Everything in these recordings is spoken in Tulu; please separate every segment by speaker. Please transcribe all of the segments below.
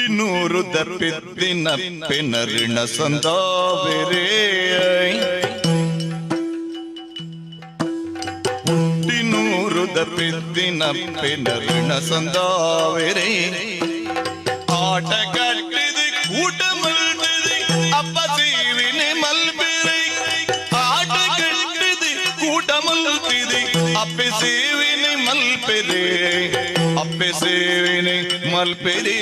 Speaker 1: ಪುಟ್ಟಿನೂರು ದಪ್ಪಿದ್ದಿನ ಪೆನರಿಣ ಸಂದಾವೆರೇ. ಪುಟ್ಟಿನೂರು ದಪ್ಪಿದ್ದಿನ ಪೆನರಿಣ ಸಂದಾವೆರೇ. ಆಟ ಕಟ್ಟಿದ ಕೂಟ ಮಲ್ಪಿದೆ ಅಪ್ಪ ಸೇವಿನೆ ಮಲ್ಪಿರೆ. ಆಟ ಕಟ್ಟಿದ ಕೂಟ ಮಲ್ಪಿದೆ ಅಪ್ಪೆ ಸೇವಿನೆ ಮಲ್ಪೆರೆ. ಅಪ್ಪೆ ಸೇವಿನೆ ಮಲ್ಪೆರೆ.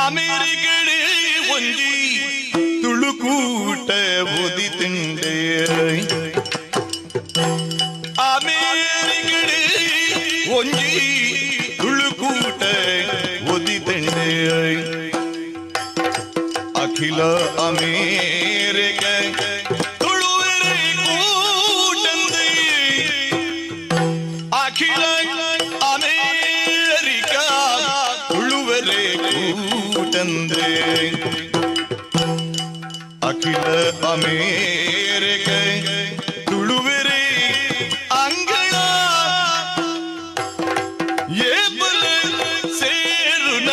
Speaker 1: ಅಮೇರಿಕಡೆ ಒಂಜಿ ತುಳುಕೂಟ ಉದಿತಿಂಡೆ. ಅಮೇರಿಕಡೆ ಒಂಜಿ ತುಳುಕೂಟ ಉದಿತಿಂಡೆ. ಅಖಿಲ ಅಮೇರಿಕ ತುಳುವೆರೆ ಕೂಟಂದೆ. ಅಖಿಲ ಅಮೇರಿಕ ತುಳುವೆರೆ ಕೂಟಂದೆ. ಅಖಿಲ ಅಮೇರಿಕ ತುಳುವೆರೆ ಅಂಗಳ ಏಪಲ ಸೇರುನ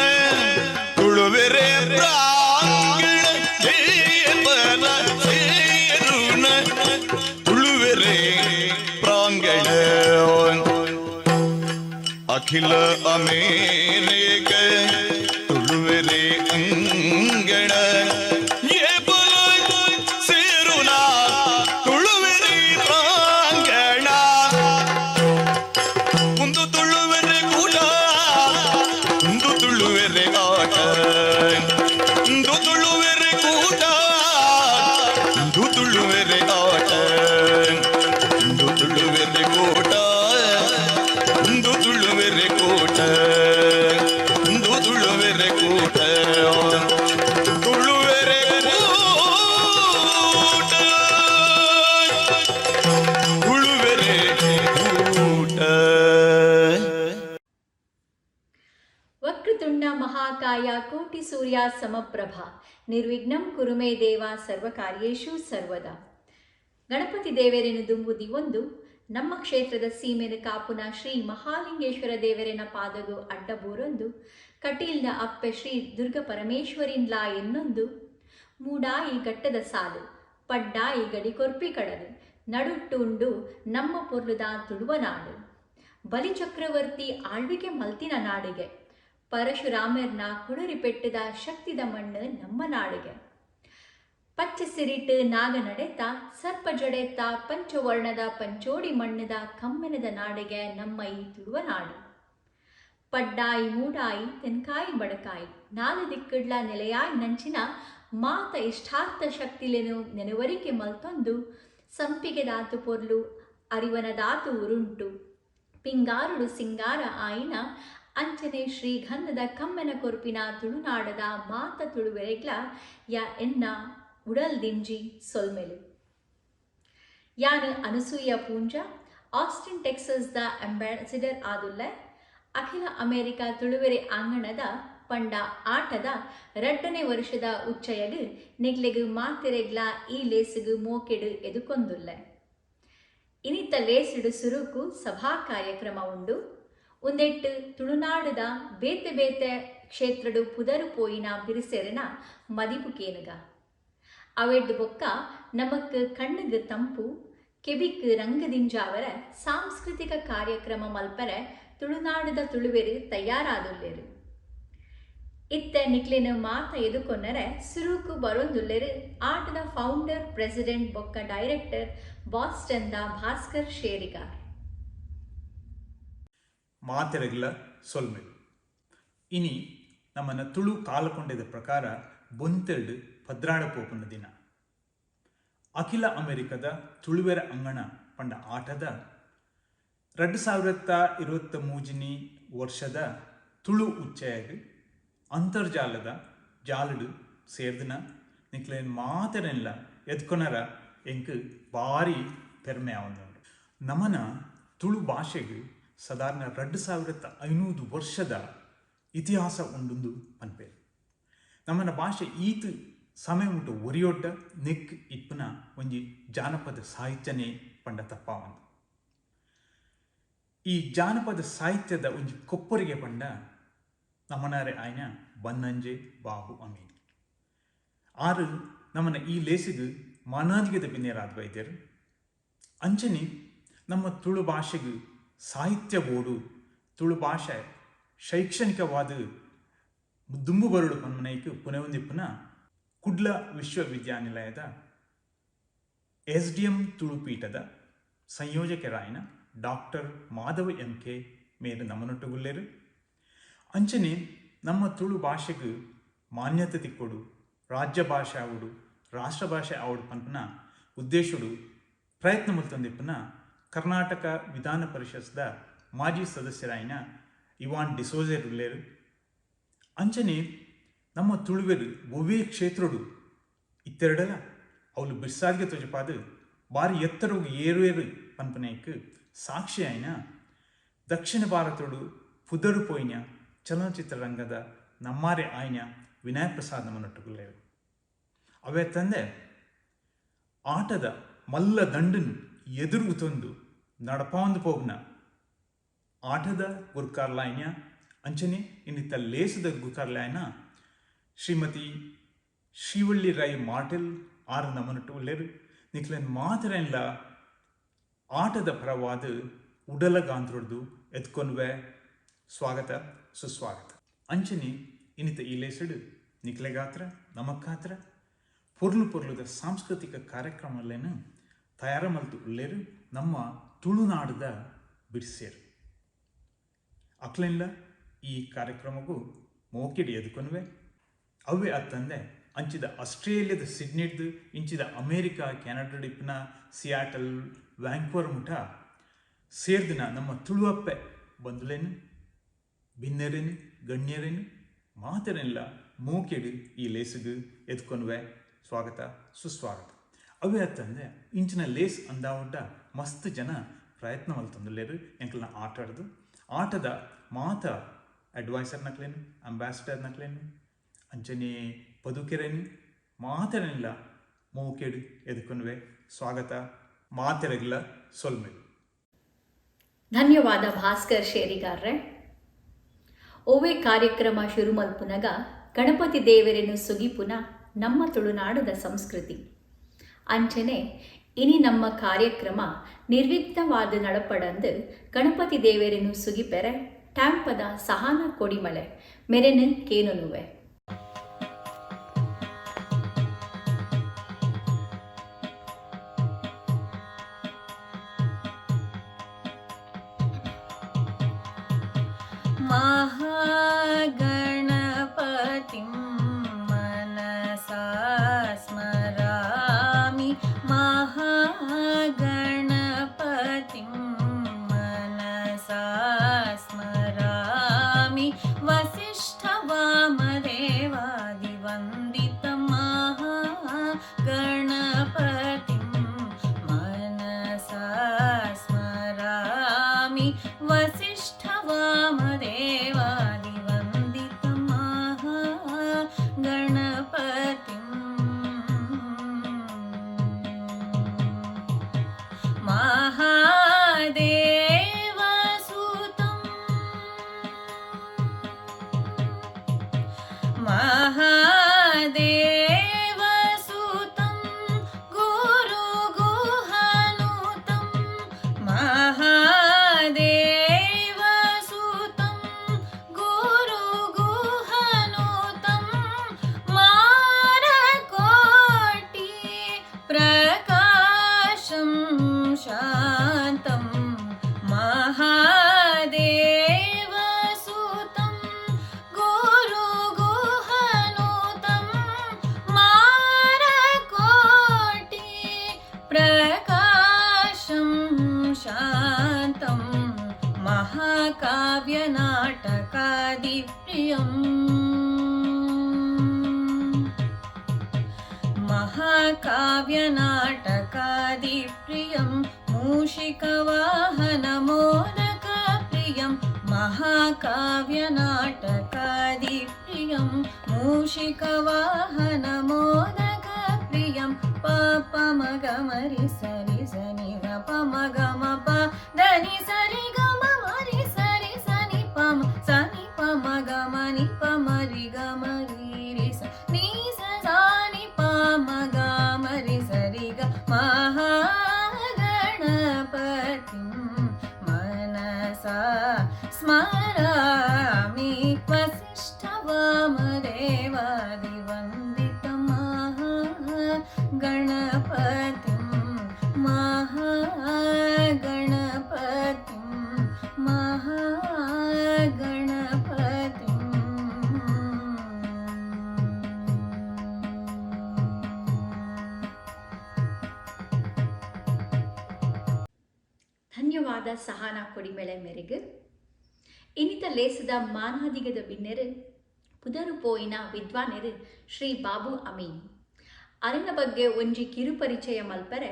Speaker 1: ತುಳುವೆರೆ ಪ್ರಾಂಗಣ ಏಪಲ ಸೇರುನ ತುಳುವೆರೆ ಪ್ರಾಂಗಣ. ಅಖಿಲ ಅಮೇರಿಕ ತುಳುವೆರೆ ಅಂಗಣ ಏಪಲ ಸೇರುನ ತುಳುವೆರೆ ಪ್ರಾಂಗಣ. ಒಂದು ತುಳುವೆರೆ ಕೂಟ, ಒಂದು ತುಳುವೆರೆ ಆಟ. ಒಂದು ತುಳುವೆರೆ ಕೂಟ, ಒಂದು ತುಳುವೆರೆ ಆಟ. ಒಂದು ತುಳುವೆರೆ ಕೂಟ, ಒಂದು ತುಳುವೆರೆ ಕೂಟ. ಒಂದು ತುಳುವೆರೆ ಕೂಟ, ತುಳುವೆರೆ ಕೂಟ, ತುಳುವೆರೆ ಕೂಟ.
Speaker 2: ವಕ್ರತುಂಡ ಮಹಾಕಾಯ ಕೋಟಿ ಸೂರ್ಯ ಸಮಪ್ರಭಾ ನಿರ್ವಿಘ್ನಂ ಕುರುಮೇ ದೇವ ಸರ್ವಕಾರ್ಯೇಷು ಸರ್ವದಾ. ಗಣಪತಿ ದೇವರೇನು ದುಂಬುದಿ ಒಂದು ನಮ್ಮ ಕ್ಷೇತ್ರದ ಸೀಮೆನ ಕಾಪುನ ಶ್ರೀ ಮಹಾಲಿಂಗೇಶ್ವರ ದೇವರೇನ ಪಾದಗು ಅಡ್ಡಬೂರೊಂದು ಕಟೀಲ್ನ ಅಪ್ಪೆ ಶ್ರೀ ದುರ್ಗ ಪರಮೇಶ್ವರಿನ್ಲಾ ಎನ್ನೊಂದು ಮೂಡಾಯಿ ಘಟ್ಟದ ಸಾಲು ಪಡ್ಡಾಯಿ ಗಡಿ ಕೊರ್ಪಿ ಕಡಲು ನಡುಟ್ಟುಂಡು ನಮ್ಮ ಪೊರ್ಲುದ ತುಳುವ ನಾಡು. ಬಲಿಚಕ್ರವರ್ತಿ ಆಳ್ವಿಕೆ ಮಲ್ತಿನ ನಾಡಿಗೆ ಪರಶುರಾಮರ್ನ ಕುಡರಿ ಪೆಟ್ಟದ ಶಕ್ತಿದ ಮಣ್ಣು ನಮ್ಮ ನಾಡಿಗೆ. ಪಚ್ಚೆ ಸಿರಿಟ್ ನಾಗ ನಡೆತ ಸರ್ಪ ಜಡೆತ ಪಂಚವರ್ಣದ ಪಂಚೋಡಿ ಮಣ್ಣದ ಕಮ್ಮೆನದ ನಾಡಿಗೆ ನಮ್ಮ ಈ ತುಳುವ ನಾಡು. ಪಡ್ಡಾಯಿ ಮೂಡಾಯಿ ತೆನ್ಕಾಯಿ ಬಡಕಾಯಿ ನಾಲು ದಿಕ್ಕಡ್ಲ ನೆಲೆಯಾಯಿ ನಂಚಿನ ಮಾತ ಇಷ್ಟಾರ್ಥ ಶಕ್ತಿಲೆನು ನೆನವರಿಕೆ ಮಲ್ತೊಂದು ಸಂಪಿಗೆ ದಾತು ಪೊರ್ಲು ಅರಿವನ ದಾತು ಉರುಂಟು ಪಿಂಗಾರುಡು ಸಿಂಗಾರ ಆಯಿನ ಅಂಚನೆ ಶ್ರೀಗಂಧದ ಕಮ್ಮೆನ ಕೊರ್ಪಿನ ತುಳುನಾಡದ ಮಾತ ತುಳುವೆರೆಗ್ಲ ಯಾ ಎನ್ನ ಉಡಲ್ ದಿಂಜಿ ಸೊಲ್ಮೆಲು. ಯಾನು ಅನಸೂಯ ಪೂಂಜ ಆಸ್ಟಿನ್ ಟೆಕ್ಸಸ್ದ ಅಂಬಾಸಿಡರ್ ಆದುಲ್ಲ. ಅಖಿಲ ಅಮೆರಿಕ ತುಳುವೆರೆ ಅಂಗಣದ ಪಂಡ ಆಟದ ರಡ್ಡನೇ ವರ್ಷದ ಉಚ್ಚಯಗ್ ನಿಗ್ಲೆಗ್ ಮಾತೆರೆಗ್ಲ ಈ ಲೇಸುಗು ಮೋಕೆಡು ಎದುಕೊಂದುಲ್ಲ. ಇನಿತ ಲೇಸುಡು ಸುರುಕು ಸಭಾ ಕಾರ್ಯಕ್ರಮ ಉಂಡು. ಒಂದೆಟ್ಟು ತುಳುನಾಡದ ಬೇತೆ ಬೇತೆ ಕ್ಷೇತ್ರಡು ಪುದರು ಪೋಯಿನ ಬಿರುಸೆರೆನ ಮದಿಪು ಕೇನುಗ. ಅವೆಡ್ದು ಬೊಕ್ಕ ನಮಕ್ ಕಣ್ಣುಗ್ ತಂಪು ಕೆಬಿಕ್ ರಂಗದಿಂಜಾವರ ಸಾಂಸ್ಕೃತಿಕ ಕಾರ್ಯಕ್ರಮ ಮಲ್ಪರೆ ತುಳುನಾಡದ ತುಳುವೆರು ತಯಾರಾದುಲ್ಲೆರು. ಇತ್ತ ನಿಕ್ಲೆನ ಮಾತ ಎದುಕೊನ್ನರೆ ಸುರುಕು ಬರೊಂದುಲ್ಲೆರು ಆಟದ ಫೌಂಡರ್ ಪ್ರೆಸಿಡೆಂಟ್ ಬೊಕ್ಕ ಡೈರೆಕ್ಟರ್ ಬಾಸ್ಟನ್ದ ಭಾಸ್ಕರ್ ಶೇರಿಗಾರ್.
Speaker 3: ಮಾತೆರೆಗ್ಲ ಸೊಲ್ಮೆಲು. ಇನಿ ನಮ್ಮನ ತುಳು ಕಾಲಕೊಂಡೆದ ಪ್ರಕಾರ ಬೊಂತೆಲ್ಡ್ ಪದ್ರಾಡ ಪೋಪುನ ದಿನ. ಅಖಿಲ ಅಮೆರಿಕದ ತುಳುವೆರ ಅಂಗಣ ಪಂಡ ಆಟದ 2023 ವರ್ಷದ ತುಳು ಉಚ್ಚಯಗ್ ಅಂತರ್ಜಾಲದ ಜಾಲಡು ಸೇರ್ದಿನ ನಿಕ್ಲೇನ್ ಮಾತೆರೆನ್ಲ ಎದ್ಕೊನರ ಎಂಕ್ ಭಾರಿ ಪೆರ್ಮೆ ಆವೊಂದುಂಡು. ನಮನ ತುಳು ಭಾಷೆಗ್ ಸಾಧಾರಣ 2500 ವರ್ಷದ ಇತಿಹಾಸ ಉಂಡುಂದು ಪನ್ಪೇರು. ನಮ್ಮನ ಭಾಷೆ ಈತ್ ಸಮಯ ಮುಟ್ಟು ಒರಿಯೊಡ್ಡ ನೆಕ್ ಇಪ್ಪುನ ಒಂಜಿ ಜಾನಪದ ಸಾಹಿತ್ಯನೇ ಪಂಡ ತಪ್ಪಾವಂದು. ಈ ಜಾನಪದ ಸಾಹಿತ್ಯದ ಒಂಜಿ ಕೊಪ್ಪರಿಗೆ ಪಂಡ ನಮನಾರೆ ಆಯ್ನ ಬನ್ನಂಜೆ ಬಾಬು ಅಮೀನ್ ಆರು ನಮ್ಮನ ಈ ಲೇಸಿಗೆ ಮಾನಾದಿಗೆದ ಬಿನ್ನೇರಾದ ವೈದ್ಯರು. ಅಂಚನೆ ನಮ್ಮ ತುಳು ಭಾಷೆಗೆ ಸಾಹಿತ್ಯ ಬೋಡು, ತುಳು ಭಾಷೆ ಶೈಕ್ಷಣಿಕವಾದ ದುಂಬು ಬರಡು ಪನ್ಮನೈಕ್ ಪುನಃ ಕುಡ್ಲ ವಿಶ್ವವಿದ್ಯಾನಿಲಯದ ಎಸ್ ಡಿ ಎಂ ತುಳುಪೀಠದ ಸಂಯೋಜಕರಾಯನ ಡಾಕ್ಟರ್ ಮಾಧವ ಎಂ ಕೆ ಮೇರು ನಮನೊಟ್ಟುಗುಲ್ಲೇರು. ಅಂಚನೆ ನಮ್ಮ ತುಳು ಭಾಷೆಗೆ ಮಾನ್ಯತೆ ತಿಕ್ಕೊಡು, ರಾಜ್ಯ ಭಾಷೆ ಆವಡು, ರಾಷ್ಟ್ರ ಭಾಷೆ ಆವಡು ಪನ್ಪನ ಉದ್ದೇಶಡು ಪ್ರಯತ್ನ ಮುಲ್ತೊಂದಿಪ್ಪನ ಕರ್ನಾಟಕ ವಿಧಾನ ಪರಿಷತ್ದ ಮಾಜಿ ಸದಸ್ಯರಾಯಿನ ಇವಾನ್ ಡಿಸೋಜೆರ್ ಉಲ್ಲೇರು. ಅಂಚನೆ ನಮ್ಮ ತುಳುವೆರು ಒವ್ವೇ ಕ್ಷೇತ್ರಡು ಇತ್ತೆರಡಲ ಅವಳು ಬಿರ್ಸಾದ್ಗೆ ತೊಜಪಾದು ಬಾರಿ ಎತ್ತರವು ಏರುವೇರು ಪನ್ಪನೇಕ್ ಸಾಕ್ಷಿ ಆಯ್ನ ದಕ್ಷಿಣ ಭಾರತಡು ಪುದರು ಪೋಯಿನ ಚಲನಚಿತ್ರ ರಂಗದ ನಮ್ಮಾರೆ ಆಯ್ನ ವಿನಯ ಪ್ರಸಾದ್ ನಮ್ಮನೊಟ್ಟುಗುಲ್ಲೇರು. ಅವೇ ತಂದೆ ಆಟದ ಮಲ್ಲ ದಂಡನ್ ಎದುರು ತಂದು ನಡಪಾಂದು ಪೋಗ್ನ ಆಟದ ಗುರ್ಕಾರ್ಲಾಯ್ನ ಅಂಚನೆ ಇನ್ನಿತ್ತ ಲೇಸದ ಗುರ್ಕಾರ್ಲಾಯ್ನ ಶ್ರೀಮತಿ ಶ್ರೀವಳ್ಳಿ ರೈ ಮಾರ್ಟೆಲ್ ಆರು ನಮ್ಮನೊಟ್ಟು ಉಲ್ಲೇರು. ನಿಕ್ಲೆನ್ ಮಾತ್ರ ಆಟದ ಪರವಾದ ಉಡಲಗಾಂತ್ರೊಡ್ದು ಎತ್ಕೊನ್ವೆ ಸ್ವಾಗತ ಸುಸ್ವಾಗತ. ಅಂಚನೆ ಇನ್ನಿತ ಈ ಲೇಸಡು ನಿಕ್ಲೆಗಾತ್ರ ನಮಕ್ಕಾತ್ರ ಪೊರ್ಲು ಪೊರ್ಲುದ ಸಾಂಸ್ಕೃತಿಕ ಕಾರ್ಯಕ್ರಮಲೇನು ತಯಾರ ಮಲ್ತು ಉಲ್ಲೇರು ನಮ್ಮ ತುಳುನಾಡದ ಬಿರ್ಸೇರು. ಅಕ್ಲೆಲ್ಲ ಈ ಕಾರ್ಯಕ್ರಮಕ್ಕೂ ಮೋಕಿಡಿ ಎದ್ಕೊನ್ವೆ. ಅವೇ ಅತ್ತಂದೆ ಅಂಚಿದ ಆಸ್ಟ್ರೇಲಿಯಾದ ಸಿಡ್ನಿಡ್ದು ಇಂಚಿದ ಅಮೇರಿಕಾ ಕೆನಡಾ ಡಿಪ್ನ ಸಿಯಾಟಲ್ ವ್ಯಾಂಕ್ವರ್ ಮುಠ ಸೇರ್ದಿನ ನಮ್ಮ ತುಳುವಪ್ಪೆ ಬಂದುಲೇನು ಬಿನ್ನೆರೇನು ಗಣ್ಯರೇನು ಮಾತರೆಲ್ಲ ಮೋಕೆಡು ಈ ಲೇಸಿಗೆ ಎದ್ಕೊನ್ವೆ ಸ್ವಾಗತ ಸುಸ್ವಾಗತ. ಅವೇ ಅತ್ತಂದೆ ಇಂಚಿನ ಲೇಸ್ ಅಂದಾವಡ್ಡ ಮಸ್ತ್ ಜನ ಪ್ರಯತ್ನ ಮಲ್ತೊಂದುಲ್ಲೇರು ಎಂಕಲ್ನ ಆಟ ಆಡ್ದು ಆಟದ ಮಾತ ಅಡ್ವೈಸರ್ ನಕ್ಲೇನು ಅಂಬಾಸಿಡರ್ ನಕ್ಲೇನು ಅಂಚನೆ ಪದುಕೆರೇನು ಮಾತರೆಲ್ಲ ಮೋಕೆಡು ಎದ್ಕೊನ್ವೆ ಸ್ವಾಗತ ಮಾತೆರೆಗ್ಲ ಸೊಲ್ಮೆಲು.
Speaker 2: ಧನ್ಯವಾದ ಭಾಸ್ಕರ್ ಶೇರಿಗಾರ್ರೆ. ಓವೆ ಕಾರ್ಯಕ್ರಮ ಶುರು ಮಲ್ಪುನಗ ಗಣಪತಿ ದೇವರೆನು ಸುಗಿಪುನ ನಮ್ಮ ತುಳುನಾಡದ ಸಂಸ್ಕೃತಿ. ಅಂಚನೆ ಇನಿ ನಮ್ಮ ಕಾರ್ಯಕ್ರಮ ನಿರ್ವಿಘ್ನವಾದ ನಡಪಡಂದು ಗಣಪತಿ ದೇವರೆನು ಸುಗಿಪೆರೆ ಟ್ಯಾಂಪದ ಸಹಾನ ಕೊಡಿಮಳೆ ಮೆರೆನು ಕೇನುನುವೆ.
Speaker 4: महागणपतिं मनसा स्मरामि, महागणपतिं मनसा स्मरामि, वसिष्ठवामदेवादिवन्दितं महागणपतिं मनसा स्मरामि, वसिष्ठवामदेवादिवन्दितं महागणपतिम्। महादेवसुतं महादेवसुतं गुरुगुहनुतं, महादेवसुतं गुरुगुहनुतं, मारकोटि प्रकाशं शान्तं, महादेवसुतं गुरुगुहनुतं, मारकोटि प्रकाशं शान्तं, महाकाव्यनाटकादिप्रियम्, महाकाव्यनाटकादिप्रियं, मूषिकवाहनमोदकप्रियं, महाकाव्यनाटकादिप्रियं, मूषिकवाहनमोदकप्रियं, पपमगमरि सरि सनि ग पमगम प धनि सरि ग म मनसा स्मरामि वसिष्ठवामदेवादिवन्दितं महागणपतिं महागणपतिं महागणपतिम्।
Speaker 2: ಧನ್ಯವಾದ ಸಹಾನ ಕೊಡಿಮೆಳೆ ಮೇರೆಗೆ. ಇನಿತ ಲೇಸದ ಮಾನಾದಿಗದ ಬಿನ್ನೆರು ಪುದರು ಪೋಯಿನ ವಿದ್ವಾನೆರು ಶ್ರೀ ಬಾಬು ಅಮೀನ್ ಅರನ ಬಗ್ಗೆ ಒಂಜಿ ಕಿರುಪರಿಚಯ ಮಲ್ಪರೆ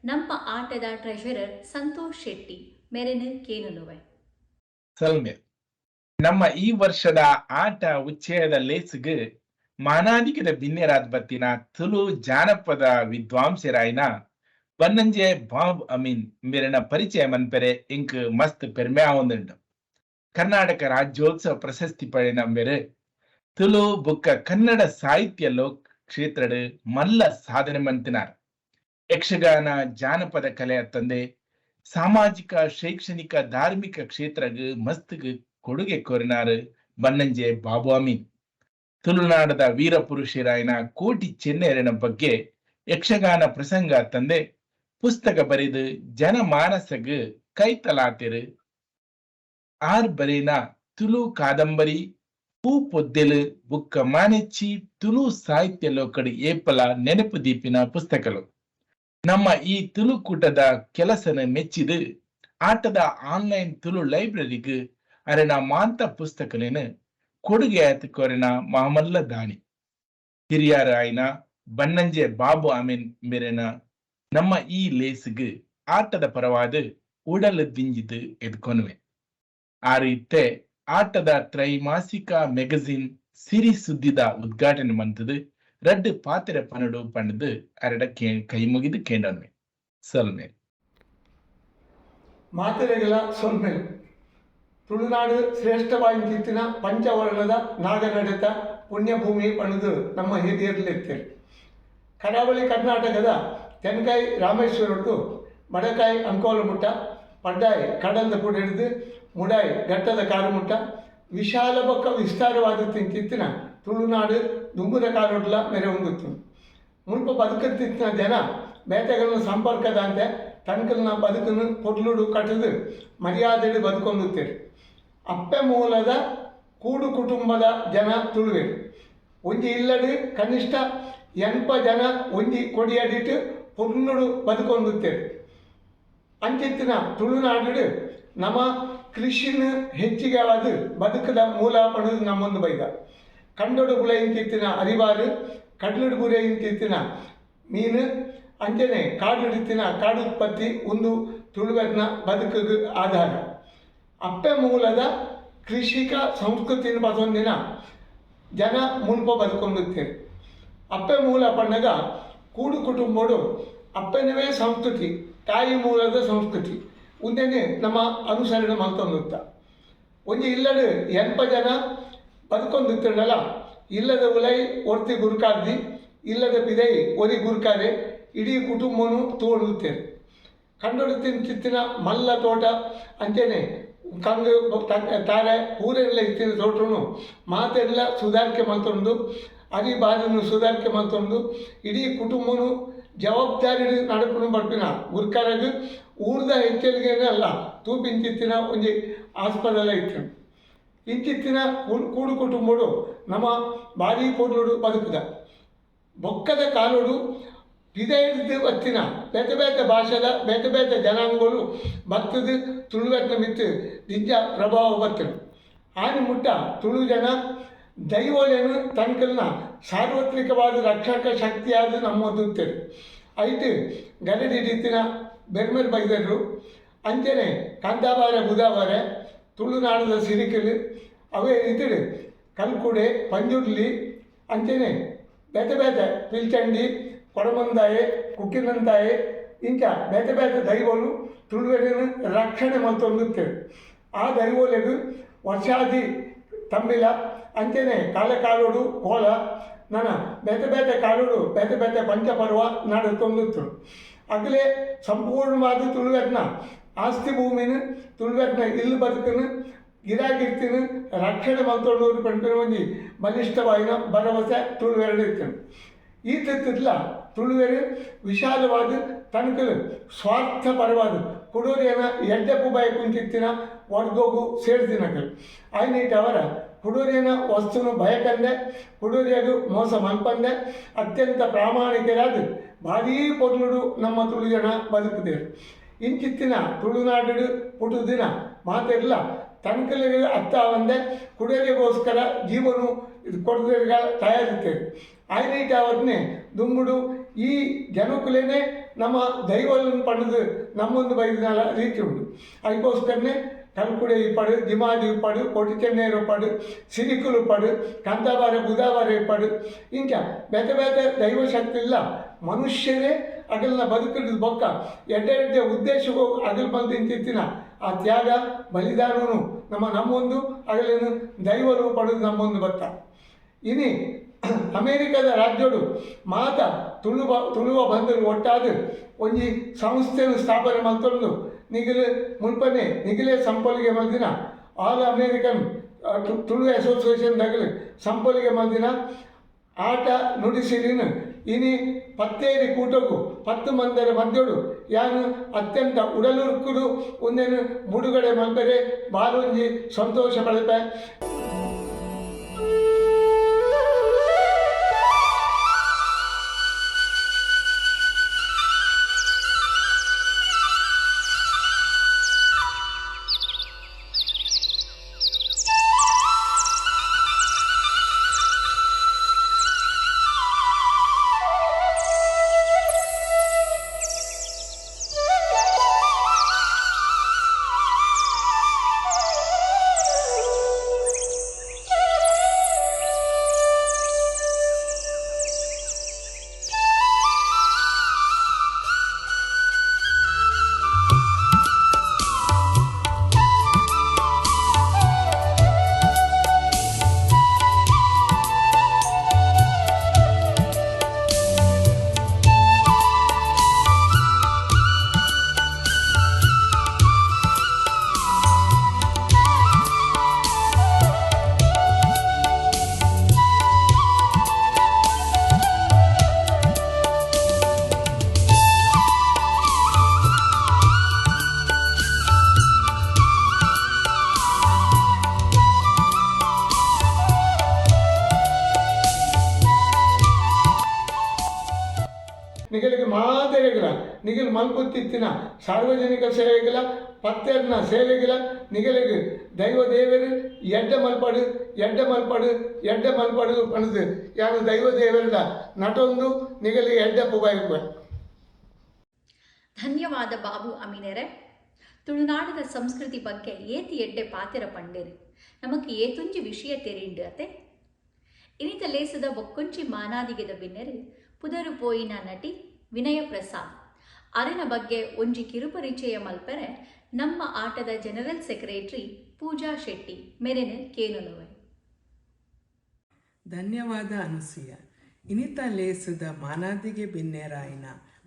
Speaker 2: ನಮ್ಮ ಆಟದ ಟ್ರೆಷರರ್ ಸಂತೋಷ್ ಶೆಟ್ಟಿ ಮೇರೆನು ಕೇನುಲುವೆ.
Speaker 5: ಸಲ್ಮೆ, ನಮ್ಮ ಈ ವರ್ಷದ ಆಟ ಉಚ್ಚಯದ ಲೇಸ್ಗ್ ಮಾನಾದಿಗದ ಬಿನ್ನೆರಾದ್ ಬತ್ತಿನ ತುಳು ಜಾನಪದ ವಿದ್ವಾಂಸರಾಯಿನ ಬನ್ನಂಜೆ ಬಾಬ್ ಅಮೀನ್ ಮೇರಿನ ಪರಿಚಯ ಮನ್ಪೆರೆ ಇಂಕ್ ಮಸ್ತ್ ಪೆರ್ಮೆ ಆವೊಂದುಂಡು. ಕರ್ನಾಟಕ ರಾಜ್ಯೋತ್ಸವ ಪ್ರಶಸ್ತಿ ಪಡೆನ ಮೇರೆ ತುಳು ಬುಕ್ಕ ಕನ್ನಡ ಸಾಹಿತ್ಯ ಲೋಕ್ ಕ್ಷೇತ್ರಡ್ ಮಲ್ಲ ಸಾಧನೆ ಮಂತಿನಾರ್. ಯಕ್ಷಗಾನ ಜಾನಪದ ಕಲೆಯ ತಂದೆ ಸಾಮಾಜಿಕ ಶೈಕ್ಷಣಿಕ ಧಾರ್ಮಿಕ ಕ್ಷೇತ್ರಗ್ ಮಸ್ತ್ಗ್ ಕೊಡುಗೆ ಕೋರಿನಾರು ಬನ್ನಂಜೆ ಬಾಬು ಅಮೀನ್. ತುಳುನಾಡದ ವೀರಪುರುಷರಾಯನ ಕೋಟಿ ಚೆನ್ನೆಯರನ ಬಗ್ಗೆ ಯಕ್ಷಗಾನ ಪ್ರಸಂಗ ತಂದೆ ಪುಸ್ತಕ ಬರೆದು ಜನಮಾನಸಗ್ ಕೈತಲಾತಿರು. ಆರ್ ಬರೇನ ತುಳು ಕಾದಂಬರಿ ಪೂ ಪೊದ್ದೆಲು ಬುಕ್ಕ ಮಾನೆಚ್ಚಿ ತುಳು ಸಾಹಿತ್ಯ ಲೋಕಡು ಏಪಲ ನೆನಪು ದೀಪಿನ ಪುಸ್ತಕಲು. ನಮ್ಮ ಈ ತುಳು ಕೂಟದ ಕೆಲಸನ ಮೆಚ್ಚಿದು ಆಟದ ಆನ್ಲೈನ್ ತುಳು ಲೈಬ್ರರಿಗೆ ಅರೆನ ಮಾಂತ ಪುಸ್ತಕಲೇನು ಕೊಡುಗೆ ಆಯ್ತು ಕೋರಿನ ಮಾಮಲ್ಲ ದಾನಿ ಹಿರಿಯರ ಆಯ್ನ ಬನ್ನಂಜೆ ಬಾಬು ಅಮೀನ್ ಮೇರೆನ ನಮ್ಮ ಈ ಲೇಸ್ಗ್ ಆಟದ ಪರವಾದ ಉಡಲು ದಿಂಜಿದು ಎದ್ಕೊನುವೆ. ಆ ರೀತೆ ಆಟದ ತ್ರೈಮಾಸಿಕ ಮ್ಯಾಗಝಿನ್ ಸಿರಿ ಸುದ್ದಿದ ಉದ್ಘಾಟನೆ ಮಂತದು ರಡ್ಡು ಪಾತ್ರೆ ಪನಡು ಪಂಡದು ಅರಡ ಕೈ ಮುಗಿದು ಕೇಂಡನ್ವೆ. ಸಲ್ಮೆ.
Speaker 6: ಮಾತೆರೆಗಳ ಸೊಲ್ಮೆಲು. ತುಳುನಾಡು ಶ್ರೇಷ್ಠವಾಯಿಂಚಿತ್ತಿನ ಪಂಚವರ್ಣದ ನಾಗನಡೆತ ಪುಣ್ಯಭೂಮಿ ಪಣದು ನಮ್ಮ ಹಿರಿಯರ್ಲೆತ್ತೇರು. ಕರಾವಳಿ ಕರ್ನಾಟಕದ ತೆನ್ಕಾಯಿ ರಾಮೇಶ್ವರದ್ದು ಬಡಕಾಯಿ ಅಂಕೋಲಮುಟ್ಟ, ಪಡ್ಡಾಯಿ ಕಡಲ್ದ ಹಿಡಿದು ಮುಡಾಯಿ ಘಟ್ಟದ ಕಾರುಮುಟ್ಟ ವಿಶಾಲ ಬೊಕ್ಕ ವಿಸ್ತಾರವಾದ ತಿಂಚಿತ್ತಿನ ತುಳುನಾಡು ದುಂಬುದ ಕಾಲೊಡ್ಲ ಮೆರೆ ಹೊಂದುತ್ತು. ಮುಲ್ಪ ಬದುಕುತ್ತಿತ್ತಿನ ಜನ ಬೇತೆಗಳನ್ನ ಸಂಪರ್ಕದಂತೆ ತನ್ಕಲ್ನ ಬದುಕನ್ನು ಪೊರ್ಲುಡು ಕಟ್ಟದು ಮರ್ಯಾದೆಡು ಬದುಕೊಂದುತ್ತೇರು. ಅಪ್ಪೆ ಮೂಲದ ಕೂಡು ಕುಟುಂಬದ ಜನ ತುಳುವೆರು. ಒಂಜಿ ಇಲ್ಲಡು ಕನಿಷ್ಠ 80 ಜನ ಒಂಜಿ ಕೊಡಿಯಡಿಟ್ಟು ಪೊರ್ಲುಡು ಬದುಕೊಂದುತ್ತೇರು. ಅಂಚಿತ್ತಿನ ತುಳುನಾಡು ನಮ್ಮ ಕೃಷಿನ ಹೆಚ್ಚಿಗೆ ಆದ ಬದುಕದ ಮೂಲ ಪಣದು ನಮ್ಮೊಂದು ಬೈದ. ಕಂಡೊಡು ಬುಳೆಯಿಂಚಿತ್ತಿನ ಅರಿವಾರು, ಕಡ್ಲುಡು ಬುರೆಯಿಂಚಿತ್ತಿನ ಮೀನು, ಅಂಚನೆ ಕಾಡುಡಿತ್ತಿನ ಕಾಡುತ್ಪತ್ತಿ ಒಂದು ತುಳುವೆರ್ನ ಬದುಕಿಗೆ ಆಧಾರ. ಅಪ್ಪೆ ಮೂಲದ ಕೃಷಿಕ ಸಂಸ್ಕೃತಿನ ಪಸೊಂದಿನ ಜನ ಮುಲ್ಪ ಬದುಕೊಂಡುತ್ತೇವೆ. ಅಪ್ಪೆ ಮೂಲ ಪಣ್ಣಗ ಕೂಡು ಕುಟುಂಬಡು ಅಪ್ಪನವೇ ಸಂಸ್ಕೃತಿ, ತಾಯಿ ಮೂಲದ ಸಂಸ್ಕೃತಿ ಉಂದೆನೆ ನಮ್ಮ ಅನುಸರಣೆ ಮಲ್ತೊಂದುತ್ತ. ಒಂಜಿ ಇಲ್ಲಡು 80 ಜನ ಬದುಕೊಂದಿತ್ತಂಡಲ ಇಲ್ಲದ ಉಲೈ ಒರ್ತಿ ಗುರುಕಾರ್ದಿ, ಇಲ್ಲದ ಪಿದೈ ಒರಿ ಗುರುಕಾರೆ ಇಡೀ ಕುಟುಂಬನು ತೋಡುತ್ತೇವೆ. ಕಂಡೊಡು ತಿಂಚಿತ್ತಿನ ಮಲ್ಲ ತೋಟ ಅಂಚೆನೆ ಕಂಗು ತಾರೆ ಊರೆಲ್ಲ ಇತ್ತಿನ ತೋಟನು ಮಾತೆಲ್ಲ ಸುಧಾರಿಕೆ ಮಲ್ತೊಂದು ಅರಿ ಬಾರನ್ನು ಸುಧಾರಿಕೆ ಮಲ್ತೊಂದು ಇಡೀ ಕುಟುಂಬನು ಜವಾಬ್ದಾರಿ ನಡಪುನು ಬರ್ಪಿನ ಗುರ್ಕಾರಗ್ ಊರ್ದ ಹೆಚ್ಚಳಿಗೆನೇ ಅಲ್ಲ ತೂಪಿಂಚಿತ್ತಿನ ಒಂಜಿ ಆಸ್ಪದಲ ಇತ್ತು. ಇಂಚಿತ್ತಿನ ಕೂಡು ಕುಟುಂಬಡು ನಮ್ಮ ಭಾರಿ ಪೊರ್ಲುಡು ಬದುಕುದ. ಬೊಕ್ಕದ ಕಾಲೋಡು ಪಿದೈಡ್ದು ಬತ್ತಿನ ಬೇತೆ ಬೇತೆ ಭಾಷೆದ ಬೇತೆ ಬೇತೆ ಜನಾಂಗಗಳು ಬತ್ತದು ತುಳುವೆತ್ನ ಮಿತ್ತು ದಿಂಜ ಪ್ರಭಾವ ಬತ್ತದು. ಆನಿ ಮುಟ್ಟ ತುಳು ಜನ ದೈವೊಲೆನು ತನ್ಕಲ್ನ ಸಾರ್ವತ್ರಿಕವಾದ ರಕ್ಷಕ ಶಕ್ತಿಯಾದ ನಮ್ಮದುತ್ತೇವೆ. ಐಟ್ ಗರಡಿ ರೀತಿನ ಬೆರ್ಮೆರ್ ಬೈದರು, ಅಂಚನೆ ಕಾಂತಾಬಾರೆ ಬುದಾಬಾರೆ ತುಳುನಾಡದ ಸಿರಿಕಲು, ಅವೇ ರೀತಿಡು ಕಲ್ಕುಡೆ ಪಂಜುರ್ಲಿ, ಅಂಚನೆ ಬೇತೆ ಬೇತೆ ಪಿಲ್ಚಂಡಿ ಕೊಡಮಂದಾಯೆ ಕುಕ್ಕಿನಂತಾಯೆ ಇಂಚ ಬೇತೆ ಬೇತೆ ದೈವಲು ತುಳುವೆರೆನ್ ರಕ್ಷಣೆ ಮಲ್ತೊಂದುತ್ತೇವೆ. ಆ ದೈವೊಲೆಗ್ ವರ್ಷಾದಿ ತಂಬಿಲ, ಅಂಚನೆ ಕಾಲಕಾಲೊಡು ಕೋಲ, ನನ ಬೇತೆ ಬೇತೆ ಕಾಲೊಡು ಬೇತೆ ಬೇತೆ ಪಂಚಪರ್ವ ನಡತೊಂದಿತ್ತು. ಅಗಲೇ ಸಂಪೂರ್ಣವಾದ ತುಳುವೆರ್ನ ಆಸ್ತಿ ಭೂಮಿನ ತುಳುವೆರ್ನ ಇಲ್ಲ್ ಬದುಕುನು ಗಿರಾಗಿರ್ತಿನ ರಕ್ಷಣೆ ಮಲ್ತೊಂಡು ಪನ್ಪಿನ ಒಂಜಿ ಬಲಿಷ್ಠವಾಯಿನ ಭರವಸೆ ತುಳುವೆರ್ಡ ಇತ್ತ್ಂಡ್. ಈತಿತ್ತಿತ್ಲ ತುಳುವೆರ್ ವಿಶಾಲವಾದ್ ತನ್ಕುಲು ಸ್ವಾರ್ಥಪರವಾದ್ ಕುಡೊರಿಯನ ಎಡ್ಡೆಪ್ಪು ಬಯಕುಂಚಿತ್ತಿನ ವರ್ಗೊಗು ಸೇರ್ದಿನಕುಲು. ಆಯಿನೈಟ್ ಅವರ ಕುಡೊರಿಯನ ವಸ್ತುನು ಬಯಕಂದೆ, ಕುಡೊರಿಯಗ್ ಮೋಸ ಮಲ್ಪಂದೆ ಅತ್ಯಂತ ಪ್ರಾಮಾಣಿಕೆರಾದ್ ಭಾರೀ ಪೊರ್ಲುಡು ನಮ್ಮ ತುಳು ಜನ ಬದುಕುದೆರ್. ಇಂಚಿತ್ತಿನ ತುಳುನಾಡುಡ್ ಪುಟುದಿನ ಮಾತೆರ್ಲ ತನ್ಕುಲೆಗ್ ಅತ್ತಾವಂದೆ ಕುಡೊರಿಯಗೋಸ್ಕರ ಜೀವೊನು ಕೊರ್ದೆರ್ಗ ತಯಾರಿತ್ತೆರ್. ಆಯಿನೈಟ್ ಆವರ್ನೆ ದುಂಬುಡು ಈ ಜನಕುಲೆನೇ ನಮ್ಮ ದೈವೊಲುನ್ ಪಂಡುದು ನಮ್ಮೊಂದು ಬೈದಿನಾಲ ರೀತಿ ಉಂಡು. ಐಕೋಸ್ಕರನೇ ಕಲ್ಕುಡೆ ಇಪ್ಪಡ್, ಜಿಮಾದಿ ಇಪ್ಪಡ್, ಕೋಟಿ ಚೆನ್ನೆಯರು ಇಪ್ಪಡ್, ಸಿರಿಕುಲು ಇಪ್ಪಡ್, ಕಾಂತಾಬಾರೆ ಬೂದಾಬಾರೆ ಇಪ್ಪಡ್, ಇಂಚ ಬೇತೆ ಬೇತೆ ದೈವಶಕ್ತಿ ಇಲ್ಲ ಮನುಷ್ಯರೇ ಅಗಲ್ನ ಬದುಕುದು ಬೊಕ್ಕ ಎಡ್ಡೆ ಎಡ್ಡೆ ಉದ್ದೇಶಗು ಅಗಲ್ ಮಲ್ದಿಂಚಿತ್ತಿನ ಆ ತ್ಯಾಗ ಬಲಿದಾನನು ನಮ್ಮ ನಮ್ಮೊಂದು ಅಗಲಿನ ದೈವ ರೂಪಡು ನಮ್ಮೊಂದು ಬತ್ತ. ಇನಿ ಅಮೇರಿಕದ ರಾಜ್ಯಡು ಮಾತ ತುಳುವ ತುಳುವ ಬಂಧುಲು ಒಟ್ಟಾದ್ ಒಂಜಿ ಸಂಸ್ಥೆನ್ ಸ್ಥಾಪನೆ ಮಲ್ತೊಂದು ನಿಗಲು ಮುಲ್ಪನೆ ನಿಗಲೇ ಸಂಪೊಲಿಗೆ ಮಲ್ದಿನ ಆಲ್ ಅಮೇರಿಕನ್ ತುಳು ಅಸೋಸಿಯೇಷನ್ ದಗಲು ಸಂಪೊಲಿಗೆ ಮಲ್ದಿನ ಆಟ ನುಡಿಸಿರಿನ ಇನಿ ಪತ್ತೇರಿ ಕೂಟಗು ಪತ್ತು ಮಂದರ ಮಧ್ಯಡು ಯಾನ್ ಅತ್ಯಂತ ಉಡಲುರ್ಕುಡು ಉಂದೆನ್ ಬುಡುಗಡೆ ಮಲ್ಪೆರೆ ಬಾರೊಂಜಿ ಸಂತೋಷ ಪಡೆಪೆ. ನಿಗಲಿಗೆ ಮಾತೆರೆಗಿಲ ನಿಗಲ್ ಮಲ್ಪುತ್ತಿತ್ತಿನ ಸಾರ್ವಜನಿಕ ಸೇವೆಗಿಲ ಪತ್ತೆರ್ನ ಸೇವೆಗಿಲ ನಿಗಲಿಗೆ ದೈವ ದೇವರು ಎಡ್ಡೆ ಮಲ್ಪಡು ಎಡ್ಡೆ ಮಲ್ಪಡು ಎಡ್ಡೆ ಮಲ್ಪಡು ಪಂಡ್ದ್ ಯಾನ್ ದೈವ ದೇವರ್ಡ ನಟೊಂದು ನಿಗಲಿಗೆ ಎಡ್ಡೆಪ್ಪು ಬಯಕುವೆ.
Speaker 2: ಧನ್ಯವಾದ ಬಾಬು ಅಮೀನೆರೆ. ತುಳುನಾಡಿನ ಸಂಸ್ಕೃತಿ ಬಗ್ಗೆ ಏತಿ ಎಡ್ಡೆ ಪಾತೆರ ಪಂಡೆರು ನಮಕ್ ಏತೊಂಜಿ ವಿಷಯ ತೆರಿಂಡು ಅತೆ. ಇನಿತ ಲೇಸದ ಬೊಕ್ಕೊಂಚಿ ಮಾನಾದಿಗೆದ ಬಿನ್ನೆರು ಪುದರು ಪೋಯಿನ ನಟಿ ವಿನಯ ಪ್ರಸಾದ್ ಅರೆನ ಬಗ್ಗೆ ಒಂಜಿ ಕಿರುಪರಿಚಯ ಮಲ್ಪೆರೆ ನಮ್ಮ ಆಟದ ಜನರಲ್ ಸೆಕ್ರೆಟರಿ ಪೂಜಾ ಶೆಟ್ಟಿ ಮೆರೆನ ಕೇನುನುವೆ.
Speaker 7: ಧನ್ಯವಾದ ಅನುಸೂಯ. ಇನಿತ ಲೇಸದ ಮಾನಾದಿಗೆ ಬಿನ್ನೆರಾಯಿನ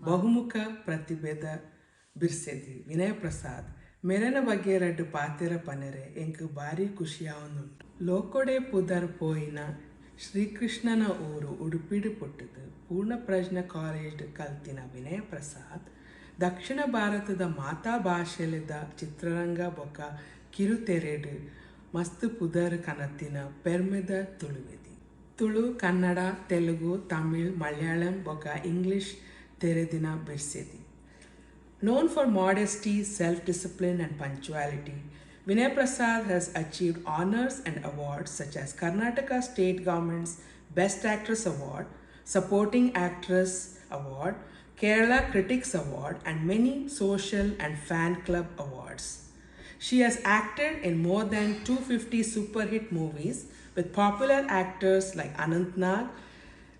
Speaker 7: ಬಹುಮುಖ ಪ್ರತಿಭೆದ ಬಿರ್ಸೆದಿ ವಿನಯ ಪ್ರಸಾದ್ ಮೆರೆನ ಬಗ್ಗೆ ರಡ್ಡು ಪಾತೆರ ಪನೆರೆ ಎಂಕ್ ಬಾರಿ ಖುಷಿಯಾವೊಂದುಂಡು. ಲೋಕೊಡೆ ಪುದರ್ ಪೋಯಿನ ಶ್ರೀಕೃಷ್ಣನ ಊರು ಉಡುಪಿಡು ಪುಟ್ಟುದು ಪೂರ್ಣಪ್ರಜ್ಞ ಕಾಲೇಜ್ಡ್ ಕಲ್ತಿನ ವಿನಯ ಪ್ರಸಾದ್ ದಕ್ಷಿಣ ಭಾರತದ ಮಾತಾ ಭಾಷೆಲೆದ ಚಿತ್ರರಂಗ ಬೊಕ ಕಿರುತೆರೆಡ್ ಮಸ್ತ್ ಪುದರ್ ಕನತಿನ ಪೆರ್ಮೆದ ತುಳುವೆದಿ. ತುಳು, ಕನ್ನಡ, ತೆಲುಗು, ತಮಿಳ್, ಮಲಯಾಳಂ ಬೊಕ English ತೆರೆದಿನ ಬಿರ್ಸೆದಿ. Known for modesty, self-discipline and punctuality, Vinay Prasad has achieved honors and awards such as Karnataka State Government's Best Actress Award, Supporting Actress Award, Kerala Critics Award and many social and fan club awards. She has acted in more than 250 super hit movies with popular actors like Anant Nag,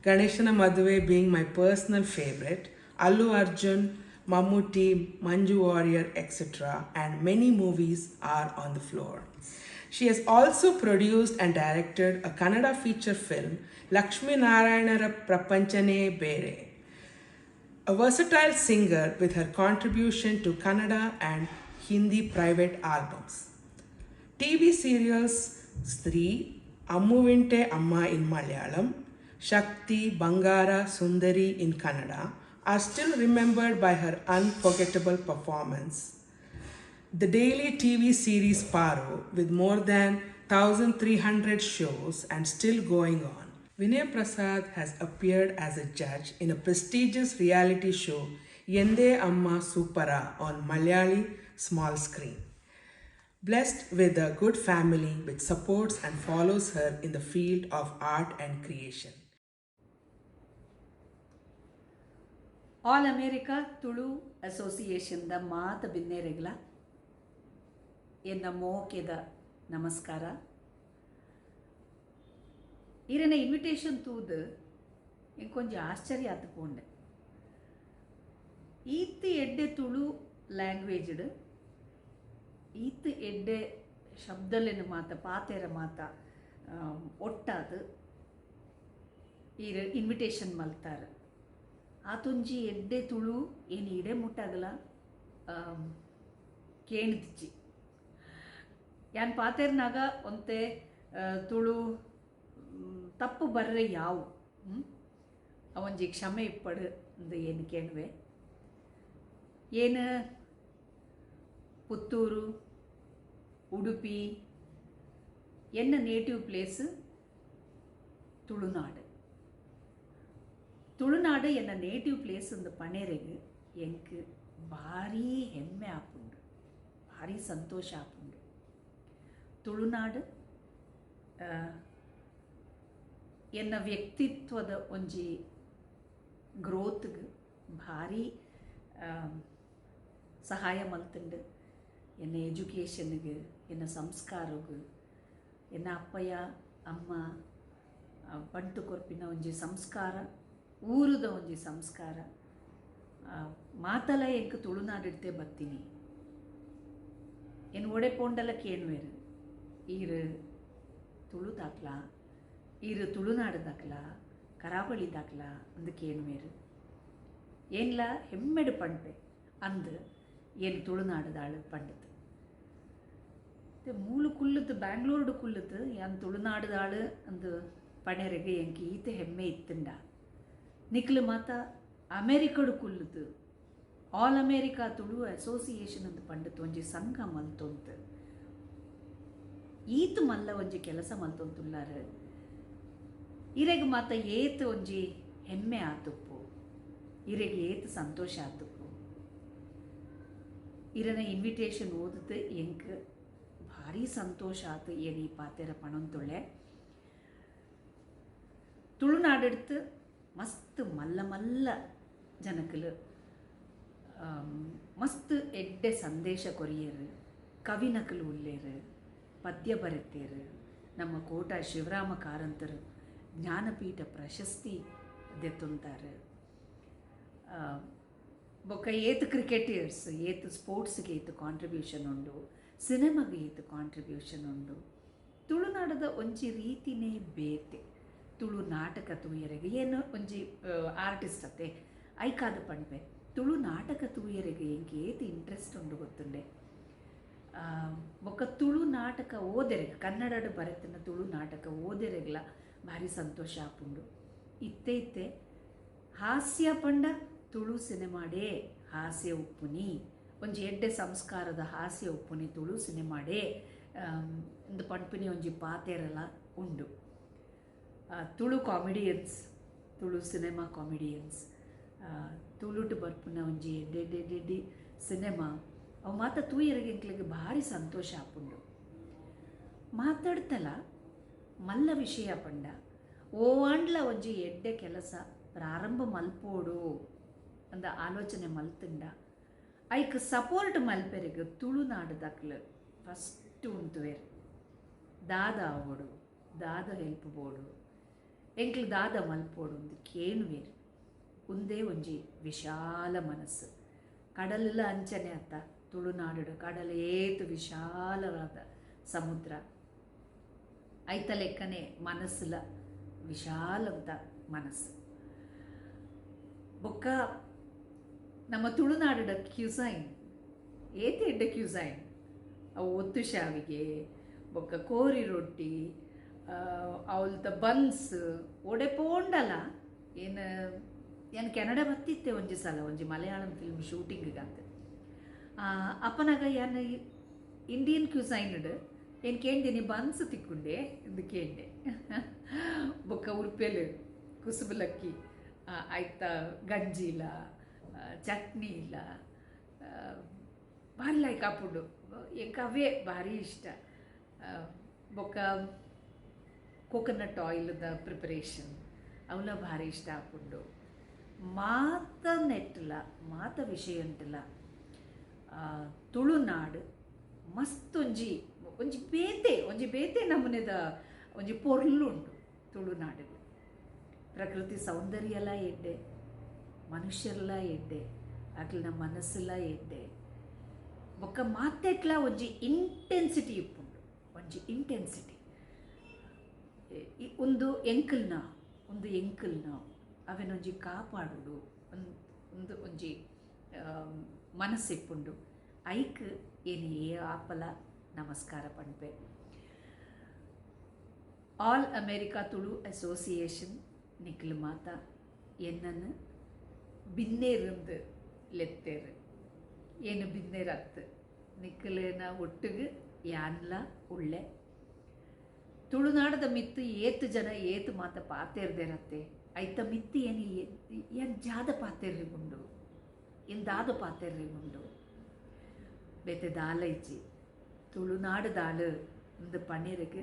Speaker 7: Ganeshana Maduve being my personal favorite, Allu Arjun, Mammootty, Manju Warrior, etc., and many movies are on the floor. She has also produced and directed a Kannada feature film, Lakshmi Narayanara Prapanchane Bere. A versatile singer with her contribution to Kannada and Hindi private albums. TV serials Stree, Ammuvinte Amma in Malayalam, Shakti, Bangara, Sundari in Kannada are still remembered by her unforgettable performance. The daily TV series Paro, with more than 1,300 shows and still going on. Vinay Prasad has appeared as a judge in a prestigious reality show Yende Amma Supara on Malayali small screen. Blessed with a good family which supports and follows her in the field of art and creation.
Speaker 8: All America Tulu association the ಮಾತ ಬಿನ್ನೇರೆಗ್ಲ ಎನ್ನ ಮೋಕೆದ ನಮಸ್ಕಾರ. ಈರನ ಇನ್ವಿಟೇಷನ್ ತೂದು ಎಂಕೊಂಜಿ ಆಶ್ಚರ್ಯ ಆತು ಪೋಂಡೆ. ಈತ್ ಎಡ್ಡೆ ತುಳು ಲ್ಯಾಂಗ್ವೇಜ್ಡ್ ಈತ್ ಎಡ್ಡೆ ಶಬ್ದಲೆನ ಮಾತ ಪಾತೆರ ಮಾತ ಒಟ್ಟಾದ ಈರ್ ಇನ್ವಿಟೇಷನ್ ಮಲ್ತಾರ. ಆತೊಂಜಿ ಎಡ್ಡೆ ತುಳು ಏನು ಇಡೆ ಮುಟ್ಟಾಗಲ ಕೇಣಿದಿಜ್ಜಿ. ಯಾನ್ ಪಾತೆರ್ನಾಗ ಒಂತೆ ತುಳು ತಪ್ಪು ಬರ್ರೆ ಯಾವು ಅವೊಂಜಿ ಕ್ಷಮೆ ಇಪ್ಪಡು ಅಂದು ಏನು ಕೇಳುವೆ. ಏನು ಪುತ್ತೂರು ಉಡುಪಿ ಎನ್ನ ನೇಟಿವ್ ಪ್ಲೇಸ್ ತುಳುನಾಡು. ತುಳುನಾಡು ಎನ್ನ ನೇಟಿವ್ ಪ್ಲೇಸ್ ಒಂದು ಪಣೇರೆಗ್ ಎಂಕ್ ಭಾರೀ ಹೆಮ್ಮೆ ಆಪುಂಡು, ಭಾರೀ ಸಂತೋಷ ಆಪುಂಡು. ತುಳುನಾಡು ಎನ್ನ ವ್ಯಕ್ತಿತ್ವದ ಒಂಜಿ ಗ್ರೋತ್ಗ್ ಭಾರೀ ಸಹಾಯ ಮಲ್ತುಂಡು. ಎನ್ನ ಎಜುಕೇಷನ್ಗೆ, ಎನ್ನ ಸಂಸ್ಕಾರಗ್, ಎನ್ನ ಅಪ್ಪಯ್ಯ ಅಮ್ಮ ಬಂಟು ಕೊರ್ಪಿನ ಒಂಜಿ ಸಂಸ್ಕಾರ, ಊರುದ ಒಂಜಿ ಸಂಸ್ಕಾರ ಮಾತಲ ಎಂಕ್ ತುಳುನಾಡಿಡ್ತೆ ಬತ್ತೀನಿ. ಎನ್ ಒಡೆ ಪೋಂಡಲ ಕೇಣುವೆರು, ಈರು ತುಳು ದಾಕ್ಲ, ಈರು ತುಳುನಾಡು ದಾಕ್ಲ, ಕರಾವಳಿ ದಾಕ್ಲ ಅಂದು ಕೇಣುವೆರು. ಏನ್ಲ ಹೆಮ್ಮೆಡು ಪಂಪೆ ಅಂದು ಏನು ತುಳುನಾಡುದಾಳು ಪಂಡತು. ಮೂಲು ಕುಲ್ಲುತ್ತು ಬ್ಯಾಂಗ್ಳೂರ್ಡು ಕುಲ್ಲುತ್ತು ಯಾನ್ ತುಳುನಾಡುದಾಳು ಅಂದು ಪಣೆರೆಗೆ ಎಂಕ್ ಈತ ಹೆಮ್ಮೆ ಇತ್ತುಂಡ. ನಿಕ್ಲು ಮಾತ ಅಮೇರಿಕಡು ಕುಲ್ಲುತ್ತು ಆಲ್ ಅಮೇರಿಕಾ ತುಳು ಅಸೋಸಿಯೇಷನ್ ಅಂದು ಪಂಡತು ಒಂಜಿ ಸಂಘ ಮಲ್ತೊಂತು ಈತು ಮಲ್ಲ ಒಂಜಿ ಕೆಲಸ ಮಲ್ತೊಂತುಲ್ಲಾರು. ಇರೆಗ್ ಮಾತ ಏತು ಒಂಜಿ ಹೆಮ್ಮೆ ಆತುಪ್ಪು, ಇರೆಗ್ ಏತು ಸಂತೋಷ ಆತುಪ್ಪು. ಇರನ ಇನ್ವಿಟೇಷನ್ ಓದಿತು ಎಂಕ್ ಭಾರೀ ಸಂತೋಷ ಆತು. ಏನು ಈ ಪಾತೆರ ಪಣೊಂತೊಳ್ಳೆ. ತುಳುನಾಡೆಡ್ತು ಮಸ್ತ್ ಮಲ್ಲ ಮಲ್ಲ ಜನಕಲು ಮಸ್ತ್ ಎಡ್ಡೆ ಸಂದೇಶ ಕೊರಿಯರು, ಕವಿನಕಲು ಉಲ್ಲೇರು, ಪದ್ಯ ಬರೆತೇರು. ನಮ್ಮ ಕೋಟ ಶಿವರಾಮ ಕಾರಂತರು ಜ್ಞಾನಪೀಠ ಪ್ರಶಸ್ತಿ ದೆತ್ತೊಂತಾರೆ. ಬೊಕ್ಕ ಏತ್ ಕ್ರಿಕೆಟಿಯರ್ಸ್, ಏತ್ ಸ್ಪೋರ್ಟ್ಸ್ಗೆ ಏತ್ ಕಾಂಟ್ರಿಬ್ಯೂಷನ್ ಉಂಡು, ಸಿನಿಮಾಗೆ ಏತ್ ಕಾಂಟ್ರಿಬ್ಯೂಷನ್ ಉಂಡು. ತುಳುನಾಡದ ಒಂಜಿ ರೀತಿನೇ ಬೇತೆ. ತುಳು ನಾಟಕ ತೂಯರೆಗೆ ಏನು ಒಂಜಿ ಆರ್ಟಿಸ್ಟ್ ಅತ್ತೆ ಐಕಾದ ಪಂಪೆ ತುಳು ನಾಟಕ ತೂಯರೆಗೆ ಎಂಕ್ ಏತ್ ಇಂಟ್ರೆಸ್ಟ್ ಉಂಡು ಗೊತ್ತುಂಡೆ. ಬೊಕ್ಕ ತುಳು ನಾಟಕ ಓದೆರೆಗೆ, ಕನ್ನಡಡು ಬರೆತನ ತುಳು ನಾಟಕ ಓದೆರೆಗ್ಲ ಭಾರಿ ಸಂತೋಷ ಆಪುಂಡು. ಇತ್ತೆ ಇತ್ತೆ ಹಾಸ್ಯ ಪಂಡ ತುಳು ಸಿನಿಮಾಡೇ ಹಾಸ್ಯ ಉಪ್ಪುನಿ, ಒಂಜಿ ಎಡ್ಡೆ ಸಂಸ್ಕಾರದ ಹಾಸ್ಯ ಉಪ್ಪುನಿ ತುಳು ಸಿನಿಮಾಡೇ ಇಂದು ಪಂಪಿನಿ ಒಂಜಿ ಪಾತೆರಲ ಉಂಡು. Tulu comedians, Tulu cinema comedians, ತುಳುಟು ಬರ್ಪುನ ಒಂಜಿ ಎಡ್ಡೆ ಎಡ್ಡೆ ಎಡ್ಡೆ ಸಿನಿಮಾ ಅವು ಮಾತ ತೂಯರಿಗೆ ಎಂಕ್ಲೆಗ್ ಭಾರಿ ಸಂತೋಷ ಆಪುಂಡು. ಮಾತಾಡ್ತಲ ಮಲ್ಲ ವಿಷಯ ಪಂಡ ಓವಾಂಡ್ಲ ಒಂಜಿ ಎಡ್ಡೆ ಕೆಲಸ ಪ್ರಾರಂಭ ಮಲ್ಪೋಡು ಅಂದ ಆಲೋಚನೆ ಮಲ್ತುಂಡ ಐಕ್ ಸಪೋರ್ಟ್ ಮಲ್ಪೆರೆಗ್ ತುಳುನಾಡುದಕ್ಲು ಫಸ್ಟ್ ಉಂತುವೆರ್. ದಾದ ಆವೋಡು, ದಾದ ಹೆಲ್ಪ್ ಬೋಡು, ಎಂಕ್ಲು ದಾದ ಮಲ್ಪೋಡು ಅಂದು ಕೇಣುವೆರ್. ಉಂದೇ ಒಂಜಿ ವಿಶಾಲ ಮನಸ್ಸು. ಕಡಲೆಲ್ಲ ಅಂಚನೆ ಅತ್ತ ತುಳುನಾಡು ಕಡಲು ಏತು ವಿಶಾಲವಾದ ಸಮುದ್ರ ಐತ ಲೆಕ್ಕನೆ ಮನಸ್ಸುಲ ವಿಶಾಲಂತ ಮನಸ್ಸು. ಬೊಕ್ಕ ನಮ್ಮ ತುಳುನಾಡಿನ ಕ್ಯುಸೈನ್ ಏತ್ ಎಡ್ಡೆ ಕ್ಯೂಸೈನ್. ಅವು ಒತ್ತು ಶಾವಿಗೆ ಬೊಕ್ಕ ಕೋರಿ ರೊಟ್ಟಿ, ಅವಲ್ತ ಬನ್ಸ್ ಒಡೆ ಪೋಂಡಲ. ಏನು ಏನು ಕೆನಡಾ ಬತ್ತಿತ್ತೆ ಒಂಜಿ ಸಲ ಒಂಜಿ ಮಲಯಾಳಂ ಫಿಲ್ಮ್ ಶೂಟಿಂಗ್ ಅಂತ. ಅಪ್ಪನಾಗ ಯಾನ್ ಇಂಡಿಯನ್ ಕ್ಯೂಸೈನ್ಡ್ ಏನು ಕೇಂದಿನಿ, ಬನ್ಸ್ ತಿಕ್ಕೊಂಡೆ ಎಂದು ಕೇಂಡೆ. ಬೊಕ್ಕ ಉರ್ಪೆಲು, ಕುಸುಬುಲಕ್ಕಿ, ಆಯ್ತ ಗಂಜಿ ಇಲ್ಲ, ಚಟ್ನಿ ಇಲ್ಲ, ಭಾರಿ ಲೈಕ್ ಆಪುಂಡು ಎಂಕ್ ಅವೇ ಭಾರಿ ಇಷ್ಟ. ಬೊಕ್ಕ ಕೋಕೋನಟ್ ಆಯಿಲ್ದ ಪ್ರಿಪರೇಷನ್ ಅವಲ ಭಾರಿ ಇಷ್ಟ ಆಪುಂಡು. ಮಾತ ನೆಟ್ಟಲ ಮಾತ ವಿಷಯ ಉಂಟಲ ತುಳುನಾಡು ಮಸ್ತ್ ಒಂಜಿ ಒಂಜಿ ಬೇತೆ ಒಂಜಿ ಬೇತೆ ನಮೂನೆದ ಒಂಜಿ ಪೊರ್ಲುಂಡು ತುಳುನಾಡು. ಪ್ರಕೃತಿ ಸೌಂದರ್ಯಲ ಎಡ್ಡೆ, ಮನುಷ್ಯರ್ಲ ಎಡ್ಡೆ, ಅಕ್ಲಿನ ಮನಸ್ಸುಲ ಎಡ್ಡೆ. ಬೊಕ್ಕ ಮಾತೆಟ್ಲ ಒಂಜಿ ಇಂಟೆನ್ಸಿಟಿ ಇಪ್ಪುಂಡು, ಒಂಜಿ ಇಂಟೆನ್ಸಿಟಿ. ಒಂದು ಎಂಕಲ್ನ ಒಂದು ಎಂಕಲ್ನ ಅವೆನೊಂಜಿ ಕಾಪಾಡುಡು ಒಂದು ಒಂಜಿ ಮನಸ್ಸಿಪ್ಪುಂಡು. ಐಕ್ ಏನು ಏ ಆಪಲ ನಮಸ್ಕಾರ ಪಣ್ಪೆ. ಆಲ್ ಅಮೇರಿಕಾ ತುಳು ಅಸೋಸಿಯೇಷನ್ ನಿಕ್ಲು ಮಾತ ಎನ್ನನ್ನು ಬಿನ್ನೇருந்து ಲೆತ್ತೇರು. ಏನು ಬಿನ್ನೇರತ್ತು ನಿಕ್ಕಲೇನ ಒಟ್ಟಿಗೆ ಯಾನ್ಲ ಉಳ್ಳೆ. ತುಳುನಾಡದ ಮಿತ್ತು ಏತು ಜನ ಏತು ಮಾತ ಪಾತೇರ್ದೇರತ್ತೆ. ಐತ ಮಿತ್ತು ಏನು ಏನು ಜಾದ ಪಾತೇರ್ರಿ ಉಂಡು, ಎಂದಾದ ಪಾತೇರ್ರಿ ಉಂಡು. ಬೇತೆ ದಾಲ ಇಜ್ಜಿ ತುಳುನಾಡು ಒಂದು ಪಣ್ಣೀರಿಗೆ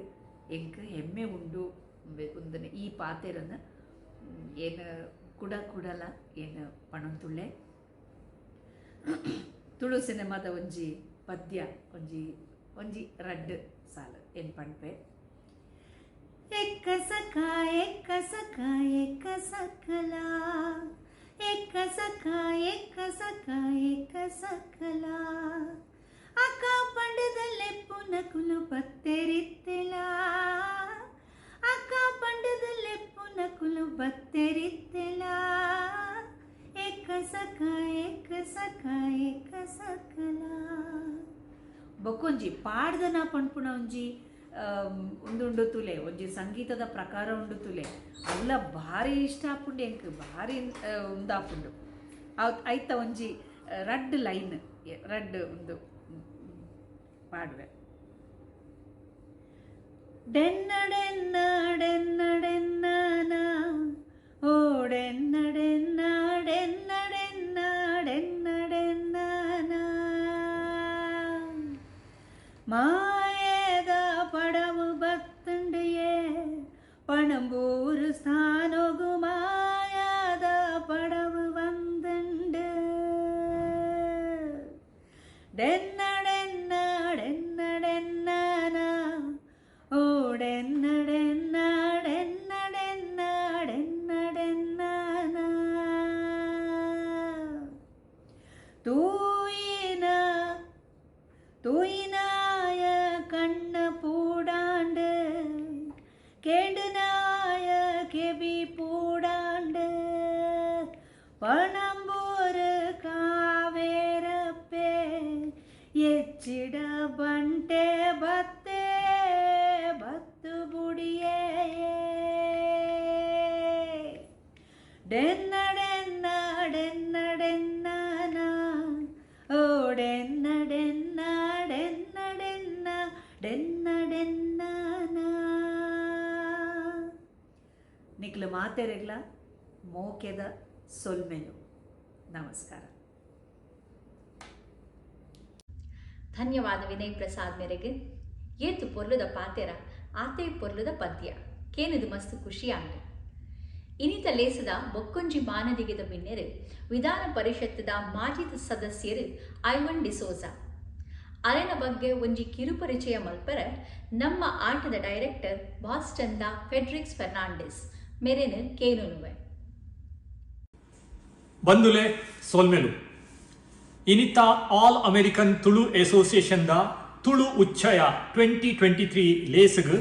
Speaker 8: ಎಂಕ್ ಹೆಮ್ಮೆ ಉಂಡು. ಒಂದನೆ ಈ ಪಾತೆರನ್ನು ಏನು ಕುಡ ಕುಡಲ ಏನು ಪಣಂತುಳ್ಳೆ. ತುಳು ಸಿನಿಮಾದ ಒಂಜಿ ಪದ್ಯ ಒಂಜಿ ಒಂಜಿ ರಡ್ಡ್ ಸಾಲು ಏನು ಪಣ್ಪೆ. ಎಕ್ಕ ಸಖ ಎಕ್ಕ ಸಖ ಎಕ್ಕ ಸಕಲ, ಎಕ್ಕ ಸಖ ಎಕ್ಕ ಸಖ ಎಕ್ಕ ಸಕಲ, ಅಕ್ಕ ಪಂಡದಲ್ಲೆಪ್ಪು ನಕುಲು ಬತ್ತೆರಿತ್ತೆಲ, ಅಕ್ಕ ಪಂಡದಲ್ಲೆಪ್ಪು ನಕುಲು ಬತ್ತೆರಿತ್ತೆಲ, ಎಕ್ಕ ಸಖ ಎಕ್ಕ ಸಖ ಎಕ್ಕ ಸಕಲ. ಬೊಕ್ಕೊಂಜಿ ಪಾಡ್ದನ ಪಣ್ಪುಣ ಒಂಜಿ ಉಂದುಂಡು ತುಲೆ, ಒಂಜಿ ಸಂಗೀತದ ಪ್ರಕಾರ ಉಂಡು ತುಲೆ. ಅಲ್ಲ ಭಾರಿ ಇಷ್ಟ ಆಪುಂಡು ಎಂಕ್, ಭಾರಿ ಉಂದಾಪುಂಡು. ಐತ ಒಂಜಿ ರಡ್ಡ್ ಲೈನ್ ರಡ್ಡ್ ಒಂದು ಪಾಡುವೆ. ಡೆನ್ನ ಡೆನ್ನ ಡೆನ್ನ ಡೆನ್ನ ಓ ಡೆನ್ನ ಡೆನ್ನ ಡೆನ್ನ ಡೆನ್ನ ಡೆನ್ನ ಡೆನ್ನ ಮಾಯದ ಪಡವು ಬತ್ತುಂಡಿಯೇ ಪಣಂಬೂರು ಸ್ಥಾನೊಗು ಮಾಯದ ಪಡವು ಬಂದುಂಡು. ಡೆನ್ನ ಡೆನ್ನ ಡೆನ್ನ ಡೆನ್ನ ಓ ಡೆನ್ನ ಡೆನ್ನ ಡೆನ್ನ ಡೆನ್ನ ಡೆನ್ನ ಡೆನ್ನ ತೂಯಿನ ತೂಯಿನಾಯ ಕಣ್ಣ பூடாண்டு கேண்டுநாய கெபி பூடாண்டு பணம்பூர் காவேரப்பே எச்சிட ಬಂಟೆ ಬತ್ತೆ ಬತ್ತು ಬುಡಿಯೇ. ಡೆನ್ನ ಡೆನ್ನ ಡೆನ್ನ ಡೆನ್ನ ಓ ಡೆನ್ನ ಡೆನ್ನ ಡೆನ್ನ ಡೆನ್ನ ಡೆನ್ನ ಡೆನ್ನ. ನಿಕ್ಲು ಮಾತೆರೆಗ್ಲ ಮೋಕೆದ ಸೊಲ್ಮೆಲು. ನಮಸ್ಕಾರ.
Speaker 2: ಧನ್ಯವಾದ ವಿನಯ್ ಪ್ರಸಾದ್ ಮೇರೆಗೆ. ಏತು ಪೊರ್ಲುದ ಪಾತೆರ ಆತೆ ಪೊರ್ಲುದ ಪದ್ಯ ಕೇನದು ಮಸ್ತ್ ಖುಷಿ ಆಂಡ್. ಇನಿತ ಲೇಸದ ಬೊಕ್ಕೊಂಜಿ ಮಾನದಿಗೆದ ಬಿನ್ನೆರು ವಿಧಾನ ಪರಿಷತ್ತದ ಮಾಜಿ ಸದಸ್ಯರು ಐವನ್ ಡಿಸೋಜಾ ಅರೆನ ಬಗ್ಗೆ ಒಂಜಿ ಕಿರುಪರಿಚಯ ಮಲ್ಪರ ನಮ್ಮ ಆಟದ ಡೈರೆಕ್ಟರ್ ಬಾಸ್ಟನ್ದ ಫೆಡ್ರಿಕ್ಸ್ ಫೆರ್ನಾಂಡಿಸ್ ಮೆರೆನು ಕೇನುನುವೆ.
Speaker 9: ಬಂದುಲೆ ಸೋಲ್ಮೆಲು. ಇನಿತ ಆಲ್ ಅಮೆರಿಕನ್ ತುಳು ಅಸೋಸಿಯೇಷನ್ದ ತುಳು ಉಚ್ಚಯ 2023 ಲೇಸ್ಗ್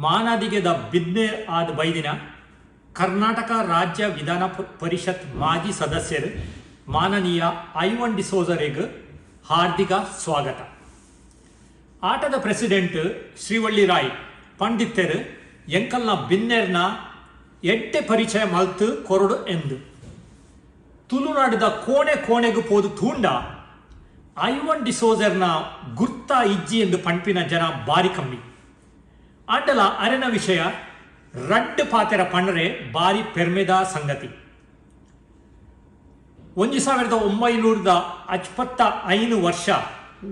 Speaker 9: ಮಾನಾದಿಗೆದ ಬಿದ್ನೇರ್ ಆದ ಬೈದಿನ ಕರ್ನಾಟಕ ರಾಜ್ಯ ವಿಧಾನ ಪರಿಷತ್ ಮಾಜಿ ಸದಸ್ಯರು ಮಾನನೀಯ ಐವನ್ ಡಿಸೋಜರೆಗ್ ಹಾರ್ದಿಕ ಸ್ವಾಗತ. ಆಟದ ಪ್ರೆಸಿಡೆಂಟ್ ಶ್ರೀವಳ್ಳಿ ರಾಯ್ ಪಂಡಿತೆರ್ ಎಂಕಲ್ನ ಬಿನ್ನೆರ್ನ ಎಡ್ಡೆ ಪರಿಚಯ ಮಲ್ತ್ ಕೊರೊಡು ಎಂದು. ತುಳುನಾಡುದ ಕೋಣೆ ಕೋಣೆಗ್ ಪೋದು ತೂಂಡ ಐವನ್ ಡಿಸೋಜರ್ನ ಗುರ್ತ ಇಜ್ಜಿ ಎಂದು ಪನ್ಪಿನ ಜನ ಬಾರಿ ಕಮ್ಮಿ. ಆಂಡಲ ಅರೆನ ವಿಷಯ ರಡ್ಡ್ ಪಾತೆರ ಪಂಡರೆ ಬಾರಿ ಪೆರ್ಮೆದ ಸಂಗತಿ. 1955 ವರ್ಷ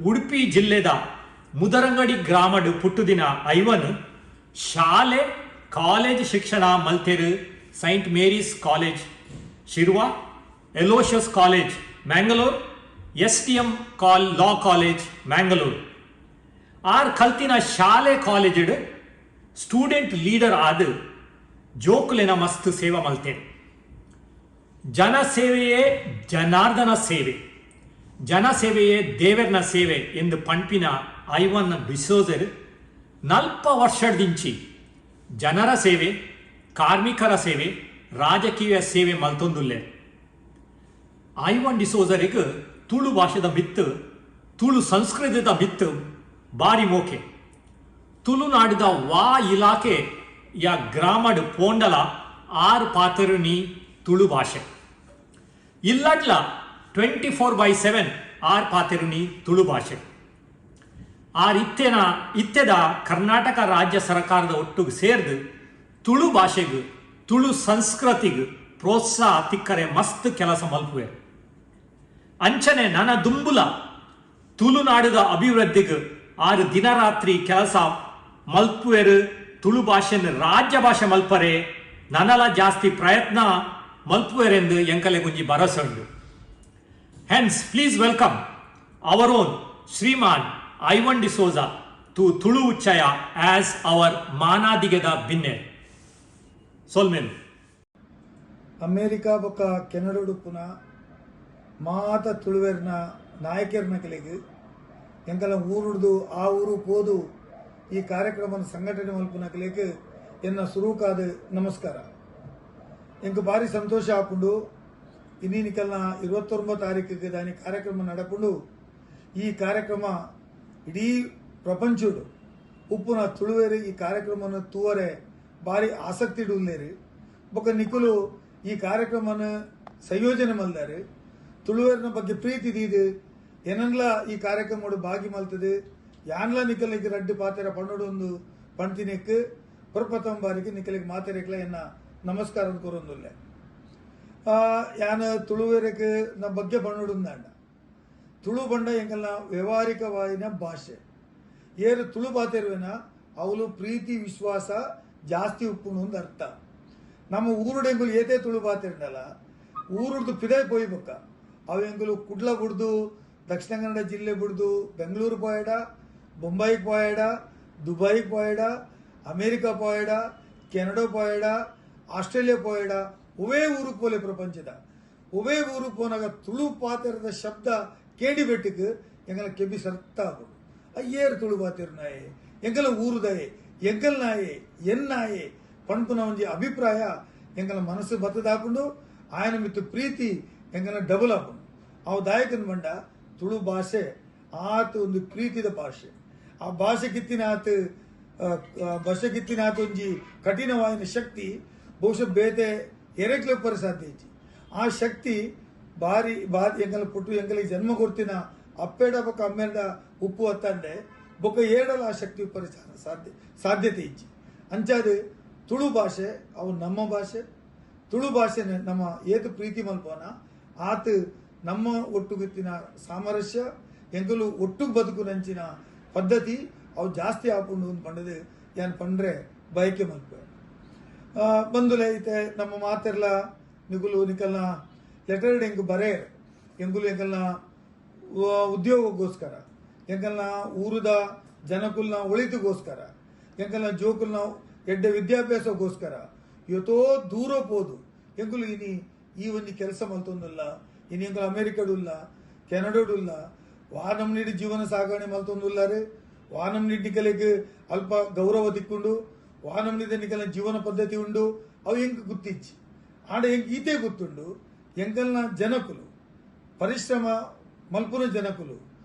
Speaker 9: ಉಡುಪಿ ಜಿಲ್ಲೆದ ಮುದರಂಗಡಿ ಗ್ರಾಮಡ್ ಪುಟ್ಟುದಿನ ಐವನ್ ಶಾಲೆ ಕಾಲೇಜ್ ಶಿಕ್ಷಣ ಮಲ್ತೆರ್ Saint Mary's College Shirva, Aloysius College Mangalore, S D M Law College Mangalore. R ಕಲ್ತಿನ ಶಾಲೆ ಕಾಲೇಜ್ಡ್ ಸ್ಟೂಡೆಂಟ್ ಲೀಡರ್ ಆದ್ ಜೋಕುಲೆನ ಮಸ್ತ್ ಸೇವೆ ಮಲ್ತೆರ್. ಜನಸೇವೆಯೇ ಜನಾರ್ದನ ಸೇವೆ, ಜನಸೇವೆಯೇ ದೇವರ್ನ ಸೇವೆ ಎಂದು ಪಣ್ಪಿನ ಐವನ್ ಡಿಸೋಜರ್ ನಲ್ಪ ವರ್ಷದಿಂಚಿ ಜನರ ಸೇವೆ, ಕಾರ್ಮಿಕರ ಸೇವೆ, ರಾಜಕೀಯ ಸೇವೆ ಮಲ್ತೊಂದುಲ್ಲೆ. ಐವನ್ ಡಿಸೋಜರಿಗೆ ತುಳು ಭಾಷೆದ ಮಿತ್ತು, ತುಳು ಸಂಸ್ಕೃತದ ಮಿತ್ತು ಬಾರಿ ಮೋಕೆ. ತುಳುನಾಡಿದ ವಾ ಇಲಾಖೆ ಯ ಗ್ರಾಮಡ್ ಪೋಂಡಲ ಆರ್ ಪಾತೆರುನಿ ತುಳು ಭಾಷೆ. ಇಲ್ಲಡ್ಲ 24/7 ಆರ್ ಪಾತೆರುನಿ ತುಳು ಭಾಷೆ. ಆರ್ ಇತ್ತೆನ ಇತ್ತೆದ ಕರ್ನಾಟಕ ರಾಜ್ಯ ಸರ್ಕಾರದ ಒಟ್ಟುಗು ಸೇರ್ದು ತುಳು ಭಾಷೆಗ್, ತುಳು ಸಂಸ್ಕೃತಿಗ್ ಪ್ರೋತ್ಸಾಹ ತಿಕ್ಕರೆ ಮಸ್ತ್ ಕೆಲಸ ಮಲ್ಪುವೆ. ಅಂಚನೆ ನನ ದುಂಬುಲ ತುಳುನಾಡುದ ಅಭಿವೃದ್ಧಿಗ್ ಆರು ದಿನರಾತ್ರಿ ಕೆಲಸ ಮಲ್ಪುವೆರು. ತುಳು ಭಾಷೆನ್ ರಾಜ್ಯ ಭಾಷೆ ಮಲ್ಪರೆ ನನಲ ಜಾಸ್ತಿ ಪ್ರಯತ್ನ ಮಲ್ಪುವೆರೆಂದು ಎಂಕಲೆ ಗುಂಜಿ ಭರವಸೆ ಉಂಡು. Hence, please welcome our own Shriman Ivan D'Souza to Tulu Uchchaya as our ಮಾನಾದಿಗೆದ ಬಿನ್ನೆರ್. ಸೊಲ್ಮೆಲು.
Speaker 10: ಅಮೇರಿಕಾ ಬೊಕ್ಕ ಕೆನಡಾಡುಪ್ಪುನ ಮಾತ ತುಳುವೆರ್ನ ನಾಯಕೆರ್ನಕಲೆಗ್, ಎಂಕಲ ಊರುಡ್ದು ಆ ಊರು ಪೋದು ಈ ಕಾರ್ಯಕ್ರಮನ ಸಂಘಟನೆ ಮಲ್ಪುನಕಲೆಗ್ ಎನ್ನ ಸುರೂಕಾದ ನಮಸ್ಕಾರ. ಎಂಕ್ ಬಾರಿ ಸಂತೋಷ ಆಪುಂಡು. ಇನ್ನಿನಿಕಲ್ನ 29 ತಾರೀಕಿಗೆ ದಾನಿ ಕಾರ್ಯಕ್ರಮ ನಡಪುಂಡು. ಈ ಕಾರ್ಯಕ್ರಮ ಇಡೀ ಪ್ರಪಂಚಡು ಉಪ್ಪುನ ತುಳುವೆರು ಈ ಕಾರ್ಯಕ್ರಮನ ತೂವರೆ ಬಾರಿ ಆಸಕ್ತಿ ಉಲ್ಲೇರು. ಬೊಕ್ಕ ನಿಕುಲು ಈ ಕಾರ್ಯಕ್ರಮನ ಸಂಯೋಜನೆ ಮಲ್ದಾರು. ತುಳುವೆರ್ನ ಬಗ್ಗೆ ಪ್ರೀತಿ ದೀದು ಏನನ್ಲ ಈ ಕಾರ್ಯಕ್ರಮ ಭಾಗಿ ಮಲ್ತದೆ. ಯಾನ್ಲ ನಿಕಲಿಗೆ ರಡ್ಡು ಪಾತೆರ ಪಣ್ಣುಡು ಒಂದು ಪಂತಿನೆಕ್ ಪ್ರಪ್ರಥಮ ಬಾರಿಗೆ ನಿಕಲಿಗೆ ಮಾತೆರೆಕ್ಲ ಎನ್ನ ನಮಸ್ಕಾರ ಕೊರೊಂದುಲ್ಲೆ. ಯಾನ ತುಳುವೆರೆಗ್ ನ ಬಗ್ಗೆ ಪಣ್ಣುಡುಂದಾಂಡ, ತುಳು ಬಂಡ ಎಂಕಲ್ನ ವ್ಯವಹಾರಿಕವಾಯಿನ ಭಾಷೆ. ಏರು ತುಳು ಪಾತೆರುವೆನ ಅವಳು ಪ್ರೀತಿ ವಿಶ್ವಾಸ ಜಾಸ್ತಿ ಉಪ್ಪುಂಡು ಅಂತ ಅರ್ಥ. ನಮ್ಮ ಊರುಡೆಂಗುಲು ಏತೇ ತುಳು ಪಾತೆರ್ಂಡಲ ಊರುಡ್ದು ಪಿದೈ ಪೋಯಿ ಬೊಕ್ಕ ಅವು ಎಂಗುಲು ಕುಡ್ಲ ಬುಡ್ದು, ದಕ್ಷಿಣ ಕನ್ನಡ ಜಿಲ್ಲೆ ಬುಡ್ದು ಬೆಂಗಳೂರು ಪೋಯಡ, ಬೊಂಬಾಯಿಗೆ ಪೋಯಡ, ದುಬೈಗೆ ಪೋಯಡ, ಅಮೇರಿಕಾ ಪೋಯಡ, ಕೆನಡಾ ಪೋಯಡ, ಆಸ್ಟ್ರೇಲಿಯಾ ಪೋಯಡ, ಒವೇ ಊರು ಪೋಲೆ, ಪ್ರಪಂಚದ ಒವೇ ಊರು ಪೋನಾಗ ತುಳು ಪಾತೆರದ ಶಬ್ದ ಕೇಡಿ ಬೆಟ್ಟಿಗೆ ಎಂಗಲ ಕೆಬಿ ಸರ್ತ ಆಗುಡು. ಅಯ್ಯೇರು ತುಳು ಪಾತೆರು ನಾಯೆ, ಎಂಗಲ ಊರುದಯೆ, ಎಂಕಲ್ ನಾಯೆ, ಎನ್ನಾಯೆ ಪಣ್ಪುನ ಒಂಜಿ ಅಭಿಪ್ರಾಯ ಎಂಗಲ ಮನಸ್ಸು ಬತ್ತದಾಕೊಂಡು ಆಯನ ಮಿತ್ತು ಪ್ರೀತಿ ಎಂಗಲ ಡಬಲ್ ಆಪುಂಡು. ಅವು ದಾಯಕನ ಬಂಡ ತುಳು ಭಾಷೆ ಆತ ಒಂದು ಪ್ರೀತಿದ ಭಾಷೆ. ಆ ಭಾಷೆ ಕಿತ್ತಿನ ಆತ ಭಾಷೆ ಕಿತ್ತಿನ ಆತ ಒಂಜಿ ಕಠಿಣವಾಯಿನ ಶಕ್ತಿ ಬಹುಶಃ ಬೇತೆ ಎರೆಕ್ಲೆ ಪರ ಸಾಧ್ಯ ಇಜ್ಜಿ. ಆ ಶಕ್ತಿ ಬಾರಿ ಬಾರಿ ಎಂಗಲ ಪುಟ್ಟು ಎಂಗಲಿಗೆ ಜನ್ಮ ಕೊಡ್ತಿನ ಅಪ್ಪೇಡ ಬೊಕ್ಕ ಅಮ್ಮೇಡ ಉಪ್ಪು ಅತ್ತಂಡೆ ಬೊಕ್ಕ ಏಡಲ ಆ ಶಕ್ತಿ ಉಪ್ಪರ ಸಾಧ್ಯತೆ ಇಜ್ಜಿ. ಅಂಚಾದ ತುಳು ಭಾಷೆ ಅವು ನಮ್ಮ ಭಾಷೆ. ತುಳು ಭಾಷೆನ ನಮ್ಮ ಏತು ಪ್ರೀತಿ ಮಲ್ಪೋನ ಆತ ನಮ್ಮ ಒಟ್ಟುಗುತ್ತಿನ ಸಾಮರಸ್ಯ, ಎಂಕಲು ಒಟ್ಟು ಬದುಕು ನಂಚಿನ ಪದ್ಧತಿ ಅವು ಜಾಸ್ತಿ ಆಪುಂಡು ಅಂತ ಪಂಡದು ಯಾನ್ ಪಂಡ್ರೆ ಬಯಕೆ ಮಲ್ಪೆ. ಬಂದುಲೆ ಐತೆ ನಮ್ಮ ಮಾತೆರ್ಲ ನಿಗುಲು ನಿಕಲ್ನ ಲೆಟರ್ಡ್ ಎಂಕ್ ಬರೇರ್. ಎಂಕುಲು ಎಂಕಲ್ನ ಉದ್ಯೋಗಕ್ಕೋಸ್ಕರ, ಎಂಕಲ್ನ ಊರುದ ಜನಕುಲ್ನ ಒಳಿತುಗೋಸ್ಕರ, ಎಂಕಲ್ನ ಜೋಕುಲ್ನ ಎಡ್ಡೆ ವಿದ್ಯಾಭ್ಯಾಸಕ್ಕೋಸ್ಕರ ಇವತ್ತೋ ದೂರ ಪೋದು ಎಂಕುಲು ಇನಿ ಈ ಒಂಜಿ ಕೆಲಸ ಮಲ್ತೊಂದುಲ್ಲ. ಇನಿ ಎಂಕುಲು ಅಮೇರಿಕಡುಲ್ಲ, ಕೆನಡಾಡುಲ್ಲ, ವಾ ನಮ್ನಿಡಿ ಜೀವನ ಸಾಗಣೆ ಮಲ್ತೊಂದುಲ್ಲಾರೆ. ವಾ ನಮ್ನಿಡಿ ನಿಕಲೆಗ್ ಅಲ್ಪ ಗೌರವ ತಿಕ್ಕೊಂಡು, ವಾ ನಮ್ನಿದ ನಿಕಲ್ನ ಜೀವನ ಪದ್ಧತಿ ಉಂಡು, ಅವು ಎಂಕ್ ಗುತ್ತಿಚ್ಚಿ. ಆಂಡ ಎಂಕ್ ಈತೆ ಗೊತ್ತುಂಡು, ಎಂಕಲ್ನ ಜನಕುಲು ಪರಿಶ್ರಮ ಮಲ್ಪುನ ಜನಕುಲು.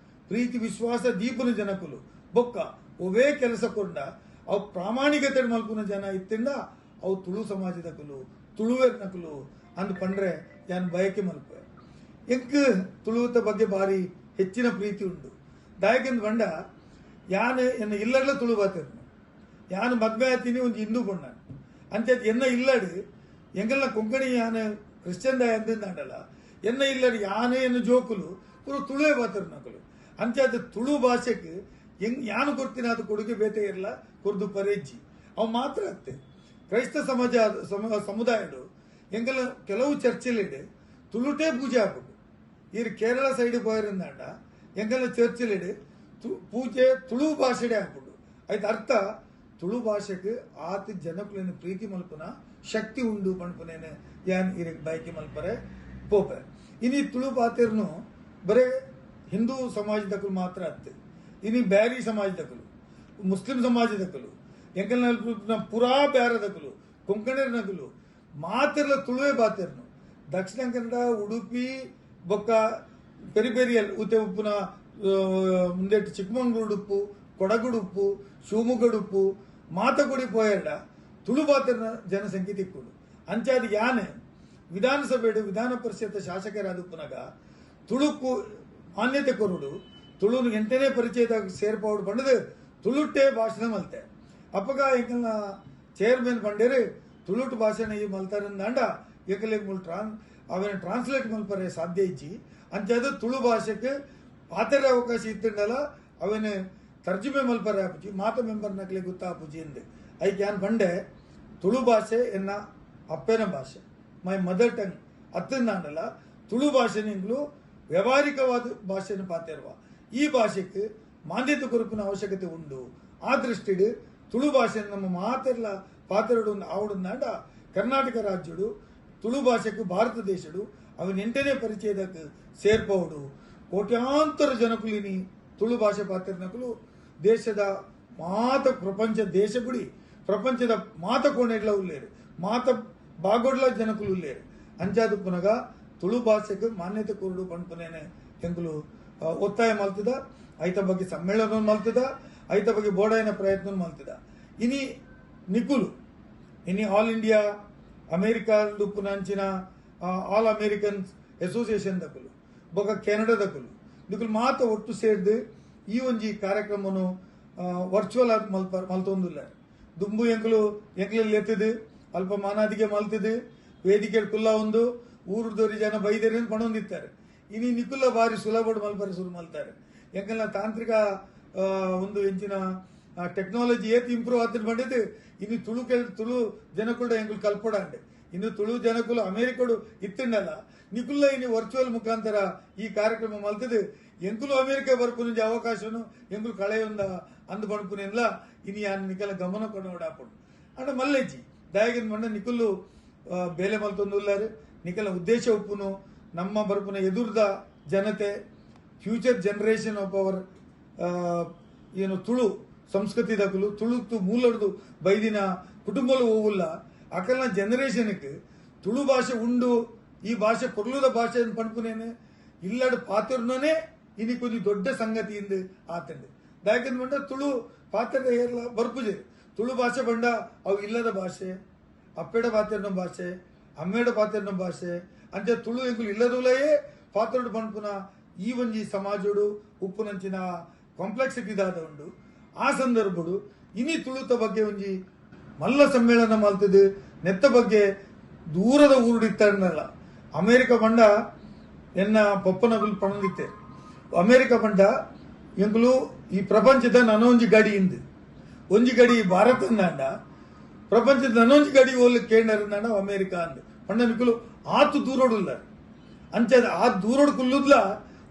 Speaker 10: ಪ್ರೀತಿ ವಿಶ್ವಾಸ ದೀಪನ ಜನಕುಲು ಬೊಕ್ಕ ಒವೇ ಕೆಲಸ ಕೊಂಡ ಅವು ಪ್ರಾಮಾಣಿಕತೆ ಮಲ್ಪುನ ಜನ ಇತ್ತಿಂದ ಅವು ತುಳು ಸಮಾಜದಕುಲು ತುಳುವೆರ್ನಕುಲು ಅಂದ್ ಪಂಡ್ರೆ ಯಾನ್ ಬಯಕೆ ಮಲ್ಪೆ. ಎಂಕ್ ತುಳುವತ ಬಗ್ಗೆ ಬಾರಿ ಹೆಚ್ಚಿನ ಪ್ರೀತಿ ಉಂಡು. ದಾಯಕೆಂದು ಬಂಡ ಯಾನ್ ಎನ್ನ ಇಲ್ಲಡ್ಲ ತುಳು ಬಾತಿರ್ನು, ಯಾನ್ ಮದ್ಮೆ ಆತೀನಿ ಒಂಜಿ ಹಿಂದೂ ಪೊಣ್ಣ ಅಂಚೆ ಎನ್ನ ಇಲ್ಲಡು ಎಂಗಲ್ನ ಕೊಂಕಣಿ ಯಾನ್ ಕ್ರಿಶ್ಚಿಯನ್ ದಾಯ ಅಂದಿಂದಾಂಡಲ ಎನ್ನ ಇಲ್ಲಡು ಯಾನೇ ಎನ್ನ ಜೋಕುಲು ಪೂರ ತುಳುವೇ ಬಾತಿರ್ನಕುಲು. ಅಂಚೆ ಅದು ತುಳು ಭಾಷೆಗೆ ಹೆಂಗ್ ಯಾನು ಕೊಡ್ತೀನಿ ಅದು ಕೊಡುಗೆ ಬೇತೆ ಇರಲ್ಲ ಕೊರ್ದು ಪರೇಜ್ಜಿ ಅವು ಮಾತ್ರ ಅತ್ತೆ. ಕ್ರೈಸ್ತ ಸಮಾಜ ಸಮುದಾಯಡು ಎಂಗಲ ಕೆಲವು ಚರ್ಚಿಲಿಡೆ ತುಳುಟೇ ಪೂಜೆ ಹಾಕುದು. ಈ ಕೇರಳ ಸೈಡ್ ಪೋಯರಿಂದಾಂಡ ಎಂಗಲ ಚರ್ಚಿಲಿಡೆ ಪೂಜೆ ತುಳು ಭಾಷೆಡೆ ಹಾಕುದು. ಆಯ್ತು ಅರ್ಥ ತುಳು ಭಾಷೆಗೆ ಆತ ಜನಕುಲೇನು ಪ್ರೀತಿ ಮಲ್ಪುನ ಶಕ್ತಿ ಉಂಡು ಪಣ್ಪುನೇನು ಯಾನ್ ಇರಕ್ ಬಯಕೆ ಮಲ್ಪರೆ ಪೋಪೆ. ಇನಿ ತುಳು ಪಾತಿರ್ನು ಬರೇ ಹಿಂದೂ ಸಮಾಜದಕುಲು ಮಾತ್ರ ಅತ್ತೆ, ಇನಿ ಬ್ಯಾರಿ ಸಮಾಜದಕುಲು, ಮುಸ್ಲಿಂ ಸಮಾಜದಕುಲು, ಎಂಕಲ್ನ ಪುರಾ ಬ್ಯಾರದಕುಲು, ಕೊಂಕಣರ್ನಕುಲು ಮಾತಿರ್ಲ ತುಳುವೇ ಬಾತಿರ್ನು. ದಕ್ಷಿಣ ಕನ್ನಡ, ಉಡುಪಿ ಬೊಕ್ಕ ಪೆರಿಪೆರಿಯಲ್ ಉತ್ತೆ ಉಪ್ಪುನ ಮುಂದೆ ಚಿಕ್ಕಮಂಗ್ಳೂರು ಉಪ್ಪು, ಕೊಡಗುಡುಪ್ಪು, ಶಿವಮೊಗ್ಗಡುಪ್ಪು ಮಾತಗುಡಿ ಪೋಯರ್ಡ ತುಳು ಬಾತಿರ್ನ ಜನಸಂಖ್ಯೆ ತಿಕ್ಕುಡು. ಅಂಚಾದ ಯಾನೆ ವಿಧಾನಸಭೆ ವಿಧಾನ ಪರಿಷತ್ ಶಾಸಕರಾದ ಉಪ್ಪುನಾಗ ತುಳುಕು ಮಾನ್ಯತೆ ಕೊರುಡು, ತುಳುನು ಎಂಟನೇ ಪರಿಚಯದ ಸೇರ್ಪಾಡು ಬಂಡದು ತುಳುಟೇ ಭಾಷಣ ಮಲ್ತೆ. ಅಪ್ಪಗ ಎಂಕಲ್ನ ಚೇರ್ಮನ್ ಬಂಡೇರು ತುಳುಟು ಭಾಷಣ ಈ ಮಲ್ತಾರಂದಾಂಡ ಏಕಲೆ ಮುಲ್ ಅವೇನು ಟ್ರಾನ್ಸ್ಲೇಟ್ ಮಲ್ಪರೆ ಸಾಧ್ಯ ಇಜ್ಜಿ. ಅಂಚಾದ ತುಳು ಭಾಷೆಗೆ ಪಾತೆರ ಅವಕಾಶ ಇತ್ತಿಂಡಲ ಅವೇನು ತರ್ಜುಮೆ ಮಲ್ಪರೆ ಆಪುಜಿ, ಮಾತ ಮೆಂಬರ್ ನಕಲಿ ಗೊತ್ತಾಪುಜಿ ಎಂದೆ. ಐಕ್ ಯಾನ್ ಬಂಡೆ ತುಳು ಭಾಷೆ ಎನ್ನ ಅಪ್ಪೇನ ಭಾಷೆ, my mother tongue ಅತ್ತಿಂದಾಂಡಲ ತುಳು ಭಾಷೆ ನಿಂಗ್ಲು ವ್ಯವಹಾರಿಕವಾದ ಭಾಷೆಯನ್ನು ಪಾತೆರುವ ಈ ಭಾಷೆಗೆ ಮಾನ್ಯತೆ ಕೊರಪಿನ ಅವಶ್ಯಕತೆ ಉಂಡು. ಆ ದೃಷ್ಟಿಡು ತುಳು ಭಾಷೆ ನಮ್ಮ ಮಾತೆಲ್ಲ ಪಾತೆರಡು ಆವಡುಂದಾಂಡ ಕರ್ನಾಟಕ ರಾಜ್ಯಡು ತುಳು ಭಾಷೆಗೆ ಭಾರತ ದೇಶಡು ಅವನ ಎಂಟನೇ ಪರಿಚಯದಕ್ಕೆ ಸೇರ್ಪೌಡು. ಕೋಟ್ಯಾಂತರ ಜನಕುಲಿನಿ ತುಳು ಭಾಷೆ ಪಾತೆರ್ನಕುಲು ದೇಶದ ಮಾತ ಪ್ರಪಂಚ ದೇಶ ಬಿಡಿ ಪ್ರಪಂಚದ ಮಾತ ಕೋಣೆಡ್ಲ ಉಲ್ಲೇರು, ಮಾತ ಬಾಗೊಡ್ಲ ಜನಕುಲು ಉಲ್ಲೇರು. ಅಂಚಾದ ಪುನಗ ತುಳು ಭಾಷೆಗೆ ಮಾನ್ಯತೆ ಕೊರಡು ಪಣ್ಪುನೇನೆ ಎಂಕುಲು ಒತ್ತಾಯ ಮಲ್ತದ, ಐತ ಬಗ್ಗೆ ಸಮ್ಮೇಳನ ಮಲ್ತದ, ಐತ ಬಗ್ಗೆ ಬೋಡಾಯಿನ ಪ್ರಯತ್ನ ಮಲ್ತದ. ಇನಿ ನಿಕುಲು ಇನಿ ಆಲ್ ಇಂಡಿಯಾ ಅಮೇರಿಕಾ ಉಪ್ಪುನಂಚಿನ ಆಲ್ ಅಮೇರಿಕನ್ ಅಸೋಸಿಯೇಷನ್ ದಕುಲು ಬೊಕ ಕೆನಡಾದಕುಲು ನಿಕುಲು ಮಾತ ಒಟ್ಟು ಸೇರ್ದು ಈ ಒಂಜಿ ಕಾರ್ಯಕ್ರಮನು ವರ್ಚುವಲ್ ಆದ್ ಮಲ್ತೊಂದುಲ್ಲ. ದುಂಬು ಎಂಕುಲು ಎಂಕಲಲ್ಲಿ ಎತ್ತಿದ್ದು ಅಲ್ಪ ಮಾನಾದಿಗೆ ಮಲ್ತಿದ್ದು ವೇದಿಕೆ ಕುಲ್ಲ ಒಂದು ಊರುದೋರಿ ಜನ ಬೈದೇರಿ ಅಂತ ಪಣೊಂದಿತ್ತಾರೆ. ಇನಿ ನಿಕುಲ್ಲ ಬಾರಿ ಸುಲಭಡ್ ಮಲ್ಪರೆ ಶುರು ಮಲ್ತಾರೆ. ಎಂಕಲ್ನ ತಾಂತ್ರಿಕ ಒಂದು ಎಂಚಿನ ಟೆಕ್ನಾಲಜಿ ಏತ್ ಇಂಪ್ರೂವ್ ಆತಿನ ಬಂದಿದ್ದು ಇನ್ನು ತುಳು ತುಳು ಜನಕುಲ್ಡ ಎಂಕುಲು ಕಲ್ಪೊಡಂಡೆ. ಇನ್ನು ತುಳು ಜನಕುಲು ಅಮೇರಿಕಡು ಇತ್ತಿಂಡಲ್ಲ ನಿಕುಲ್ಲ ಇನಿ ವರ್ಚುವಲ್ ಮುಖಾಂತರ ಈ ಕಾರ್ಯಕ್ರಮ ಮಲ್ತದು ಎಂಕುಲು ಅಮೇರಿಕ ಬರ್ಪುನ ಅವಕಾಶನು ಎಂಕುಲು ಕಳೆಯೊಂದ ಅಂದು ಪಣಪುನೆಲ್ಲ ಇನಿ ಯಾನ್ ನಿಕಲ ಗಮನ ಕೊಡೋಡಾಪುಂಡು. ಅಂಡ ಮಲ್ಲೆಜ್ಜಿ ದಯಗಿನ ಮಂಡ ನಿಕುಲ್ಲು ಬೇಲೆ ಮಲ್ತೊಂದುಲ್ಲಾರು. ನಿಕಲ ಉದ್ದೇಶ ಉಪ್ಪುನು ನಮ್ಮ ಬರ್ಪುನ ಎದುರ್ದ ಜನತೆ ಫ್ಯೂಚರ್ ಜನರೇಷನ್ ಆಫ್ our ಏನು ತುಳು ಸಂಸ್ಕೃತಿ ದಕುಲು ತುಳುತು ಮೂಲಡ್ದು ಬೈದಿನ ಕುಟುಂಬಲು ಹೋಗುಲ್ಲ ಅಕಲ್ನ ಜನರೇಷನ್ಗೆ ತುಳು ಭಾಷೆ ಉಂಡು, ಈ ಭಾಷೆ ಪೊರ್ಲುದ ಭಾಷೆ ಪಣ್ಪುನೇನೆ ಇಲ್ಲಡು ಪಾತ್ರನೇ ಇನಿ ಕೊಂಚ ದೊಡ್ಡ ಸಂಗತಿ ಇಂದು ಆತಂಡು. ದಾಯಕಂದ್ ಬಂಡ ತುಳು ಪಾತ್ರದ ಏರ್ಲ ಬರ್ಪುಜೆ ತುಳು ಭಾಷೆ ಬಂಡ ಅವು ಇಲ್ಲದ ಭಾಷೆ, ಅಪ್ಪೆಡ ಪಾತ್ರನ ಭಾಷೆ, ಅಮ್ಮೇಡ ಪಾತ್ರನ ಭಾಷೆ ಅಂಚೆ ತುಳು ಎಂಕುಲು ಇಲ್ಲದುಲಯೇ ಪಾತ್ರಡು ಪಣ್ಪುನ ಈ ಒಂಜಿ ಸಮಾಜಡು ಉಪ್ಪುನಂಚಿನ ಕಾಂಪ್ಲೆಕ್ಸಿಟಿ ದಾದ ಉಂಡು. ಆ ಸಂದರ್ಭಡು ಇನಿ ತುಳುತ ಬಗ್ಗೆ ಒಂಜಿ ಮಲ್ಲ ಸಮ್ಮೇಳನ ಮಲ್ತದು ನೆತ್ತ ಬಗ್ಗೆ ದೂರದ ಊರುಡಿತ್ತಲ್ಲ ಅಮೇರಿಕ ಬಂಡ ಎನ್ನ ಪಪ್ಪನಗುಲು ಪಣಂದಿತ್ತೆ. ಅಮೇರಿಕ ಬಂಡ ಎಂಕುಲು ಈ ಪ್ರಪಂಚದ ನನೊಂಜಿ ಗಡಿ ಇಂದು ಒಂಜಿ ಗಡಿ ಭಾರತ ಅಂದಾಂಡ ಪ್ರಪಂಚದ ನನೊಂಜಿ ಗಡಿ ಓಲು ಕೇಂದ್ರ ಅಮೇರಿಕ ಅಂದ್ ಪಂಡ ನಿಕುಲು ಆತು ದೂರೋಡುಲ್ಲ. ಅಂಚೆ ಆ ದೂರೋಡು ಕುಲ್ಲುದ್ಲ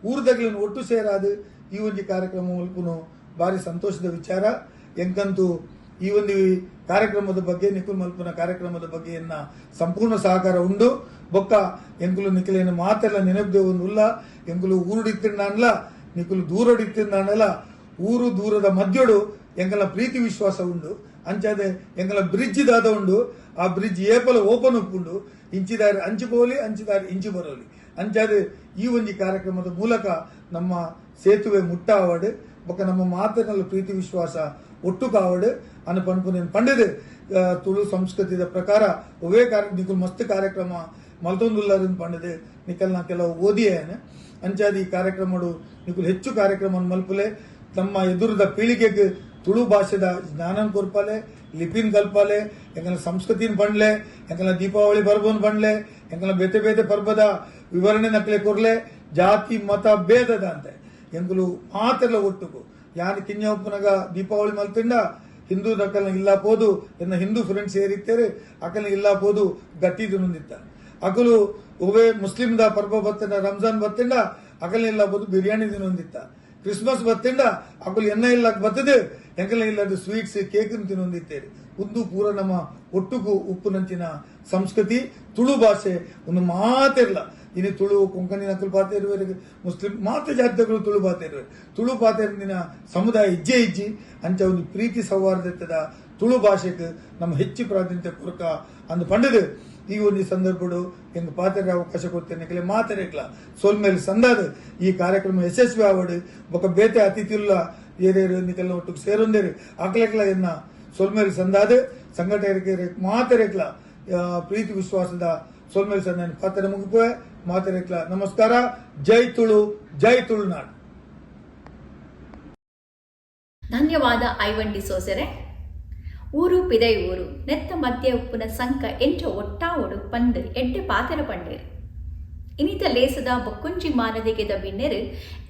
Speaker 10: ಊರುದಗ್ಲನ್ನು ಒಟ್ಟು ಸೇರಾದು ಈ ಒಂಜಿ ಕಾರ್ಯಕ್ರಮ ಮಲ್ಪುನು ಭಾರಿ ಸಂತೋಷದ ವಿಚಾರ. ಎಂಕಂತೂ ಈ ಒಂದು ಕಾರ್ಯಕ್ರಮದ ಬಗ್ಗೆ ನಿಕುಲ್ ಮಲ್ಪುನ ಕಾರ್ಯಕ್ರಮದ ಬಗ್ಗೆ ಎನ್ನ ಸಂಪೂರ್ಣ ಸಹಕಾರ ಉಂಡು. ಬೊಕ್ಕ ಎಂಕುಲು ನಿಕುಲೇನು ಮಾತೆಲ್ಲ ನೆನಪು ಉಲ್ಲ ಎಂಕುಲು ಊರುಡಿತ್ತಿಂಡಾನ್ಲ ನಿಕುಲು ದೂರಡಿತ್ತಿಂಡಾನಲ್ಲ ಊರು ದೂರದ ಮಧ್ಯಡು ಎಂಕಲ ಪ್ರೀತಿ ವಿಶ್ವಾಸ ಉಂಡು. ಅಂಚಾದೆ ಎಂಕಲ ಬ್ರಿಡ್ಜ್ ದಾದ ಉಂಡು, ಆ ಬ್ರಿಡ್ಜ್ ಏಪಲ ಓಪನ್ ಉಪ್ಪುಂಡು, ಇಂಚಿದಾರಿ ಅಂಚು ಪೋಲಿ ಅಂಚಿದಾರಿ ಇಂಚು ಬರೋಲಿ. ಅಂಚಾದೆ ಈ ಒಂಜಿ ಕಾರ್ಯಕ್ರಮದ ಮೂಲಕ ನಮ್ಮ ಸೇತುವೆ ಮುಟ್ಟ ಆವಡ್ ಬೊಕ್ಕ ನಮ್ಮ ಮಾತೆರ್ನಲ ಪ್ರೀತಿ ವಿಶ್ವಾಸ ಒಟ್ಟು ಕಾವಡ್ ಅನ್ನು ಪನ್ಪುನೆನ್ ಪಂಡುದು ತುಳು ಸಂಸ್ಕೃತಿದ ಪ್ರಕಾರ ಒವ್ವೇ ಕಾರ್ಯ ನಿಕುಲು ಮಸ್ತ್ ಕಾರ್ಯಕ್ರಮ ಮಲ್ತೊಂದುಲ್ಲರ್ ಪಂಡುದು ನಿಕಲ್ನ ಕೆಲವು ಓದಿಯೇನ್. ಅಂಚಾದ್ ಈ ಕಾರ್ಯಕ್ರಮಡು ನಿಕುಲು ಹೆಚ್ಚು ಕಾರ್ಯಕ್ರಮ ಮಲ್ಪುಲೆ, ನಮ್ಮ ಎದುರುದ ಪೀಳಿಗೆಗ್ ತುಳು ಭಾಷೆದ ಜ್ಞಾನನ್ ಕೊರ್ಪಾಲೆ, ಲಿಪಿನ್ ಕಲ್ಪಾಲೆ, ಎಂಕಲ್ನ ಸಂಸ್ಕೃತಿನ್ ಪಂಡ್ಲೆ, ಎಂಕಲ್ನ ದೀಪಾವಳಿ ಪರ್ಬನ್ ಪಂಡ್ಲೆ, ಎಂಕಲ್ನ ಬೇತೆ ಬೇತೆ ಪರ್ಬದ ವಿವರಣೆ ನಕಲೆ ಕೊರ್ಲೆ. ಜಾತಿ ಮತ ಭೇದದ ಅಂತೆ ಎಂಕುಲು ಮಾತೆರ್ಲ ಒಟ್ಟುಗು ಯಾನ್ ಕಿನ್ಯ ಉಪ್ಪುನಗ ದೀಪಾವಳಿ ಮಲ್ತಿಂಡ ಹಿಂದೂ ದಕಲ್ನ ಇಲ್ಲ ಪೋದು ಎನ್ನ ಹಿಂದೂ ಫ್ರೆಂಡ್ಸ್ ಏರಿತ್ತೇರು ಅಕಲ್ನ ಇಲ್ಲ ಪೋದು ಗಟ್ಟಿ ತಿನ್ನೊಂದಿತ್ತ. ಅಕಲು ಒವ್ವೇ ಮುಸ್ಲಿಂ the ಪರ್ಬ ಬತ್ತಿಂಡ, ರಂಜಾನ್ ಬತ್ತಿಂಡ ಅಕಲ್ನ ಇಲ್ಲ ಪೋದು ಬಿರಿಯಾನಿ ತಿನ್ನೊಂದಿತ್ತ. ಕ್ರಿಸ್ಮಸ್ ಬತ್ತಿಂಡ ಅಕುಲು ಎನ್ನ ಇಲ್ಲಕ್ ಬತ್ತದೆ ಎಂಕಲ್ನ ಇಲ್ಲದ ಸ್ವೀಟ್ಸ್ ಕೇಕ್ ತಿನ್ನೊಂದಿತ್ತೇರು. ಉಂದು ಪೂರ ನಮ್ಮ ಒಟ್ಟುಗು ಉಪ್ಪುನಂಚಿನ ಸಂಸ್ಕೃತಿ. ತುಳು ಭಾಷೆ ಒಂದು ಮಾತೆರ್ಲ ಇನಿ ತುಳು ಕೊಂಕಣಿ ನಕಲು ಪಾತೆರುವೆರ್, ಮುಸ್ಲಿಂ ಮಾತ ಜಾತಿದಕುಲು ತುಳು ಪಾತೆರುವೆರ್. ತುಳು ಪಾತೆರ್ದಿನ ಸಮುದಾಯ ಇಜ್ಜೆ ಇಜ್ಜಿ. ಅಂಚ ಒಂದು ಪ್ರೀತಿ ಸೌಹಾರ್ದತೆದ ತುಳು ಭಾಷೆಗ್ ನಮ್ಮ ಹೆಚ್ಚು ಪ್ರಾಧಾನ್ಯತೆ ಕೊರ್ಕ ಅಂದ್ ಪಂಡುದು ಈ ಒಂದು ಸಂದರ್ಭಡು ಎಂಕ್ ಪಾತೆರ ಅವಕಾಶ ಕೊರ್ತೇನೆ ಮಾತೆರೆಗ್ಲ ಸೊಲ್ಮೆಲ್ ಸಂದಾದ್ ಈ ಕಾರ್ಯಕ್ರಮ ಯಶಸ್ವಿ ಆವಡ್. ಬೊಕ ಬೇತೆ ಅತಿಥಿಲ್ಲ ಏರೇರು ನಿಕಲ್ನ ಒಟ್ಟುಗು ಸೇರೊಂದೇರು ಅಕ್ಲೆಗ್ಲ ಎನ್ನ ಸೊಲ್ಮೆಲ್ ಸಂದಾದ್ ಸಂಘಟಕರಿಗೆ ಮಾತೆರೆಗ್ಲ ಪ್ರೀತಿ ವಿಶ್ವಾಸದ ಸೊಲ್ಮೆಲ್ ಸಂದಾನ್ ಪಾತೆರ ಮುಗಿಪುವೆ. ಮಾತೆರೆಗ್ಲ ನಮಸ್ಕಾರ. ಜೈ ತುಳು, ಜೈ ತುಳುನಾಡು.
Speaker 2: ಧನ್ಯವಾದ ಐವನ್ ಡಿಸೋಸೆರೆ. ಊರು ಪಿದೈ ಊರು ನೆತ್ತ ಮಧ್ಯೆ ಉಪ್ಪುನ ಸಂಕ ಎಂಚ ಒಟ್ಟಾವೊಡು ಪಂದ್ ಎಡ್ಡೆ ಪಾತೆರ ಪಂಡೇರ್. ಇನಿತ ಲೇಸದ ಬೊಕ್ಕೊಂಜಿ ಮಾನದಿಗೆದ ಬಿನ್ನೆರ್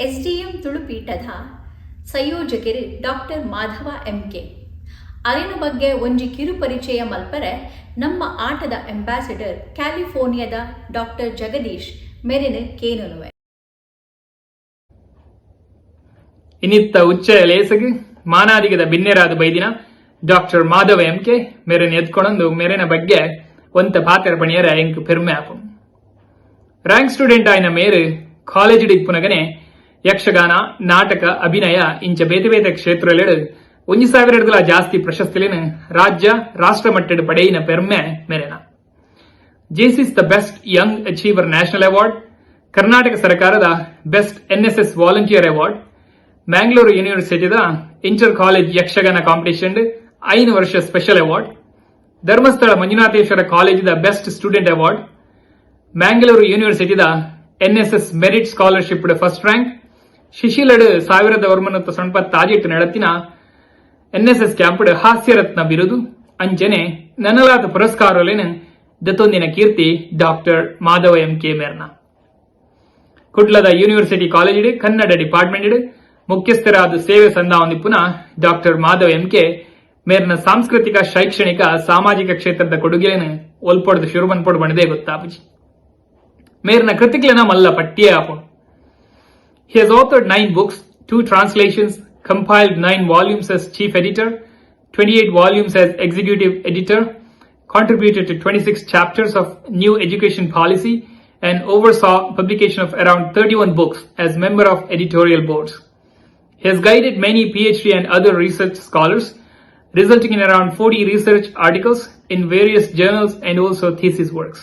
Speaker 2: ಎಸ್.ಡಿ.ಎಂ ತುಳುಪೀಠದ ಸಂಯೋಜಕೆರ್ ಡಾಕ್ಟರ್ ಮಾಧವ ಎಂ.ಕೆ. ಅರೆನ ಬಗ್ಗೆ ಒಂಜಿ ಕಿರು ಪರಿಚಯ ಮಲ್ಪರೆ ನಮ್ಮ ಆಟದ ಅಂಬಾಸಿಡರ್ ಕ್ಯಾಲಿಫೋರ್ನಿಯಾದ ಡಾಕ್ಟರ್ ಜಗದೀಶ್ ಮೆರೆನ್ ಕೇನೊನುವೆ.
Speaker 11: ಇನಿತ್ತ ಉಚ್ಚಯ ಲೇಸಗ್ ಮಾನಾದಿಗದ ಬಿನ್ನೆರಾದ ಬೈದಿನ ಡಾಕ್ಟರ್ ಮಾಧವ ಎಂ ಕೆ ಮೆರೆನ್ ಎದ್ಕೊಣಂದು ಮೆರೆನ ಬಗ್ಗೆ ಒಂತ ಪಾತೆರ ಪಣಿಯರ ಎಂಕ್ ಪೆರ್ಮೆ ಆಪುಂಡು. ರ್ಯಾಂಕ್ ಸ್ಟೂಡೆಂಟ್ ಆಯಿನ ಮೇರ್ ಕಾಲೇಜ್ ಇಪ್ಪುನಗನೆ ಯಕ್ಷಗಾನ, ನಾಟಕ, ಅಭಿನಯ ಇಂಚ ಬೇತೆ ಬೇತೆ ಕ್ಷೇತ್ರಲೆಡ್ 1000 ಜಾಸ್ತಿ ಪ್ರಶಸ್ತಿಲೆನ್ ರಾಜ್ಯ ರಾಷ್ಟ್ರ ಮಟ್ಟಡ್ ಪಡೆಯಿನ ಪೆರ್ಮೆ ಮೆರೆನ. Jaycees the best young achiever national award, Karnataka ಸರ್ಕಾರದ best NSS volunteer award, Mangalore ಯೂನಿವರ್ಸಿಟಿದ inter college Yakshagana competition 5 ವರ್ಷ ಸ್ಪೆಷಲ್ ಅವಾರ್ಡ್, ಧರ್ಮಸ್ಥಳ ಮಂಜುನಾಥೇಶ್ವರ ಕಾಲೇಜಿದ best student award, Mangalore ಯೂನಿವರ್ಸಿಟಿದ NSS merit scholarship first rank, ಶಿಶಿಲಡ್ 1996 ನಡತಿನ NSS camp ಹಾಸ್ಯರತ್ನ ಬಿರುದು ಅಂಚನೆ ನನಲಾದ ಪುರಸ್ಕಾರಲೆನ್ ದತ್ತೊಂದಿನ ಕೀರ್ತಿ doctor Madhava M K ಮೇರ್ನ. ಕುಡ್ಲದ university college Kannada department ಮುಖ್ಯಸ್ಥರಾದ ಸೇವೆ ಸಂದಾವೊಂದಿಪ್ಪುನ doctor Madhava M K ಮೇರ್ನ ಸಾಂಸ್ಕೃತಿಕ, ಶೈಕ್ಷಣಿಕ, ಸಾಮಾಜಿಕ ಕ್ಷೇತ್ರದ ಕೊಡುಗೆಯನ್ನು ಒಲ್ಪೊಡ್ದು ಶುರು ಮನ್ಪೊಡು ಪಂಡದೇ ಗೊತ್ತಾಪುಜಿ. ಮೇರ್ನ ಕೃತಿಕ್ಲೆನ ಮಲ್ಲ ಪಟ್ಟಿಯೇ ಆಪುಂಡು. He has authored 9 books, 2 translations, compiled 9 volumes as chief editor, 28 volumes as executive editor, contributed to 26 chapters of new education policy, and oversaw publication of around 31 books as member of editorial boards. He has guided many PhD and other research scholars, resulting in around 40 research articles in various journals and also thesis works.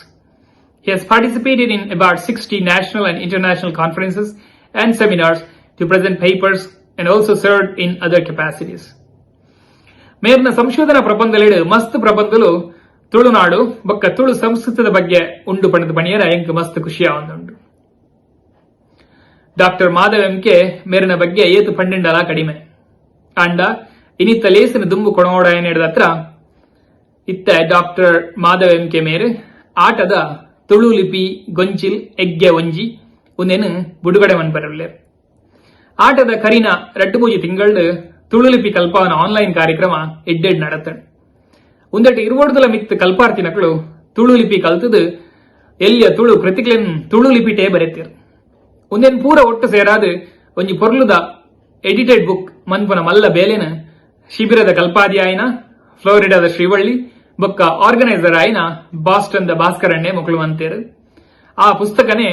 Speaker 11: He has participated in about 60 national and international conferences and seminars to present papers and also served in other capacities. ಮೇರ್ನ ಸಂಶೋಧನಾ ಪ್ರಬಂಧಲೆಡ್ ಮಸ್ತ್ ಪ್ರಬಂಧಲು ತುಳುನಾಡು ಬೊಕ್ಕ ತುಳು ಸಂಸ್ಕೃತದ ಬಗ್ಗೆ ಉಂಡು ಪಂಡದ ಪಣಿಯರ ಎಂಕ್ ಮಸ್ತ್ ಖುಷಿಯಾವೊಂದುಂಡು. Doctor Madhav M K ಮೇರಿನ ಬಗ್ಗೆ ಏತು ಪಂಡಿಂಡಲ ಕಡಿಮೆ. ಅಂಡ ಇನಿತ್ತ ಲೇಸಿನ ದುಂಬು ಕೊಣೋಡ ಹತ್ರ ಇತ್ತ doctor Madhav M K ಮೇರ್ ಆಟದ ತುಳು ಲಿಪಿ ಗೊಂಚಿಲ್ ಎಗ್ಗೆ ಒಂಜಿ ಉಂದೆನ್ ಬುಡುಗಡೆ ಮನ್ಪರಲ್ಲೇರ್. ಆಟದ ಕರಿನ 2-3 ತಿಂಗಳು ತುಳು ಲಿಪಿ ಕಲ್ಪಾವನ ಆನ್ಲೈನ್ ಕಾರ್ಯಕ್ರಮ ಎಡ್ಡೆಡ್ ನಡತಂಡ್. ಉಂದೆಟ್ ಇರುವಡ್ದಲ ಮಿತ್ ಕಲ್ಪಾರ್ತಿನಕುಲು ತುಳು ಲಿಪಿ ಕಲ್ತದು ಎಲ್ಲಿಯ ತುಳು ಕೃತಿಕ್ಲೆನ್ ತುಳು ಲಿಪಿಟೇ ಬರೆತಿರ್. ಉಂದೆನ್ ಪೂರ ಒಟ್ಟು ಸೇರಾದ್ ಒಂಜಿ ಪೊರ್ಲುದ ಎಡಿಟೆಡ್ ಬುಕ್ ಮನ್ಪುನ ಮಲ್ಲ ಬೇಲೆನ್ ಶಿಬಿರದ ಕಲ್ಪಾದಿ ಆಯಿನ ಫ್ಲೋರಿಡಾದ ಶ್ರೀವಳ್ಳಿ ಬೊಕ್ಕ ಆರ್ಗನೈಸರ್ ಆಯಿನ ಬಾಸ್ಟನ್ ದ ಭಾಸ್ಕರಣ್ಣೆ ಮೊಕಲು ಮಂತೇರು. ಆ ಪುಸ್ತಕನೇ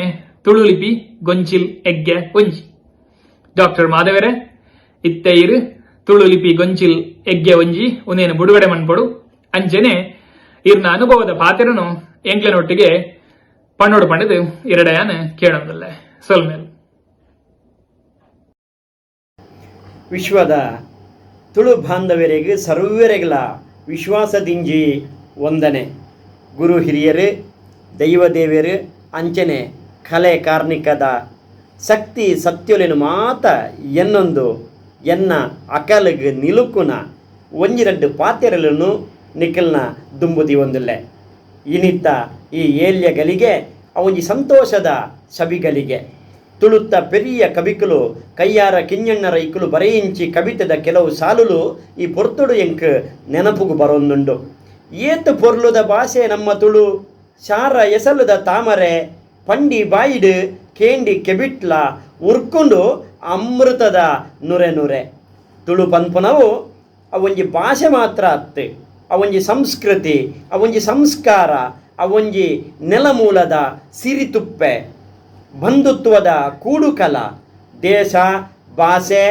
Speaker 11: ತುಳು ಲಿಪಿ ಗೊಂಚಿಲ್ ಎಗ್ಗೆ ಒಂಜಿ. ಡಾಕ್ಟರ್ ಮಾಧವರೇ, ಇತ್ತೆ ಇರು ತುಳು ಲಿಪಿ ಗೊಂಚಿಲ್ ಎಗ್ಗೆ ಒಂಜಿ ಉಂದೇನು ಬುಡುಗಡೆ ಮನ್ಪೊಡು. ಅಂಚನೆ ಇರ್ನ ಅನುಭವದ ಪಾತೆರನು ಎಂಕ್ಲೆನೊಟ್ಟಿಗೆ ಪಣ್ಣೋಡು ಪಂಡದು ಎರಡಯಾನ ಕೇಳೊಂದಲ್ಲ. ಸೊಲ್ಮೇಲ್.
Speaker 12: ವಿಶ್ವದ ತುಳು ಬಾಂಧವರಿಗೆ ಸರ್ವರೆಗಳ ವಿಶ್ವಾಸದಿಂಜಿ ವಂದನೆ. ಗುರು ಹಿರಿಯರು, ದೈವದೇವರು, ಅಂಚನೆ ಕಲೆ ಕಾರ್ಣಿಕದ ಶಕ್ತಿ ಸತ್ಯೊಲೆನು ಮಾತ ಎನ್ನೊಂದು ಎನ್ನ ಅಕಲಗ್ ನಿಲುಕುನ ಒಂಜಿರಡ್ಡು ಪಾತೆರಲನು ನಿಖಲ್ನ ದುಂಬುದಿ ಒಂದುಲ್ಲೆ. ಇನಿತ್ತ ಈ ಏಲ್ಯ ಗಲಿಗೆ ಅವೊಂಜಿ ಸಂತೋಷದ ಸಬಿಗಲಿಗೆ ತುಳುತ್ತ ಪೆರಿಯ ಕವಿಕುಲು ಕೈಯಾರ ಕಿಂಜಣ್ಣರ ಇಕ್ಕುಲು ಬರೆಯಿಂಚಿ ಕವಿತೆದ ಕೆಲವು ಸಾಲುಲು ಈ ಪೊರ್ತುಡು ಎಂಕ್ ನೆನಪುಗು ಬರೊಂದುಂಡು. ಏತು ಪೊರ್ಲುದ ಭಾಷೆ ನಮ್ಮ ತುಳು, ಶಾರ ಎಸಲುದ ತಾಮರೆ ಪಂಡಿ ಬಾಯಿಡು ಕೇಂಡಿ ಕೆಬಿಟ್ಲ ಉರ್ಕೊಂಡು ಅಮೃತದ ನುರೆ ನುರೆ. ತುಳು ಪನ್ಪುನವು ಅವೊಂಜಿ ಭಾಷೆ ಮಾತ್ರ ಅತ್ತೆ, ಅವೊಂಜಿ ಸಂಸ್ಕೃತಿ, ಅವೊಂಜಿ ಸಂಸ್ಕಾರ, ಅವೊಂಜಿ ನೆಲಮೂಲದ ಸಿರಿತುಪ್ಪೆ, ಬಂಧುತ್ವದ ಕೂಡುಕಲ, ದೇಶ ಭಾಷೆ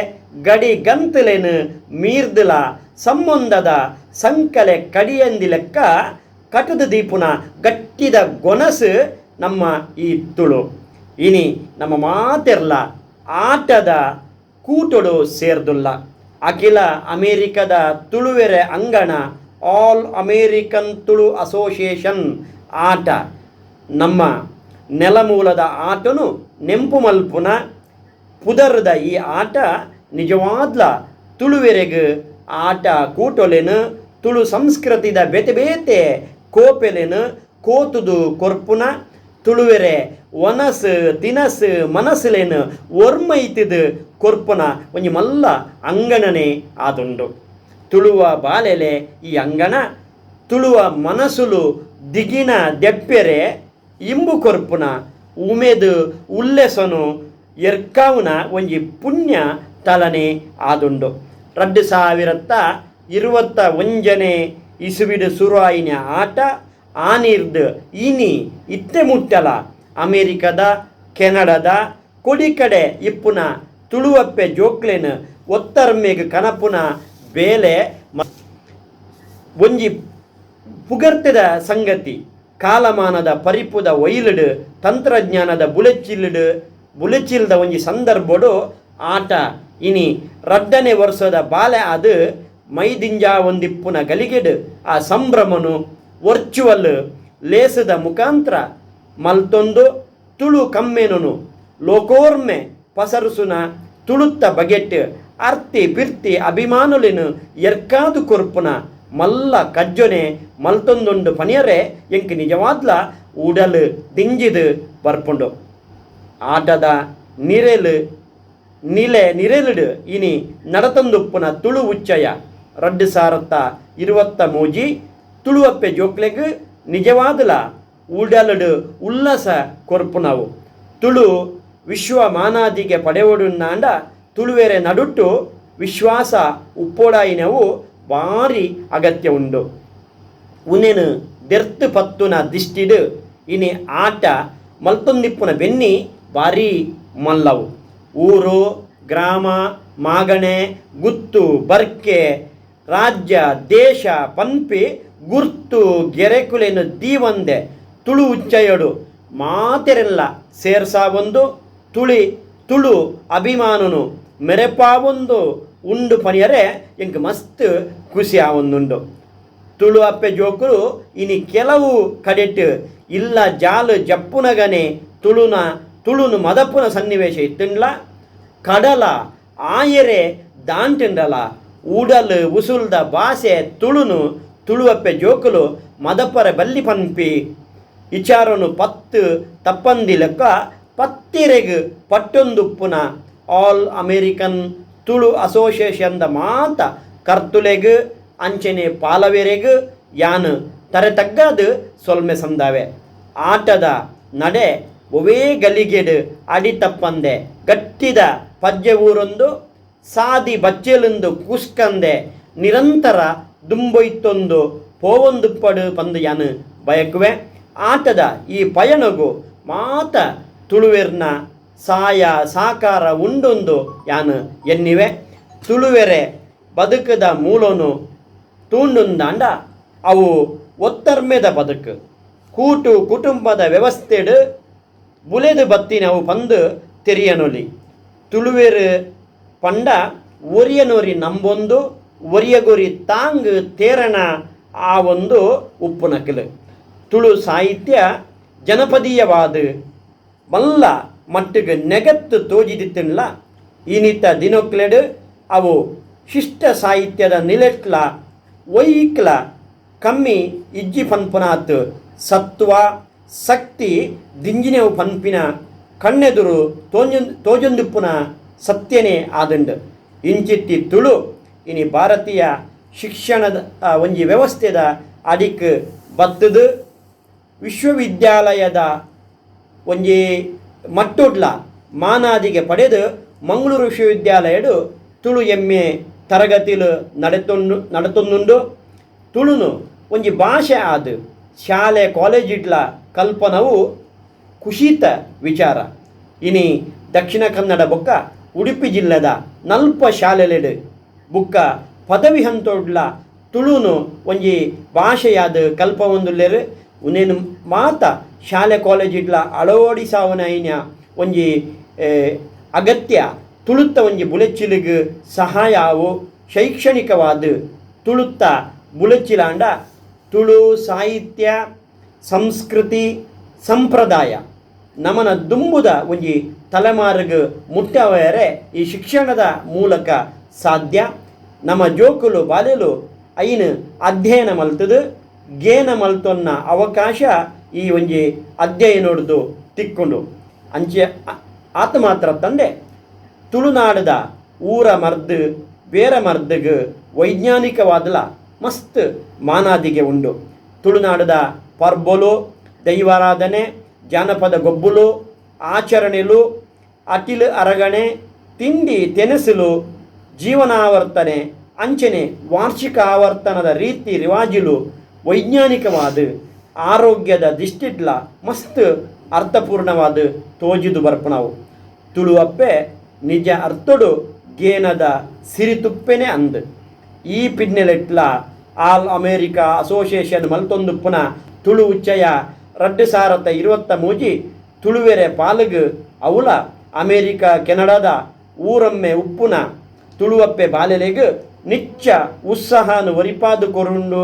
Speaker 12: ಗಡಿ ಗಂತಲೇನು ಮೀರ್ದಲ ಸಂಬಂಧದ ಸಂಕಲೆ ಕಡಿಯಂದಿ ಲೆಕ್ಕ ಕಟದ ದೀಪುನ ಗಟ್ಟಿದ ಗೊನಸು ನಮ್ಮ ಈ ತುಳು. ಇನಿ ನಮ್ಮ ಮಾತೆರ್ಲ ಆಟದ ಕೂಟೊಡು ಸೇರ್ದುಲ್ಲ. ಅಖಿಲ ಅಮೇರಿಕದ ತುಳುವೆರೆ ಅಂಗಣ all American Tulu association ಆಟ ನಮ್ಮ ನೆಲಮೂಲದ ಆಟನು ನೆಂಪು ಮಲ್ಪುನ ಪುದರ್ದ ಈ ಆಟ ನಿಜವಾದ್ಲ ತುಳುವೆರೆಗ್ ಆಟ ಕೂಟೊಲೆನು ತುಳು ಸಂಸ್ಕೃತಿದ ಬೇತೆ ಬೇತೆ ಕೋಪೆಲೆನು ಕೋತುದು ಕೊರ್ಪುನ ತುಳುವೆರೆ ಒನಸು ತಿನಸು ಮನಸ್ಸುಲೇನು ಒರ್ಮೈತಿದು ಕೊರ್ಪುನ ಒಂಜಿ ಮಲ್ಲ ಅಂಗಣನೆ ಆದುಂಡು. ತುಳುವ ಬಾಲೆಲೆ ಈ ಅಂಗಣ ತುಳುವ ಮನಸ್ಸುಲು ದಿಗಿನ ದೆಪ್ಪೆರೆ ಇಂಬು ಕೊರ್ಪುನ ಉಮೇದು ಉಲ್ಲೆಸನು ಎರ್ಕಾವುನ ಒಂಜಿ ಪುಣ್ಯ ತಲನೆ ಆದುಂಡು. 2021ನೇ ಇಸುವಿಡು ಸುರುವಾಯಿನ ಆಟ ಆನಿರ್ದು ಇನಿ ಇತ್ತೆ ಮುಟ್ಟಲ ಅಮೇರಿಕದ ಕೆನಡದ ಕೊಡಿಕಡೆ ಇಪ್ಪುನ ತುಳುವಪ್ಪೆ ಜೋಕ್ಲೆನ್ ಒತ್ತರ್ಮೆಗ್ ಕನಪುನ ಬೇಲೆ ಒಂಜಿ ಪುಗರ್ತೆದ ಸಂಗತಿ. ಕಾಲಮಾನದ ಪರಿಪುದ ಒಯ್ಲುಡು ತಂತ್ರಜ್ಞಾನದ ಬುಲೆಚಿಲ್ದ ಒಂಜಿ ಸಂದರ್ಭಡು ಆಟ ಇನಿ 2ನೇ ವರ್ಷದ ಬಾಲೆ ಅದು ಮೈದಿಂಜಾ ಒಂದಿಪ್ಪುನ ಗಲಿಗೆಡು ಆ ಸಂಭ್ರಮನು ವರ್ಚುವಲ್ ಲೇಸದ ಮುಖಾಂತರ ಮಲ್ತೊಂದು ತುಳು ಕಮ್ಮೆನನು ಲೋಕೋರ್ಮೆ ಪಸರುಸುನ ತುಳುತ್ತ ಬಗೆಟ್ ಅರ್ತಿ ಪಿರ್ತಿ ಅಭಿಮಾನುಲೆನು ಎರ್ಕಾದು ಕೊರ್ಪುನ ಮಲ್ಲ ಕಜ್ಜೊನೆ ಮಲ್ತೊಂದುಂಡು ಪನಿಯರೆ ಎಂಕ್ ನಿಜವಾದ್ಲ ಉಡಲು ದಿಂಜಿದು ಬರ್ಪುಂಡು. ಆಟದ ನಿರೆಲು ನಿಲೆ ನಿರೆಲುಡು ಇನಿ ನಡತಂದುಪ್ಪುನ ತುಳು ಉಚ್ಚಯ 2023 ತುಳುವಪ್ಪೆ ಜೋಕ್ಲೆಗ್ ನಿಜವಾದಲ ಉಡಲುಡು ಉಲ್ಲಸ ಕೊರ್ಪುನವು. ತುಳು ವಿಶ್ವ ಮಾನಾದಿಗೆ ಪಡೆವಡುನ್ನಾಂಡ ತುಳುವೆರೆ ನಡುಟ್ಟು ವಿಶ್ವಾಸ ಉಪ್ಪೋಡಾಯಿನವು ಭಾರಿ ಅಗತ್ಯ ಉಂಡು. ಉನೇನು ದೆರ್ತು ಪತ್ತುನ ದಿಷ್ಟಿಡು ಇನಿ ಆಟ ಮಲ್ತೊಂದಿಪ್ಪುನ ಬೆನ್ನಿ ಭಾರಿ ಮಲ್ಲವು. ಊರು ಗ್ರಾಮ ಮಾಗಣೆ ಗುತ್ತು ಬರ್ಕೆ ರಾಜ್ಯ ದೇಶ ಪನ್ಪಿ ಗುರ್ತು ಗೆರೆಕುಲೆನು ದೀವಂದೆ ತುಳು ಉಚ್ಚಯಡು ಮಾತೆರೆಲ್ಲ ಸೇರ್ಸಾವೊಂದು ತುಳಿ ತುಳು ಅಭಿಮಾನನು ಮೆರೆಪಾವೊಂದು ಉಂಡು ಪನಿಯರೆ ಎಂಕ್ ಮಸ್ತ್ ಖುಷಿ ಆವೊಂದುಂಡು. ತುಳು ಅಪ್ಪೆ ಜೋಕುಲು ಇನಿ ಕೆಲವು ಕಡೆಟ್ ಇಲ್ಲ ಜಾಲು ಜಪ್ಪುನಗನೆ ತುಳುನು ಮದಪ್ಪುನ ಸನ್ನಿವೇಶ ಇತ್ತುಂಡ್ಲ ಕಡಲ ಆಯರೆ ದಾಂಟಿಂಡಲ ಉಡಲು ಉಸುಲ್ದ ಭಾಷೆ ತುಳುನು ತುಳುವಪ್ಪೆ ಜೋಕುಲು ಮದಪ್ಪರ ಬಲ್ಲಿ ಪನ್ಪಿ ಇಚಾರನು ಪತ್ತು ತಪ್ಪಂದಿ ಲೆಕ್ಕ ಪತ್ತಿರೆಗ್ ಪಟ್ಟೊಂದುಪ್ಪುನ ಆಲ್ ಅಮೇರಿಕನ್ ತುಳು ಅಸೋಸಿಯೇಷನ್ದ ಮಾತ ಕರ್ತುಲೆಗ್ ಅಂಚನೆ ಪಾಲವೆರೆಗ್ ಯಾನು ತರೆ ತಗ್ಗಾದು ಸೊಲ್ಮೆ ಸಂದಾವೆ. ಆಟದ ನಡೆ ಒವೇ ಗಲಿಗೆಡು ಅಡಿ ತಪ್ಪಂದೆ ಗಟ್ಟಿದ ಪಜ್ಜೆ ಊರೊಂದು ಸಾದಿ ಬಚ್ಚೆಲುಂದು ಕುಸ್ಕಂದೆ ನಿರಂತರ ದುಂಬೊಯ್ತೊಂದು ಪೋವೊಂದುಪ್ಪಡು ಪಂದು ಯಾನು ಬಯಕುವೆ. ಆಟದ ಈ ಪಯಣಗು ಮಾತ ತುಳುವೆರ್ನ ಸಾಯ ಸಾಕಾರ ಉಂಡೊಂದು ಯಾನು ಎನ್ನಿವೆ. ತುಳುವೆರೆ ಬದುಕದ ಮೂಲನು ತೂಂಡುಂದಾಂಡ ಅವು ಒತ್ತರ್ಮೆದ ಬದುಕು ಕೂಟು ಕುಟುಂಬದ ವ್ಯವಸ್ಥೆಡು ಬುಲೆದು ಬತ್ತಿನವು ಪಂದು ತೆರಿಯನೊಲಿ. ತುಳುವೆರು ಪಂಡ ಒರಿಯನೊರಿ ನಂಬೊಂದು ಒರಿಯಗೊರಿ ತಾಂಗ್ ತೇರಣ ಆ ಒಂದು ಉಪ್ಪುನಕಲು. ತುಳು ಸಾಹಿತ್ಯ ಜನಪದೀಯವಾದ ಮಲ್ಲ ಮಟ್ಟಿಗೆ ನೆಗತ್ತು ತೋಜಿದಿತ್ತಿಲ್ಲ. ಈನಿತ ದಿನಕ್ಲೆಡು ಅವು ಶಿಷ್ಟ ಸಾಹಿತ್ಯದ ನಿಲೆಟ್ಲ ಒಯ್ಕ್ಲ ಕಮ್ಮಿ ಇಜ್ಜಿ ಪನ್ಪುನಾತ್ ಸತ್ವ ಶಕ್ತಿ ದಿಂಜಿನೆವು ಪನ್ಪಿನ ಕಣ್ಣೆದುರು ತೋಜೊಂದುಪ್ಪುನ ಸತ್ಯನೇ ಆದಂಡು. ಇಂಚಿತ್ತಿ ತುಳು ಇನಿ ಭಾರತೀಯ ಶಿಕ್ಷಣದ ಒಂಜಿ ವ್ಯವಸ್ಥೆದ ಅಡಿಕ್ ಬತ್ತದು ವಿಶ್ವವಿದ್ಯಾಲಯದ ಒಂಜಿ ಮಟ್ಟುಡ್ಲ ಮಾನಾದಿಗೆ ಪಡೆದು ಮಂಗಳೂರು ವಿಶ್ವವಿದ್ಯಾಲಯಡು ತುಳು ಎಮ್ಮೆ ತರಗತಿಲು ನಡೆತೊಂದುಂಡು. ತುಳುನು ಒಂಜಿ ಭಾಷೆ ಆದ ಶಾಲೆ ಕಾಲೇಜಿಡ್ಲ ಕಲ್ಪನವು ಕುಶಿತ ವಿಚಾರ. ಇನಿ ದಕ್ಷಿಣ ಕನ್ನಡ ಬೊಕ್ಕ ಉಡುಪಿ ಜಿಲ್ಲೆದ ನಲ್ಪ ಶಾಲೆಲೆಡು ಬುಕ್ಕ ಪದವಿ ಹಂತೊಡ್ಲ ತುಳುನು ಒಂಜಿ ಭಾಷೆಯಾದ ಕಲ್ಪವೊಂದುಲ್ಲೆರು. ಉನೇನು ಮಾತ ಶಾಲೆ ಕಾಲೇಜಿಡ್ಲ ಅಳವಡಿಸಾವನ ಐನ ಒಂಜಿ ಅಗತ್ಯ ತುಳುತ್ತ ಒಂಜಿ ಬುಲೆಚ್ಚಿಲಿಗೆ ಸಹಾಯ ಆವು. ಶೈಕ್ಷಣಿಕವಾದ ತುಳುತ್ತ ಬುಲೆಚ್ಚಿಲಾಂಡ ತುಳು ಸಾಹಿತ್ಯ ಸಂಸ್ಕೃತಿ ಸಂಪ್ರದಾಯ ನಮನ ದುಂಬುದ ಒಂಜಿ ತಲೆಮಾರಿಗೆ ಮುಟ್ಟವರೆ ಈ ಶಿಕ್ಷಣದ ಮೂಲಕ ಸಾಧ್ಯ. ನಮ್ಮ ಜೋಕುಲು ಬಾಲೆಲು ಐನು ಅಧ್ಯಯನ ಮಲ್ತದು ಗೇನ ಮಲ್ತೊನ್ನ ಅವಕಾಶ ಈ ಒಂಜಿ ಅಧ್ಯಯನೊಡ್ದು ತಿಕ್ಕೊಂಡು ಅಂಚೆ ಆತ ಮಾತ್ರ ತಂದೆ ತುಳುನಾಡದ ಊರ ಮರ್ದು ಬೇರೆ ಮರ್ದಿಗೆ ವೈಜ್ಞಾನಿಕವಾದಲ ಮಸ್ತ್ ಮಾನಾದಿಗೆ ಉಂಡು. ತುಳುನಾಡದ ಪರ್ಬೊಲು ದೈವಾರಾಧನೆ ಜಾನಪದ ಗೊಬ್ಬುಲು ಆಚರಣೆಲು ಅಟಿಲು ಅರಗಣೆ ತಿಂಡಿ ತೆನಸುಲು ಜೀವನಾವರ್ತನೆ ಅಂಚನೆ ವಾರ್ಷಿಕ ಆವರ್ತನದ ರೀತಿ ರಿವಾಜುಲು ವೈಜ್ಞಾನಿಕವಾದ ಆರೋಗ್ಯದ ದಿಷ್ಟಿಡ್ಲ ಮಸ್ತ್ ಅರ್ಥಪೂರ್ಣವಾದ ತೋಜಿದು ಬರ್ಪಣವು. ತುಳುವಪ್ಪೆ ನಿಜ ಅರ್ಥಡು ಗೇನದ ಸಿರಿತುಪ್ಪೆನೆ ಅಂದ್. ಈ ಪಿನ್ನೆಲೆಟ್ಲ all America association ಮಲ್ತೊಂದುಪ್ಪುನ ತುಳು ಉಚ್ಚಯ 2023 ತುಳುವೆರೆ ಪಾಲುಗು ಅವುಲ ಅಮೇರಿಕ ಕೆನಡಾದ ಊರೊಮ್ಮೆ ಉಪ್ಪುನ ತುಳುವಪ್ಪೆ ಬಾಲೆಲೆಗ್ ನಿಚ್ಚ ಉತ್ಸಾಹನು ಒರಿಪಾದು ಕೊರುಂಡು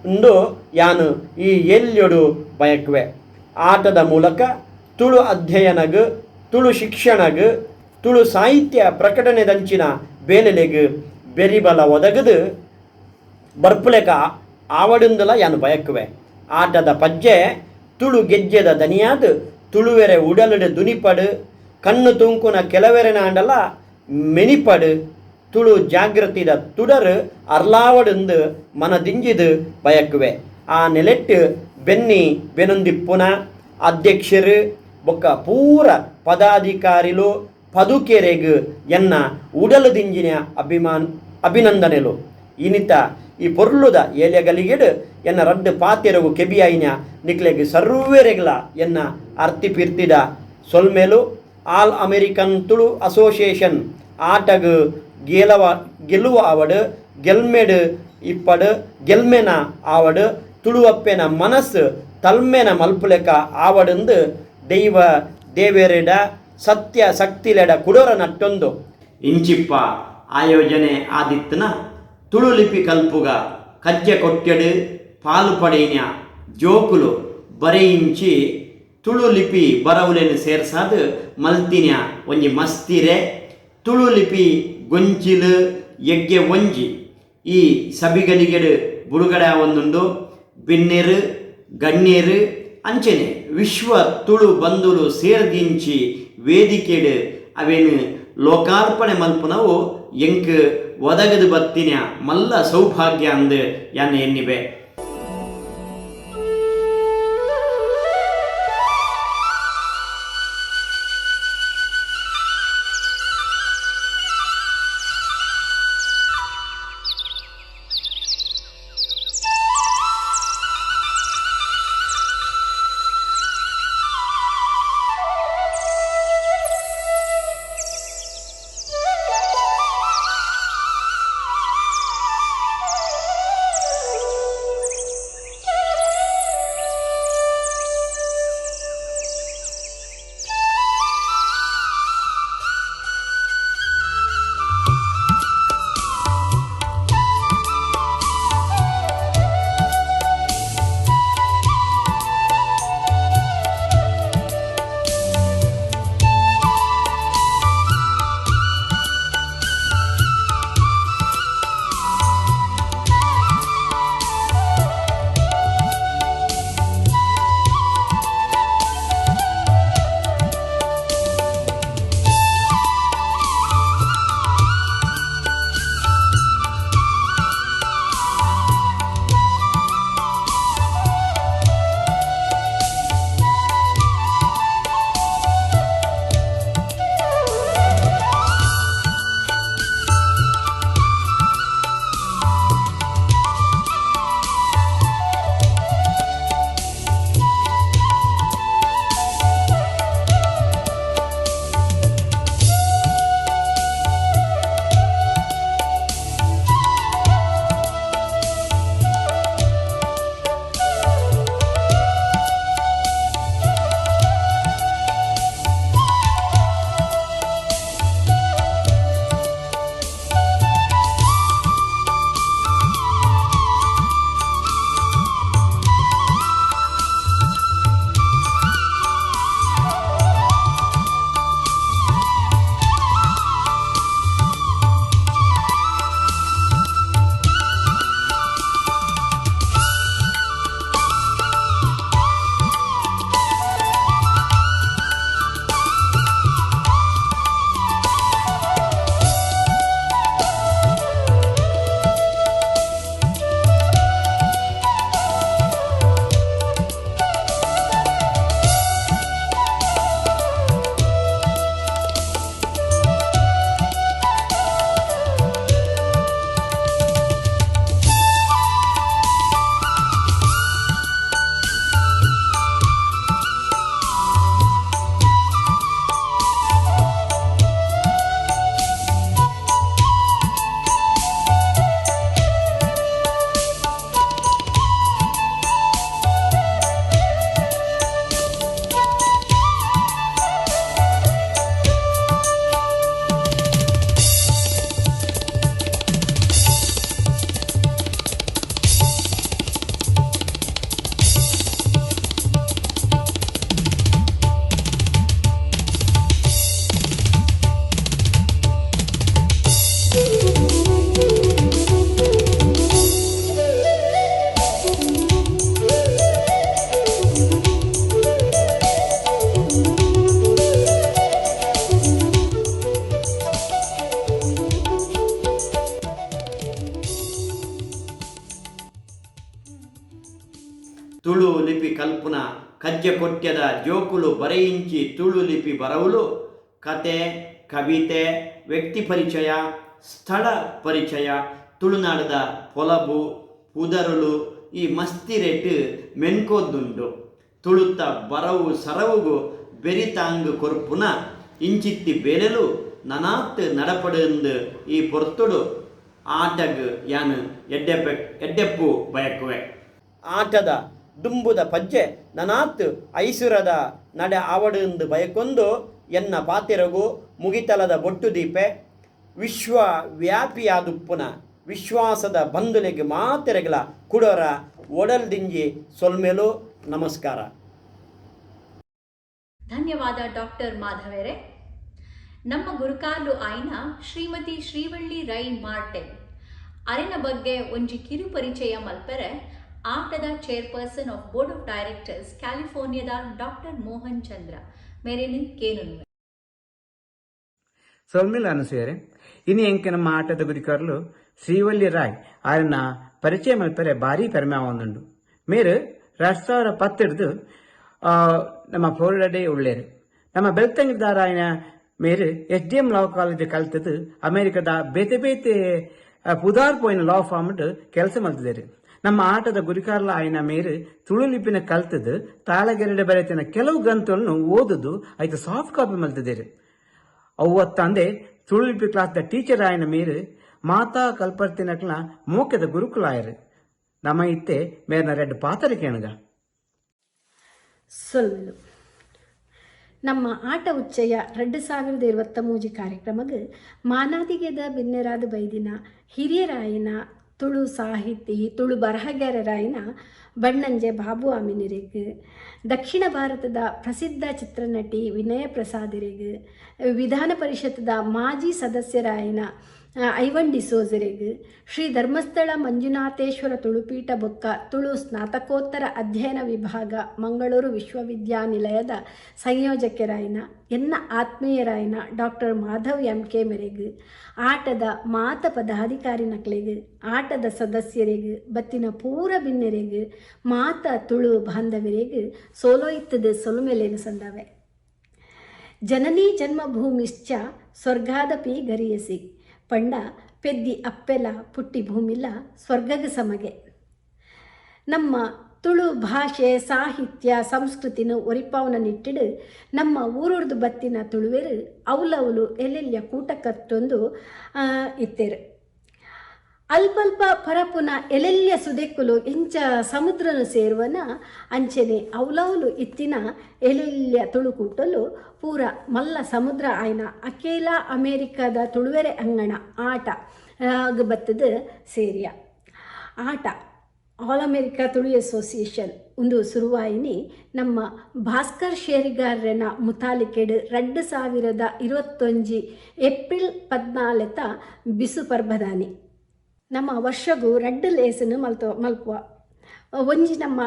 Speaker 12: ಉಂಡು ಯಾನು ಈ ಎಲ್ಯೊಡು ಬಯಕುವೆ. ಆಟದ ಮೂಲಕ ತುಳು ಅಧ್ಯಯನಗ್ ತುಳು ಶಿಕ್ಷಣಗ್ ತುಳು ಸಾಹಿತ್ಯ ಪ್ರಕಟಣೆದಂಚಿನ ಬೇಲೆಲೆಗ್ ಬೆರಿಬಲ ಒದಗದು ಬರ್ಪುಲೆಕ ಆವಡುಂದಲ ಯಾನು ಬಯಕುವೆ. ಆಟದ ಪಜ್ಜೆ ತುಳು ಗೆಜ್ಜೆದ ದನಿಯಾದ ತುಳುವೆರೆ ಉಡಲುಡು ದುನಿಪಡು ಕಣ್ಣು ತುಂಕುನ ಕೆಲವೆರೆನಾಂಡಲ ಮೆನಿಪಡು ತುಳು ಜಾಗೃತಿದ ತುಡರು ಅರ್ಲಾವಡುಂದು ಮನದಿಂಜಿದು ಬಯಕುವೆ. ಆ ನೆಲೆಟ್ಟು ಬೆನ್ನಿ ಬೆನೊಂದಿಪ್ಪುನ ಅಧ್ಯಕ್ಷರು ಬೊಕ್ಕ ಪೂರ ಪದಾಧಿಕಾರಿಲು ಪದುಕೆರೆಗ್ ಎನ್ನ ಉಡಲು ದಿಂಜಿನ ಅಭಿನಂದನೆಲು. ಇನಿತ ಈ ಪೊರ್ಲುದ ಏಲೆಗಲಿಗೆಡು ಎನ್ನ ರಡ್ಡು ಪಾತೆರಗು ಕೆಬಿಯಾಯಿನ ನಿಕ್ಲೆಗ್ ಸರ್ವೇರೆಗ್ಲ ಎನ್ನ ಅರ್ತಿ ಪಿರ್ತಿದ ಸೊಲ್ಮೇಲು. All American Tulu association ಆಟಗು ಗೆಲುವ ಆವಡು ಗೆಲ್ಮೆಡು ಇಪ್ಪಡು ಗೆಲ್ಮೆನ ಆವಡು ತುಳುವಪ್ಪೆನ ಮನಸ್ಸು ತಲ್ಮೆನ ಮಲ್ಪುಲೆಕ ಆವಡುಂದು ದೈವ ದೇವೆರೆಡ ಸತ್ಯ ಶಕ್ತಿಲೆಡ ಕುಡೋರ ನಟ್ಟೊಂದು ಇಂಚಿಪ್ಪ ಆಯೋಜನೆ ಆದಿತ್ತನ ತುಳು ಲಿಪಿ ಕಲ್ಪುಗ ಕಜ್ಜೆ ಕೊಟ್ಟೆಡು ಪಾಲು ಪಡೆಯಿನ ಜೋಕುಲು ಬರೆಯಿಂಚಿ ತುಳು ಲಿಪಿ ಬರವುಲೆನು ಸೇರ್ಸಾದು ಮಲ್ತಿನ ಒಂಜಿ ಮಸ್ತಿರೆ ತುಳು ಲಿಪಿ ಗೊಂಚಿಲು ಯಜ್ಞ ಒಂಜಿ ಈ ಸಬಿಗಲಿಗೆಡು ಬುಡುಗಡೆ ಒಂದುಂಡು. ಬಿನ್ನೆರು ಗಣ್ಯರು ಅಂಚನೆ ವಿಶ್ವ ತುಳು ಬಂಧುಲು ಸೇರ್ದಿಂಚಿ ವೇದಿಕೆಡು ಅವೇನು ಲೋಕಾರ್ಪಣೆ ಮಲ್ಪುನವು ಎಂಕ್ ಒದಗದು ಬತ್ತಿನ ಮಲ್ಲ ಸೌಭಾಗ್ಯ ಅಂದು ಯಾನ್ ಎನ್ನಿವೆ. ತುಳು ಲಿಪಿ ಕಲ್ಪುನ ಕಜ್ಜ ಕೊಟ್ಯದ ಜೋಕುಲು ಬರೆಯಿಂಚಿ ತುಳು ಲಿಪಿ ಬರವುಲು ಕತೆ, ಕವಿತೆ, ವ್ಯಕ್ತಿ ಪರಿಚಯ, ಸ್ಥಳ ಪರಿಚಯ, ತುಳುನಾಡದ ಪೊಲಬು, ಪುದರುಲು ಈ ಮಸ್ತಿರೇಟ್ ಮೆನ್ಕೋದುಂಡು. ತುಳುತ್ತ ಬರವು ಸರವುಗು ಬೆರಿತಾಂಗ್ ಕೊರ್ಪುನ ಇಂಚಿತ್ತಿ ಬೇಲೆಲು ನನಾತ್ ನಡಪಡುಂದು ಈ ಪೊರ್ತುಡು ಆಟಗ್ ಯಾನ್ ಎಡ್ಡೆಪೆ ಎಡ್ಡೆಪ್ಪು ಬಯಕುವೆ. ಆಟದ ದುಂಬುದ ಪಜ್ಜೆ ನನಾತ್ ಐಸುರದ ನಡೆ ಆವಡ್ ಬಯಕೊಂದು ಎನ್ನ ಪಾತೆರಗು ಮುಗಿತಲದ ಬೊಟ್ಟು ದೀಪೆ. ವಿಶ್ವ ವ್ಯಾಪಿಯಾದುಪ್ಪುನ ವಿಶ್ವಾಸದ ಬಂಧುಲೆಗ್ ಮಾತೆರೆಗ್ಲ ಕುಡೋರ ಒಡಲ್ ದಿಂಜಿ ಸೊಲ್ಮೆಲು ನಮಸ್ಕಾರ.
Speaker 2: ಧನ್ಯವಾದ ಡಾಕ್ಟರ್ ಮಾಧವೆರೆ. ನಮ್ಮ ಗುರುಕಾರ್ಲು ಆಯ್ನ ಶ್ರೀಮತಿ ಶ್ರೀವಳ್ಳಿ ರೈ ಮಾರ್ಟೆಲ್ ಅರೆನ ಬಗ್ಗೆ ಒಂಜಿ ಕಿರು ಪರಿಚಯ ಮಲ್ಪೆರೆ ಆಟದ chairperson of board of directors ಕ್ಯಾಲಿಫೋರ್ನಿಯಾದ doctor Mohan ಚಂದ್ರ ಮೇರೆನ್ ಕೇನುನುವೆ.
Speaker 13: ಸೊಲ್ಮೆಲು ಅನುಸೂಯರೆ, ಇನಿ ಎಂಕೆ ನಮ್ಮ ಆಟದ ಗುರಿಕಾರ್ಲು ಶ್ರೀವಲ್ಲಿ ರಾಯ್ ಆರನ ಪರಿಚಯ ಮಲ್ಪೆರೆ ಭಾರಿ ಪೆರ್ಮೆ ಆವೊಂದುಂಡು. ಮೇರು 2010ರ್ದು ನಮ್ಮ ಫ್ಲೋರಿಡಾಡೇ ಉಳ್ಳೇರು. ನಮ್ಮ ಬೆಳ್ತಂಗಡಿದಾರಾಯಿನ ಮೇರು ಎಸ್.ಡಿ.ಎಂ ಲಾ ಕಾಲೇಜ್ ಕಲ್ತದ್ದು ಅಮೆರಿಕದ ಬೇತೆ ಬೇತೆ ಪುದಾರ್ ಪೋಯಿನ ಲಾ ಫರ್ಮ್ ಕೆಲಸ ಮಲ್ತಿದ್ದಾರೆ. ನಮ್ಮ ಆಟದ ಗುರಿಕಾರ್ಲ ಆಯಿನ ಮೇರು ತುಳು ಲಿಪಿನ ಕಲ್ತದ್ದು ತಾಳಗೆರಡೆ ಬರೆತಿನ ಕೆಲವು ಗ್ರಂಥಗಳನ್ನು ಓದುದು ಐತ ಸಾಫ್ಟ್ ಕಾಪಿ ಮಲ್ತಿದ್ದೇರು. ಅವು ತುಳು ಲಿಪಿ ಕ್ಲಾಸ್ the teacher ಆಯಿನ ಮೇರು ಮಾತಾ ಕಲ್ಪರ್ತಿನಕ್ಲ ಮೋಕೆದ ಗುರುಕುಲಾಯರು. ನಮ್ಮ ಇತ್ತೆ ಮೇರ್ನ ರೆಡ್ ಪಾತ್ರ ಕೇಣಗ.
Speaker 14: ಸೊಲ್ಮೆಲು. ನಮ್ಮ ಆಟ ಉಚ್ಚಯ 2023 ಕಾರ್ಯಕ್ರಮಗ್ ಮಾನಾದಿಗೆದ ಬಿನ್ನೆರಾದ ಬೈದಿನ ಹಿರಿಯರಾಯಿನ ತುಳು ಸಾಹಿತಿ, ತುಳು ಬರಹಗಾರರಾಯಿನ ಬಣ್ಣಂಜೆ ಬಾಬು ಅಮೀನರಿಗ್, ದಕ್ಷಿಣ ಭಾರತದ ಪ್ರಸಿದ್ಧ ಚಿತ್ರನಟಿ ವಿನಯ ಪ್ರಸಾದರಿಗ್, ವಿಧಾನ ಪರಿಷತ್ದ ಮಾಜಿ ಸದಸ್ಯರಾಯಿನ ಐವನ್ ಡಿಸೋಜರಿಗ್, ಶ್ರೀ ಧರ್ಮಸ್ಥಳ ಮಂಜುನಾಥೇಶ್ವರ ತುಳುಪೀಠ ಬೊಕ್ಕ ತುಳು ಸ್ನಾತಕೋತ್ತರ ಅಧ್ಯಯನ ವಿಭಾಗ, ಮಂಗಳೂರು ವಿಶ್ವವಿದ್ಯಾನಿಲಯದ ಸಂಯೋಜಕರಾಯಿನ ಎನ್ನ ಆತ್ಮೀಯರಾಯಿನ ಡಾಕ್ಟರ್ ಮಾಧವ್ ಎಂ ಕೆ ಮೆರೆಗ್, ಆಟದ ಮಾತ ಪದಾಧಿಕಾರಿ ನಕ್ಲೆಗ್, ಆಟದ ಸದಸ್ಯರಿಗ್, ಬತ್ತಿನ ಪೂರ ಬಿನ್ನೆರೆಗ್, ಮಾತ ತುಳು ಬಾಂಧವರಿಗ್ ಸೋಲೋ ಇತ್ತದ ಸೊಲುಮೆಲೇನು ಸಂದಾವೆ. ಜನನೀ ಜನ್ಮಭೂಮಿಶ್ಚ ಸ್ವರ್ಗಾದಪಿ ಗರಿಯಸಿ ಪಂಡ ಪೆದ್ದಿ ಅಪ್ಪೆಲ ಪುಟ್ಟಿ ಭೂಮಿಲ ಸ್ವರ್ಗಗ ಸಮಗೆ. ನಮ್ಮ ತುಳು ಭಾಷೆ, ಸಾಹಿತ್ಯ, ಸಂಸ್ಕೃತಿನ ಒರಿಪಾವನ ನಿಟ್ಟಿಡು ನಮ್ಮ ಊರುರ್ದು ಬತ್ತಿನ ತುಳುವೆರು ಅವಲವಲು ಎಲ್ಲೆಲ್ಲಿಯ ಕೂಟಕತ್ತೊಂದು ಇತ್ತೇರು. ಅಲ್ಪಲ್ಪ ಪರಪುನ ಎಲೆಲ್ಯ ಸುದೆಕ್ಕುಲು ಎಂಚ ಸಮುದ್ರನು ಸೇರುವನ ಅಂಚನೆ ಅವಲವಲು ಇತ್ತಿನ ಎಲೆಲ್ಯ ತುಳುಕೂಟಲು ಪೂರ ಮಲ್ಲ ಸಮುದ್ರ ಆಯ್ನ ಅಕೇಲ ಅಮೇರಿಕಾದ ತುಳುವೆರೆ ಅಂಗಣ ಆಟ ಬತ್ತದ ಸೇರಿಯ. ಆಟ ಆಲ್ ಅಮೇರಿಕಾ ತುಳು ಅಸೋಸಿಯೇಷನ್ ಒಂದು ಸುರುವಾಯಿನಿ ನಮ್ಮ ಭಾಸ್ಕರ್ ಶೇರಿಗಾರನ ಮುತಾಲಿಕೆಡ್ 2021 ಏಪ್ರಿಲ್ 14ತ ಬಿಸು ಪರ್ಬದಾನಿ. ನಮ್ಮ ವರ್ಷಗು ರಡ್ಡ್ ಲೇಸನ್ನು ಮಲ್ತೊ ಮಲ್ಪುವ. ಒಂಜಿ ನಮ್ಮ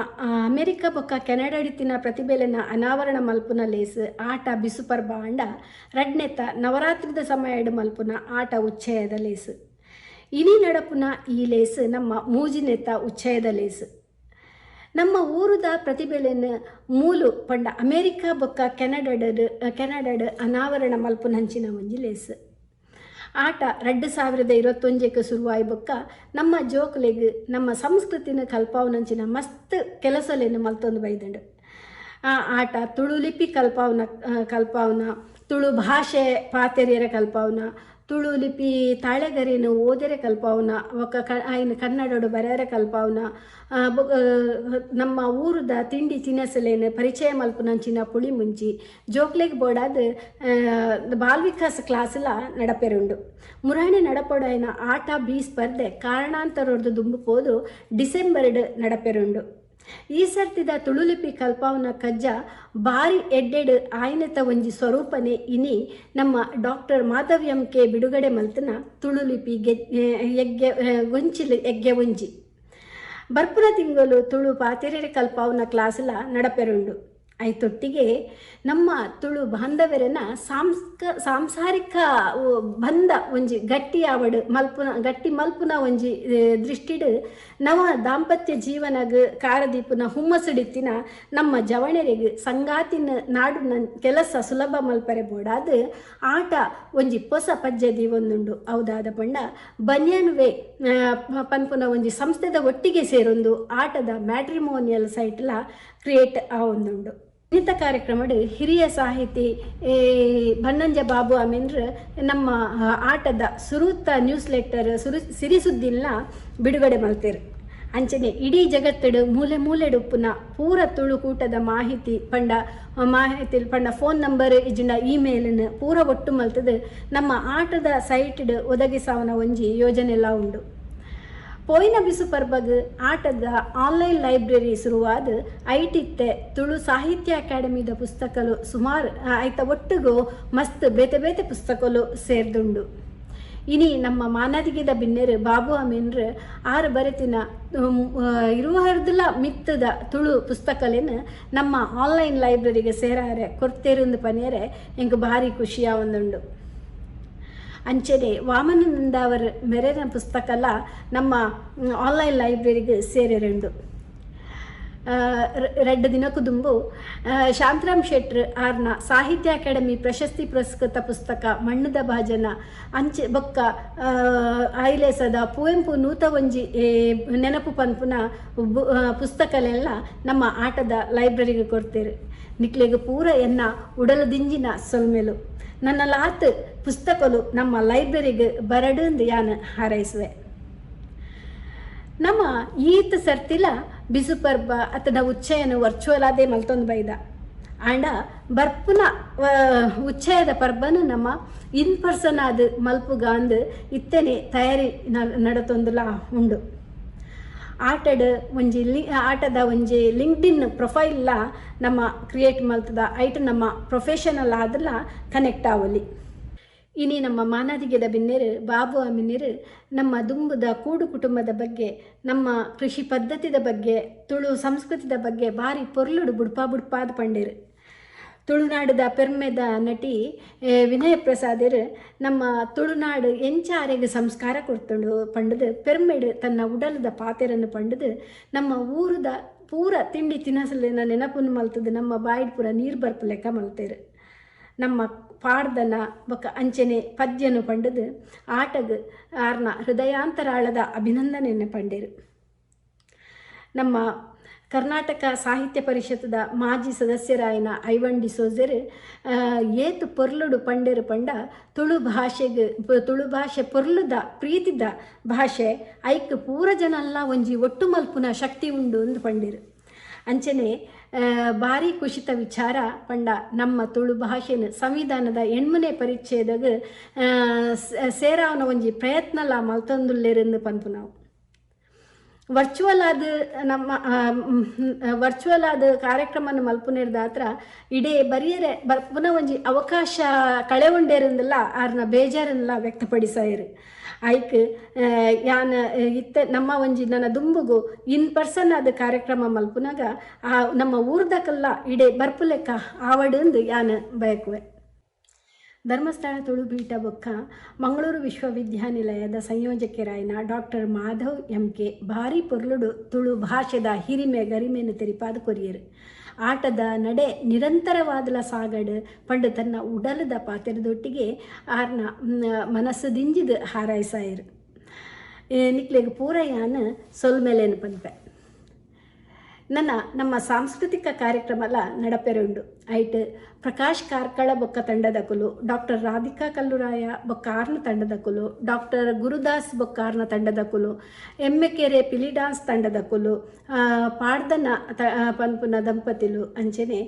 Speaker 14: ಅಮೆರಿಕ ಬೊಕ್ಕ ಕೆನಡಾಡಿತ್ತಿನ ಪ್ರತಿಭೆಲೆನ ಅನಾವರಣ ಮಲ್ಪುನ ಲೇಸ್ ಆಟ ಬಿಸು ಪರ್ಬ ಆಂಡ, ರಡ್ನೆತ ನವರಾತ್ರಿದ ಸಮಯಡ್ ಮಲ್ಪುನ ಆಟ ಉಚ್ಚಯದ ಲೇಸ್. ಇನಿ ನಡಪುನ ಈ ಲೇಸ್ ನಮ್ಮ ಮೂಜಿನೆತ ಉಚ್ಚಯದ ಲೇಸ್. ನಮ್ಮ ಊರುದ ಪ್ರತಿಭೆಲೆನ್ ಮೂಲು ಪಂಡ ಅಮೇರಿಕಾ ಬೊಕ್ಕ ಕೆನಡಡ್ ಕೆನಡಡ್ ಅನಾವರಣ ಮಲ್ಪುನಂಚಿನ ಒಂಜಿ ಲೇಸ್. ಆಟ 2021ಕ್ಕೆ ಶುರುವಾಯಿ ಬೊಕ್ಕ ನಮ್ಮ ಜೋಕುಲೆಗ್ ನಮ್ಮ ಸಂಸ್ಕೃತಿನ ಕಲ್ಪಾವನಂಚಿನ ಮಸ್ತ್ ಕೆಲಸಲೇನು ಮಲ್ತೊಂದು ಬೈದುಂಡು. ಆ ಆಟ ತುಳು ಲಿಪಿ ಕಲ್ಪಾವನ ಕಲ್ಪಾವನ, ತುಳು ಭಾಷೆ ಪಾತೆರಿಯರೆ ಕಲ್ಪಾವನ, ತುಳು ಲಿಪಿ ತಾಳೆಗರಿನ ಓದೆರೆ ಕಲ್ಪಾವನ, ಬೊಕ್ಕ ಕ ಆಯ್ನ ಕನ್ನಡಡು ಬರೆಯರೆ ಕಲ್ಪಾವನ, ಬೊಕ ನಮ್ಮ ಊರುದ ತಿಂಡಿ ತಿನಸಲೇನು ಪರಿಚಯ ಮಲ್ಪುನಂಚಿನ ಪುಳಿ ಮುಂಚಿ, ಜೋಕ್ಲೆಗ್ ಬೋಡಾದ್ ಬಾಲ್ ವಿಕಾಸ್ ಕ್ಲಾಸ್ಲ ನಡಪೆರುಂಡು. ಮುರಾಣಿ ನಡಪೊಡಾಯಿನ ಆಟ ಬಿ ಸ್ಪರ್ಧೆ ಕಾರಣಾಂತರೊರ್ದು ದುಂಬು ಪೋದು ಡಿಸೆಂಬರ್ಡ್ ನಡಪೆರುಂಡು. ಈ ಸರ್ತಿದ ತುಳುಲಿಪಿ ಕಲ್ಪಾವನ ಕಜ್ಜ ಬಾರಿ ಎಡ್ಡೆಡ್ ಆಯ್ನತ ಒಂಜಿ ಸ್ವರೂಪನೆ ಇನಿ ನಮ್ಮ ಡಾಕ್ಟರ್ ಮಾಧವ್ ಎಂ ಕೆ ಬಿಡುಗಡೆ ಮಲ್ತನ ತುಳುಲಿಪಿ ಎಗ್ಗೆ ಗೊಂಚಿಲು ಎಗ್ಗೆ ಒಂಜಿ. ಬರ್ಪುನ ತಿಂಗಳು ತುಳು ಪಾತೆರೆ ಕಲ್ಪಾವನ ಕ್ಲಾಸ್ಲ ನಡಪೆರುಂಡು. ಐತೊಟ್ಟಿಗೆ ನಮ್ಮ ತುಳು ಬಾಂಧವರೆನ ಸಾಂಸಾರಿಕ ಬಂಧ ಒಂಜಿ ಗಟ್ಟಿ ಆವಡ್ ಮಲ್ಪುನ, ಗಟ್ಟಿ ಮಲ್ಪುನ ಒಂಜಿ ದೃಷ್ಟಿಡ್ ನವ ದಾಂಪತ್ಯ ಜೀವನಗ್ ಕಾರದೀಪುನ ಹುಮ್ಮಸುಡಿತ್ತಿನ ನಮ್ಮ ಜವಣೆರೆಗ್ ಸಂಗಾತಿನ ನಾಡುನ ಕೆಲಸ ಸುಲಭ ಮಲ್ಪರೆ ಬೋಡಾದ್ ಆಟ ಒಂಜಿ ಪೊಸ ಪಜ್ಜೆ ದೀವೊಂದುಂಡು. ಹೌದಾದ ಪಂಡ ಬನ್ಯನ್ ವೇ ಪನ್ಪುನ ಒಂಜಿ ಸಂಸ್ಥೆದ ಒಟ್ಟಿಗೆ ಸೇರೊಂದು ಆಟದ ಮ್ಯಾಟ್ರಿಮೋನಿಯಲ್ ಸೈಟ್ಲ ಕ್ರಿಯೇಟ್ ಆವೊಂದುಂಡು. ಇನ್ನಿತ ಕಾರ್ಯಕ್ರಮಡ್ ಹಿರಿಯ ಸಾಹಿತಿ ಬನ್ನಂಜ ಬಾಬು ಅಮೀನ್ರ್ ನಮ್ಮ ಆಟದ ಸುರೂತ ನ್ಯೂಸ್ ಲೆಟರ್ ಸುರು ಸಿರಿಸುದ್ದಿಲ್ನ ಬಿಡುಗಡೆ ಮಲ್ತೆರ್. ಅಂಚನೆ ಇಡೀ ಜಗತ್ತಡು ಮೂಲೆ ಮೂಲೆಡ್ ಉಪ್ಪುನ ಪೂರ ತುಳುಕೂಟದ ಮಾಹಿತಿ ಪಂಡ ಮಾಹಿತಿ ಪಂಡ ಫೋನ್ ನಂಬರ್ ಇಜ್ಜಿಂಡ ಇಮೇಲ್ ಪೂರ ಒಟ್ಟು ಮಲ್ತದ್ ನಮ್ಮ ಆಟದ ಸೈಟ್ ಒದಗಿಸಾವನ ಒಂಜಿ ಯೋಜನೆಲ ಉಂಡು. ಪೋಯಿನ ಬಿಸು ಪರ್ಬಗ್ ಆಟದ ಆನ್ಲೈನ್ ಲೈಬ್ರರಿ ಶುರುವಾದ ಐಟಿತ್ತೆ ತುಳು ಸಾಹಿತ್ಯ ಅಕಾಡೆಮಿದ ಪುಸ್ತಕಲು ಸುಮಾರು ಐತ ಒಟ್ಟುಗು ಮಸ್ತ್ ಬೇತೆ ಬೇತೆ ಪುಸ್ತಕಲು ಸೇರ್ದುಂಡು. ಇನಿ ನಮ್ಮ ಮಾನಾದಿಗೆದ ಬಿನ್ನೆರ್ ಬಾಬು ಅಮೀನ್ರ್ ಆರು ಬರೆತಿನ ಇರುವಹರ್ದಲ ಮಿತ್ತದ ತುಳು ಪುಸ್ತಕಲೇನು ನಮ್ಮ ಆನ್ಲೈನ್ ಲೈಬ್ರರಿಗೆ ಸೇರಾರೆ ಕೊರ್ತೆರಿಂದು ಪನಿಯರೆ ಎಂಕ್ ಭಾರಿ ಖುಷಿಯಾವೊಂದುಂಡು. ಅಂಚನೆ ವಾಮನಂದಾವರ್ ಮೆರೆನ ಪುಸ್ತಕಲ ನಮ್ಮ ಆನ್ಲೈನ್ ಲೈಬ್ರರಿಗೆ ಸೇರಿರುಂಡು. ರಡ್ಡ್ ದಿನಕ್ಕೂ ದುಂಬು ಶಾಂತರಾಮ್ ಶೆಟ್ರ್ ಆರ್ನ ಸಾಹಿತ್ಯ ಅಕಾಡೆಮಿ ಪ್ರಶಸ್ತಿ ಪುರಸ್ಕೃತ ಪುಸ್ತಕ ಮಣ್ಣುದ ಭಾಜನ ಅಂಚೆ ಬೊಕ್ಕ ಐಲೇಸದ ಪುವೆಂಪು 101 ನೆನಪು ಪನ್ಪುನ ಪುಸ್ತಕಲೆಲ್ಲ ನಮ್ಮ ಆಟದ ಲೈಬ್ರರಿಗೆ ಕೊಡ್ತೇರು. ನಿಕ್ಲೆಗ್ ಪೂರ ಎನ್ನ ಉಡಲು ದಿಂಜಿನ ಸೊಲ್ಮೆಲು. ನನ್ನ ಲಾತ್ ಪುಸ್ತಕಲು ನಮ್ಮ ಲೈಬ್ರರಿಗೆ ಬರಡುಂದು ಯಾನ್ ಹಾರೈಸುವೆ. ನಮ್ಮ ಈತ್ ಸರ್ತಿಲ ಬಿಸು ಪರ್ಬ ಅತನ ಉಚ್ಚಯನ ವರ್ಚುವಲ್ ಆದೇ ಮಲ್ತೊಂದು ಬೈದ ಆಂಡ ಬರ್ಪುನ ಉಚ್ಚಯದ ಪರ್ಬನು ನಮ್ಮ ಇನ್ ಪರ್ಸನ್ ಆದ್ ಮಲ್ಪುಗಾಂದ್ ಇತ್ತನೆ ತಯಾರಿ ನಡತೊಂದುಲ ಉಂಡು. ಆಟಡ್ ಒಂಜಿ ಆಟದ ಒಂಜಿ ಲಿಂಕ್ಡ್ ಇನ್ ಪ್ರೊಫೈಲ್ ನಮ್ಮ ಕ್ರಿಯೇಟ್ ಮಲ್ತದ ಐಟ್ ನಮ್ಮ ಪ್ರೊಫೆಷನಲ್ ಆದಲ ಕನೆಕ್ಟ್ ಆವಲಿ. ಇನಿ ನಮ್ಮ ಮಾನಾದಿಗೆದ ಬಿನ್ನೆರು ಬಾಬು ಅಮಿನಿರು ನಮ್ಮ ದುಂಬುದ ಕೂಡು ಕುಟುಂಬದ ಬಗ್ಗೆ, ನಮ್ಮ ಕೃಷಿ ಪದ್ಧತಿದ ಬಗ್ಗೆ, ತುಳು ಸಂಸ್ಕೃತಿದ ಬಗ್ಗೆ ಬಾರಿ ಪೊರ್ಲುಡು ಬುಡ್ಪಾ ಬುಡ್ಪಾದ ಪಂಡೇರು. ತುಳುನಾಡುದ ಪೆರ್ಮೆದ ನಟಿ ವಿನಯ ಪ್ರಸಾದರ್ ನಮ್ಮ ತುಳುನಾಡು ಎಂಚಾರೆಗ್ ಸಂಸ್ಕಾರ ಕೊಡ್ತುಂಡು ಪಂಡದು ಪೆರ್ಮೆಡು ತನ್ನ ಉಡಲದ ಪಾತೆರನ್ನು ಪಂಡದು ನಮ್ಮ ಊರುದ ಪೂರ ತಿಂಡಿ ತಿನಸಲಿನ ನೆನಪನ್ನು ಮಲ್ತದು ನಮ್ಮ ಬಾಯಿಡ್ ಪೂರ ನೀರು ಬರ್ಪು ಲೆಕ್ಕ ಮಲ್ತೇರು. ನಮ್ಮ ಪಾಡ್ದನ ಬೊಕ್ಕ ಅಂಚನೆ ಪದ್ಯನು ಪಂಡದು ಆಟಗ್ ಆರ್ನ ಹೃದಯಾಂತರಾಳದ ಅಭಿನಂದನೆಯನ್ನು ಪಂಡೇರು. ನಮ್ಮ ಕರ್ನಾಟಕ ಸಾಹಿತ್ಯ ಪರಿಷತ್ತದ ಮಾಜಿ ಸದಸ್ಯರಾಯನ ಐವನ್ ಡಿಸೋಜರ್ ಏತು ಪೊರ್ಲುಡು ಪಂಡೇರು ಪಂಡ ತುಳು ಭಾಷೆಗೆ ತುಳು ಭಾಷೆ ಪೊರ್ಲುದ ಪ್ರೀತಿದ ಭಾಷೆ ಐಕ್ ಪೂರ ಜನಲ್ಲ ಒಂಜಿ ಒಟ್ಟು ಮಲ್ಪುನ ಶಕ್ತಿ ಉಂಡು ಅಂದು ಪಂಡೇರು. ಅಂಚನೆ ಭಾರಿ ಖುಷಿತ ವಿಚಾರ ಪಂಡ ನಮ್ಮ ತುಳು ಭಾಷೆನ ಸಂವಿಧಾನದ 8ನೇ ಪರಿಚ್ಛೇದಗ ಸೇರಾವನ ಒಂಜಿ ಪ್ರಯತ್ನಲ ಮಲ್ತೊಂದುಲ್ಲೆರೆಂದು ಪನ್ಪು. ನಾವು ವರ್ಚುವಲ್ ಆದ ನಮ್ಮ ವರ್ಚುವಲ್ ಆದ ಕಾರ್ಯಕ್ರಮನ ಮಲ್ಪುನೆರ್ದಾತ್ರ ಇಡೇ ಬರಿಯರೆ ಪುನಃ ಒಂಜಿ ಅವಕಾಶ ಕಳೆಗೊಂಡೇರಂದಿಲ್ಲ ಆರ್ನ ಬೇಜಾರನ್ನೆಲ್ಲ ವ್ಯಕ್ತಪಡಿಸಾಯರು. ಐಕ್ ಯಾನ್ ಇತ್ತ ನಮ್ಮ ಒಂಜಿ ನನ್ನ ದುಂಬುಗು ಇನ್ ಪರ್ಸನ್ ಆದ ಕಾರ್ಯಕ್ರಮ ಮಲ್ಪುನಾಗ ಆ ನಮ್ಮ ಊರ್ದಕಲ್ಲ ಇಡೇ ಬರ್ಪುಲೆಕ್ಕ ಆವಡುಂದು ಯಾನ್ ಬಯಕುವೆ. ಧರ್ಮಸ್ಥಳ ತುಳುಪೀಠ ಬೊಕ್ಕ ಮಂಗಳೂರು ವಿಶ್ವವಿದ್ಯಾನಿಲಯದ ಸಂಯೋಜಕರಾಯಿನ ಡಾಕ್ಟರ್ ಮಾಧವ್ ಎಂ ಕೆ ಭಾರಿ ಪೊರ್ಲುಡು ತುಳು ಭಾಷೆದ ಹಿರಿಮೆ ಗರಿಮೆನು ತೆರಿಪಾದ ಕೊರಿಯರು. ಆಟದ ನಡೆ ನಿರಂತರವಾದಲ ಸಾಗಡು ಪಂಡು ತನ್ನ ಉಡಲದ ಪಾತೆರದೊಟ್ಟಿಗೆ ಆರ್ನ ಮನಸ್ಸು ದಿಂಜಿದ ಹಾರಾಯ್ಸಾಯರು. ನಿಕ್ಲೆಗ್ ಪೂರಯಾನ ಸೊಲ್ಮೆಲೇನು ಪನ್ಪೆ. ನನ್ನ ನಮ್ಮ ಸಾಂಸ್ಕೃತಿಕ ಕಾರ್ಯಕ್ರಮಲ ನಡಪೆರುಂಡು. ಐಟ್ ಪ್ರಕಾಶ್ ಕಾರ್ಕಳ ಬೊಕ್ಕ ತಂಡದ ಕುಲು, ಡಾಕ್ಟರ್ ರಾಧಿಕಾ ಕಲ್ಲುರಾಯ ಬೊಕ್ಕ ಆರ್ನ ತಂಡದ ಕುಲು, ಡಾಕ್ಟರ್ ಗುರುದಾಸ್ ಬೊಕ್ಕ ಆರ್ನ ತಂಡದ ಕುಲು, ಎಮ್ಮೆಕೆರೆ ಪಿಲಿ ಡಾನ್ಸ್ ತಂಡದ ಕುಲು, ಪಾಡ್ದನ ಪನ್ಪುನ ದಂಪತಿಲು, ಅಂಚನೆ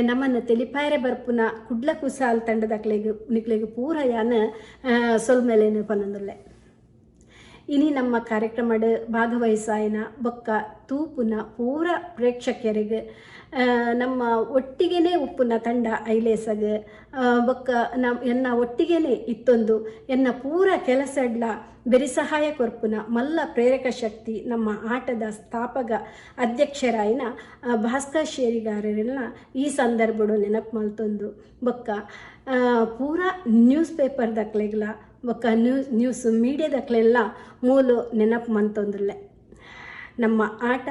Speaker 14: ನಮ್ಮನ್ನು ತೆಲಿಪಾಯರೆ ಬರ್ಪುನ ಕುಡ್ಲ ಕುಸಾಲ್ ತಂಡದಕ್ಲೆಗ್ ನಿಕ್ಲೆಗ್ ಪೂರಯಾನ ಸೊಲ್ಮೆಲೇನು ಪನ್ನೊಂದುಲ್ಲೆ. ಇನಿ ನಮ್ಮ ಕಾರ್ಯಕ್ರಮಡ್ ಭಾಗವಹಿಸಾಯಿನ ಬೊಕ್ಕ ತೂಪುನ ಪೂರ ಪ್ರೇಕ್ಷಕರಿಗೆ, ನಮ್ಮ ಒಟ್ಟಿಗೆನೇ ಉಪ್ಪುನ ತಂಡ ಐಲೇಸಗ್ ಬೊಕ್ಕ ನಮ್ಮ ಎನ್ನ ಒಟ್ಟಿಗೆನೇ ಇತ್ತೊಂದು ಎನ್ನ ಪೂರ ಕೆಲಸಡ್ಲ ಬೆರಿಸಹಾಯ ಕೊರ್ಪುನ ಮಲ್ಲ ಪ್ರೇರಕ ಶಕ್ತಿ ನಮ್ಮ ಆಟದ ಸ್ಥಾಪಕ ಅಧ್ಯಕ್ಷರಾಯಿನ ಭಾಸ್ಕರ್ ಶೇರಿಗಾರರೆಲ್ಲ ಈ ಸಂದರ್ಭಡು ನೆನಪು ಮಲ್ತೊಂದು ಬೊಕ್ಕ ಪೂರ ನ್ಯೂಸ್ ಪೇಪರ್ ದಕ್ಲೆಗ್ಲ ಬೊಕ್ಕ ನ್ಯೂಸ್ ನ್ಯೂಸ್ ಮೀಡಿಯಾದಕ್ಲೆಲ್ಲ ಮೂಲು ನೆನಪು ಮಂತೊಂದುಲ್ಲೆ. ನಮ್ಮ ಆಟ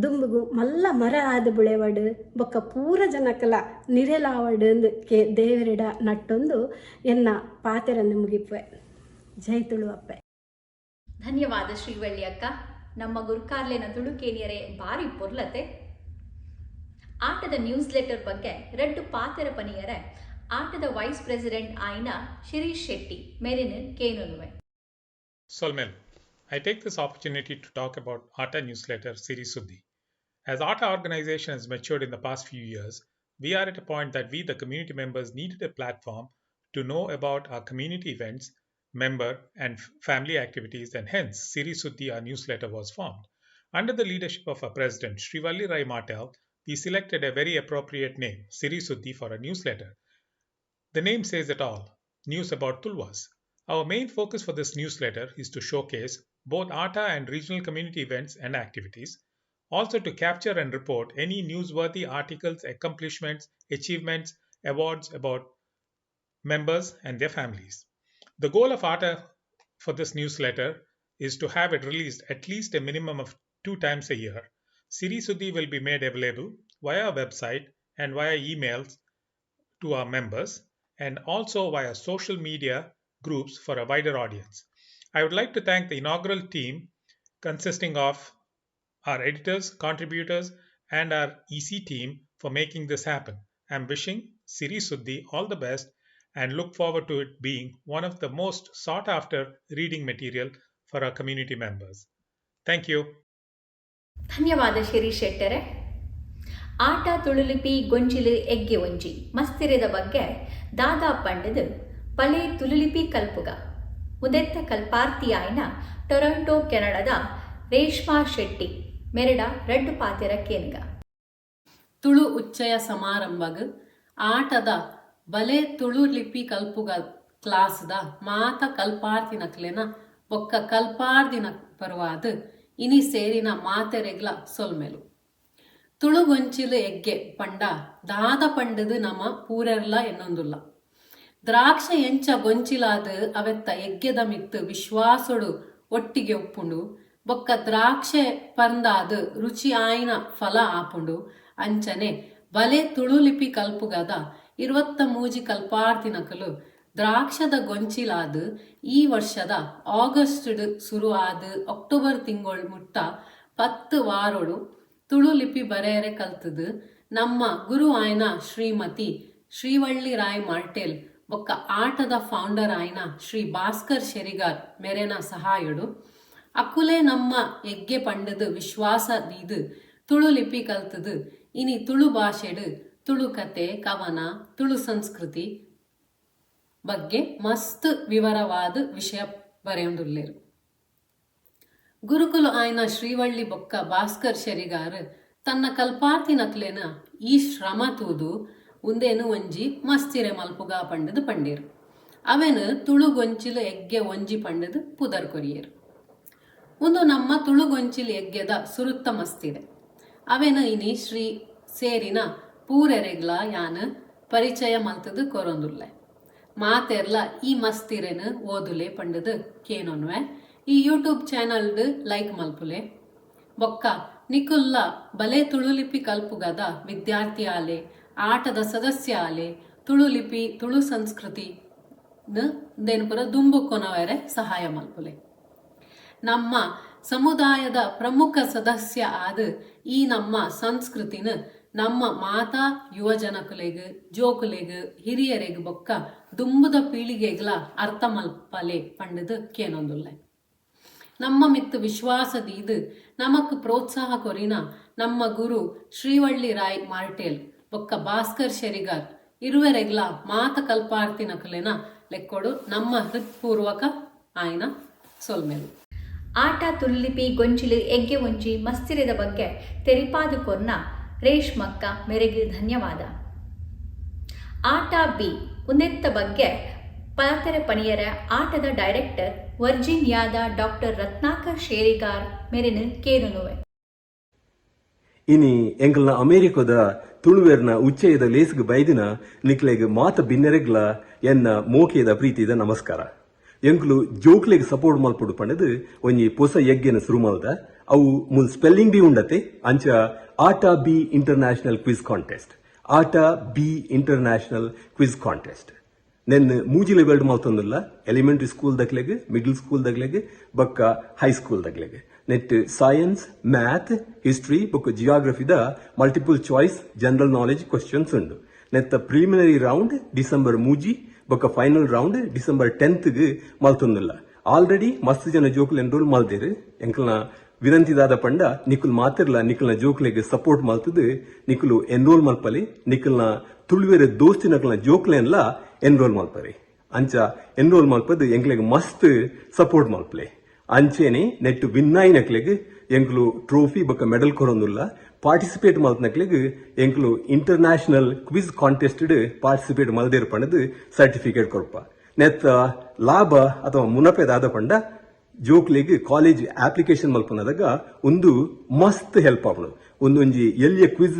Speaker 14: ದುಂಬುಗು ಮಲ್ಲ ಮರ ಆದ ಬುಳೆವಡು ಬೊಕ್ಕ ಪೂರ ಜನಕಲ ನಿರೆಲಾವಡು ಕೆ ದೇವರಿಡ ನಟ್ಟೊಂದು ಎನ್ನ ಪಾತೆರನ್ನು ಮುಗಿಪುವೆ. ಜೈ ತುಳುವಪ್ಪೆ.
Speaker 2: ಧನ್ಯವಾದ ಶ್ರೀವಳ್ಳಿ ಅಕ್ಕ. ನಮ್ಮ ಗುರ್ಕಾರ್ಲೆನ ತುಳುಕೇನಿಯರೇ ಬಾರಿ ಪೊರ್ಲತೆ. ಆಟದ ನ್ಯೂಸ್ ಲೆಟರ್ ಬಗ್ಗೆ ರಡ್ಡು ಪಾತೆರ ಪನಿಯರೆ ಆಟದ ವೈಸ್ ಪ್ರೆಸಿಡೆಂಟ್ ಆಯಿನ Shirish Shetty ಮೇರಿನ ಕೇನುನುವೆ.
Speaker 15: Solmel, I take this opportunity to talk about ATA newsletter Siri Suddhi. As ATA organization has matured in the past few years, we are at a point that we, the community members, needed a platform to know about our community events, member and family activities, and hence Siri Suddhi, our newsletter, was formed. Under the leadership of our president, Srivalli Rai Martel, we selected a very appropriate name, Siri Suddhi, for our newsletter. The name says it all, news about Tulwas. Our main focus for this newsletter is to showcase both ATA and regional community events and activities, also to capture and report any newsworthy articles, accomplishments, achievements, awards about members and their families. The goal of ATA for this newsletter is to have it released at least a minimum of 2 times a year. Siri Suddhi will be made available via our website and via emails to our members, and also via social media groups for a wider audience. I would like to thank the inaugural team consisting of our editors, contributors, and our EC team for making this happen. I'm wishing Siri Suddhi all the best and look forward to it being one of the most sought after reading material for our community members. Thank you.
Speaker 2: ಧನ್ಯವಾದ ಶಿರೀಶ್ ಶೆಟ್ಟರೆ. ಆಟ ತುಳುಲಿಪಿ ಗೊಂಚಿಲು ಎಗ್ಗೆ ಒಂಜಿ ಮಸ್ತಿರೆದ ಬಗ್ಗೆ ದಾದಾ ಪಂಡದು ಪಲೆ ತುಳುಲಿಪಿ ಕಲ್ಪುಗ ಮುದೆತ್ತ ಕಲ್ಪಾರ್ತಿಯಾಯಿನ ಟೊರೊಂಟೊ ಕೆನಡಾದ ರೇಷ್ಮಾ ಶೆಟ್ಟಿ ಮೆರಡ ರಡ್ಡು ಪಾತೆರ ಕೇನ್ಗ.
Speaker 16: ತುಳು ಉಚ್ಚಯ ಸಮಾರಂಭಗ್ ಆಟದ ಬಲೆ ತುಳು ಲಿಪಿ ಕಲ್ಪುಗ ಕ್ಲಾಸ್ದ ಮಾತ ಕಲ್ಪಾರ್ತಿನಕ್ಲೆನ ಬೊಕ್ಕ ಕಲ್ಪಾರ್ದಿನ ಪರವಾದ್ ಇನಿ ಸೇರಿನ ಮಾತೆರೆಗ್ಲ ಸೊಲ್ಮೆಲು. ತುಳು ಗೊಂಚಿಲು ಎಗ್ಗೆ ಪಂಡ ದಾದ ಪಂಡದು ನಮ ಪೂರೆರ್ಲ ಎನ್ನೊಂದುಲ್ಲ. ದ್ರಾಕ್ಷ ಎಂಚ ಗೊಂಚಿಲಾದ ಅವೆತ್ತ ಎಗ್ಗೆದ ಮಿತ್ತು ವಿಶ್ವಾಸೊಡು ಒಟ್ಟಿಗೆ ಉಪ್ಪುಂಡು ಬೊಕ್ಕ ದ್ರಾಕ್ಷೆ ಪಂದಾದ್ ರುಚಿ ಆಯಿನ ಫಲ ಆಪುಂಡು. ಅಂಚನೆ ಬಲೆ ತುಳು ಲಿಪಿ ಕಲ್ಪುಗದ 23 ಕಲ್ಪಾರ್ತಿನಕಲು ದ್ರಾಕ್ಷದ ಗೊಂಚಿಲಾದ್ ಈ ವರ್ಷದ ಆಗಸ್ಟ್ ಸುರು ಆದ್ ಅಕ್ಟೋಬರ್ ತಿಂಗೊಳ್ ಮುಟ್ಟ 10 ವಾರೊಡು ತುಳು ಲಿಪಿ ಬರೆಯರೆ ಕಲ್ತದು ನಮ್ಮ ಗುರು ಆಯ್ನ ಶ್ರೀಮತಿ ಶ್ರೀವಳ್ಳಿ ರಾಯ್ ಮಾರ್ಟೇಲ್ ಬೊಕ್ಕ ಆಟದ ಫೌಂಡರ್ ಆಯ್ನ ಶ್ರೀ ಭಾಸ್ಕರ್ ಶೆರಿಗಾರ್ ಮೆರೆನ ಸಹಾಯಡು ಅಕುಲೆ ನಮ್ಮ ಎಗ್ಗೆ ಪಂಡದು ವಿಶ್ವಾಸ ದೀದು ತುಳು ಲಿಪಿ ಕಲ್ತದು ಇನಿ ತುಳು ಭಾಷೆಡು ತುಳು ಕತೆ ಕವನ ತುಳು ಸಂಸ್ಕೃತಿ ಬಗ್ಗೆ ಮಸ್ತ್ ವಿವರವಾದ ವಿಷಯ ಬರೆಯೊಂದುಲ್ಲೇರು. ಗುರುಕುಲು ಆಯ್ನ ಶ್ರೀವಳ್ಳಿ ಬೊಕ್ಕ ಭಾಸ್ಕರ್ ಶೆರಿಗಾರ್ ತನ್ನ ಕಲ್ಪಾರ್ತಿನಕ್ಲೆನ ಈ ಶ್ರಮ ತೂದು ಉಂದೇನು ಒಂಜಿ ಮಸ್ತಿರೆ ಮಲ್ಪುಗ ಪಂಡದು ಪಂಡೇರು. ಅವೆನು ತುಳು ಗೊಂಚಿಲು ಎಗ್ಗೆ ಒಂಜಿ ಪಂಡದು ಪುದರ್ ಕೊರಿಯೇರು. ಉಂದು ನಮ್ಮ ತುಳು ಗೊಂಚಿಲು ಎಗ್ಗೆದ ಸುರುತ್ತ ಮಸ್ತಿರೆ. ಅವೆನು ಇನಿ ಶ್ರೀ ಸೇರಿನ ಪೂರೆರೆಗ್ಲ ಯಾನ್ ಪರಿಚಯ ಮಲ್ತದು ಕೊರೊಂದುಲ್ಲೆ. ಮಾತೆರ್ಲ ಈ ಮಸ್ತಿರೆನು ಓದುಲೆ ಪಂಡದು ಕೇನೊನ್ವೆ. ಈ ಯೂಟ್ಯೂಬ್ ಚಾನಲ್ಡ್ ಲೈಕ್ ಮಲ್ಪುಲೆ. ಬೊಕ್ಕ ನಿಕುಲ್ಲ ಬಲೆ ತುಳುಲಿಪಿ ಕಲ್ಪುಗದ ವಿದ್ಯಾರ್ಥಿ ಆಲೆ, ಆಟದ ಸದಸ್ಯ ಆಲೆ, ತುಳುಲಿಪಿ ತುಳು ಸಂಸ್ಕೃತಿ ದೇನುಪುರ ದುಂಬು ಕೊನವೆರೆ ಸಹಾಯ ಮಲ್ಪುಲೆ. ನಮ್ಮ ಸಮುದಾಯದ ಪ್ರಮುಖ ಸದಸ್ಯ ಆದ ಈ ನಮ್ಮ ಸಂಸ್ಕೃತಿನ ನಮ್ಮ ಮಾತಾ ಯುವಜನಕುಲೆಗ್ ಜೋಕುಲೆಗ್ ಹಿರಿಯರೆಗ್ ಬೊಕ್ಕ ದುಂಬುದ ಪೀಳಿಗೆಗ್ಲ ಅರ್ಥ ಮಲ್ಪಲೆ ಪಂಡದು ಕೇನೊಂದುಲ್ಲೆ. ನಮ್ಮ ಮಿತ್ತು ವಿಶ್ವಾಸ ದೀದು ನಮಕ್ ಪ್ರೋತ್ಸಾಹ ಕೊರಿನ ನಮ್ಮ ಗುರು ಶ್ರೀವಳ್ಳಿ ರಾಯ್ ಮಾರ್ಟೇಲ್ ಬೊಕ್ಕ ಭಾಸ್ಕರ್ ಶೆರಿಗಾರ್ ಇರುವೆರೆಗ್ಲ ಮಾತ ಕಲ್ಪಾರ್ತಿನಕುಲೆನ ಲೆಕ್ಕೊಡು ನಮ್ಮ ಹೃತ್ಪೂರ್ವಕ ಆಯ್ನ ಸೊಲ್ಮೆಲು.
Speaker 2: ಆಟ ತುಳುಲಿಪಿ ಗೊಂಚಿಲು ಎಗ್ಗೆ ಒಂಜಿ ಮಸ್ತಿರೆದ ಬಗ್ಗೆ ತೆರಿಪಾದು ಕೊರ್ನ ರೇಷ್ಮಕ್ಕ ಮೆರೆಗ್ ಧನ್ಯವಾದ. ಆಟ ಬಿ ಉಂದೆತ್ತ ಬಗ್ಗೆ ಪಾತೆರ ಪಣಿಯರ ಆಟದ ಡೈರೆಕ್ಟರ್ ವರ್ಜಿನಿಯಾದ ಡಾಕ್ಟರ್ ರತ್ನಾಕರ್ ಶೇರಿಗಾರ್ ಮೆರೆನ್ ಕೇನುನುವೆ.
Speaker 17: ಇನಿ ಎಂಕಲ್ನ ಅಮೇರಿಕದ ತುಳುವೆರ್ನ ಉಚ್ಚಯದ ಲೇಸ್ಗ್ ಬೈದಿನ ನಿಕ್ಲೆಗ್ ಮಾತ ಬಿನ್ನೆರೆಗ್ಲ ಎನ್ನ ಮೋಕೆದ ಪ್ರೀತಿದ ನಮಸ್ಕಾರ. ಎಂಕ್ಲು ಜೋಕ್ಲೆಗ್ ಸಪೋರ್ಟ್ ಮಲ್ಪೊಡು ಪಂಡದ್ ಒಂಜಿ ಪೊಸ ಯಜ್ಞನ ಸುರು ಮಲ್ದ. ಅವು ಮುಲ್ ಸ್ಪೆಲ್ಲಿಂಗ್ ಬಿ ಉಂಡತೆ. ಅಂಚ ಆಟ ಬಿ ಇಂಟರ್ನ್ಯಾಷನಲ್ ಕ್ವಿಜ್ ಕಾಂಟೆಸ್ಟ್, ಆಟ ಬಿ ಇಂಟರ್ನ್ಯಾಷನಲ್ ಕ್ವಿಜ್ ಕಾಂಟೆಸ್ಟ್. ನೆನ್ ಮೂಜಿ levelled ಮಲ್ತೊಂದುಲ್ಲ: elementary school ದಕ್ಲೆಗ್, middle school ದಕ್ಲೆಗ್ ಬೊಕ್ಕ ಹೈ ಸ್ಕೂಲ್ ದಕ್ಲೆಗ್. ನೆಟ್ ಸೈನ್ಸ್, ಮ್ಯಾಥ್, ಹಿಸ್ಟ್ರಿ ಬೊಕ್ಕ ಜಿಯೋಗ್ರಫಿದ multiple choice, general knowledge questions ಉಂಡು. ನೆತ್ತ ಪ್ರಿಲಿಮಿನರಿ ರೌಂಡ್ ಡಿಸೆಂಬರ್ 3 ಬೊಕ್ಕ ಫೈನಲ್ ರೌಂಡ್ ಡಿಸೆಂಬರ್ 10ಗ್ ಮಲ್ತೊಂದುಲ್ಲ. ಆಲ್ರೆಡಿ ಮಸ್ತ್ ಜನ ಜೋಕುಲು ಎನ್ರೋಲ್ ಮಲ್ದೆರ್. ಎಂಕಲ್ನ ವಿನಂತಿ ದಾದ ಪಂಡ, ನಿಕುಲ್ ಮಾತಿರ್ಲ ನಿಕಲ್ನ ಜೋಕ್ಲೆಗ್ ಸಪೋರ್ಟ್ ಮಲ್ತದ್ ನಿಕುಲು ಎನ್ರೋಲ್ ಮಲ್ಪಲಿ. ನಿಕಲ್ನ ತುಳುವೆರೆ ದೋಸ್ತಿನಕಲ್ನ ಜೋಕ್ಲೆನ್ಲ ಎನ್ರೋಲ್ ಮಲ್ಪರಿ. ಅಂಚ ಎನ್ರೋಲ್ ಮಲ್ಪದ್ ಎಂಕ್ಲೆಗ್ ಮಸ್ತ್ ಸಪೋರ್ಟ್ ಮಲ್ಪಲೆ. ಅಂಚೆನೆ ನೆಟ್ ವಿನ್ ಆಯಿನಕ್ಲೆಗ್ ಎಂಕ್ಲು ಟ್ರೋಫಿ ಬೊಕ್ಕ ಮೆಡಲ್ ಕೊರೊಂದುಲ್ಲ. ಪಾರ್ಟಿಸಿಪೇಟ್ ಮಲ್ತ್ನಕ್ಲೆಗ್ ಎಂಕ್ಲು ಇಂಟರ್ನ್ಯಾಷನಲ್ ಕ್ವಿಜ್ ಕಾಂಟೆಸ್ಟ್ ಪಾರ್ಟಿಸಿಪೇಟ್ ಮಲ್ದೇರ್ ಪಂಡದ್ ಸರ್ಟಿಫಿಕೇಟ್ ಕೊರ್ಪ. ನೆತ್ತ ಲಾಭ ಅಥವಾ ಮುನಪೆ ದಾದ ಪಂಡ, ಜೋಕ್ಲೆಗ್ ಕಾಲೇಜ್ ಅಪ್ಲಿಕೇಶನ್ ಮಲ್ಪುನದಾಗ ಒಂದು ಮಸ್ತ್ ಹೆಲ್ಪ್ ಆಪುಂಡು. ಒಂದೊಂಜಿ ಎಲ್ಯ ಕ್ವಿಜ್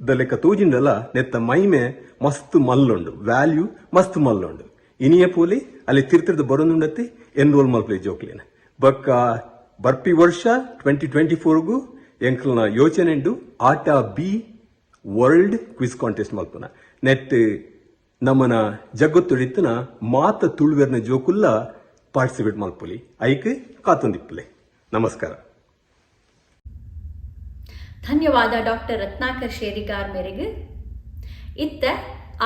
Speaker 17: ದ ಲೆಕ್ಕ ತೋಜಿಂಡಲ ನೆತ್ತ ಮೈಮೆ ಮಸ್ತ್ ಮಲ್ಲುಂಡು, ವ್ಯಾಲ್ಯೂ ಮಸ್ತ್ ಮಲ್ಲುಂಡು. ಇನಿಯ ಪೋಲಿ, ಅಲ್ಲಿ ತಿರ್ತಿರ್ದ ಬರೊಂದುಂಡತ್ತೆ. ಎನ್ರೋಲ್ ಮಲ್ಪಲೆ ಜೋಕ್ಲೆನ. ಬೊಕ್ಕ ಬರ್ಪಿ ವರ್ಷ 2024ಗು ಎಂಕಲ್ನ ಯೋಚನೆ ಉಂಡು ಆಟ ಬಿ ವರ್ಲ್ಡ್ ಕ್ವಿಜ್ ಕಾಂಟೆಸ್ಟ್ ಮಲ್ಪುನ. ನೆಟ್ ನಮ್ಮನ ಜಗತ್ತುಡಿತ್ತನ ಮಾತ ತುಳುವೆರ್ನ ಜೋಕುಲ್ಲ ಪಾರ್ಟಿಸಿಪೇಟ್ ಮಲ್ಪುಲಿ. ಐಕ್ ಕಾತೊಂದಿಪ್ಪುಲೆ. ನಮಸ್ಕಾರ.
Speaker 2: ಧನ್ಯವಾದ ಡಾಕ್ಟರ್ ರತ್ನಾಕರ್ ಶೇರಿಗಾರ್ ಮೇರೆಗೆ. ಇತ್ತ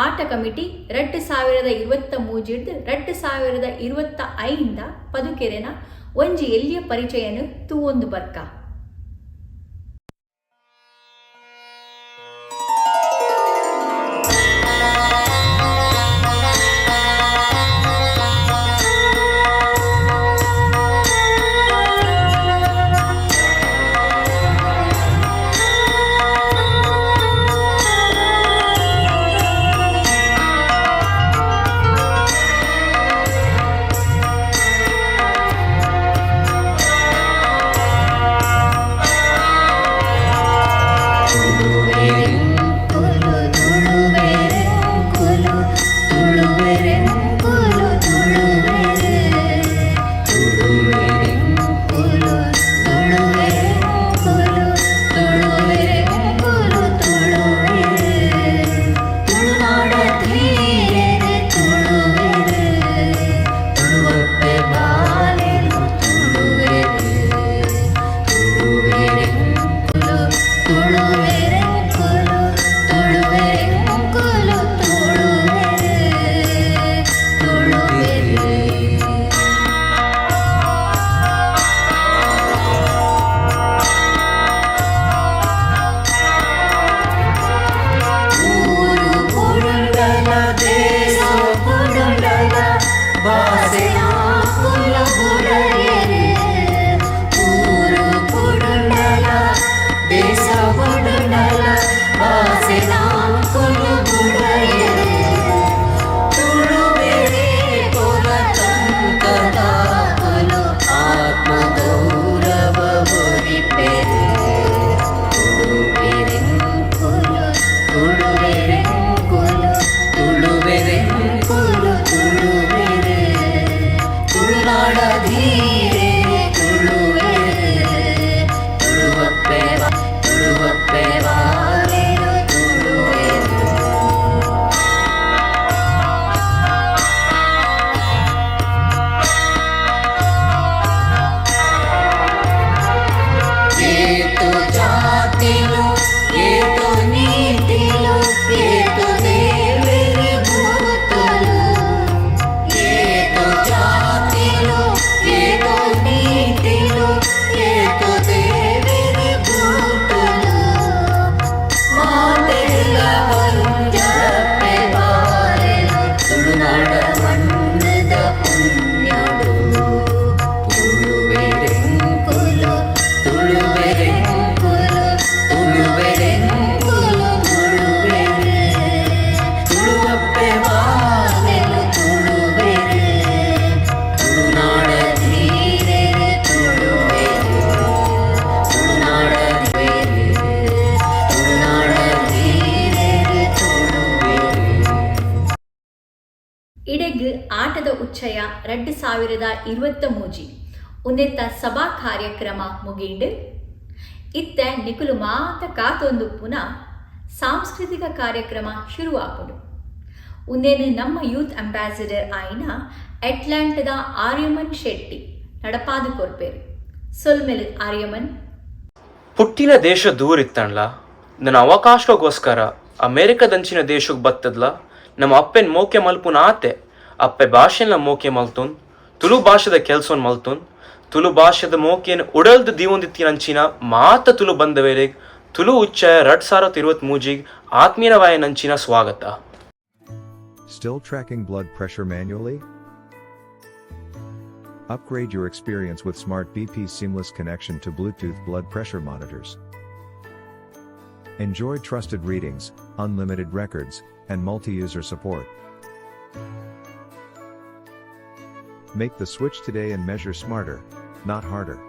Speaker 2: ಆಟ ಕಮಿಟಿ 2023ರ್ದು 2025 ಪದುಕೆರೆನ ಒಂಜಿ ಎಲ್ಲಿಯ ಪರಿಚಯನು ತೂವೊಂದು ಬರ್ಕ. ಉಚ್ಚಯ 2023 ಉಂದೆತ್ತ ಸಭಾ ಕಾರ್ಯಕ್ರಮ ಮುಗಿಂಡ್ ಇತ್ತ ನಿಕುಲು ಮಾತ ಕಾತೊಂದು ಪುನಃ ಸಾಂಸ್ಕೃತಿಕ ಕಾರ್ಯಕ್ರಮ ಶುರುವಾಪುಂಡು. ಉಂದೇನು ನಮ್ಮ ಯೂತ್ ಅಂಬಾಸಿಡರ್ ಆಯಿನ ಅಟ್ಲಾಂಟದ ಆರ್ಯಮನ್ ಶೆಟ್ಟಿ ನಡಪಾದು ಕೊರ್ಪೇರು. ಸೊಲ್ಮೆಲ್ ಆರ್ಯಮನ್.
Speaker 18: ಪುಟ್ಟಿನ ದೇಶ ದೂರಿತ್ತಣ್ಲ, ನನ್ನ ಅವಕಾಶಗೋಸ್ಕರ ಅಮೇರಿಕದಂಚಿನ ದೇಶಕ್ಕೆ ಬತ್ತದ್ಲ. ನಮ್ಮ ಅಪ್ಪೆನ್ ಮೋಕೆ ಮಲ್ಪುನ ಆತೆ, ಅಪ್ಪೆ ಭಾಷೆನ ಮೋಕೆ ಮಲ್ತುನ್, ತುಳು ಭಾಷೆದ ಕೆಲ್ಸೊನ್ ಮಲ್ತುನ್, ತುಳು ಭಾಷೆದ ಮೋಕೆನ್ ಉಡಲ್ದು ದೀವೊಂದಿತ್ತಿನಂಚಿನ ಮಾತ ತುಳು ಬಂದ ವೇಳೆಗ್ ತುಳು ಉಚ್ಚಯ 2023 ಆತ್ಮೀಯವಾಯನಂಚಿನ ಸ್ವಾಗತ.
Speaker 19: Still tracking blood pressure manually? Upgrade your experience with Smart BP's seamless connection to Bluetooth blood pressure monitors. Enjoy trusted readings, unlimited records, and multi-user support. Make the switch today and measure smarter, not harder.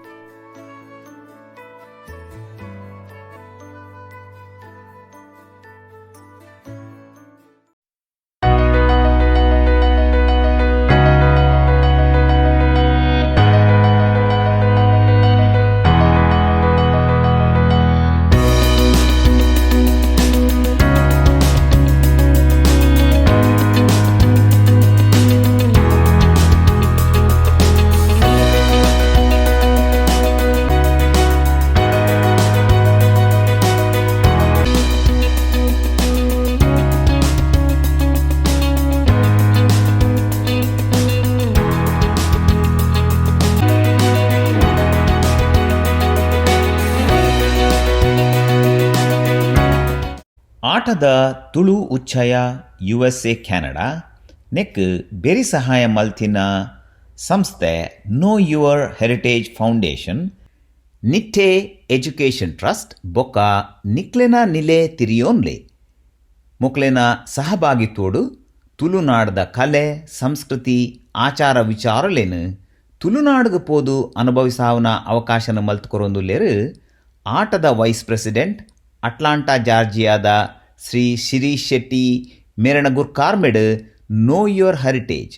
Speaker 20: ಆಟದ ತುಳು ಉಚ್ಚಯ USA Canada neck ಬೆರಿ ಸಹಾಯ ಮಲ್ತಿನ ಸಂಸ್ಥೆ know your heritage foundation, Nitte education trust ಬೊಕ್ಕ ನಿಕ್ಲೆನ ನಿಲೆ ತಿರಿಯೋನ್ಲೆ ಮೊಕ್ಲೆನ ಸಹಭಾಗಿತ್ವೋಡು ತುಳುನಾಡ್ದ ಕಲೆ ಸಂಸ್ಕೃತಿ ಆಚಾರ ವಿಚಾರಲೇನು ತುಳುನಾಡ್ಗ್ ಪೋದು ಅನುಭವಿಸಾವನ ಅವಕಾಶನ ಮಲ್ತುಕೊರೊಂದುಲ್ಲೆರ್ ಆಟದ vice president Atlanta ಜಾರ್ಜಿಯಾದ Shri Shirish Shetty ಮೇರಣ ಗುರ್ಕಾರ್ಮೆಡ್ know your heritage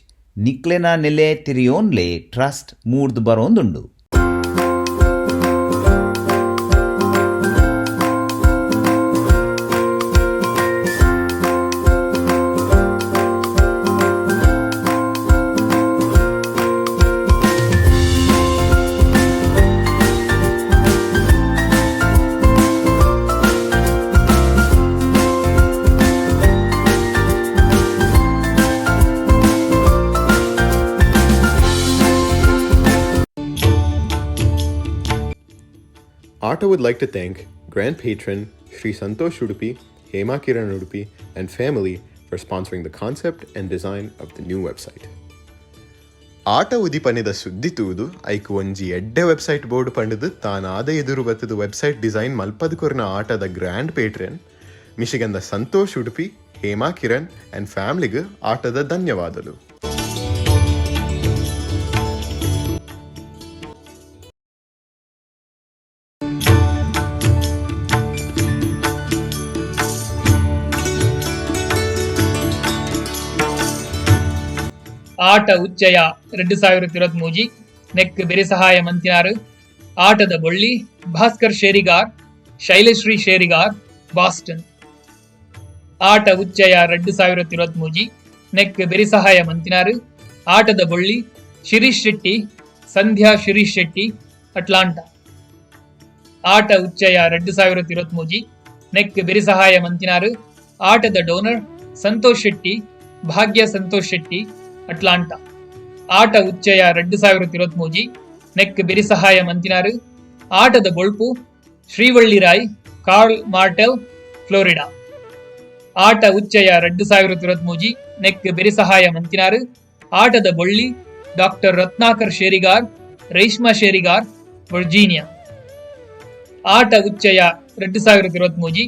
Speaker 20: ನಿಕ್ಲೆನ ನೆಲೆ ತಿರಿಯೋನ್ಲೆ trust ಮೂರ್ದು ಬರೋಂದುಂಡು.
Speaker 21: Aata would like to thank Grand Patron Sri Santosh Udupi, Hema Kiran Udupi, and family for sponsoring the concept and design of the new website. ಆಟ ಉದಿಪನಿದ ಸುದ್ದಿ ತೂದು ಐಕ್ ಒಂಜಿ ಎಡ್ಡೆ ವೆಬ್ಸೈಟ್ ಬೋರ್ಡ್ ಪಂಡದು ತಾನಾದ ಎದುರು ಬತ್ತದ ವೆಬ್ಸೈಟ್ ಡಿಸೈನ್ ಮಲ್ಪದ ಕೊರ್ನ ಆಟದ ಗ್ರ್ಯಾಂಡ್ ಪೇಟ್ರನ್ ಮಿಶಿಗನ್ದ ಸಂತೋಷ್ ಉಡುಪಿ, ಹೇಮಾ ಕಿರಣ್ ಅಂಡ್ ಫ್ಯಾಮಿಲಿಗ್ ಆಟದ ಧನ್ಯವಾದಲು.
Speaker 11: ಆಟ ಉಚ್ಚಯ 2023 ನೆಕ್ ಬೆರಿ ಸಹಾಯ ಮಂತಿನಾರು ಆಟದ ಬೊಳ್ಳಿ ಭಾಸ್ಕರ್ ಶೇರಿಗಾರ್, ಶೈಲಶ್ರೀ ಶೇರಿಗಾರ್, ಬಾಸ್ಟನ್. ಆಟ ಉಚ್ಚಯ 2023 ನೆಕ್ ಬೆರಿ ಸಹಾಯ ಮಂತಿನಾರು ಆಟದ ಬೊಳ್ಳಿ ಶಿರೀಶ್ ಶೆಟ್ಟಿ, ಸಂಧ್ಯಾ ಶಿರೀಶ್ ಶೆಟ್ಟಿ, ಅಟ್ಲಾಂಟಾ. ಆಟ ಉಚ್ಚಯ 2023 ನೆಕ್ ಬೆರಿ ಸಹಾಯ ಮಂತಿನಾರು ಆಟದ ಡೋನರ್ ಸಂತೋಷ್ ಶೆಟ್ಟಿ, ಭಾಗ್ಯ ಸಂತೋಷ್ ಶೆಟ್ಟಿ, ಅಟ್ಲಾಂಟಾ. ಆಟ ಉಚ್ಚಯ 2023 ನೆಕ್ ಬೆರಿ ಸಹಾಯ ಮಂತಿನಾರು ಆಟದ ಬೊಳ್ಪು Srivalli Rai, Carl Martel, Florida. ಆಟ ಉಚ್ಚಯ 2023 ನೆಕ್ ಬೆರಿ ಸಹಾಯ ಮಂತಿನಾರು ಆಟದ ಬೊಳ್ಳಿ ಡಾಕ್ಟರ್ ರತ್ನಾಕರ್ ಶೇರಿಗಾರ್, ರೇಷ್ಮಾ ಶೇರಿಗಾರ್, ವರ್ಜೀನಿಯಾ. ಆಟ ಉಚ್ಚಯ 2023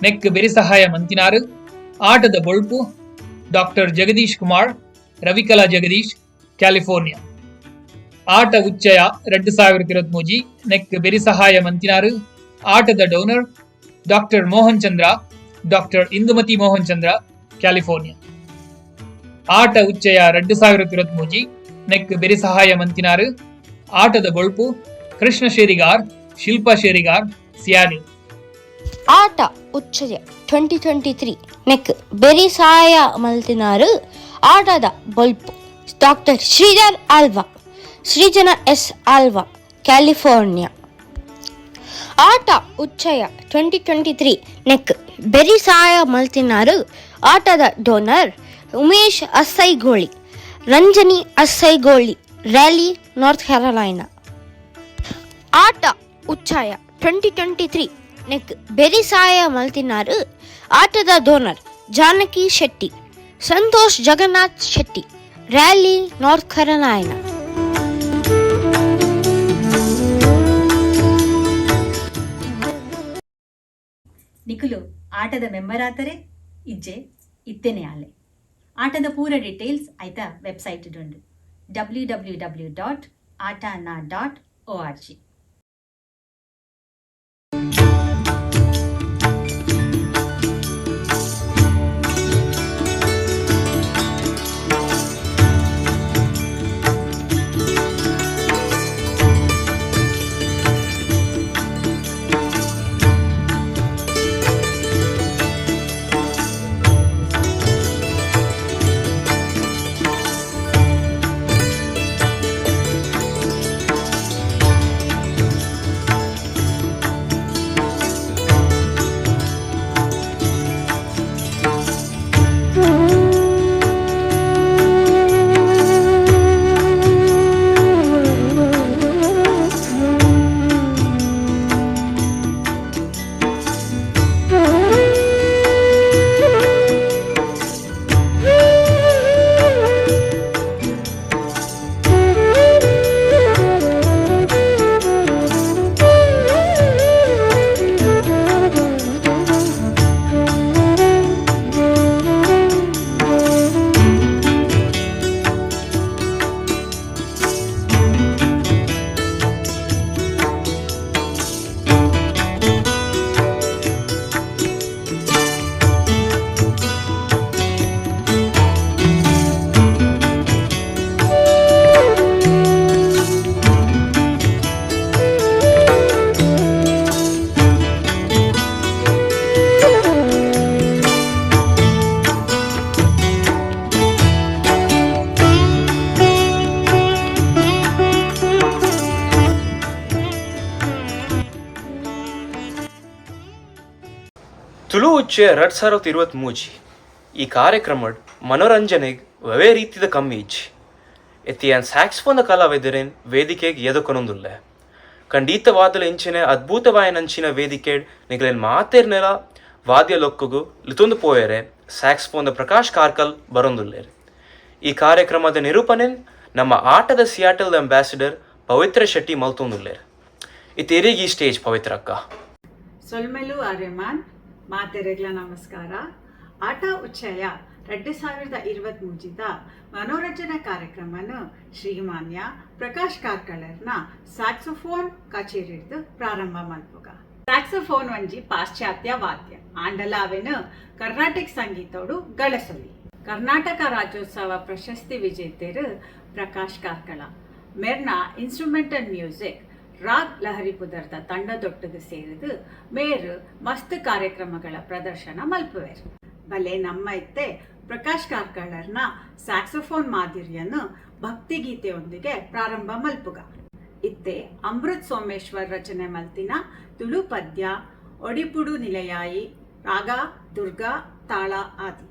Speaker 11: ನೆಕ್ ಬೆರಿ ಸಹಾಯ ಮಂತಿನಾರು ಆಟದ ಬೊಳ್ಪು ಡಾಕ್ಟರ್ ಜಗದೀಶ್ ಕುಮಾರ್, ರವಿಕಲಾ ಜಗದೀಶ್, ಕ್ಯಾಲಿಫೋರ್ನಿಯಾ. ಆಟ ಉಚ್ಚಯ 2023 ನೆಕ್ ಬೆರಿ ಸಹಾಯ ಮಂತಿನಾರು ಆಟದ donor doctor Mohan Chandra, doctor Indumati Mohan Chandra, California. ಆಟ ಉಚ್ಚಯ 2023 ನೆಕ್ ಬೆರಿ ಸಹಾಯ ಮಂತಿನಾರು ಆಟದ ಬೊಳ್ಪು ಕೃಷ್ಣ ಶೇರಿಗಾರ್, ಶಿಲ್ಪಾ ಶೇರಿಗಾರ್, ಸಿಯಾನಿ.
Speaker 1: ಆಟ ಉಚ್ಚಯ 2023 ನೆಕ್ ಬೆರಿ ಸಹಾಯ ಮಲ್ತಿನಾರು ಆಟದ ಬೊಲ್ಪು doctor Sridhar Alva, Srijana S Alva, California. ಆಟ ಉಚ್ಚಯ 2023 ನೆಕ್ ಬೆರಿ ಸಹಾಯ ಮಲ್ತಿನಾರು ಆಟದ donor Umesh Assaigoli, Ranjani Assaigoli, Raleigh, North Carolina. ಆಟ ಉಚ್ಚಯ 2023 ನೆಕ್ ಬೆರಿ ಸಹಾಯ ಮಲ್ತಿನಾರು ಆಟದ donor Janaki Shetty, Santosh Jagannath Shetty, Raleigh, North Carolina.
Speaker 2: ನಿಖುಲು ಆಟದ ಮೆಂಬರಾತರೆ ಇಜ್ಜೆ ಇತ್ತೇನೆ ಆಲೆ ಆಟದ ಪೂರ ಡೀಟೇಲ್ಸ್ ಆಯ್ತಾ ವೆಬ್ಸೈಟ್ ಉಂಡು www.atana.org.
Speaker 18: Tulu ಉಚ್ಚೆ 2023 ಈ ಕಾರ್ಯಕ್ರಮಡ್ ಮನೋರಂಜನೆಗ್ ವೇ ರೀತಿದ ಕಮ್ಮಿ ಇಜ್ಜಿ ಎತ್ತಿಯಾನ್ ಸ್ಯಾಕ್ಸ್ಫೋನ್ ಕಲಾವಿದರೇನ್ ವೇದಿಕೆಗ್ ಎದಕೊನೊಂದುಲ್ಲೆ ಖಂಡಿತವಾದಲ ಇಂಚಿನ ಅದ್ಭುತವಾಯನಂಚಿನ ವೇದಿಕೆಡ್ ನಿಗಲೇನ್ ಮಾತೇರ್ನೆಲ ವಾದ್ಯ ಲೊಕ್ಕುಗು ಲಿತೊಂದು ಪೋಯರೆ ಸ್ಯಾಕ್ಸ್ಫೋನ್ ಪ್ರಕಾಶ್ ಕಾರ್ಕಲ್ ಬರೊಂದುಲ್ಲೇರ್. ಈ ಕಾರ್ಯಕ್ರಮದ ನಿರೂಪಣೆ ನಮ್ಮ ಆಟದ ಸಿಯಾಟಲ್ ಅಂಬಾಸಿಡರ್ ಪವಿತ್ರ ಶೆಟ್ಟಿ ಮಲ್ತೊಂದುಲ್ಲೇರ್. ಇತ್ತೇರಿಗೆ ಈ ಸ್ಟೇಜ್ ಪವಿತ್ರ ಅಕ್ಕ.
Speaker 22: ಸೊಲ್ಮೆಲು ಆರ್ಯಮಾನ್ ಮಾತೆರೆಗ್ಲ ನಮಸ್ಕಾರ. ಆಟ ಉಚ್ಚಯ 2023 ಮನೋರಂಜನಾ ಕಾರ್ಯಕ್ರಮನ ಶ್ರೀಮಾನ್ಯ ಪ್ರಕಾಶ್ ಕಾರ್ಕಳರ್ನ ಸ್ಯಾಕ್ಸೋಫೋನ್ ಕಚೇರಿಡ್ದು ಪ್ರಾರಂಭ ಮಲ್ಪುಗ. ಸ್ಯಾಕ್ಸೋಫೋನ್ ಒಂಜಿ ಪಾಶ್ಚಾತ್ಯ ವಾದ್ಯ ಆಂಡಲಾವೆನು ಕರ್ನಾಟಕ ಸಂಗೀತೋಡು ಗಳಸಲಿ. ಕರ್ನಾಟಕ ರಾಜ್ಯೋತ್ಸವ ಪ್ರಶಸ್ತಿ ವಿಜೇತರು ಪ್ರಕಾಶ್ ಕಾರ್ಕಳ ಮೆರ್ನ ಇನ್ಸ್ಟ್ರುಮೆಂಟಲ್ ಮ್ಯೂಸಿಕ್ ರಾಗ್ ಲಹರಿ ಪುದರ್ದ ತಂಡದೊಟ್ಟಿಗೆ ಸೇರಿದು ಮೇರು ಮಸ್ತ್ ಕಾರ್ಯಕ್ರಮಗಳ ಪ್ರದರ್ಶನ ಮಲ್ಪುವೆರ್. ಬಲೆ ನಮ್ಮ ಇತ್ತೆ ಪ್ರಕಾಶ್ ಕಾರ್ಕಳರ್ನ ಸ್ಯಾಕ್ಸೋಫೋನ್ ಮಾಧುರ್ಯನು ಭಕ್ತಿಗೀತೆಯೊಂದಿಗೆ ಪ್ರಾರಂಭ ಮಲ್ಪುಗ. ಇತ್ತೆ ಅಮೃತ್ ಸೋಮೇಶ್ವರ್ ರಚನೆ ಮಲ್ತಿನ ತುಳು ಪದ್ಯ ಒಡಿಪುಡು ನಿಲಯಾಯಿ ರಾಗ ದುರ್ಗಾ ತಾಳ ಆದಿ.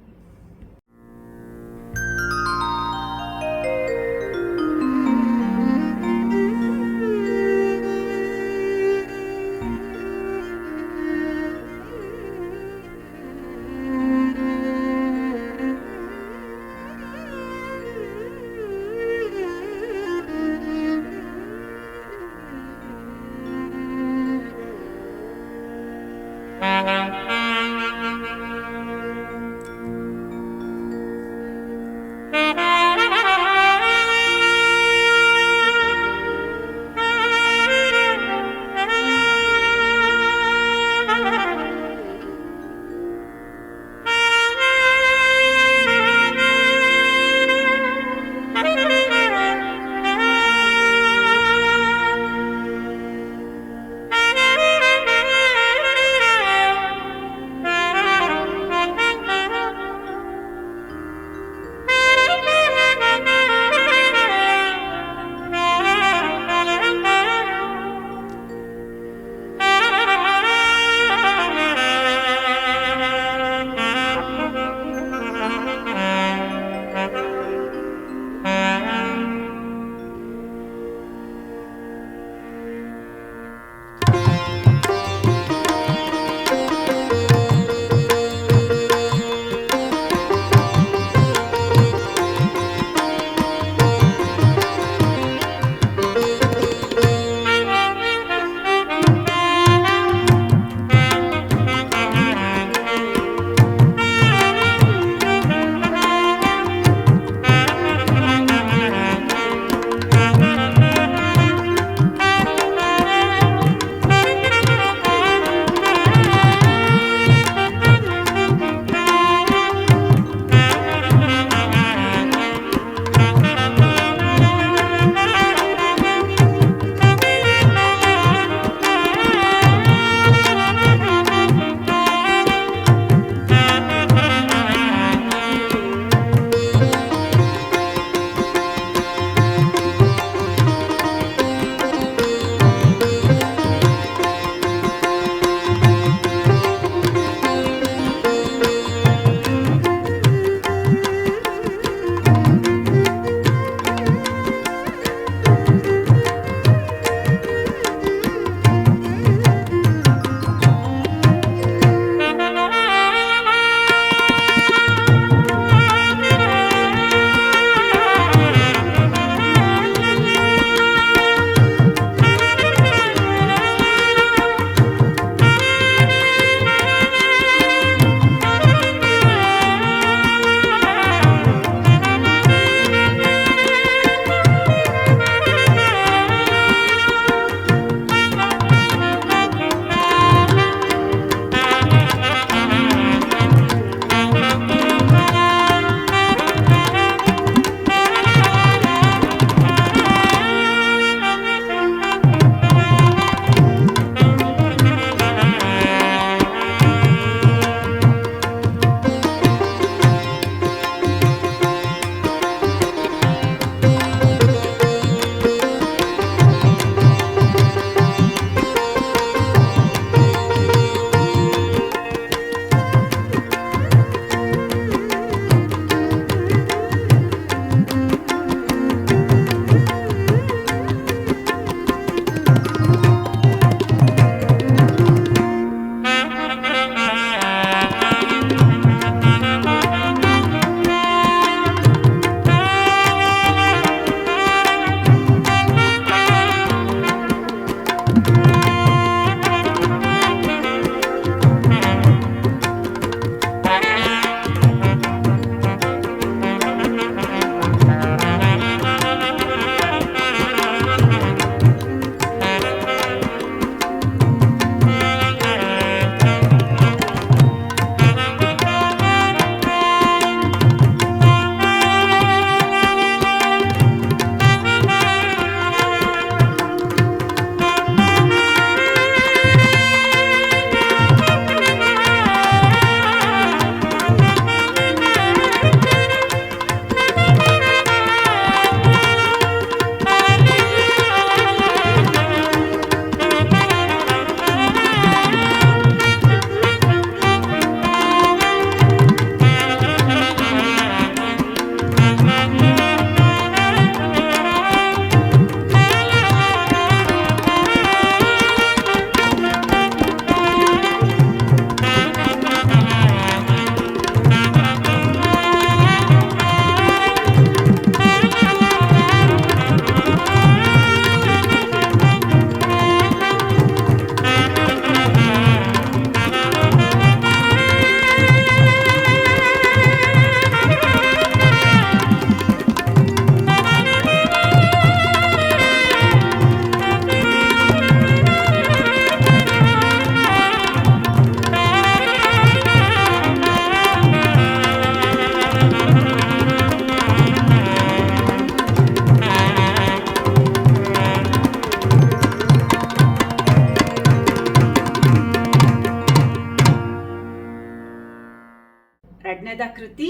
Speaker 22: ರಡ್ನೆದ ಕೃತಿ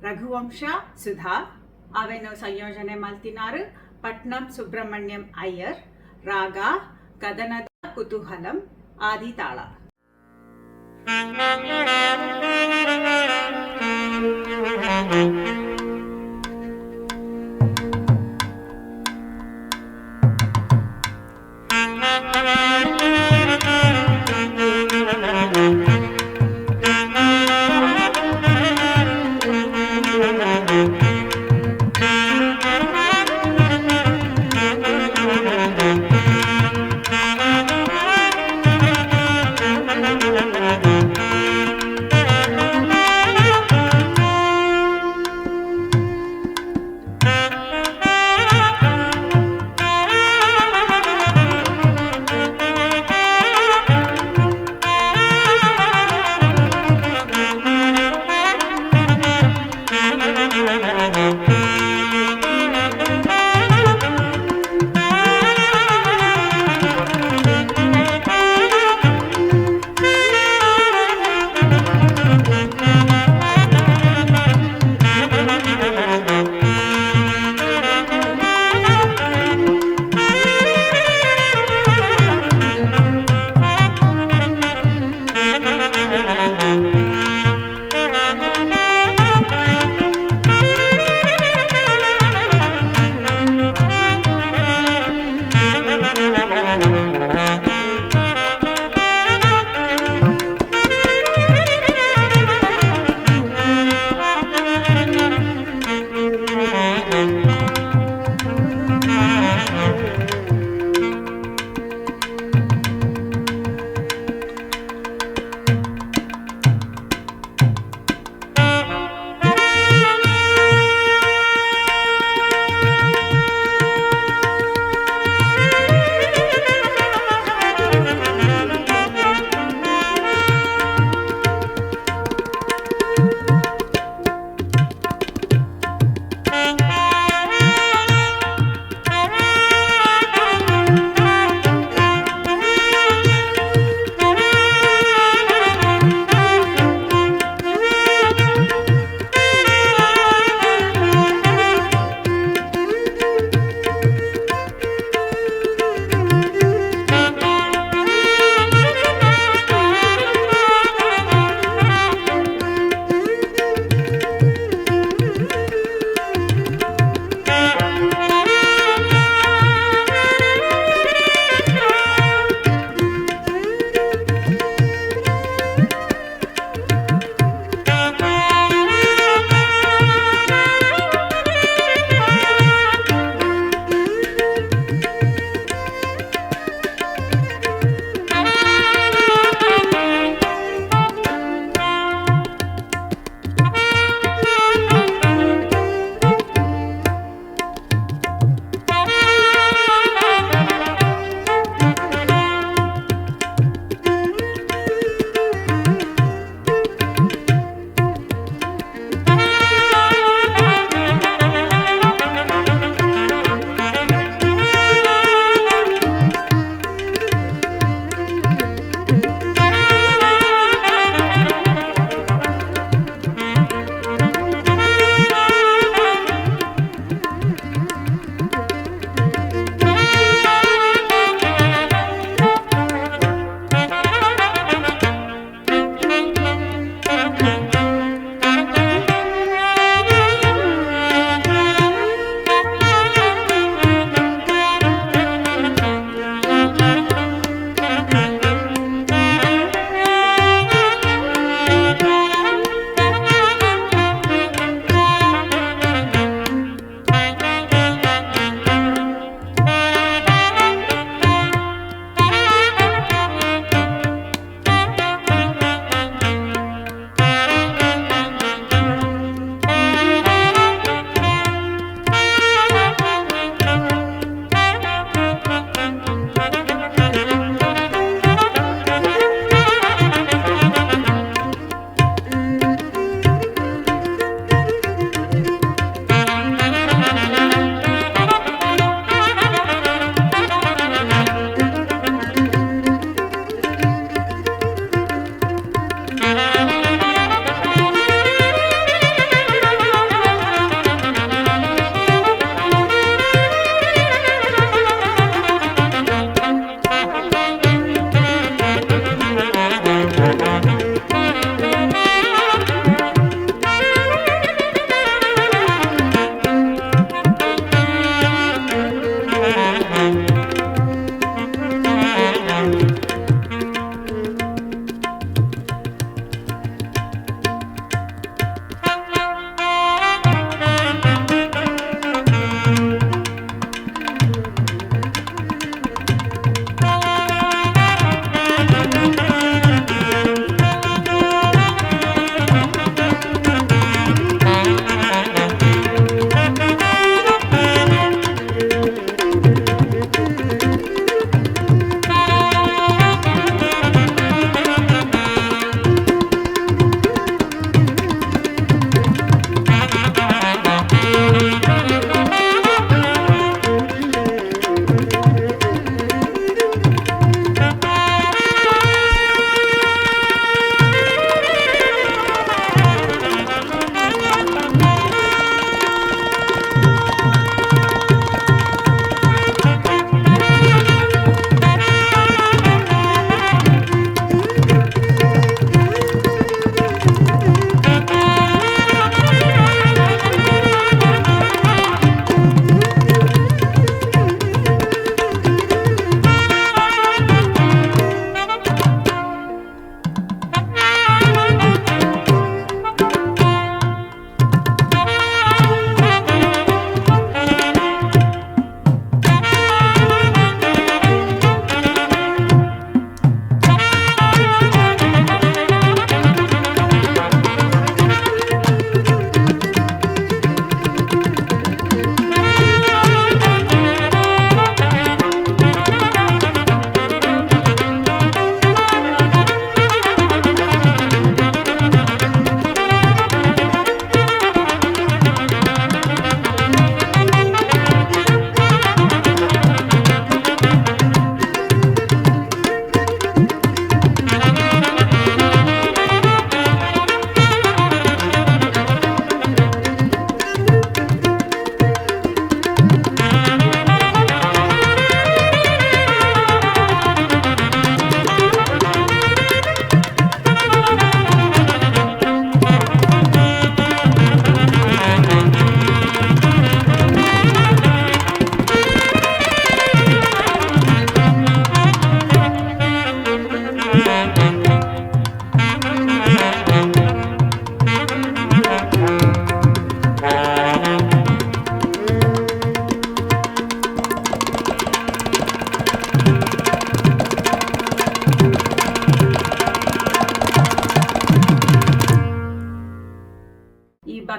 Speaker 22: ರಘುವಂಶ ಸುಧಾ ಅವೆನು ಸಂಯೋಜನೆ ಮಲ್ತಿನಾರು ಪಟ್ನಂ ಸುಬ್ರಹ್ಮಣ್ಯಂ ಅಯ್ಯರ್ ರಾಗ ಕದನದ ಕುತೂಹಲಂ ಆದಿತಾಳ.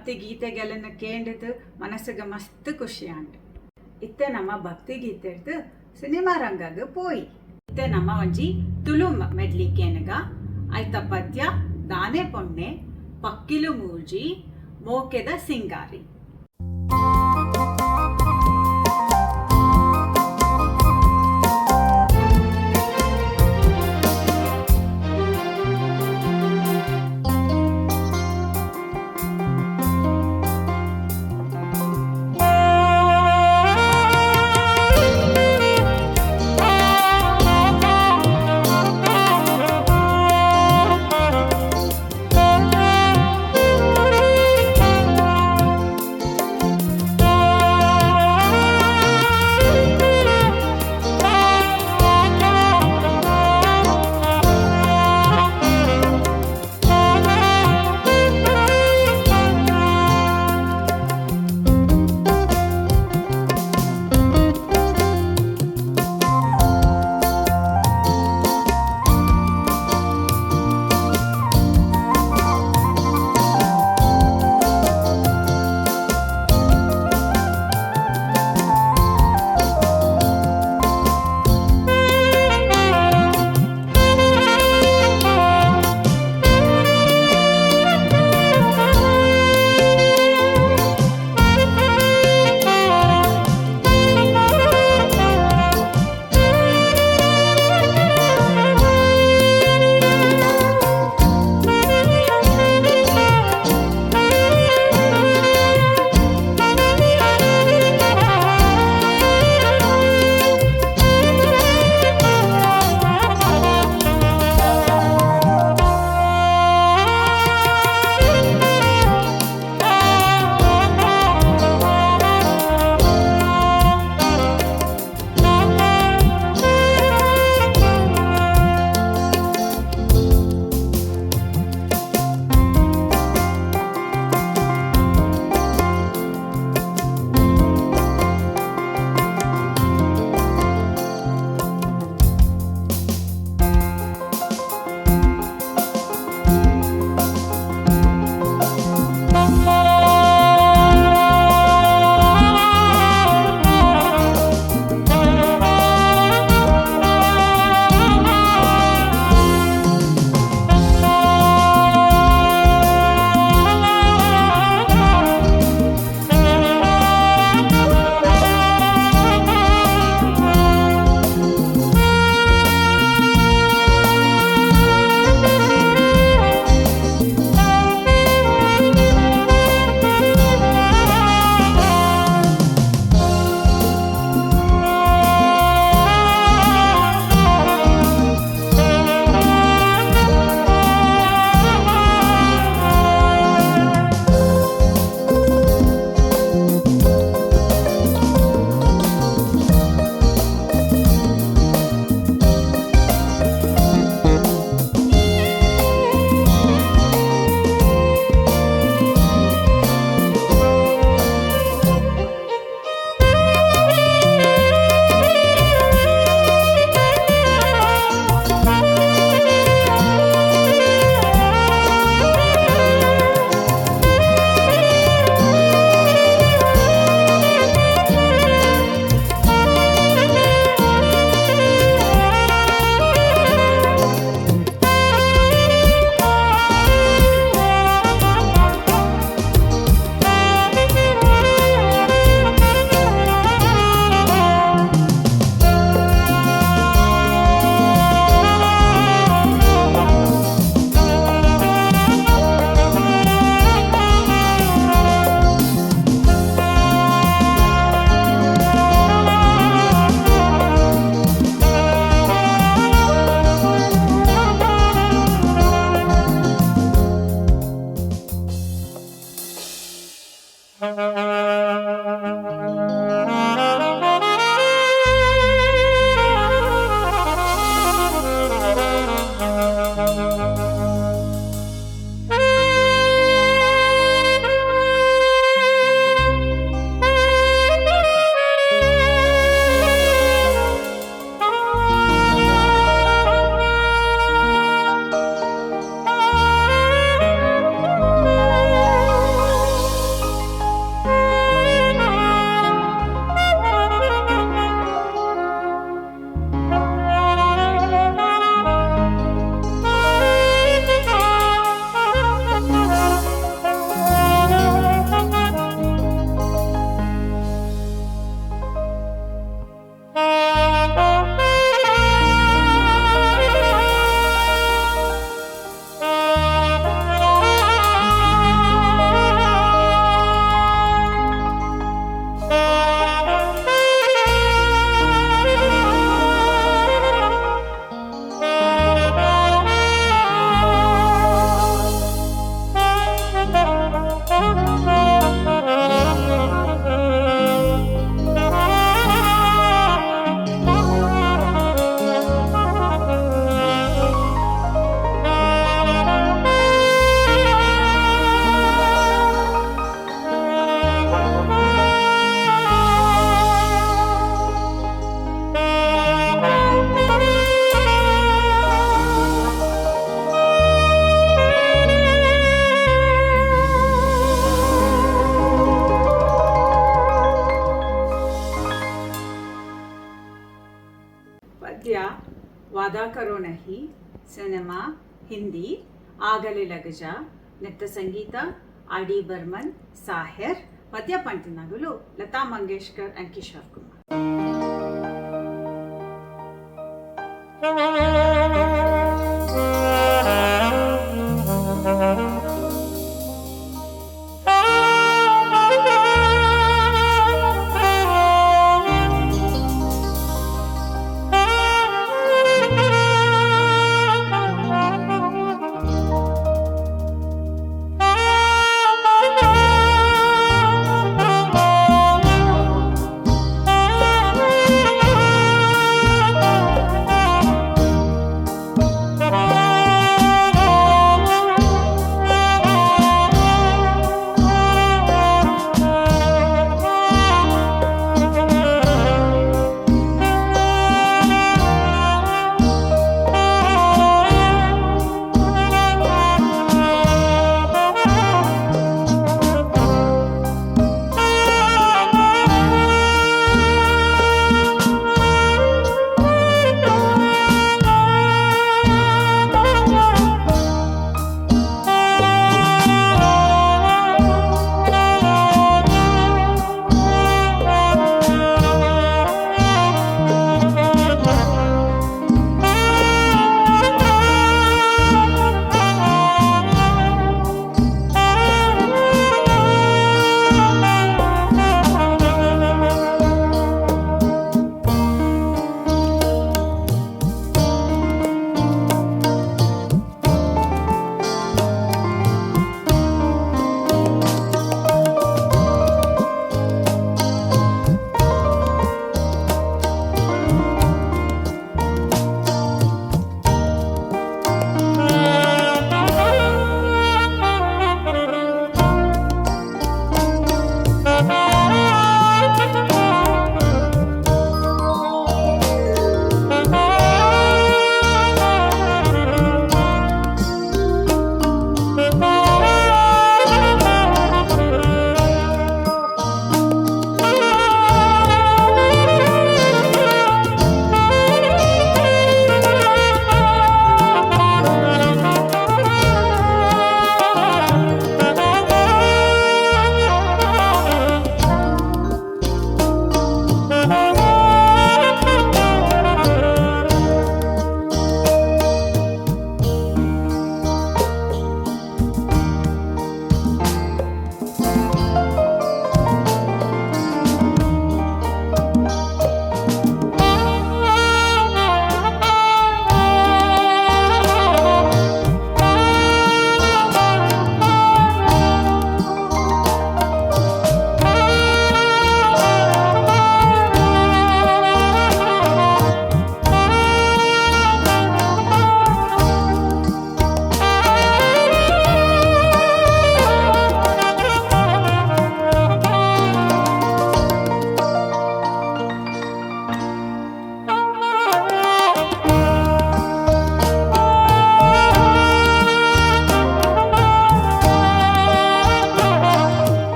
Speaker 22: ಭಕ್ತಿ ಗೀತೆಗಳನ್ನು ಕೇಂಡದು ಮನಸ್ಸಿಗೆ ಮಸ್ತ್ ಖುಷಿ ಆಂಡ್. ಇತ್ತೆ ನಮ್ಮ ಭಕ್ತಿ ಗೀತೆಡ್ದು ಸಿನಿಮಾ ರಂಗಗ್ ಪೋಯಿ. ಇತ್ತೆ ನಮ್ಮ ಒಂಜಿ ತುಳು ಮೆಡ್ಲಿ ಕೇನಗ. ಐತ ಪದ್ಯ ದಾನೆ ಪೊಣ್ಣೆ ಪಕ್ಕಿಲು ಮೂಜಿ ಮೋಕೆದ ಸಿಂಗಾರಿ. ಹಿಂದಿ ಆಗಲೆ ಲಗಜ ನೆತ್ತ ಸಂಗೀತ ಆರ್ ಡಿ ಬರ್ಮನ್ ಸಾಹಿರ್ ಪದ್ಯ ಪಂತಿನಗುಲು ಲತಾ ಮಂಗೇಶ್ಕರ್ ಅಂಡ್ ಕಿಶೋರ್ ಕುಮಾರ್.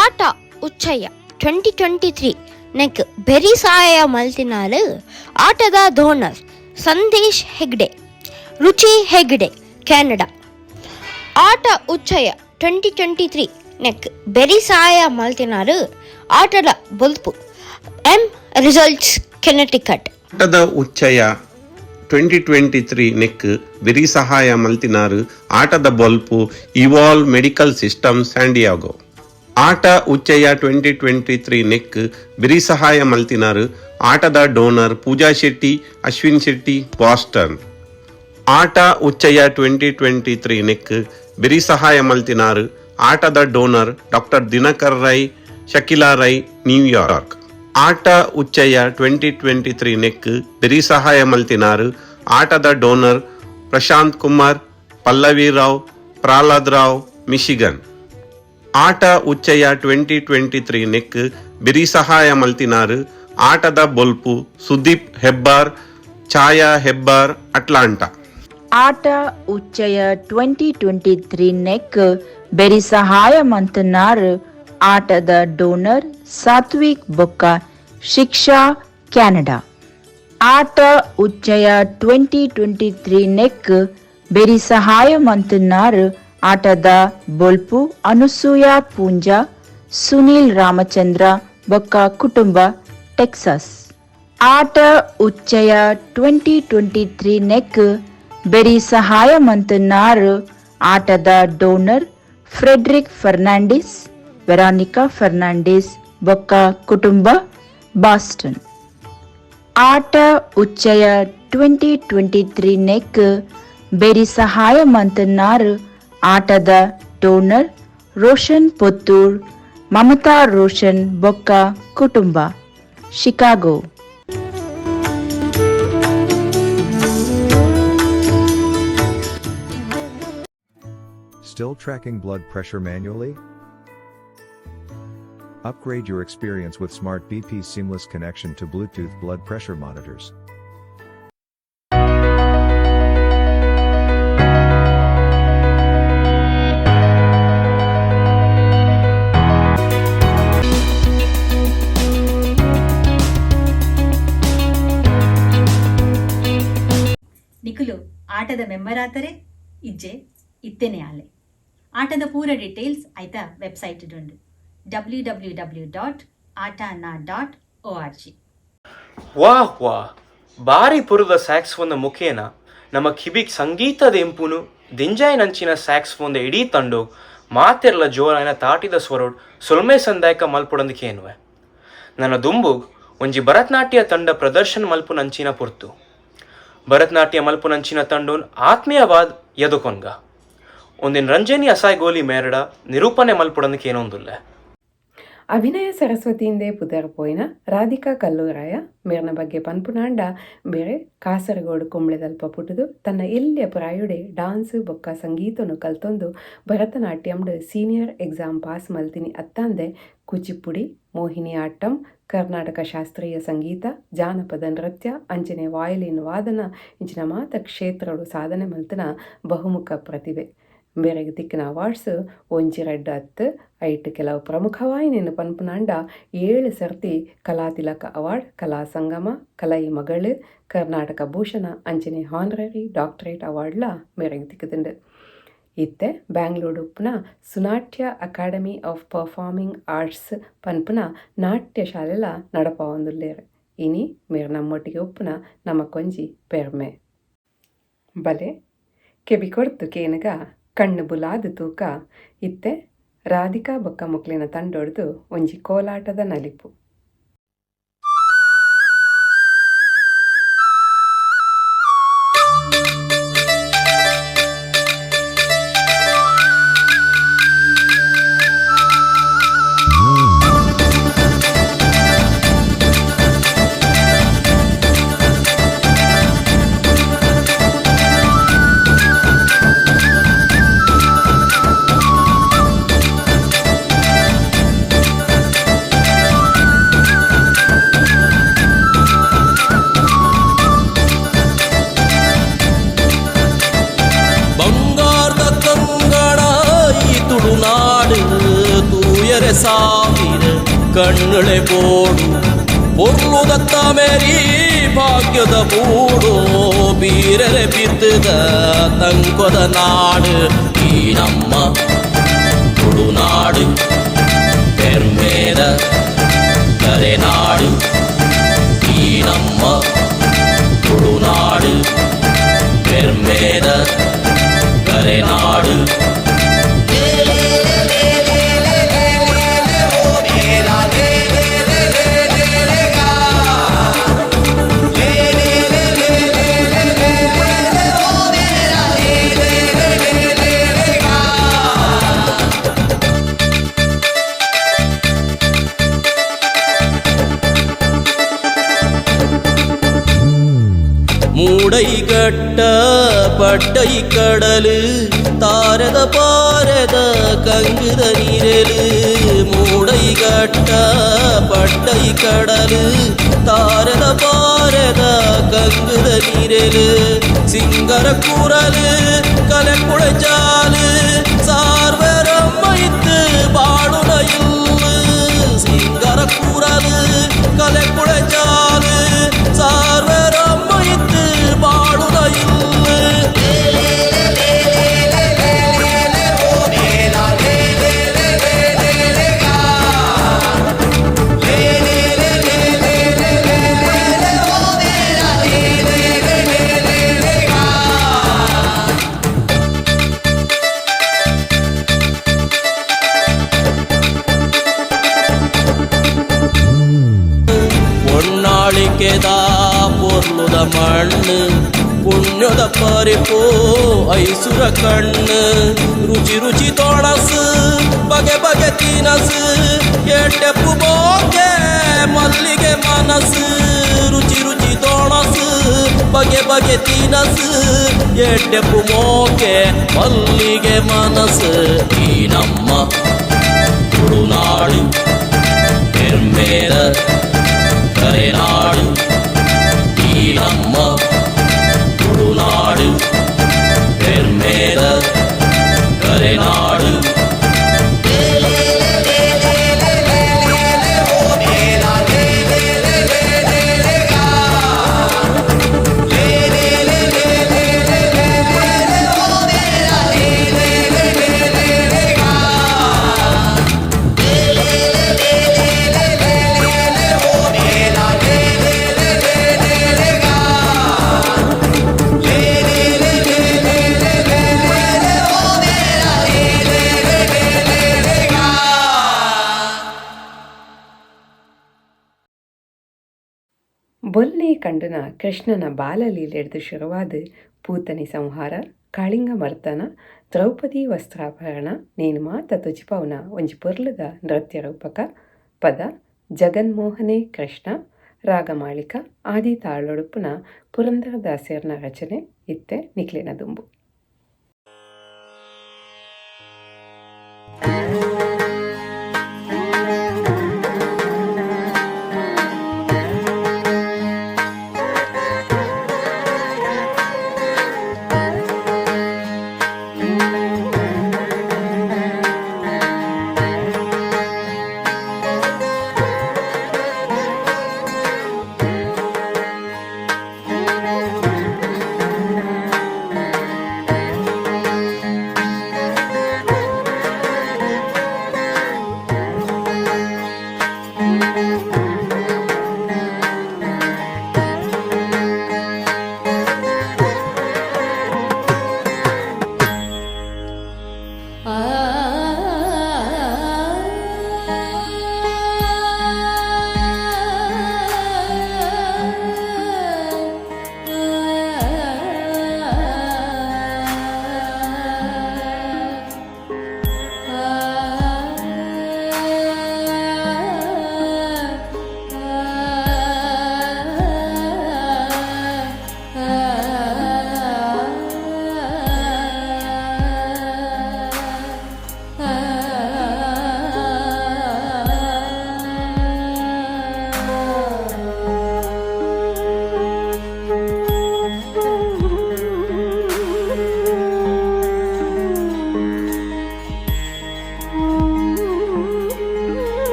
Speaker 1: ಆಟ ಉಚ್ಚಯ 2023 ನೆಕ್ ಬೆರಿ ಸಹಾಯ ಮಲ್ತಿನಾರು ಆಟದ ಡೋನರ್ ಸಂದೇಶ್ ಹೆಗ್ಡೆ, ರುಚಿ ಹೆಗ್ಡೆ, ಕೆನಡಾ. ಆಟ ಉಚ್ಚಯ 2023 ನೆಕ್ ಬೆರಿ ಸಹಾಯ ಮಲ್ತಿನಾರು ಆಟದ ಬೊಲ್ಪು ಎಂ ರಿಸಲ್ಟ್ಸ್, ಕೆನೆಟಿಕಟ್.
Speaker 3: ಆಟದ ಉಚ್ಚಯ 2023 ನೆಕ್ ಬೆರಿ ಸಹಾಯ ಮಲ್ತಿನಾರು ಆಟದ ಬೊಲ್ಪು ಇವಾಲ್ ಮೆಡಿಕಲ್ ಸಿಸ್ಟಮ್, ಸ್ಯಾಂಡಿಯಾಗೋ. ಆಟ ಉಚ್ಚಯ 2023 ನೆಕ್ ಬೆರಿ ಸಹಾಯ ಮಲ್ತಿನಾರು ಆಟದ ಡೋನರ್ ಪೂಜಾ ಶೆಟ್ಟಿ, ಅಶ್ವಿನ್ ಶೆಟ್ಟಿ, ಬಾಸ್ಟನ್. ಆಟ ಉಚ್ಚಯ 2023 ನೆಕ್ ಬೆರಿ ಸಹಾಯ ಮಲ್ತಿನಾರು ಆಟದ donor doctor Dinakar Rai, Shakila Rai, New York. Aata Uchchaya 2023 ನೆಕ್ ಬೆರಿ ಸಹಾಯ ಮಲ್ತಿನಾರು ಆಟದ ಡೋನರ್ ಪ್ರಶಾಂತ್ ಕುಮಾರ್, ಪಲ್ಲವಿ ರಾವ್, ಪ್ರಹ್ಲಾದ್ ರಾವ್, ಮಿಶಿಗನ್. ಆಟ ಉಚ್ಚಯ 2023 ನೆಕ್ ಬೆರಿ ಸಹಾಯ ಮಲ್ತಿನಾರು ಆಟದ ಬೊಲ್ಪು ಸುದೀಪ್ ಹೆಬ್ಬಾರ್, ಛಾಯಾ ಹೆಬ್ಬಾರ್, ಅಟ್ಲಾಂಟಾ.
Speaker 4: ಆಟ ಉಚ್ಚಯ 2023 ನೆಕ್ ಬೆರಿ ಸಹಾಯ ಮಂತನಾರ್ ಆಟದ ಡೋನರ್ ಸಾತ್ವಿಕ್ ಬೊಕ್ಕ ಶಿಕ್ಷಾ, ಕೆನಡಾ. ಆಟ ಉಚ್ಚಯ 2023 ನೆಕ್ ಬೆರಿ ಸಹಾಯ ಮಂತನಾರ್ ಆಟದ ಬೊಲ್ಪು ಅನುಸೂಯ ಪೂಂಜಾ, ಸುನೀಲ್ ರಾಮಚಂದ್ರ ಬೊಕ್ಕ ಕುಟುಂಬ, ಟೆಕ್ಸಾಸ್. ಆಟ ಉಚ್ಚಯ 2023 ನೆಕ್ ಬೆರಿ ಸಹಾಯ ಮಂತನಾರ್ ಆಟದ ಡೋನರ್ ಫ್ರೆಡ್ರಿಕ್ ಫರ್ನಾಂಡಿಸ್, ವೆರಾನಿಕಾ ಫರ್ನಾಂಡಿಸ್ ಬೊಕ್ಕ ಕುಟುಂಬ, ಬಾಸ್ಟನ್. ಆಟ ಉಚ್ಚಯ 2023 ನೆಕ್ ಬೆರಿ ಸಹಾಯ ಮಂತನಾರ್ ಆಟದ ಡೋನರ್ ರೋಷನ್ ಪುತ್ತೂರ್, ಮಮತಾ ರೋಷನ್ ಬೊಕ್ಕ ಕುಟುಂಬ, Chicago.
Speaker 19: Still tracking blood pressure manually? Upgrade your experience with Smart BP's seamless connection to Bluetooth blood pressure monitors.
Speaker 2: ನಿಕುಲು ಆಟದ ಮೆಂಬರ್ ಆತರೆ ಇಜ್ಜೆ ಇತ್ತೇನೆ ಆಲೆ. ಆಟದ ಪೂರ ಡೀಟೇಲ್ಸ್ ಆಯ್ತಾ ವೆಬ್ಸೈಟ್ ಉಂಡು www.atana.org.
Speaker 18: ವಾಹ್ ವಾಹ್, ಬಾರಿ ಪುರದ ಸ್ಯಾಕ್ಸ್ಫೋನ್ನ ಮುಖೇನ ನಮ್ಮ ಕಿಬಿಕ್ ಸಂಗೀತದ ಎಂಪುನು ದಿಂಜಾಯಿನಂಚಿನ ಸ್ಯಾಕ್ಸ್ಫೋನ್ದ ಇಡೀ ತಂಡೋ ಮಾತೆರ್ಲ ಜೋರಾಯಿನ ತಾಟಿದ ಸ್ವರೋಡ್ ಸೊಲ್ಮೆ ಸಂದಾಯಕ ಮಲ್ಪುಡಂದು ಕೇನುವೆ. ನನ್ನ ದುಂಬುಗ್ ಒಂಜಿ ಭರತನಾಟ್ಯ ತಂಡ ಪ್ರದರ್ಶನ ಮಲ್ಪುನಂಚಿನ ಪುರ್ತು ಭರತನಾಟ್ಯ ಮಲ್ಪುನಂಚಿನ ತಂಡೋನ್ ಆತ್ಮೀಯವಾದ್ ಯದುಕೊಂಗ ಒಂದಿನ ರಂಜನಿ ಅಸಾಯ್ ಗೋಲಿ ಮೇರಡ ನಿರೂಪಣೆ ಮಲ್ಪುಡಂದು ಕೇನೊಂದುಲ್ಲೆ.
Speaker 23: ಅಭಿನಯ ಸರಸ್ವತಿಯಿಂದೇ ಪುದರ್ ಪೋಯಿನ ರಾಧಿಕಾ ಕಲ್ಲೂರಾಯ ಮೇರ್ನ ಬಗ್ಗೆ ಪನ್ಪುನಾಂಡ, ಬೇರೆ ಕಾಸರಗೋಡು ಕುಂಬ್ಳೆದಲ್ಪ ಪುಟ್ಟುದು ತನ್ನ ಎಲ್ಯ ಪ್ರಾಯುಡೆ ಡಾನ್ಸ್ ಬೊಕ್ಕ ಸಂಗೀತನು ಕಲ್ತೊಂದು ಭರತನಾಟ್ಯಂಡ್ ಸೀನಿಯರ್ ಎಕ್ಸಾಮ್ ಪಾಸ್ ಮಲ್ತಿನಿ ಅತ್ತಾಂದೆ ಕುಚಿಪುಡಿ, ಮೋಹಿನಿ ಆಟ್ಟಂ, ಕರ್ನಾಟಕ ಶಾಸ್ತ್ರೀಯ ಸಂಗೀತ, ಜಾನಪದ ನೃತ್ಯ, ಅಂಚನೆ ವಾಯಲಿನ್ ವಾದನ ಇಂಚಿನ ಮಾತ ಕ್ಷೇತ್ರಡು ಸಾಧನೆ ಮಲ್ತಿನ ಬಹುಮುಖ ಪ್ರತಿಭೆ. ಬೇರೆಗ್ ತಿಕ್ಕಿನ ಅವಾರ್ಡ್ಸ್ ಒಂಜಿ ರಡ್ಡ್ ಅತ್ತ್. ಐಟ್ ಕೆಲವು ಪ್ರಮುಖವಾಯಿನೆನ್ ಪನ್ಪುನಾಂಡ, ಏಳು ಸರ್ತಿ ಕಲಾತಿಲಕ ಅವಾರ್ಡ್, ಕಲಾ ಸಂಗಮ, ಕಲೈ ಮಗಳು, ಕರ್ನಾಟಕ ಭೂಷಣ ಅಂಚನೆ ಹಾನರರಿ ಡಾಕ್ಟರೇಟ್ ಅವಾರ್ಡ್ಲ ಮೇರೆಗ್ ತಿಕ್ಕುದುಂಡು. ಇತ್ತೆ ಬ್ಯಾಂಗ್ಳೂರು ಉಪ್ಪುನ ಸುನಾಟ್ಯ ಅಕಾಡೆಮಿ ಆಫ್ ಪರ್ಫಾರ್ಮಿಂಗ್ ಆರ್ಟ್ಸ್ ಪನ್ಪುನ ನಾಟ್ಯ ಶಾಲೆಲ ನಡಪಾವೊಂದುಲ್ಲೆರ್. ಇನಿ ಮೇರ್ ನಮ್ಮೊಟ್ಟಿಗೆ ಉಪ್ಪುನ ನಮಕೊಂಜಿ ಪೆರ್ಮೆ. ಬಲೆ ಕೆಬಿ ಕೊರ್ತು ಕೇನುಗ, ಕಣ್ಣು ಬುಲಾದ್ ತೂಕ. ಇತ್ತೆ ರಾಧಿಕಾ ಬೊಕ್ಕ ಮೊಕ್ಲೆನ ತಂಡೊಡ್ದು ಒಂಜಿ ಕೋಲಾಟದ ನಲಿಪು.
Speaker 5: ತೂಯರೆ ಸಾವಿರ ಕಣ್ಣುಳೆ ಬೋಡು ಪೊರ್ಲುದತ್ತ ಮೇರಿ ಭಾಗ್ಯದ ಬೂಡು ಬೀರರೆ ಬಿದ್ದುದ ತಂಕೊದ ನಾಡು ಈ ನಮ್ಮ ತುಳುನಾಡು ಪೆರ್ಮೇದ ಕರೆನಾಡು ಈ ನಮ್ಮ ತುಳುನಾಡು ಪೆರ್ಮೇದ ಕರೆನಾಡು. ಮೂಡೈಗಟ್ಟ ಪಡ್ಡೈ ಕಡಲು ತಾರದ ಪಾರದ ಕಂಗುದ ನೀರಲು ಮೂಡೈಗಟ್ಟ ಪಡ್ಡೈ ಕಡಲು ತಾರದ ಪಾರದ ಕಂಗುದ ನೀರಲು ಸಿಂಗರ ಕೂರಲು ಕಲೆ ಕುಳಚಾಲು சார்வரம்மைத்து பாடுடையுள்ளு சிங்கர கூறலு கலை குழைச்சாலு சார்வரம்மைத்து பாடுடையுள்ளு. ಪೊನ್ನಾಳಿಕೆದ ಪೊರ್ಲುದ ಮಣ್ಣು ಪುಣ್ಯದ ಪರಿಪು ಐಸುರ ಕಣ್ಣು ರುಚಿ ರುಚಿ ತೊಳಸು ಬಗೆ ಬಗೆ ತಿನಸು ಎಡ್ಡೆಪ್ಪು ಬೋಕೆ ಮಲ್ಲಿಗೆ ಮನಸ್ಸು ರುಚಿ ರುಚಿ ತೊಳಸು ಬಗೆ ಬಗೆ ತಿನಸು ಎಡ್ಡೆಪ್ಪು ಮೋಕೆ ಮಲ್ಲಿಗೆ ಮನಸ್ಸು ಈ ನಮ್ಮ ತುಳುನಾಡು ಪೆರ್ಮೇದ ಕರೆನಾಡು ಈ ನಮ್ಮ ತುಳುನಾಡು ಪೆರ್ಮೇದ ಕರೆನಾಡು.
Speaker 23: ಬೊಲ್ನೆ ಕಂಡನ ಕೃಷ್ಣನ ಬಾಲಲೀಲೆಡ್ದು ಶುರುವಾದ ಪೂತನಿ ಸಂಹಾರ, ಕಾಳಿಂಗ ಮರ್ತನ, ದ್ರೌಪದಿ ವಸ್ತ್ರಾಭರಣ ನೇನು ಮಾತ ತುಜಿಪೌನ ಒಂಜಿ ಪೊರ್ಲುದ ನೃತ್ಯ ರೂಪಕ ಪದ ಜಗನ್ಮೋಹನೆ ಕೃಷ್ಣ ರಾಗಮಾಳಿಕ ಆದಿ ತಾಳೊಡುಪುನ ಪುರಂದರದಾಸೆರ್ನ ರಚನೆ ಇತ್ತೆ ನಿಕ್ಲೆನ ದುಂಬು.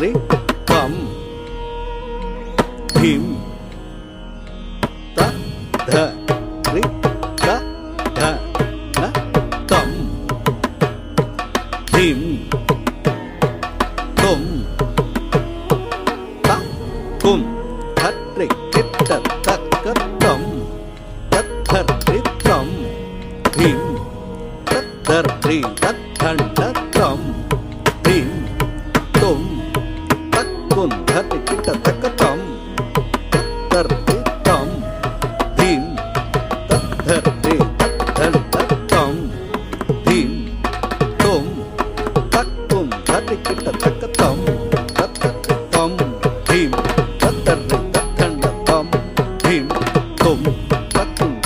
Speaker 6: ಧರ್ತ್ರಿ ತಂ ಧಿಂ ತ ಧ ರಿ ತ ಧ ನ ತಂ ಧಿಂ ತುಂ ತ ಕುಂ ಧತ್ರಿ ಕಿಟ್ಟ ತಕ್ಕ ತಂ ತತ್ಥರ್ತ್ರಿ ತಂ ಧಿಂ ತತ್ತರ್ತ್ರಿ ತತ್ಥಂಡ ತಂ ಧಿಂ ತುಂ ತಕ್ಕುಂ ಧತ್ರಿ ಕಿಟ್ಟ ತಕ್ಕ ತಂ ತತ್ತರ್ತ್ರಿ ತಂ ಧಿಂ ತತ್ಥರ್ತ್ರಿ ತತ್ಥಂಡ ತಂ ಧಿಂ ತುಂ ತಕ್ಕುಂ ಧತ್ರಿ ಕಿಟ್ಟ ತಕ್ಕ ತಂ ತತ್ತರ್ತ್ರಿ ತಂ ಧಿಂ ತತ್ತರ್ತ್ರಿ ತತ್ಥಂಡ ತಂ ಧಿಂ ತುಂ ತಕ್ಕುಂ ಧತ್ರಿ ಕಿಟ್ಟ ತಕ್ಕ ತಂ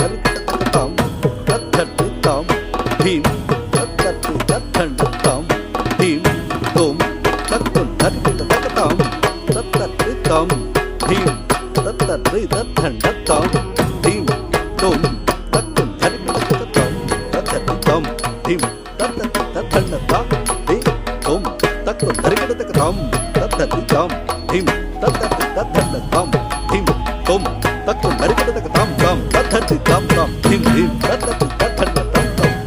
Speaker 6: ತತ್ತರ್ತ್ರಿ ತಂ ಧಿಂ ತತ್ತರ್ತ್ರಿ ತತ್ಥಂಡ ತಂ ಧಿಂ ತುಂ ತಕ್ಕುಂ ಧತ್ರಿ ಕಿಟ್ಟ ತಕ್ಕ ತಂ ತತ್ತರ್ತ್ರಿ ತಂ ಧಿಂ ತತ್ತರ್ತ್ರಿ ತತ್ಥಂಡ ತಂ ಧಿಂ ತುಂ ತಕ್ಕುಂ ಧತ್ರಿ ಕಿಟ್ಟ ತಕ್ಕ ತಂ ತತ್ತರ್ತ್ರಿ ತಂ ಧಿಂ ತತ್ತರ್ತ್ರಿ ತತ್ಥಂಡ ತಂ ಧಿ ತುಂ ತಕ್ಕುಂ ಧರಿ ಕಿಟ್ಟ ತಕ್ಕ ತಂ ತತ್ತರ್ತ್ರಿ ತಂ ಧಿಂ ತತ್ತರ್ತ್ರಿ ತತ್ಥಂಡ ತಂ ಧಿಂ ತುಂ ತಕ್ಕುಂ ಧರಿ ಕಿಟ್ಟ ತಕ್ಕ ತಂ ತಂ ತತ್ತರ್ತ್ರಿ ತಂ ತಂ ಧಿಂ ಧಿಂ ತತ್ತರ್ತ್ರಿ ತತ್ಥಂಡ ತಂ ತಂ ಧಿಂ ಧಿಂ ತುಂ ತುಂ ತಕ್ಕುಂ ಧರಿ ಕಿಟ್ಟ ತಕ್ಕ ತಂ ತಂ ತತ್ತರ್ತ್ರಿ ತಂ ತಂ ಧಿಂ ಧಿಂ ತತ್ತರ್ತ್ರಿ ತತ್ಥಂಡ ತಂ ತಂ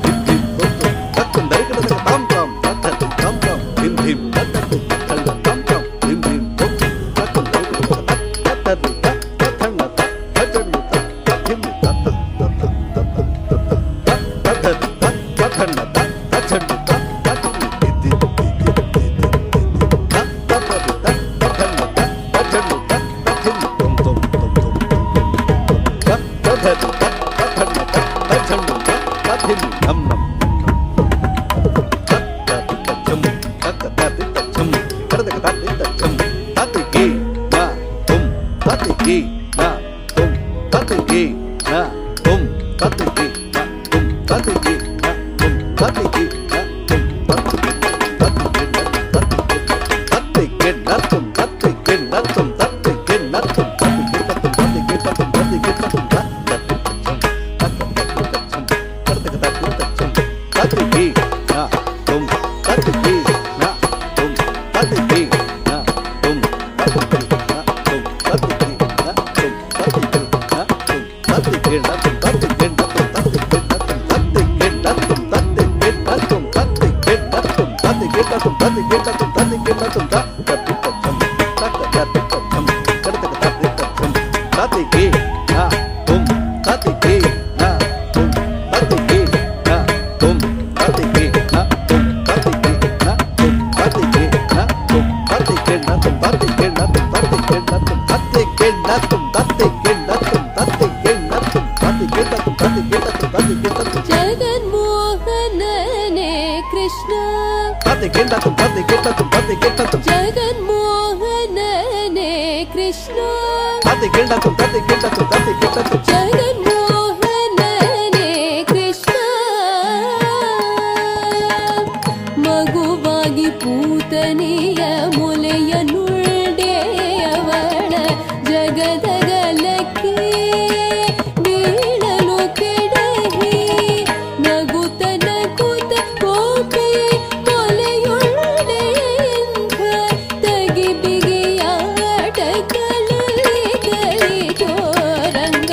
Speaker 6: ಧಿಂ ಧಿಂ ತುಂ ತುಂ ತಕ್ಕುಂ ಧರಿ ಕಿಟ್ಟ ತಕ್ಕ ತತ್ತರ್ತ್ರಿ ತತ್ಥಂಡ ತ ತಜ್ಜಂಡು ತ ತದ್ಧಿಂ ತ ತ ತ ತ ತ ತ ತ ತತ್ತರ್ತ್ರಿ ತತ್ಥಂಡ ತ ತಜ್ಜಂಡು ತ ತದ್ಧಿಂ the the the the the the the ತತ್ತರ್ತ್ರಿ ತತ್ಥಂಡ ತ ತಜ್ಜಂಡು ತ ತದ್ಧಿಂ ತುಂ ತುಂ ತುಂ ತುಂ ತುಂ ತತ್ತರ್ತ್ರಿ ತತ್ಥಂಡ ತ ತಜ್ಜಂಡು ತ ತದ್ಧಿಂ ನಂ ನಂ ತತ್ತರ್ತ್ರಿ ತಕ್ಕ ತರ್ತಿ ತಚ್ಚಂ ಕರದಕ ತರ್ತಿ ತಚ್ಚಂ ತತಿ ಗಿ ನ ತುಂ ತತಿ ಗಿ ನ ತುಂ ತತಿ ಗಿ ನ ತುಂ ತತಿ ಗಿ ನ ತುಂ ತತಿ ಗಿ ನ ತುಂ ತತಿ ಗಿ ನ ತುಂ ತತಿ ತತಿ ಗಿ ನ ತುಂ ತತಿ ಗಿ ನ ತುಂ ತತಿ ಗಿ ನ ತುಂ ತತಿ ಗಿ ನ ತುಂ ತತಿ ಗಿ ನ ತುಂ ತತಿ ಗಿ ನ ತುಂ ತತಿ ತಚ್ಚಂ ತಕ್ಕ ತರ್ತಿ ತಚ್ಚಂ ಕರದಕ ತರ್ತಿ ತಚ್ಚಂ ತತಿ ಗಿ ನ ತುಂ ತತಿ ಗಿ ನ ತುಂ ತತಿ ಗಿ ನ ತುಂ ತತಿ ಗಿ ನ ತುಂ ತತಿ ಗಿ ನ ತುಂ ತತಿ ಗಿ ನ ತುಂ ತತಿ ಗಿ ನ ತುಂ ತತಿ ಗಿ ನ ತುಂ ತತಿ ಗಿ ನ ತುಂ ತತಿ ಗಿ ನ ತುಂ ತತಿ ಗಿ ನ ತುಂ ತತಿ ಗಿ ನ ತುಂ ತತಿ ಗಿ ನ ತುಂ ತತಿ ಗಿ ನ ತುಂ ತತಿ ಗಿ ನ ತುಂ ತತಿ ತಚ್ಚಂ ತಕ್ಕ ತರ್ತಿ ತಚ್ಚಂ ಕರದಕ ತರ್ತಿ ತಚ್ಚಂ ತತಿ ಗಿ ನ ತುಂ ತತಿ ಗಿ ನ ತುಂ ತತಿ ಗಿ ನ ತುಂ ತತಿ ಗಿ ನ ತುಂ ತತಿ ಗಿ ನ ತುಂ ತತಿ ಗಿ ನ ತುಂ ತತಿ ಗಿ ನ ತುಂ ತತಿ ಗಿ ನ ತುಂ ತತಿ ಗಿ ನ ತುಂ ತತಿ ಗಿ ನ ತುಂ ತತಿ ಗಿ ನ ತುಂ ತತಿ ಗಿ ನ ತುಂ ತತಿ ಗಿ ನ ತುಂ ತತಿ ಗಿ ನ ತುಂ ತತಿ ಗಿ ನ ತುಂ
Speaker 7: ಜಗನ್ಮೋಹನನೆ ಕೃಷ್ಣ
Speaker 6: ತತಿ ಗಿ ನ ತುಂ ತತಿ ಗಿ ನ ತುಂ ತತಿ ಗಿ ನ ತುಂ
Speaker 7: ಜಗನ್ಮೋಹನನೆ ಕೃಷ್ಣ
Speaker 6: ತತಿ ಗಿ ನ ತುಂ ತತಿ ಗಿ ನ ತುಂ ತತಿ ಗಿ ನ ತುಂ
Speaker 7: ಜಗನ್ಮೋಹನನೆ ಕೃಷ್ಣ ಮಗುವಾಗಿ ಪೂತನಿಯ ಮೊಲೆಯನುಳ್ಡೆ ಅವಳ ಜಗದಗಲಕ್ಕೆ ಬೀಳಲು ಕೆಡಹಿ ನಗುತ ನಗುತ ಕೋಪೆ ಮೊಲೆಯುಳ್ಳೆ ಎಂಥ ತಗಿ ಬಿಗಿಯಾಟ ಕಲಿ ಕಲಿತೋ ರಂಗ.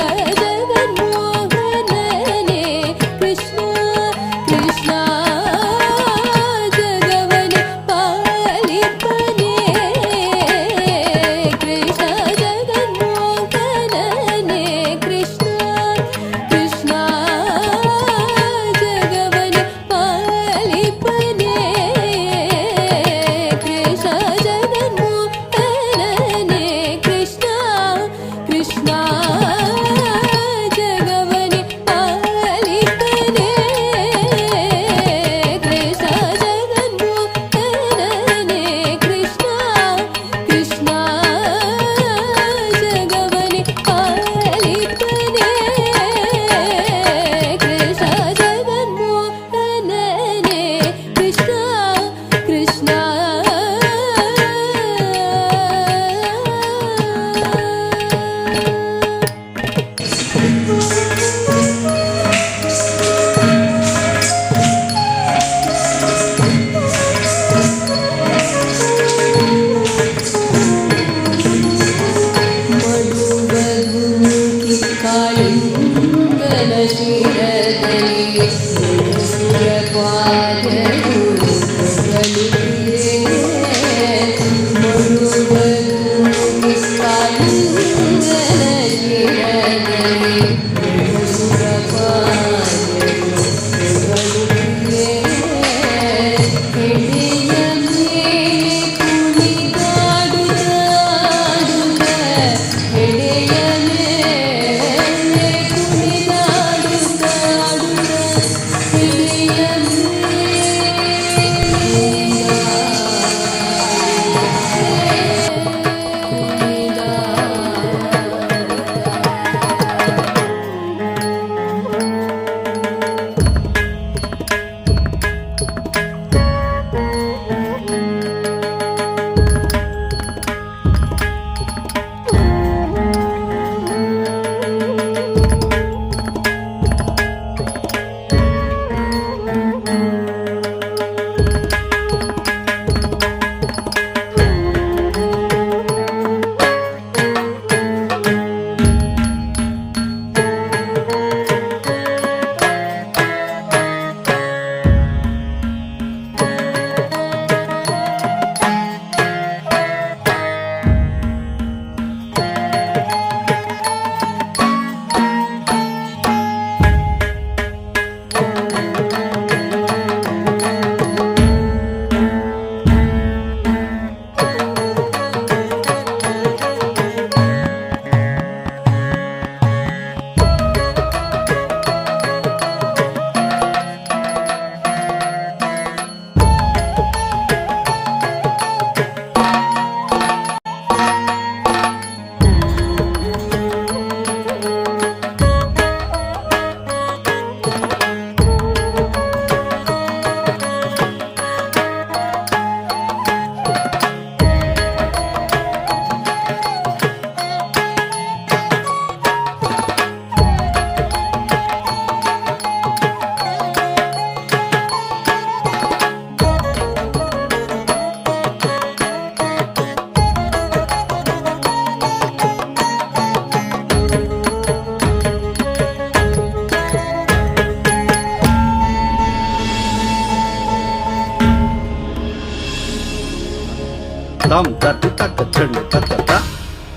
Speaker 6: ತಂ ತತ್ ತಕ್ಕ ಚಂಡ ತಕ್ಕ ತ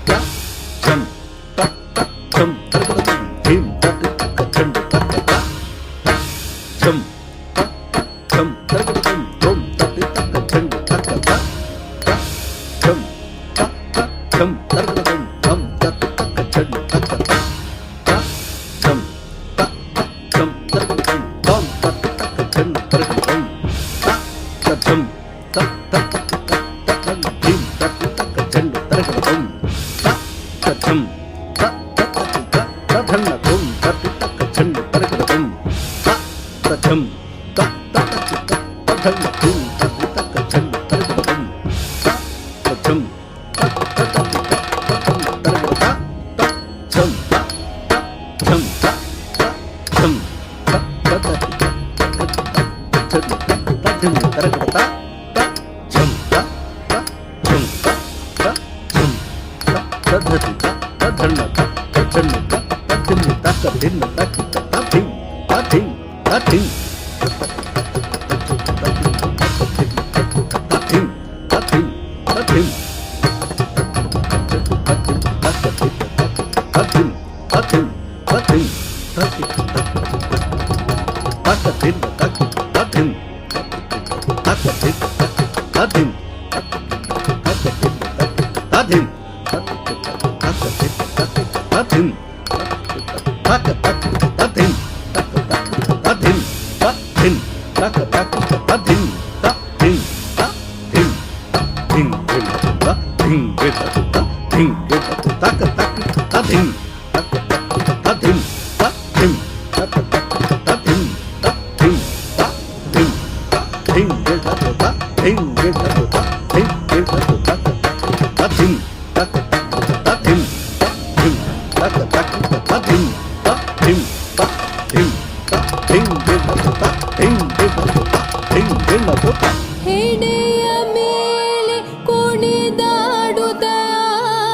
Speaker 6: ತ ಚಂ ತ ತ ಚಂ ತರ್ಕಟ ತಂ ಧಿಂ ತತ್ ತಕ್ಕ ಚಂಡ ತಕ್ಕ ತ ತ ಚಂ ತ ತ ಚಂ ತರ್ಕಟ ತಂ ಧುಂ ತತ್ ತಕ್ಕ ಚಂಡ ತಕ್ಕ ತ ತ ಚಂ ತ ತ ಚಂ ತರ್ಕಟ ತಂ ಧಂ ತತ್ ತಕ್ಕ ಚಂಡ ತಕ್ಕ ತ ತ ಚಂ ತ ತ ಚಂ ತರ್ಕಟ ತಂ ಧಂ ತತ್ ತಕ್ಕ ಚಂಡ ತರ್ಕಟ ತಂ ತ ತ ಚಂ ತ ತ ತ ಧಿಂ ತತ್ ತಕ್ಕ ಚಂಡ ತರ್ಕಟ ತಂ ತ ತ ಚಂ ತ ತ ತ ತ ಧಣ್ಣ ಧುಂ ತತ್ ತಕ್ಕ ಚಂಡ ತರ್ಕಟ ತಂ ತ ತ ಚಂ ತ ತ ತ ತ ಧಣ್ಣ ಧುಂ ತತ್ ತಕ್ಕ ಚಂಡ ತರ್ಕಟ ತಂ ತ ತ ಚಂ ತ ತ ತ ತ ಧಣ್ಣ ತರ್ಕಟ ತ ತ ಚಂ ತ ತ ಚಂ ತ ತ ಚಂ ತ ತ ತ ತ ತ ಧಿಂ ತರ್ಕಟ ತ ತ ಚಂ ತ ತ ಚಂ ತ ತ ಚಂ ತ ತ ಧತಿ ತ ತ ಧಣ್ಣ ತ ತ ಚಂಡ ತ ತ ಧಿನ್ನ ತಕ್ಕ ಧಿನ್ನ ತಕ್ಕ ತ ಧಿಂ ತ ಧಿಂ ತ ಧಿಂ ತ ಧಿಂ ತ ಧಿಂ ತ ಧಿಂ ತ ಧಿಂ ತ ಧಿಂ ತ ಧಿಂ ತಕ್ಕ ಧಿನ್ನ ತಕ್ಕ ತ ಧಿಂ ತಕ್ಕ ಧಿನ್ನ ತ ಧಿಂ ತಕ್ಕ ಧಿನ್ನ ತ ಧಿಂ ತಕ್ಕ ಧಿನ್ನ ತ ಧಿಂ ತಕ್ಕ ತಕ್ಕ ತ ಧಿಂ ತಕ್ಕ ತಕ್ಕ ತ ಧಿಂ ತ ಧಿಂ ತಕ್ಕ ತಕ್ಕ ತ ಧಿಂ ತ ಧಿಂ ತ ಧಿಂ ಧಿಂ ಧಿಂ ತ ಧಿಂ ಧಿಂ ತ ಧಿಂ ಧಿಂ ತಕ್ಕ ತಕ್ಕ ತ ಧಿಂ ತಕ್ಕ ತಕ್ಕ ತ ಧಿಂ ತ ಧಿಂ ತಕ್ಕ ತಕ್ಕ ತ ಧಿಂ ತ ಧಿಂ ತ ಧಿಂ ತ ಧಿಂ ಧಿಂ ತ ಧಿಂ ಧಿಂ ತ ಧಿಂ ಧಿಂ ತಕ್ಕ ತಕ್ಕ ತ ಧಿಂ ತಕ್ಕ ತಕ್ಕ ತ ಧಿಂ ತ ಧಿಂ ತಕ್ಕ ತಕ್ಕ ತ ಧಿಂ ತ ಧಿಂ ತ ಧಿಂ ತ ಧಿಂ ಧಿಂ ತ ಧಿಂ ಧಿಂ ತ ಧಿಂ ಧಿಂ ತ.
Speaker 7: ಹೆಡೆಯ ಮೇಲೆ ಕುಣಿದಾಡುತ್ತ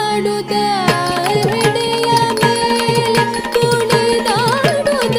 Speaker 7: ಆಡುತ್ತ, ಹೆಡೆಯ ಮೇಲೆ ಕುಣಿದಾಡುತ್ತ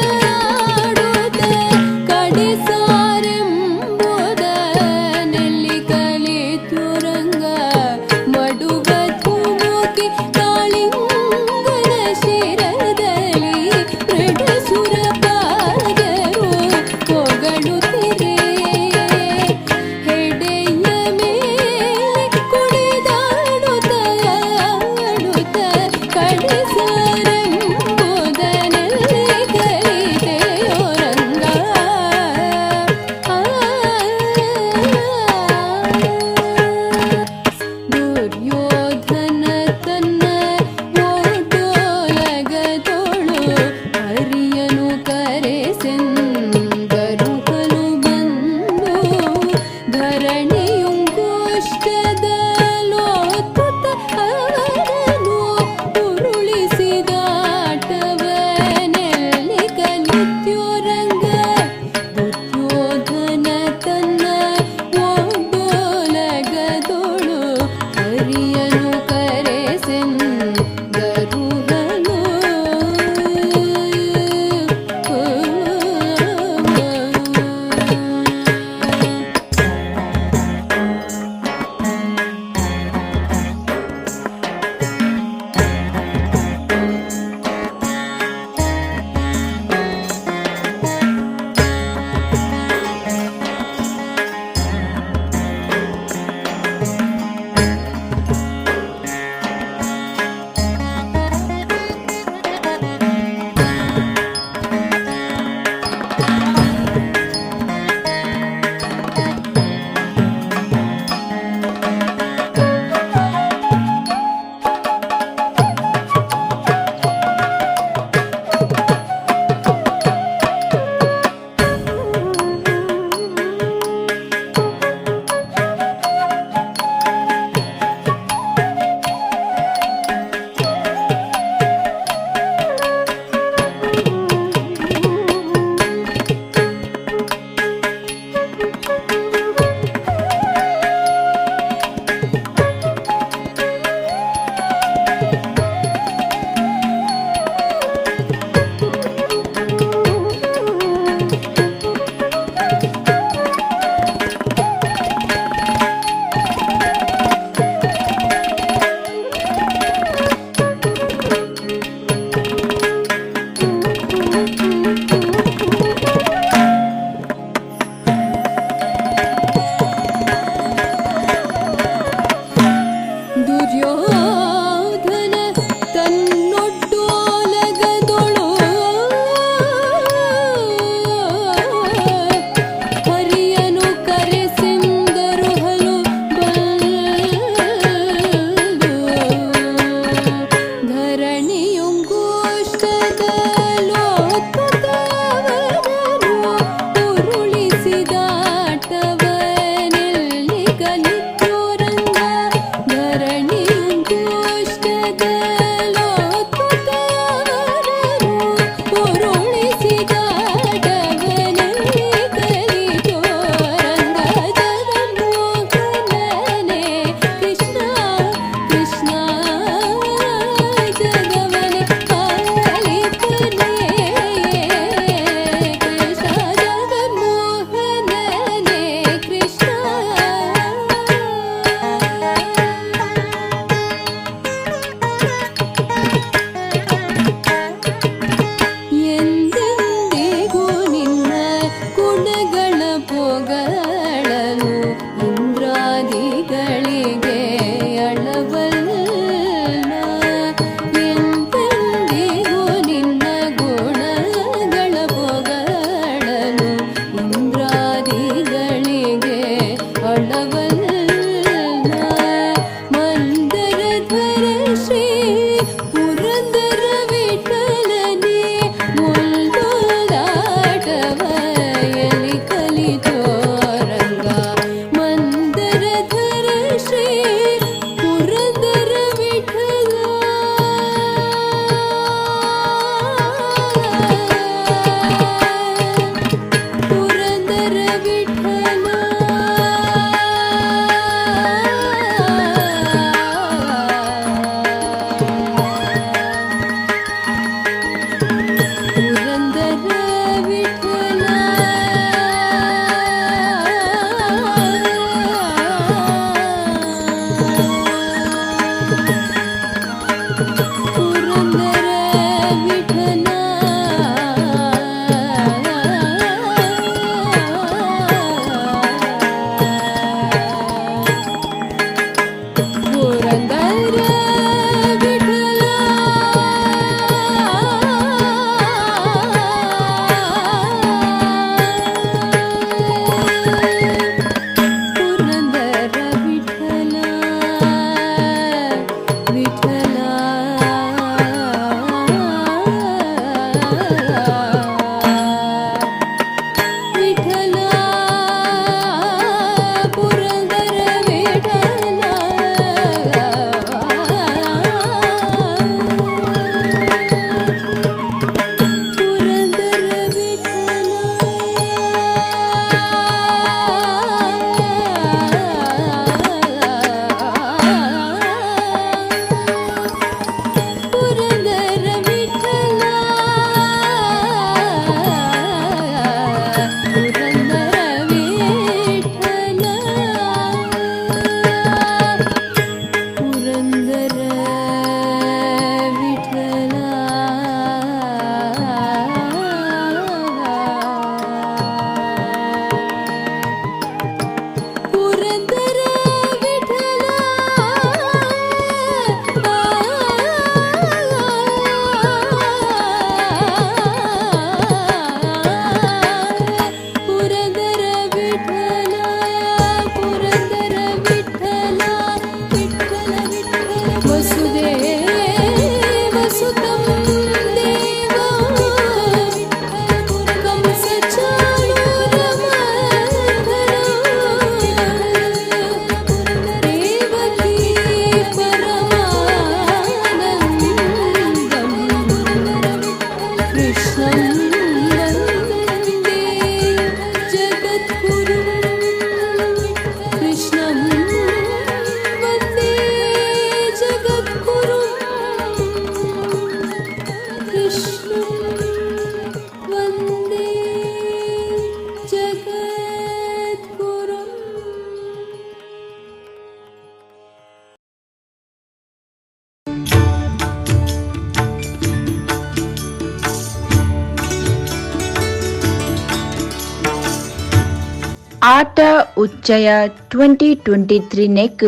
Speaker 4: ಆಟ ಉಚ್ಚಯ 2023 ನೆಕ್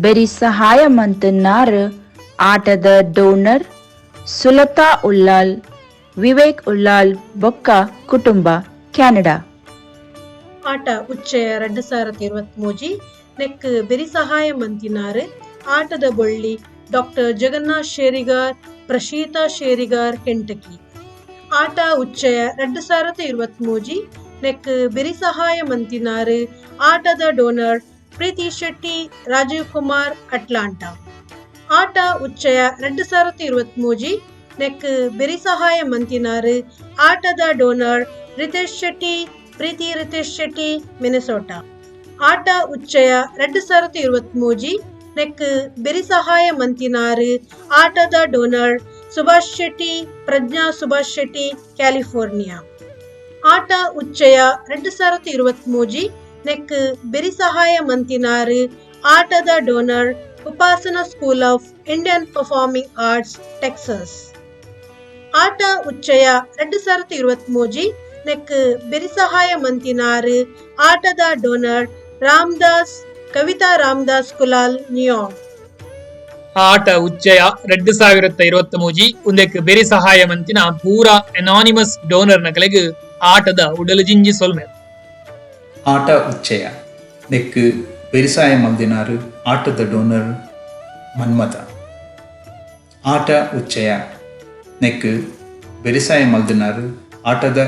Speaker 4: ಬೆರಿ ಸಹಾಯ ಮಂತನ್ನಾರ್ ಆಟದ ಡೋನರ್ ಸುಲತಾ ಉಲ್ಲಾಲ್, ವಿವೇಕ್ ಉಲ್ಲಾಲ್ ಬೊಕ್ಕ ಕುಟುಂಬ, ಕೆನಡಾ.
Speaker 8: ಆಟ ಉಚ್ಚಯ 2023 ನೆಕ್ ಬೆರಿ ಸಹಾಯ ಮಂತಿನಾರ್ ಆಟದ ಬೊಳ್ಳಿ ಡಾಕ್ಟರ್ ಜಗನ್ನಾಥ್ ಶೇರಿಗಾರ್, ಪ್ರಶೀತಾ ಶೇರಿಗಾರ್, ಕೆಂಟಕಿ. ಆಟ ಉಚ್ಚಯ 2023 ನೆಕ್ ಬೆರಿ ಸಹಾಯ ಮಂತಿನಾರ್ ಆಟದ ಡೋನರ್ ಪ್ರೀತಿ ಶೆಟ್ಟಿ, ರಾಜೀವ್ ಕುಮಾರ್, ಅಟ್ಲಾಂಟಾ. ಆಟ ಉಚ್ಚಯ 2023 ನೆಕ್ ಬೆರಿ ಸಹಾಯ ಮಂತಿನಾರ್ ಆಟದ ಡೋನರ್ ರಿತೇಶ್ ಶೆಟ್ಟಿ, ಪ್ರೀತಿ ರಿತೇಶ್ ಶೆಟ್ಟಿ, ಮಿನೆಸೋಟಾ. ಆಟ ಉಚ್ಚಯ 2023 ನೆಕ್ ಬೆರಿ ಸಹಾಯ ಮಂತಿನಾರ್ ಆಟದ ಡೋನರ್ ಸುಭಾಷ್ ಶೆಟ್ಟಿ, ಪ್ರಜ್ಞಾ ಸುಭಾಷ್ ಶೆಟ್ಟಿ, ಕ್ಯಾಲಿಫೋರ್ನಿಯಾ. ಆಟ ಉಚ್ಚಯ 2023 ನೆಕ್ ಬೆರಿ ಸಹಾಯ ಮಂತಿನಾರ್ ಆಟದ donor Upasana school of Indian performing arts, Texas. ಆಟ ಉಚ್ಚಯ 2023 ನೆಕ್ ಬೆರಿ ಸಹಾಯ ಮಂತಿನಾರ್ ಆಟದ ಡೋನರ್ ರಾಮದಾಸ್, ಕವಿತಾ ರಾಮದಾಸ್ ಕುಲಾಲ್, ನ್ಯೂಯಾರ್ಕ್.
Speaker 11: ಆಟ ಉಚ್ಚಯ 2023 ಉಂದೆಕ್ ಬೆರಿ ಸಹಾಯ ಮಂತಿನ ಪೂರಾ ಅನಾನಿಮಸ್ ಡೋನರ್ ನಕಲೆಗ್ ಆಟದ ಉಡಲು ಜಿಂಜಿ ಸೊಲ್ಮೆ.
Speaker 9: ಆಟ ಉಚ್ಚಯ ನೆಕ್ ಬೆರಿಸಾಯ ಮಲ್ದಿನಾರು ಆಟದ ಡೋನರ್ ಮನ್ಮಥ. ಆಟ ಉಚ್ಚಯ ನೆಕ್ ಬೆರಿಸಾಯ ಮಲ್ದಿನಾರು ಆಟದ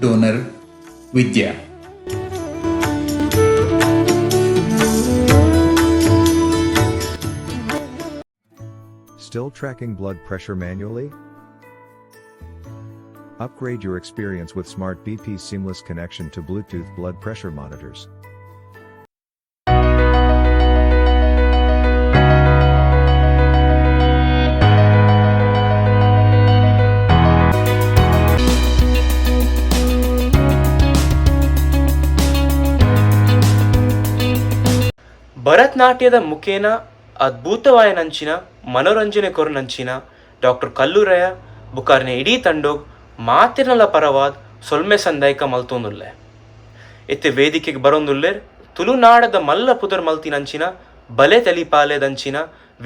Speaker 9: donor Vidya.
Speaker 19: Still tracking blood pressure manually? Upgrade your experience with Smart BP's seamless connection to Bluetooth blood pressure monitors.
Speaker 18: ಭರತನಾಟ್ಯದ ಮುಖೇನ ಅದ್ಭುತವಾಯನಂಚಿನ ಮನೋರಂಜನೆ ಕೊರನಂಚಿನ ಡಾಕ್ಟರ್ ಕಲ್ಲೂರಯ ಬುಕಾರ್ನೆ ಇಡೀ ತಂಡೋಗ್ ಮಾತಿರ್ನಲ ಪರವಾದ್ ಸೊಲ್ಮೆ ಸಂದಾಯ್ಕ ಮಲ್ತೊಂದುಲ್ಲೆ. ಇತ್ತೆ ವೇದಿಕೆಗೆ ಬರೋಂದುಲ್ಲೆರ್ ತುಳುನಾಡದ ಮಲ್ಲ ಪುದರ್ ಮಲ್ತಿನಂಚಿನ ಬಲೆ ತೆಲಿಪಾಲೆದಂಚಿನ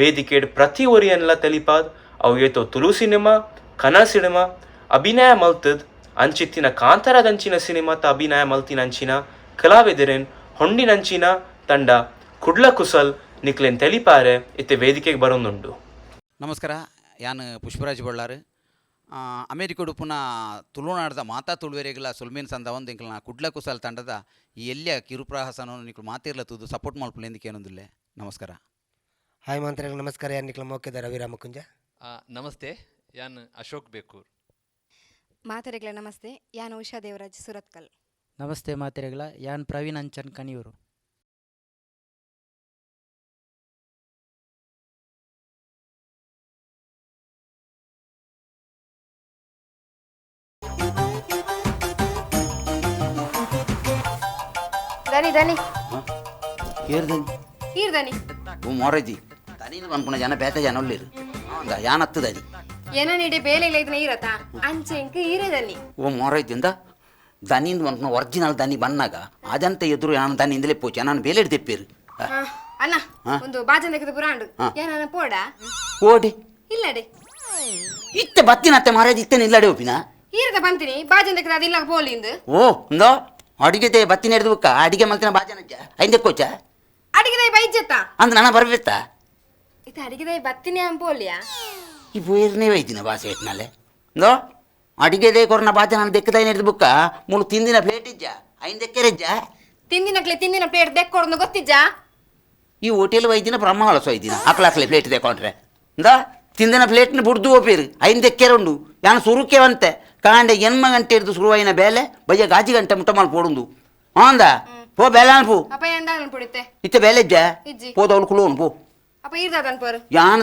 Speaker 18: ವೇದಿಕೆಡ್ ಪ್ರತಿ ಒರಿಯನ್ಲ ತೆಲಿಪಾದ್ ಅವು ಏತೋ ತುಳು ಸಿನಿಮಾ, ಕನ್ನಡ ಸಿನಿಮಾ ಅಭಿನಯ ಮಲ್ತದ್ ಅಂಚಿತ್ತಿನ ಕಾಂತಾರದಂಚಿನ ಸಿನಿಮಾತ ಅಭಿನಯ ಮಲ್ತಿನಂಚಿನ ಕಲಾವಿದರೆನ್ ಹೊಂಡಿನಂಚಿನ ತಂಡ ಕುಡ್ಲ ಕುಸಲ್ ನಿಕ್ಲೆನ್ ತೆಲಿಪಾರೆ ಇತ್ತೆ ವೇದಿಕೆಗೆ ಬರೋಂದುಂಡು.
Speaker 10: ನಮಸ್ಕಾರ, ಯಾನ್ ಪುಷ್ಪರಾಜ್ ಬಳ್ಳಾರು. ಅಮೇರಿಕಡು ಪುನಃ ತುಳುನಾಡದ ಮಾತಾ ತುಳುವೆರೆಗ್ಲ ಸೊಲ್ಮೇನ್ ಸಂದ ಒಂದು ಎಂಕಲ್ನ ಕುಡ್ಲ ಕುಸಲ್ ತಂಡದ ಈ ಎಲ್ಲಿಯ ಕಿರುಪ್ರಹಾಸನ ನಿಕ್ಲು ಮಾತಿರ್ಲ ತೂದು ಸಪೋರ್ಟ್ ಮಲ್ಪುಲೆ ಎಂದಕ್ಕೆ. ನಮಸ್ಕಾರ.
Speaker 24: ಹಾಯ್ ಮಂತ್ರಿಗಳ ನಮಸ್ಕಾರ. ಯಾನ್ ನಿಕ್ಲ ಮೋಕೆದ ರವಿ ರಾಮಕುಂಜ.
Speaker 25: ನಮಸ್ತೆ, ಯಾನ್ ಅಶೋಕ್ ಬೇಕೂರ್.
Speaker 26: ಮಾತೆರೆಗ್ಲ ನಮಸ್ತೆ, ಯಾನ್ ಉಷಾ ದೇವರಾಜ್ ಸುರತ್ಕಲ್.
Speaker 27: ನಮಸ್ತೆ ಮಾತೆರೆಗ್ಲ, ಯಾನ್ ಪ್ರವೀಣ್ ಅಂಚನ್ ಕಣಿಯೂರು.
Speaker 26: ದನಿ ದನಿ
Speaker 10: ಏರ್ದನಿ
Speaker 26: ಈರ್ದನಿ
Speaker 10: ಓ ಮೊರಜಿ ತನಿನ ಪನ್ಪುನ ಜನ ಬೇತೆ ಜನ ಉಳ್ಳೇರು ಯಾನತ್ತು ದನಿ
Speaker 26: ಏನ ನೀಡಿ ಬೇಲೆ ಇಲ್ಲ ಇದನ್ನ ಈರತ ಅಂಚೆಂಕ್ ಈರದನಿ
Speaker 10: ಓ ಮೊರೈತಿಂದ ದನಿಂದ ಪನ್ಪುನ ಒರಿಜಿನಲ್ ದನಿ ಬನ್ನಾಗ ಅಜಂತ ಎದುರು ಯಾನ ದನಿಂದಲೇ ಪೋಚೆ ನಾನು ಬೇಲೆ ಹಿಡ್ದೆಪ್ಪೇರು.
Speaker 26: ಅಣ್ಣ ಒಂದು ಬಾಜನ್ ದಕ್ಕದ ಪುರಾಂಡು ಏನ ಪೋಡ
Speaker 10: ಓಡಿ
Speaker 26: ಇಲ್ಲಡೆ
Speaker 10: ಇತ್ತೆ ಬತ್ತಿನತ್ತೆ ಮಾರಾಜ್ ಇತ್ತೇನೆ ಇಲ್ಲಡೆ ಒಪ್ಪಿನ
Speaker 26: ಈರದ ಬಂತೀನಿ ಬಾಜನ್ ದಕ್ಕದ ಅದಿಲ್ಲ ಪೋಲಿಂದು.
Speaker 10: ಓ ಇಂದೋ ಅಡಿಗೆ ಬತ್ತಿನ ಹಿಡಿದು ಬುಕ್ಕ ಅಡಿಗೆ ಮಲ್ತಿನ ಬಾಜನಜ್ಜ ಐಂದೆ ಕೋಚ
Speaker 26: ಅಡಿಗೆ ಬೈಜತ್ತ
Speaker 10: ಅಂದ್ ನನ್ನ ಬರ್ಬೇತ
Speaker 26: ಇದು ಅಡಿಗೆ ಬತ್ತಿನಿ ಅಂಪೋಲಿಯಾ
Speaker 10: ಈ ಬೋರ್ನೇ ವೈದಿನ ಬಾಸೆ ಇಟ್ನಲೆ ಇಂದೋ ಅಡಿಗೆದೇ ಕೊರ್ನ ಬಾಜನ ನಾನು ದೆಕ್ಕದ ಹಿಡಿದು ಬುಕ್ಕ ಮೂಳು ತಿಂದಿನ ಪ್ಲೇಟ್ ಇಜ್ಜ ಐಂದೆಕ್ಕೆರೆಜ್ಜ
Speaker 26: ತಿಂದಿನಕ್ಲೆ ತಿಂದಿನ ಪ್ಲೇಟ್ ದೆಕ್ಕೊಡ್ದು ಗೊತ್ತಿಜ್ಜ
Speaker 10: ಈ ಹೋಟೆಲ್ ವೈದಿನ ಬ್ರಹ್ಮ ಹಲಸೋ ಐದಿನ ಆಕಲಾಕ್ಲೆ ಪ್ಲೇಟ್ ದೆಕ್ಕೊಂಡ್ರೆ ಇಂದ ತಿಂದಿನ ಪ್ಲೇಟ್ನ ಬುಡ್ದು ಹೋಪೇರು ಐಂದೆಕ್ಕೆರೆ ಉಂಡು ಯಾನು ಸುರುಕೆವಂತೆ ಕಾಂಡೆ ಎನ್ಮ ಗಂಟೆ ಹಿಡಿದು ಶುರುವಾಯಿನ ಬೇಲೆ ಬಯ್ಯ ಗಾಜಿ ಗಂಟೆ ಮುಟ್ಟ ಮಾಲ್ ಪೋಡುಂದು ಆಂದ ಪೋ ಬೇಲೆ ಅನ್ಪು ಇತ್ತೆ ಬೇಲೆ ಇಜ್ಜ ಪೋದವಳು ಕುಲೋನು ಪೋ ಯಾನ್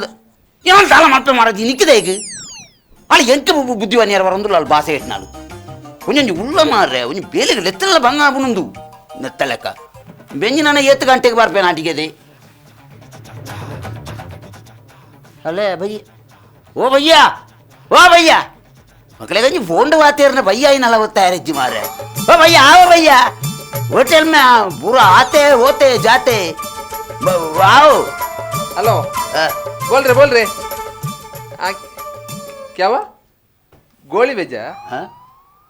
Speaker 10: ಯಾನ್ ಸಾಲ ಮಲ್ಪೆ ಮಾರಾಜಿ ನಿಕ್ಕಿದೆ ಈಗ ಅಲ್ಲ ಎಂತ ಬುದ್ಧಿವಾನಿಯಾರ ಬರಂದುಲ್ಲ ಅಲ್ಲಿ ಭಾಷೆ ಇಟ್ನಾಳು ಒಂಜೊಂಜಿ ಉಳ್ಳ ಮಾರ್ರೆ ಒಂಜಿ ಬೇಲೆಗೆ ಲೆತ್ತಲ್ಲ ಬಂಗ ಆಪುನುಂದು ನೆತ್ತ ಲೆಕ್ಕ ಬೆಂಜಿ ನಾನು ಏತ್ ಗಂಟೆಗೆ ಬರ್ಪೇನೆ ನಾಟಿಗೆದೆ ಅಲ್ಲೇ ಭಯ್ಯ ಓ ಭಯ್ಯ ಓ ಭಯ್ಯ ಮಕ್ಕಳೇ ಗಂಜಿ ಫೋನ್ ವಾತೇರ್ನ ಭಯ್ಯ ನಲವತ್ತಾರು ಹೆಜ್ಜೆ ಮಾರ್ರೆ ಓ ಭಯ್ಯ ಆವ ಭಯ್ಯ. होटल में पूरा आते होते जाते आओ।
Speaker 25: हेलो, बोल रहे बोल रहे। क्या हुआ? गोली भेजा?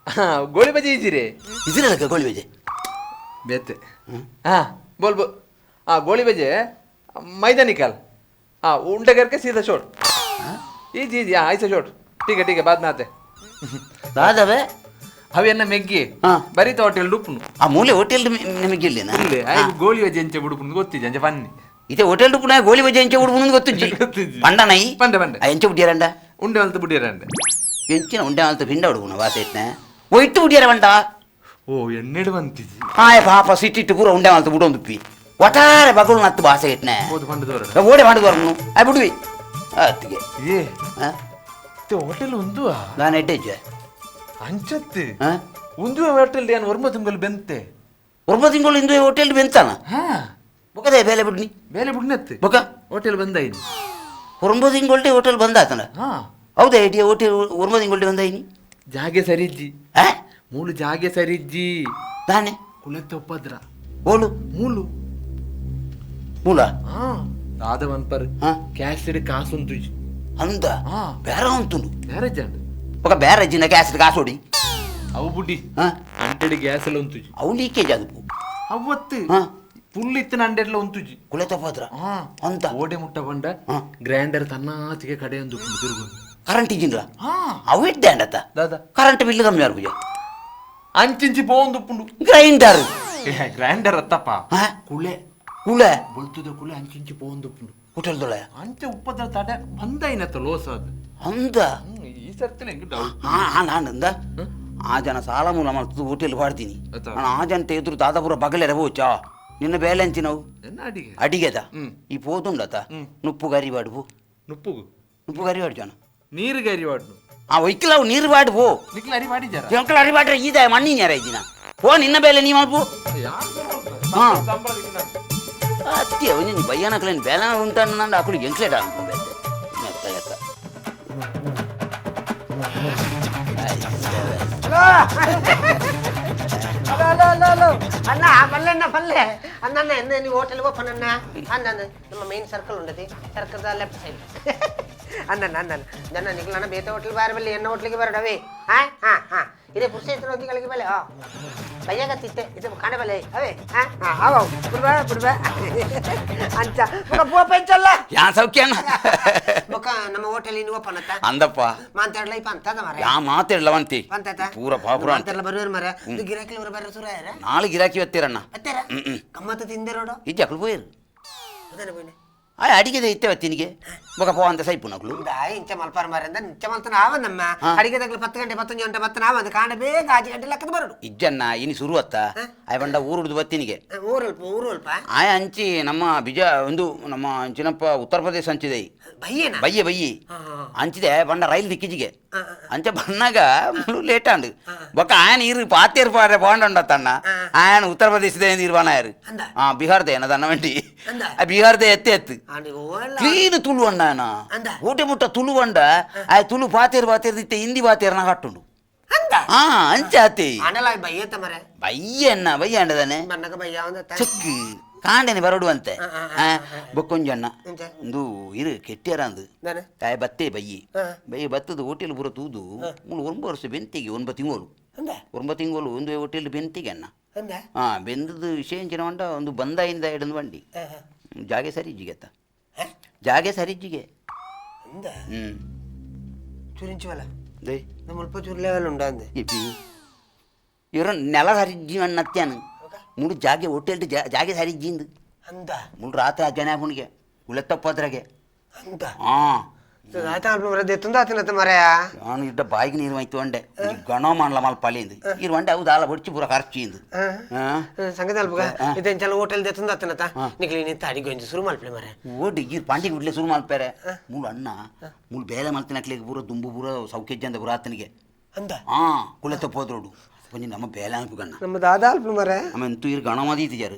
Speaker 25: हाँ, गोली बजे इजी रे।
Speaker 10: इजी रे लगा गोली बजे
Speaker 25: बेते। हाँ बोल बोल। हाँ गोली बजे मैदा निकाल। हाँ उल्टा करके सीधा छोड़। Easy easy. हाँ ऐसे छोड़। ठीक है ठीक है, बाद में आते।
Speaker 10: दादा बे
Speaker 25: ಅವೆನ್ನ ಮೆಗ್ಗಿ ಬರೀತ ಹೋಟೆಲ್ ಡುಪ್ಪುನು.
Speaker 10: ಆ ಮೂಲೆ ಹೋಟೆಲ್ ನಿಮಗೆ
Speaker 25: ಇಲ್ಲ, ಗೋಲಿ ಬಜೆ ಎಂಚೆ ಬುಡುಪುನು ಗೊತ್ತಿಜ್ಜಿ ಅಂಚೆ ಬನ್ನಿ.
Speaker 10: ಇತ್ತೆ ಹೋಟೆಲ್ ಡುಪ್ಪುನ ಗೋಲಿ ಬಜೆ ಎಂಚೆ ಉಡುಪುನು ಗೊತ್ತಿಜ್ಜಿ. ಪಂಡ ನೈ
Speaker 25: ಪಂಡ ಪಂಡ
Speaker 10: ಎಂಚೆ ಬುಡಿಯರಂಡ
Speaker 25: ಉಂಡೆ ಮಲ್ತ ಬುಡಿಯರಂಡ
Speaker 10: ಎಂಚಿನ ಉಂಡೆ ಮಲ್ತ ಪಿಂಡ ಉಡುಪುನ ವಾಸೆಟ್ನ ಒಯ್ತು ಬುಡಿಯರ ಬಂಡ.
Speaker 25: ಓ ಎಣ್ಣೆಡು ಬಂತಿಜ್ಜಿ.
Speaker 10: ಆಯ್ ಪಾಪ ಸಿಟ್ಟಿಟ್ಟು ಪೂರ ಉಂಡೆ ಮಲ್ತ ಬುಡೊಂದು ತುಪ್ಪಿ ಒಟ್ಟಾರೆ ಬಗಳು ನತ್ತು ಬಾಸೆ ಇಟ್ನೆ ಓಡೆ ಪಂಡದವರನು ಆಯ್ ಬಿಡುವಿ ಅತ್ತಿಗೆ.
Speaker 25: ಏ ಹೋಟೆಲ್ ಒಂದು
Speaker 10: ನಾನು ಎಡ್ಡೆಜ್ಜೆ
Speaker 25: ಅಂಚತ್ತೆ ಒಂದು ಹೋಟೆಲ್ ಏನು ಒರ್ಮ ತಿಂಗಳು ಬೆಂತೆ.
Speaker 10: ಒರ್ಮ ತಿಂಗಳು ಇಂದು ಹೋಟೆಲ್ ಬೆಂತಾನ ಬೊಕದೆ ಬೇಲೆ ಬಿಡ್ನಿ
Speaker 25: ಬೇಲೆ ಬಿಡ್ನತ್ತೆ
Speaker 10: ಬೊಕ
Speaker 25: ಹೋಟೆಲ್ ಬಂದಾಯಿನಿ.
Speaker 10: ಒರ್ಮ ತಿಂಗಳ್ಡೆ ಹೋಟೆಲ್ ಬಂದಾತನ. ಹೌದಾ ಇಡಿ ಹೋಟೆಲ್ ಒರ್ಮ ತಿಂಗಳ್ಡೆ ಬಂದಾಯಿನಿ.
Speaker 25: ಜಾಗೆ ಸರಿಜ್ಜಿ ಮೂಲು ಜಾಗೆ ಸರಿಜ್ಜಿ
Speaker 10: ತಾನೆ
Speaker 25: ಕುಲತ್ತ ಉಪದ್ರ
Speaker 10: ಓಲು
Speaker 25: ಮೂಲು
Speaker 10: ಮೂಲ
Speaker 25: ದಾದ ವನ್ಪರ್ ಕ್ಯಾಶ್ ಕಾಸು ಉಂಟು
Speaker 10: ಅಂದ ಬೇರೆ ಉಂಟು
Speaker 25: ಬೇರೆ ಜಾಂಡ್
Speaker 10: ఒక ಬೇರೆ ಜಿನ ಗ್ಯಾಸ್ ಕಾಸೋಡಿ
Speaker 25: ಅವು ಬುಡಿ ಅಂಟೆಡ್ ಗ್ಯಾಸ್ ಎಲ್ಲ ಉಂಟುಜಿ.
Speaker 10: ಅವು ಲೀಕೇಜ್ ಅದು
Speaker 25: ಅವತ್ತು ಫುಲ್ ಇತ್ತಿನ ಅಂಡೆಡ್ಲ ಉಂಟುಜಿ
Speaker 10: ಕುಲೆತ ಪಾತ್ರ ಅಂತ
Speaker 25: ಓಡೆ ಮುಟ್ಟ ಬಂಡ ಗ್ರೈಂಡರ್ ತನ್ನಾಚಿಗೆ ಕಡೆ ಒಂದು ತಿರುಗು
Speaker 10: ಕರೆಂಟ್ ಇಜಿನ್ಲ ಅವು ಇದ್ದೆ ಅಂಡತ್ತ
Speaker 25: ದಾದಾ
Speaker 10: ಕರೆಂಟ್ ಬಿಲ್ ಕಮ್ಮಿ ಆರ್ಪುಜ
Speaker 25: ಅಂಚಿಂಚಿ ಪೋಂದು
Speaker 10: ಗ್ರೈಂಡರ್
Speaker 25: ಗ್ರೈಂಡರ್ ಅತ್ತಪ್ಪ ಕುಳೆ
Speaker 10: ಕುಳೆ
Speaker 25: ಬೊಲ್ತದ ಕುಳೆ ಅಂಚಿಂಚಿ ಪೋಂದು
Speaker 10: ಹೋಟೆಲ್ ದೊಳೆ
Speaker 25: ಅಂಚೆ ಉಪ್ಪದ್ರ ತಡೆ ಬಂದಾಯಿನತ್ತ ಲೋಸ ಅದು
Speaker 10: ಅಂದ
Speaker 25: ಈ ಸರ್ತಿನ ಹೆಂಗೆ ಡೌಟ್.
Speaker 10: ಹಾ ನಾನು ಆ ಜನ ಸಾಲ ಮೂಲ ಮಾಡ್ತದ್ದು ಹೋಟೆಲ್ ಮಾಡ್ತೀನಿ ನಾನು. ಆ ಜನ ಎದುರು ದಾದಾಪುರ ಬಗಲೆರ ಹೋಚಾ ನಿನ್ನ ಬೇಲೆ ಅಂಚಿನವು
Speaker 25: ಅಡಿಗೆ
Speaker 10: ಅಡಿಗೆದ ಈ ಪೋದುಂಡತ ನುಪ್ಪು ಗರಿ ಬಾಡು
Speaker 25: ನುಪ್ಪುಗು
Speaker 10: ನುಪ್ಪು ಗರಿ ಬಾಡು ಜನ
Speaker 25: ನೀರು ಗರಿ ಬಾಡು
Speaker 10: ಆ ಒಯ್ಕಲ ಅವು ನೀರು ಬಾಡು ಪೋ
Speaker 25: ನಿಕ್ಲ ಅರಿ ಮಾಡಿದ್ದಾರ
Speaker 10: ಜಂಕಲ ಅರಿ ಬಾಡ್ರೆ ಈದ ಮಣ್ಣಿನ ಯಾರ ಇದ್ದೀನ ಪೋ ನಿನ್ನ ಬೇಲೆ ನೀ ಮಲ್ಪು. ಹಾಂ ಅತ್ತಿ ಅವನು ಬಯ್ಯನಕ್ಲೇನು ಬೇಲೆ ಉಂಟು ಅಕ್ಕಳು ಎಂಕ್ಲೇಟ ಅನ್ಕೊಂಬೇಕು ಮೆತ್ತ ಲೆಕ್ಕ.
Speaker 24: Hello hello hello hello ಅಣ್ಣ ಪಲ್ಲೆ ಅಣ್ಣ ಪಲ್ಲೆ ಅಣ್ಣ ಎನ್ನ ನೀವು ಹೋಟೆಲ್ ಓಪನ್ ಅಣ್ಣ ಅಣ್ಣ ನಮ್ಮ ಮೈನ್ ಸರ್ಕಲ್ ಉಂಡತಿ circle left side ಅಣ್ಣ ಅಣ್ಣ ನನ್ನ ನಿಗ್ಲಣ್ಣ ಬೇತ ಹೋಟೆಲ್ ಬಾರ ಬಲ್ಲಿ ಎನ್ನ ಹೋಟ್ಲಿಗೆ ಬರಡವೇ. ಹಾಂ ಹಾಂ ಹಾಂ ಇದೇ ಪುರುಷ ರೋಗಿಗಳಿಗೆ ಬಲೆ ಹಾಂ ಬಯ್ಯಾಗತ್ತಿತ್ತೆ ಇದು ಕಾಣಬಲ್ಲೆ ಅವೇ ಹಾಂ ಹಾಂ ಅವ ಬಿಡ್ಬಾ ಬಿಡ್ಬಾ ಅಂಚ ಮುಖ ಪೂವ ಪೆಂಚಲ್ಲ
Speaker 10: ಯಾ ಸೌಖ್ಯನ
Speaker 24: ಮುಖ ನಮ್ಮ ಹೋಟೆಲ್ ಇನ್ನು ಓಪನ್ ಅತ್ತ
Speaker 10: ಅಂದಪ್ಪ
Speaker 24: ಮಾತಾಡ್ಲ ಇಪ್ಪ ಅಂತದ ಮರ
Speaker 10: ಯಾ ಮಾತಾಡ್ಲ ಅಂತಿ
Speaker 24: ಅಂತತ
Speaker 10: ಪೂರ ಪಾಪುರ
Speaker 24: ಮಾತಾಡ್ಲ ಬರುವೇರು ಮರ ಇದು ಗಿರಾಕಿ ಬರ ಬರ ಸುರ ಯಾರ
Speaker 10: ನಾಳೆ ಗಿರಾಕಿ ವತ್ತೀರಣ್ಣ
Speaker 24: ಅತ್ತೀರ ಕಮ್ಮತ್ತ ತಿಂದೆ ರೋಡು
Speaker 10: ಇಜ್ಜಿ ಅಕ್ಳು ಪೋಯಿರು
Speaker 24: ಅದೇನ ಪೋಯಿನೆ
Speaker 10: ಆ ಅಡಿಗೆದ ಇತ್ತೆ ವತ್ತಿನಿಗೆ ಬೊಕ ಪೋ ಅಂತ ಸೈಪು ನಕ್ಲು
Speaker 24: ಇಂಚ ಮಲ್ಪಾರ ಮಾರ ಇಂಚ ಮಲ್ತನ ಆವಂದಮ್ಮ ಅಡಿಗೆ ತಗ್ಲು 10 ಗಂಟೆ 11 ಗಂಟೆ ಬತ್ತನ ಆವಂದ ಕಾಣ ಬೇಗ 5 ಗಂಟೆ ಲಕ್ಕದ ಬರೋಡು
Speaker 10: ಇಜ್ಜನ್ನ ಇನಿ ಸುರು ಅತ್ತ ಆಯ್ ಬಂಡ ಊರುಡ್ದು ಬತ್ತಿನಿಗೆ
Speaker 24: ಊರಲ್ಪ ಊರಲ್ಪ
Speaker 10: ಆಯ ಅಂಚಿ ನಮ್ಮ ಬಿಜ ಒಂದು ನಮ್ಮ ಅಂಚಿನಪ್ಪ ಉತ್ತರ ಪ್ರದೇಶ ಅಂಚಿದೆ
Speaker 24: ಬಯ್ಯನ
Speaker 10: ಬಯ್ಯ ಬಯ್ಯಿ ಅಂಚಿದೆ ಬಂಡ ರೈಲ್ ದಿಕ್ಕಿಜಿಗೆ ಅಂಚೆ ಬಣ್ಣಾಗ ಮುಳು ಲೇಟ್ ಅಂಡು ಬೊಕ್ಕ ಆಯನ ಇರು ಪಾತೇರು ಪಾರೆ ಬಾಂಡ ತಣ್ಣ ಆಯನ ಉತ್ತರ ಪ್ರದೇಶದ ಇರ್ವಾನ ಯಾರು ಹಾ ಬಿಹಾರದ ಏನದನ್ನ ವಂಡಿ ಆ ಬಿಹಾರದ ಎತ್ತೆ ಎತ್ತು ಕ್ಲೀನ್ ತುಳು ಅಣ್ಣ ಊಟ ಮುಟ್ಟ ತುಳು ಅಂಡ ಆ ತುಳು ಪಾತೇರು ಪಾತೇರು ಇತ್ತೆ ಹಿಂದಿ ಪಾತೇರ್ನ ಕಟ್ಟುಂಡು ಹಾ ಅಂಚೆ ಆತಿ ಬಯ್ಯ ಅಣ್ಣ ಬಯ್ಯ ಅಂಡದಾನೆ ಚೆಕ್ ಕಾಂಡೇನೆ ಬರಡು ಅಂತೆ ಬೊಕ್ಕೊಂಜಣ್ಣ ಒಂದು ಇರು ಕೆಟ್ಟಿಯಾರ ಅಂದು ತಾಯಿ ಬತ್ತೆ ಬಯ್ಯಿ ಬಯ್ಯಿ ಬತ್ತದ ಹೋಟೆಲ್ ಪೂರ ತೂದು ಮೂಳು 9 ವರ್ಷ ಬೆಂತಿಗೆ 9 ತಿಂಗಳು 9 ತಿಂಗಳು ಒಂದು ಹೋಟೆಲ್ ಬೆಂತಿಗೆ ಅಣ್ಣ ಹಾ ಬೆಂದದ್ದು ವಿಷಯ ಎಂಚಿನ వంట ಒಂದು ಬಂದಾಯಿಂದ ಹಿಡಿದು ಬಂಡಿ ಜಾಗೆ ಸರಿ ಇಜ್ಜಿಗೆ ಅತ್ತ ಜಾಗೆ ಸರಿ ಇಜ್ಜಿಗೆ
Speaker 24: ಚೂರಿಂಚುವಲ್ಲ ನಮ್ಮ ಚೂರು ಲೆವೆಲ್ ಉಂಡ ಅಂದೆ
Speaker 10: ಇವರು ನೆಲ ಸರಿಜ್ಜಿ ಅಣ್ಣತ್ಯಾನು ಮುಳು ಜಾಗೆ ಹೋಟೆಲ್ ಜಾಗೆ ಸರಿಜ್ಜಿಂದು
Speaker 24: ಅಂದ
Speaker 10: ಮುಳು ರಾತ್ರಿ ಆ ಜನ ಹುಣಿಗೆ ಉಲೆತ್ತಪ್ಪದ್ರಾಗೆ
Speaker 24: ಅಂತ
Speaker 10: ಹಾ
Speaker 24: ನಾನು
Speaker 10: ಇಡ್ಡ ಬಾಯಿಗೆ ನೀರು ಮಾಯ್ತು ಅಂಡೆ ಗಣ ಮಾಡಲ ಮಲ್ಪಾಲಿಂದು ಇರು వండే ಅವು ದಾಲ ಬಡ್ಚಿ ಪೂರ ಖರ್ಚಿಂದು
Speaker 24: ಸಂಗದ ಅಲ್ಪಗ ಇದೆಂಚಲ ಹೋಟೆಲ್ ದೆತ್ತುಂದು ಅತ್ತನತ ನಿಕ್ಲಿ ನಿಂತ ಅಡಿಗೆ ಒಂಜಿ ಶುರು ಮಲ್ಪಲೆ ಮರೆ
Speaker 10: ಓಡಿ ಈರ್ ಪಾಂಡಿಗೆ ಬಿಡ್ಲೆ ಶುರು ಮಲ್ಪೇರೆ ಮೂಳು ಅಣ್ಣ ಮೂಳು ಬೇಲೆ ಮಲ್ತಿನಕ್ಲಿಗೆ ಪೂರ ದುಂಬು ಪೂರ ಸೌಖ್ಯಜ್ಜಂದ ಪೂರ ಆತನಿಗೆ
Speaker 24: ಅಂದ
Speaker 10: ಹಾ ಕುಲೆತ್ತ ಪೋದ್ರೋಡು ಒಂಜಿ ನಮ್ಮ ಬೇಲೆ ಅನ್ಪುಗಣ್ಣ
Speaker 24: ನಮ್ಮ ದಾದಾ ಅಲ್ಪ ಮರೆ
Speaker 10: ನಮ್ಮ ಎಂತೂ ಇರು ಗಣ ಮದೀತಿಜಾರು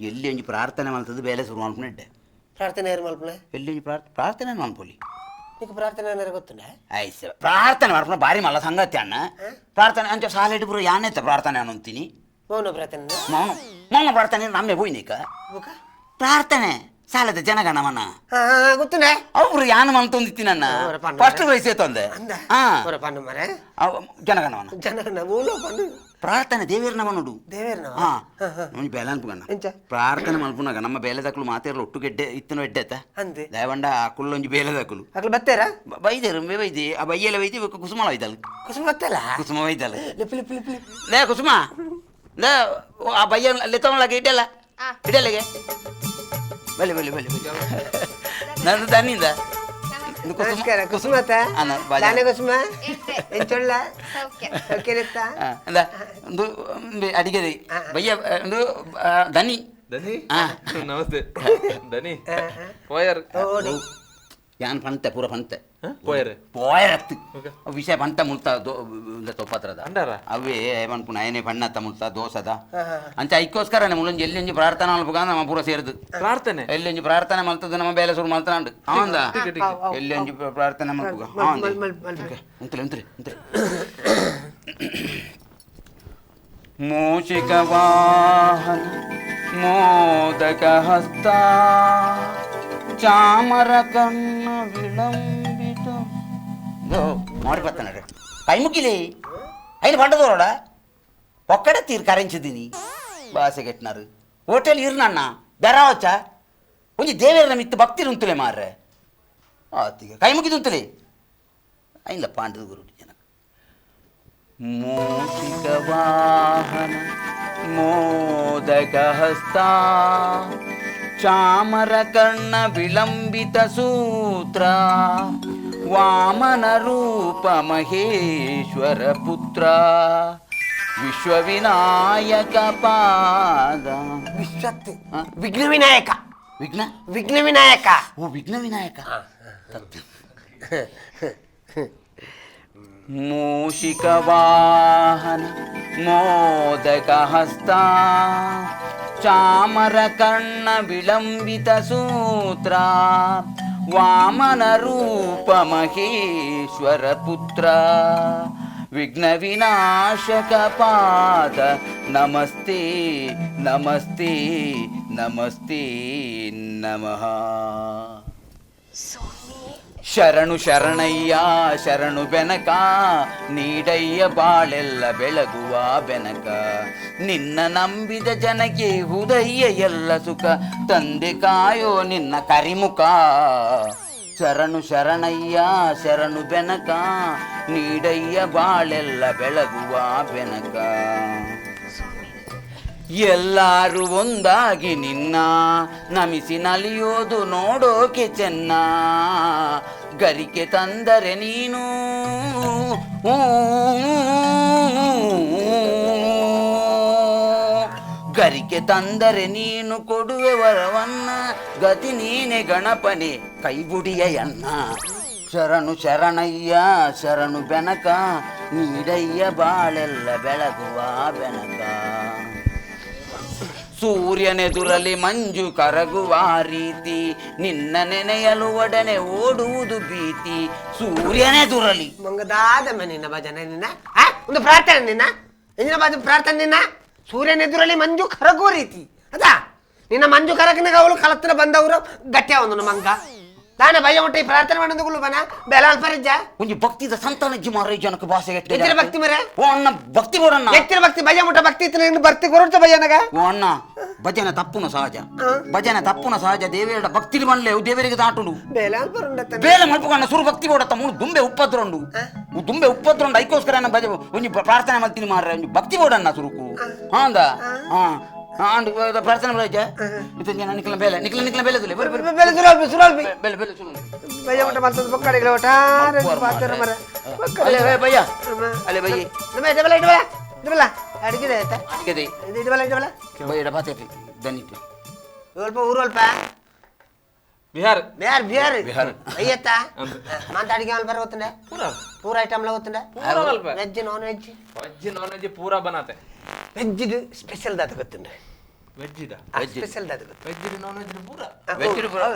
Speaker 10: ಎಲ್ಲಿ ಒಂಜಿ ಪ್ರಾರ್ಥನೆ ಮಲ್ತದ್ದು ಬೇಲೆ ಶುರು ಮಲ್ಪನೆ
Speaker 24: ಪ್ರಾರ್ಥನೆ ಯಾರು ಮಲ್ಪಲೆ
Speaker 10: ಎಲ್ಲಿ ಒಂಜಿ ಪ್ರಾರ್ಥನೆ ಮಲ್ಪೊಲಿ
Speaker 24: నీకు ಪ್ರಾರ್ಥನೆ ಏನಾರು ಗೊತ್ತುಂಡ
Speaker 10: ಆಯ್ತು ಪ್ರಾರ್ಥನೆ ಮಾಡ್ಕೊಂಡು ಭಾರಿ ಮಲ್ಲ ಸಂಗತಿ ಅಣ್ಣ ಪ್ರಾರ್ಥನೆ ಅಂಚ ಸಾಲೆಡ್ ಪೂರ ಯಾನೆತ್ತ ಪ್ರಾರ್ಥನೆ ಅನ್ನೊಂತೀನಿ
Speaker 24: ಮೌನ ಪ್ರಾರ್ಥನೆ
Speaker 10: ಮೌನ ಮೌನ ಪ್ರಾರ್ಥನೆ ನಮ್ಮೆ ಹೋಯ್ನಿಕ ಪ್ರಾರ್ಥನೆ ಸಾಲದ ಜನಗಣವನ
Speaker 24: ಗೊತ್ತುನೆ
Speaker 10: ಅವ್ರು ಯಾನು ಮಲ್ತೊಂದಿತ್ತಿ ನನ್ನ ಫಸ್ಟ್ ವಯಸ್ಸೇ ತಂದೆ ಜನಗಣವನ
Speaker 24: ಜನಗಣ
Speaker 10: ಪ್ರಾರ್ಥನೆ ದೇವೇರ್ನವ ನೋಡು
Speaker 24: ದೇವೇರ್ನವ
Speaker 10: ಹಾ ಬೇಲೆ ಅನ್ಪುಗಣ್ಣ ಪ್ರಾರ್ಥನೆ ಮಲ್ಪುನಾಗ ನಮ್ಮ ಬೇಲೆದಕ್ಕಲು ಮಾತೇರ್ಲ ಒಟ್ಟು ಗೆಡ್ಡೆ ಇತ್ತನ ಎಡ್ಡೆ
Speaker 24: ಅಂದೆ
Speaker 10: ದೇವಂಡ ಅಕುಲ್ಲೊಂಜಿ ಬೇಲೆದಕ್ಕಲು
Speaker 24: ಅಕಲು ಬತ್ತೇರಾ
Speaker 10: ಬೈದೇರು ಬೈದಿ ಆ ಬೈಯೆಲ್ಲ ಬೈದಿ ಕುಸುಮ ಬೈದಲ್
Speaker 24: ಕುಸುಮ ಬತ್ತಲ್ಲ
Speaker 10: ಕುಸುಮ ಬೈದಲ್
Speaker 24: ಲಿಪಿ ಲಿಪಿ ಲಿಪಿ
Speaker 10: ಲೇ ಕುಸುಮ ಲೇ ಆ ಬೈಯ ಲೆತ್ತವಳಗೆ ಇಡ್ಡಲ್ಲ ಇಡಲ್ಲಗೆ ಬಲೆ ಬಲೆ ಬಲೆ ನಾನು ದನ್ನಿಂದ
Speaker 24: ನಮಸ್ಕಾರ ಕುಸುಮತ ದಾನೆ ಕುಸುಮ ಎಂಚೊಳ್ಳ ಸೌಖ್ಯನಿತ್ತ
Speaker 10: ಅಂದ ಒಂದು ಅಡಿಗೆ ಬಯ್ಯ ಒಂದು ದನಿ
Speaker 25: ದನಿ ನಮಸ್ತೆ ದನಿ ಪೋಯರ್
Speaker 10: ಯಾನ್ ಪಂತೆ ಪೂರ ಪಂತೆ
Speaker 25: ಪೋಯರ್
Speaker 10: ಪೋಯರತ್ತು ವಿಷಯ ಪಂತ ಮುಲ್ತ ತೊಪ್ಪತ್ರದ ಅವೇ ಮನ್ಪುನ ಏನೇ ಬಣ್ಣತ್ತ ಮುಲ್ತ ದೋಸದ ಅಂಚ ಐಕ್ಕೋಸ್ಕರ ಮುಲ್ಲೊಂಜಿ ಎಲ್ಲೊಂಜಿ ಪ್ರಾರ್ಥನೆ ಮಲ್ಪುಗ ನಮ್ಮ ಪೂರ ಸೇರಿದು
Speaker 25: ಪ್ರಾರ್ಥನೆ
Speaker 10: ಎಲ್ಲೊಂಜಿ ಪ್ರಾರ್ಥನೆ ಮಲ್ತದ ನಮ್ಮ ಬೇಲೆ ಶುರು ಮಲ್ತನಾಂಡು ಅವಂದ ಎಲ್ಲೊಂಜಿ ಪ್ರಾರ್ಥನೆ ಮಲ್ಪುಗ ಉಂತಲೆ ಉಂತಲೆ ಉಂತಲೆ ಮೂಷಿಕ ವಾಹನ ಮೋದಕ ಹಸ್ತ ಚಾಮರ ಕಣ್ಣ ವಿಳಂಬಿತ ಮಾಡಿ ಬರ್ತಾನೆ ಕೈ ಮುಗಿಲಿ అయిన పంటదోరడా ఒక్కడే తీరు కరించింది బాసెగట్టినారు హోటల్ ఇరునన్న బెరావచ్చా కొంచెం దేవేర మిత్తు భక్తి ఉంతులే మార్రే కై ముగిది ఉంతులే అయిన పాండదు గురుడు జనక మూషిక వాహన మోదక హస్తా చామరకర్ణ విళంబిత సూత్ర వామన రూప మహేశ్వర పుత్ర విశ్వవినాయక పాద
Speaker 24: విశ్వత్ విఘ్న వినాయక
Speaker 10: విఘ్న
Speaker 24: విఘ్న వినాయక
Speaker 10: ఓ విఘ్న వినాయక మూషిక వాహన మోదక హస్తా చామరకర్ణ విళంబిత సూత్ర వామన రూప మహేశ్వర పుత్ర విఘ్న వినాశక పాద నమస్తే నమస్తే నమస్తే నమః. ಶರಣು ಶರಣಯ್ಯ ಶರಣು ಬೆನಕ ನೀಡಯ್ಯ ಬಾಳೆಲ್ಲ ಬೆಳಗುವ ಬೆನಕ ನಿನ್ನ ನಂಬಿದ ಜನಕ್ಕೆ ಹುದಯ್ಯ ಎಲ್ಲ ಸುಖ ತಂದೆ ಕಾಯೋ ನಿನ್ನ ಕರಿಮುಖ. ಶರಣು ಶರಣಯ್ಯ ಶರಣು ಬೆನಕ ನೀಡಯ್ಯ ಬಾಳೆಲ್ಲ ಬೆಳಗುವ ಬೆನಕ. ಎಲ್ಲಾರು ಒಂದಾಗಿ ನಿನ್ನ ನಮಿಸಿ ನಲಿಯೋದು ನೋಡೋಕೆ ಚೆನ್ನ ಗರಿಕೆ ತಂದರೆ ನೀನು ಗರಿಕೆ ತಂದರೆ ನೀನು ಕೊಡುವೆ ವರವನ್ನ ಗತಿ ನೀನೆ ಗಣಪನೆ ಕೈಬುಡಿಯನ್ನ. ಶರಣು ಶರಣಯ್ಯ ಶರಣು ಬೆನಕ ನೀಡಯ್ಯ ಬಾಳೆಲ್ಲ ಬೆಳಗುವ ಬೆನಕ. ಸೂರ್ಯನೆದುರಲಿ ಮಂಜು ಕರಗುವ ರೀತಿ ನಿನ್ನ ನೆನೆಯಲು ಒಡನೆ ಓಡುವುದು ಭೀತಿ. ಸೂರ್ಯನೆದುರಲಿ
Speaker 24: ಮಂಗದಾದ ನಿನ್ನ ಭಜನೆ ನಿನ್ನ ಒಂದು ಪ್ರಾರ್ಥನೆ ನಿನ್ನ ಎಂಜಿನ ಬಾಜು ಪ್ರಾರ್ಥನೆ ನಿನ್ನ ಸೂರ್ಯನೆದುರಲಿ ಮಂಜು ಕರಗುವ ರೀತಿ ಅದಾ ನಿನ್ನ ಮಂಜು ಕರಗಿನಾಗ ಅವಳು ಕಲತ್ತಿನ ಬಂದವರು ಗಟ್ಟಿಯ ಒಂದು ಮಂಗ ದಾನ ಭಯ ಉಂಟು ಈ ಪ್ರಾರ್ಥನೆ ಮಾಡೋದು ಬನ ಬೆಲ ಅಲ್ಪರಿಜ್ಜ
Speaker 10: ಒಂಜಿ ಭಕ್ತಿದ ಸಂತಾನಜ್ಜಿ ಮಾರ ಜನಕ್ಕೆ ಭಾಷೆ
Speaker 24: ಎತ್ತಿರ ಭಕ್ತಿ ಮರ
Speaker 10: ಓ ಅಣ್ಣ ಭಕ್ತಿ ಕೊಡಣ್ಣ
Speaker 24: ಎತ್ತಿರ ಭಕ್ತಿ ಭಯ ಮುಟ್ಟ ಭಕ್ತಿ ಇತ್ತು ನೀನು ಭಕ್ತಿ ಕೊರಟ ಭಯನಗ
Speaker 10: ಓ ಅಣ್ಣ ಭಜನೆ ತಪ್ಪುನ ಸಹಜ ಭಜನೆ ತಪ್ಪುನ ಸಹಜ ದೇವೇರ ಭಕ್ತಿ ಮನ್ಲೆ ದೇವರಿಗೆ ದಾಟುಡು
Speaker 24: ಬೇಲೆ ಅಲ್ಪರುಂಡ
Speaker 10: ಬೇಲೆ ಮಲ್ಪುಗಣ್ಣ ಸುರು ಭಕ್ತಿ ಕೊಡತ್ತ ಮೂರು ದುಂಬೆ ಉಪ್ಪದ್ರಂಡು ದುಂಬೆ ಉಪ್ಪದ್ರಂಡು ಐಕೋಸ್ಕರ ಭಜ ಒಂಜಿ ಪ್ರಾರ್ಥನೆ ಮಾಡ್ತೀನಿ ಮಾರ್ರೆ ಒಂಜಿ ಭಕ್ತಿ ಕೊಡಣ್ಣ ಸುರುಕು ಹಾಂದ ಹಾ ಪ್ರಾರ್ಥನೆ ಮಾಡಾಯ್ತಾ ನಿಕ್ಲ ಬೇಲೆ ನಿಕ್ಲ ನಿಕ್ಲ ಬೇಲೆ ತುಲೆ
Speaker 24: ಬೇಲೆ ಸುರಾಲ್ಬಿ ಸುರಾಲ್ಬಿ
Speaker 10: ಬೇಲೆ ಬೇಲೆ ಸುರು
Speaker 24: ಭಯ ಮಟ ಮಾಡ್ತದ ಬೊಕ್ಕಡಿಗಳ ಒಟ್ಟಾರೆ ಪಾತ್ರ ಮರ
Speaker 10: ಅಲೆ ಭಯ್ಯ ಅಲೆ ಭಯ್ಯ
Speaker 24: ನಮ್ಮ ಇಡಬಲ ಇಡಬಲ ಇಡಬಲ ಅಡಿಗೆ ಆಯ್ತಾ
Speaker 10: ಅಡಿಗೆ
Speaker 24: ಇಡಬಲ ಇಡಬಲ
Speaker 10: ಭಯ್ಯ ಬಾತೆ ದನಿಟ್ಟು
Speaker 24: ಸ್ವಲ್ಪ ಊರು ಅಲ್ಪ
Speaker 25: ಬಿಹಾರ್
Speaker 24: ಬಿಹಾರ್ ಬಿಹಾರ್
Speaker 10: ಬಿಹಾರ್
Speaker 24: ಅಯ್ಯತ್ತ ಮಾಂತ ಅಡಿಗೆ ಅಲ್ಲಿ ಬರ ಗೊತ್ತಂಡೆ
Speaker 25: ಪೂರಾ
Speaker 24: ಪೂರಾ ಐಟಮ್ ಲ ಗೊತ್ತಂಡೆ
Speaker 25: ಪೂರಾ ಅಲ್ಪ
Speaker 24: veg non veg
Speaker 25: veg non veg ಪೂರಾ ಬನಾತೆ
Speaker 24: ವೆಜ್ ಸ್ಪೆಷಲ್ ದಾತ ಗೊತ್ತಂಡೆ
Speaker 25: ವೆಜ್ ಇದ
Speaker 24: ಸ್ಪೆಷಲ್ ದಾತ ಗೊತ್ತು
Speaker 25: ವೆಜ್ ನಾನ್ ವೆಜ್ ಪೂರಾ
Speaker 10: ವೆಜ್ ಪೂರಾ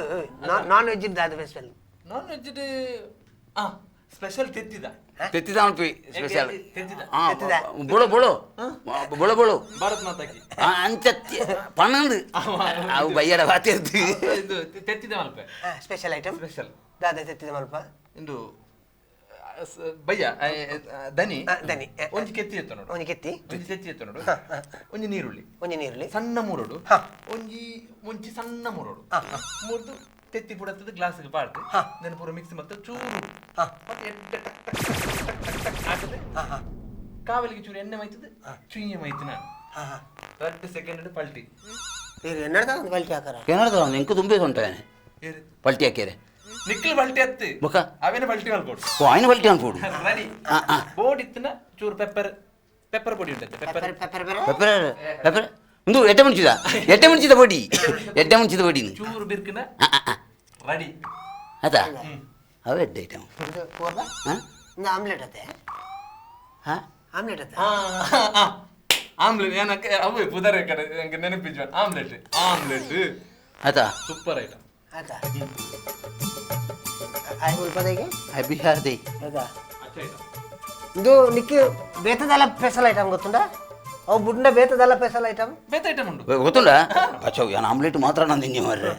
Speaker 24: ನಾನ್ ವೆಜ್ ದಾತ ಸ್ಪೆಷಲ್
Speaker 25: ನಾನ್ ವೆಜ್ ಆ ಸ್ಪೆಷಲ್ ತೆತ್ತಿದ
Speaker 10: ತೆತ್ತಿದ ಮಲ್ಪಿ ಸ್ಪೆಷಲ್. ಬೊಳು ಬೊಳು ಬೊಳು ಬೊಳು
Speaker 25: ಭಾರತ್ ಮಾತಾಕಿ
Speaker 10: ಅಂಚ ಪನ್ನೊಂದು ಅವು ಬಯ್ಯಡ ಬಾತಿರ್ದು.
Speaker 25: ಇದು ತೆತ್ತಿದ ಮಲ್ಪೆ
Speaker 24: special item.
Speaker 25: Special
Speaker 24: ದಾದ ತೆತ್ತಿದ ಮಲ್ಪ
Speaker 25: ಇಂದು ಬಯ್ಯ ದನಿ
Speaker 24: ದನಿ
Speaker 25: ಒಂಜಿ ಕೆತ್ತಿ ಎತ್ತ ನೋಡು,
Speaker 24: ಒಂಜಿ ಕೆತ್ತಿ,
Speaker 25: ಒಂಜಿ ತೆತ್ತಿ ಎತ್ತ ನೋಡು, ಒಂಜಿ ನೀರುಳ್ಳಿ,
Speaker 24: ಒಂಜಿ ನೀರುಳ್ಳಿ
Speaker 25: ಸಣ್ಣ ಮೂರೋಡು, ಒಂಜಿ ಮುಂಚಿ ಸಣ್ಣ ಮೂರೋಡು, ಮೂರ್ದು ತೆತ್ತಿ ಪುಡತ್ತದ ಗ್ಲಾಸ್ಗೆ ಪಾಡ್ದು ನೆನ ಪೂರ ಮಿಕ್ಸ್ ಮತ್ತೆ ಚೂರು ಮತ್ತೆ ಎಡ್ಡೆ ಟಕ್ ಟಕ್ ಟಕ್ ಟಕ್ ಟಕ್ ಹಾಕದೆ ಕಾವಲಿಗೆ ಚೂರು ಎಣ್ಣೆ ಮೈತದ ಚುಯ್ಯ ಮೈತಿನ 2 ಸೆಕೆಂಡ್ ಪಲ್ಟಿ.
Speaker 24: ಪಲ್ಟಿ ಹಾಕರ
Speaker 10: ಕೆನಡದ ಎಂಕು ತುಂಬಿ ಉಂಟಾನೆ ಪಲ್ಟಿ ಹಾಕ್ಯಾರೆ
Speaker 25: ನಿಕ್ಕಲ್ ಪಲ್ಟಿ ಅತ್ತು
Speaker 10: ಬೊಕ
Speaker 25: ಅವೇನ ಪಲ್ಟಿ ಮಲ್ಪೋಡು.
Speaker 10: ಓ ಆಯ್ನ ಪಲ್ಟಿ ಮಲ್ಪೋಡು
Speaker 25: ರೆಡಿ. ಬೋರ್ಡ್ ಇತ್ತಿನ ಚೂರು ಪೆಪ್ಪರ್ ಪೆಪ್ಪರ್ ಪೊಡಿ ಉಂಟು. Pepper
Speaker 24: pepper
Speaker 10: pepper pepper ಒಂದು ಎಡ್ಡೆ ಮುಂಚಿದ, ಎಡ್ಡೆ ಮುಂಚಿದ ಪೊಡಿ, ಎಡ್ಡೆ ಮುಂಚಿದ ಪೊಡಿ
Speaker 25: ಚೂರು ಬಿರ್ಕಿನ ರೆಡಿ.
Speaker 10: ಅದಾ ಅವ ಎಡ್ಡೆ ಐಟಮ್.
Speaker 24: ಆಮ್ಲೆಟ್ ಅತ್ತೆ?
Speaker 10: ಹಾ
Speaker 24: ಆಮ್ಲೆಟ್ ಅತ್ತೆ?
Speaker 25: ಆಮ್ಲೆಟ್ ಏನಕ್ಕೆ ಅವೇ ಪುದರ್ ಕಡೆ ನಂಗೆ ನೆನಪಿಜ್ವ. ಆಮ್ಲೆಟ್ ಆಮ್ಲೆಟ್
Speaker 10: ಆತಾ
Speaker 25: ಸೂಪರ್ ಐಟಮ್.
Speaker 24: ಆತಾ ಆಯ್ ಉಲ್ಪದಗೆ
Speaker 10: I Bihar they
Speaker 24: ಆತಾ ಇದು ನಿಕ್ಕೆ ಬೇತದಲ್ಲ ಸ್ಪೆಷಲ್ ಐಟಮ್ ಗೊತ್ತುಂಡಾ? ಅವು ಬುಡ್ನ ಬೇತದಲ್ಲ ಸ್ಪೆಷಲ್ ಐಟಮ್?
Speaker 25: ಬೇತ ಐಟಮ್ ಉಂಟು
Speaker 10: ಗೊತ್ತುಂಡಾ? ಅಚ್ಚೋ ಯಾನ್ ಆಮ್ಲೆಟ್ ಮಾತ್ರ ನಾನು ತಿಂಜಿ ಮಾರ್ರೆ.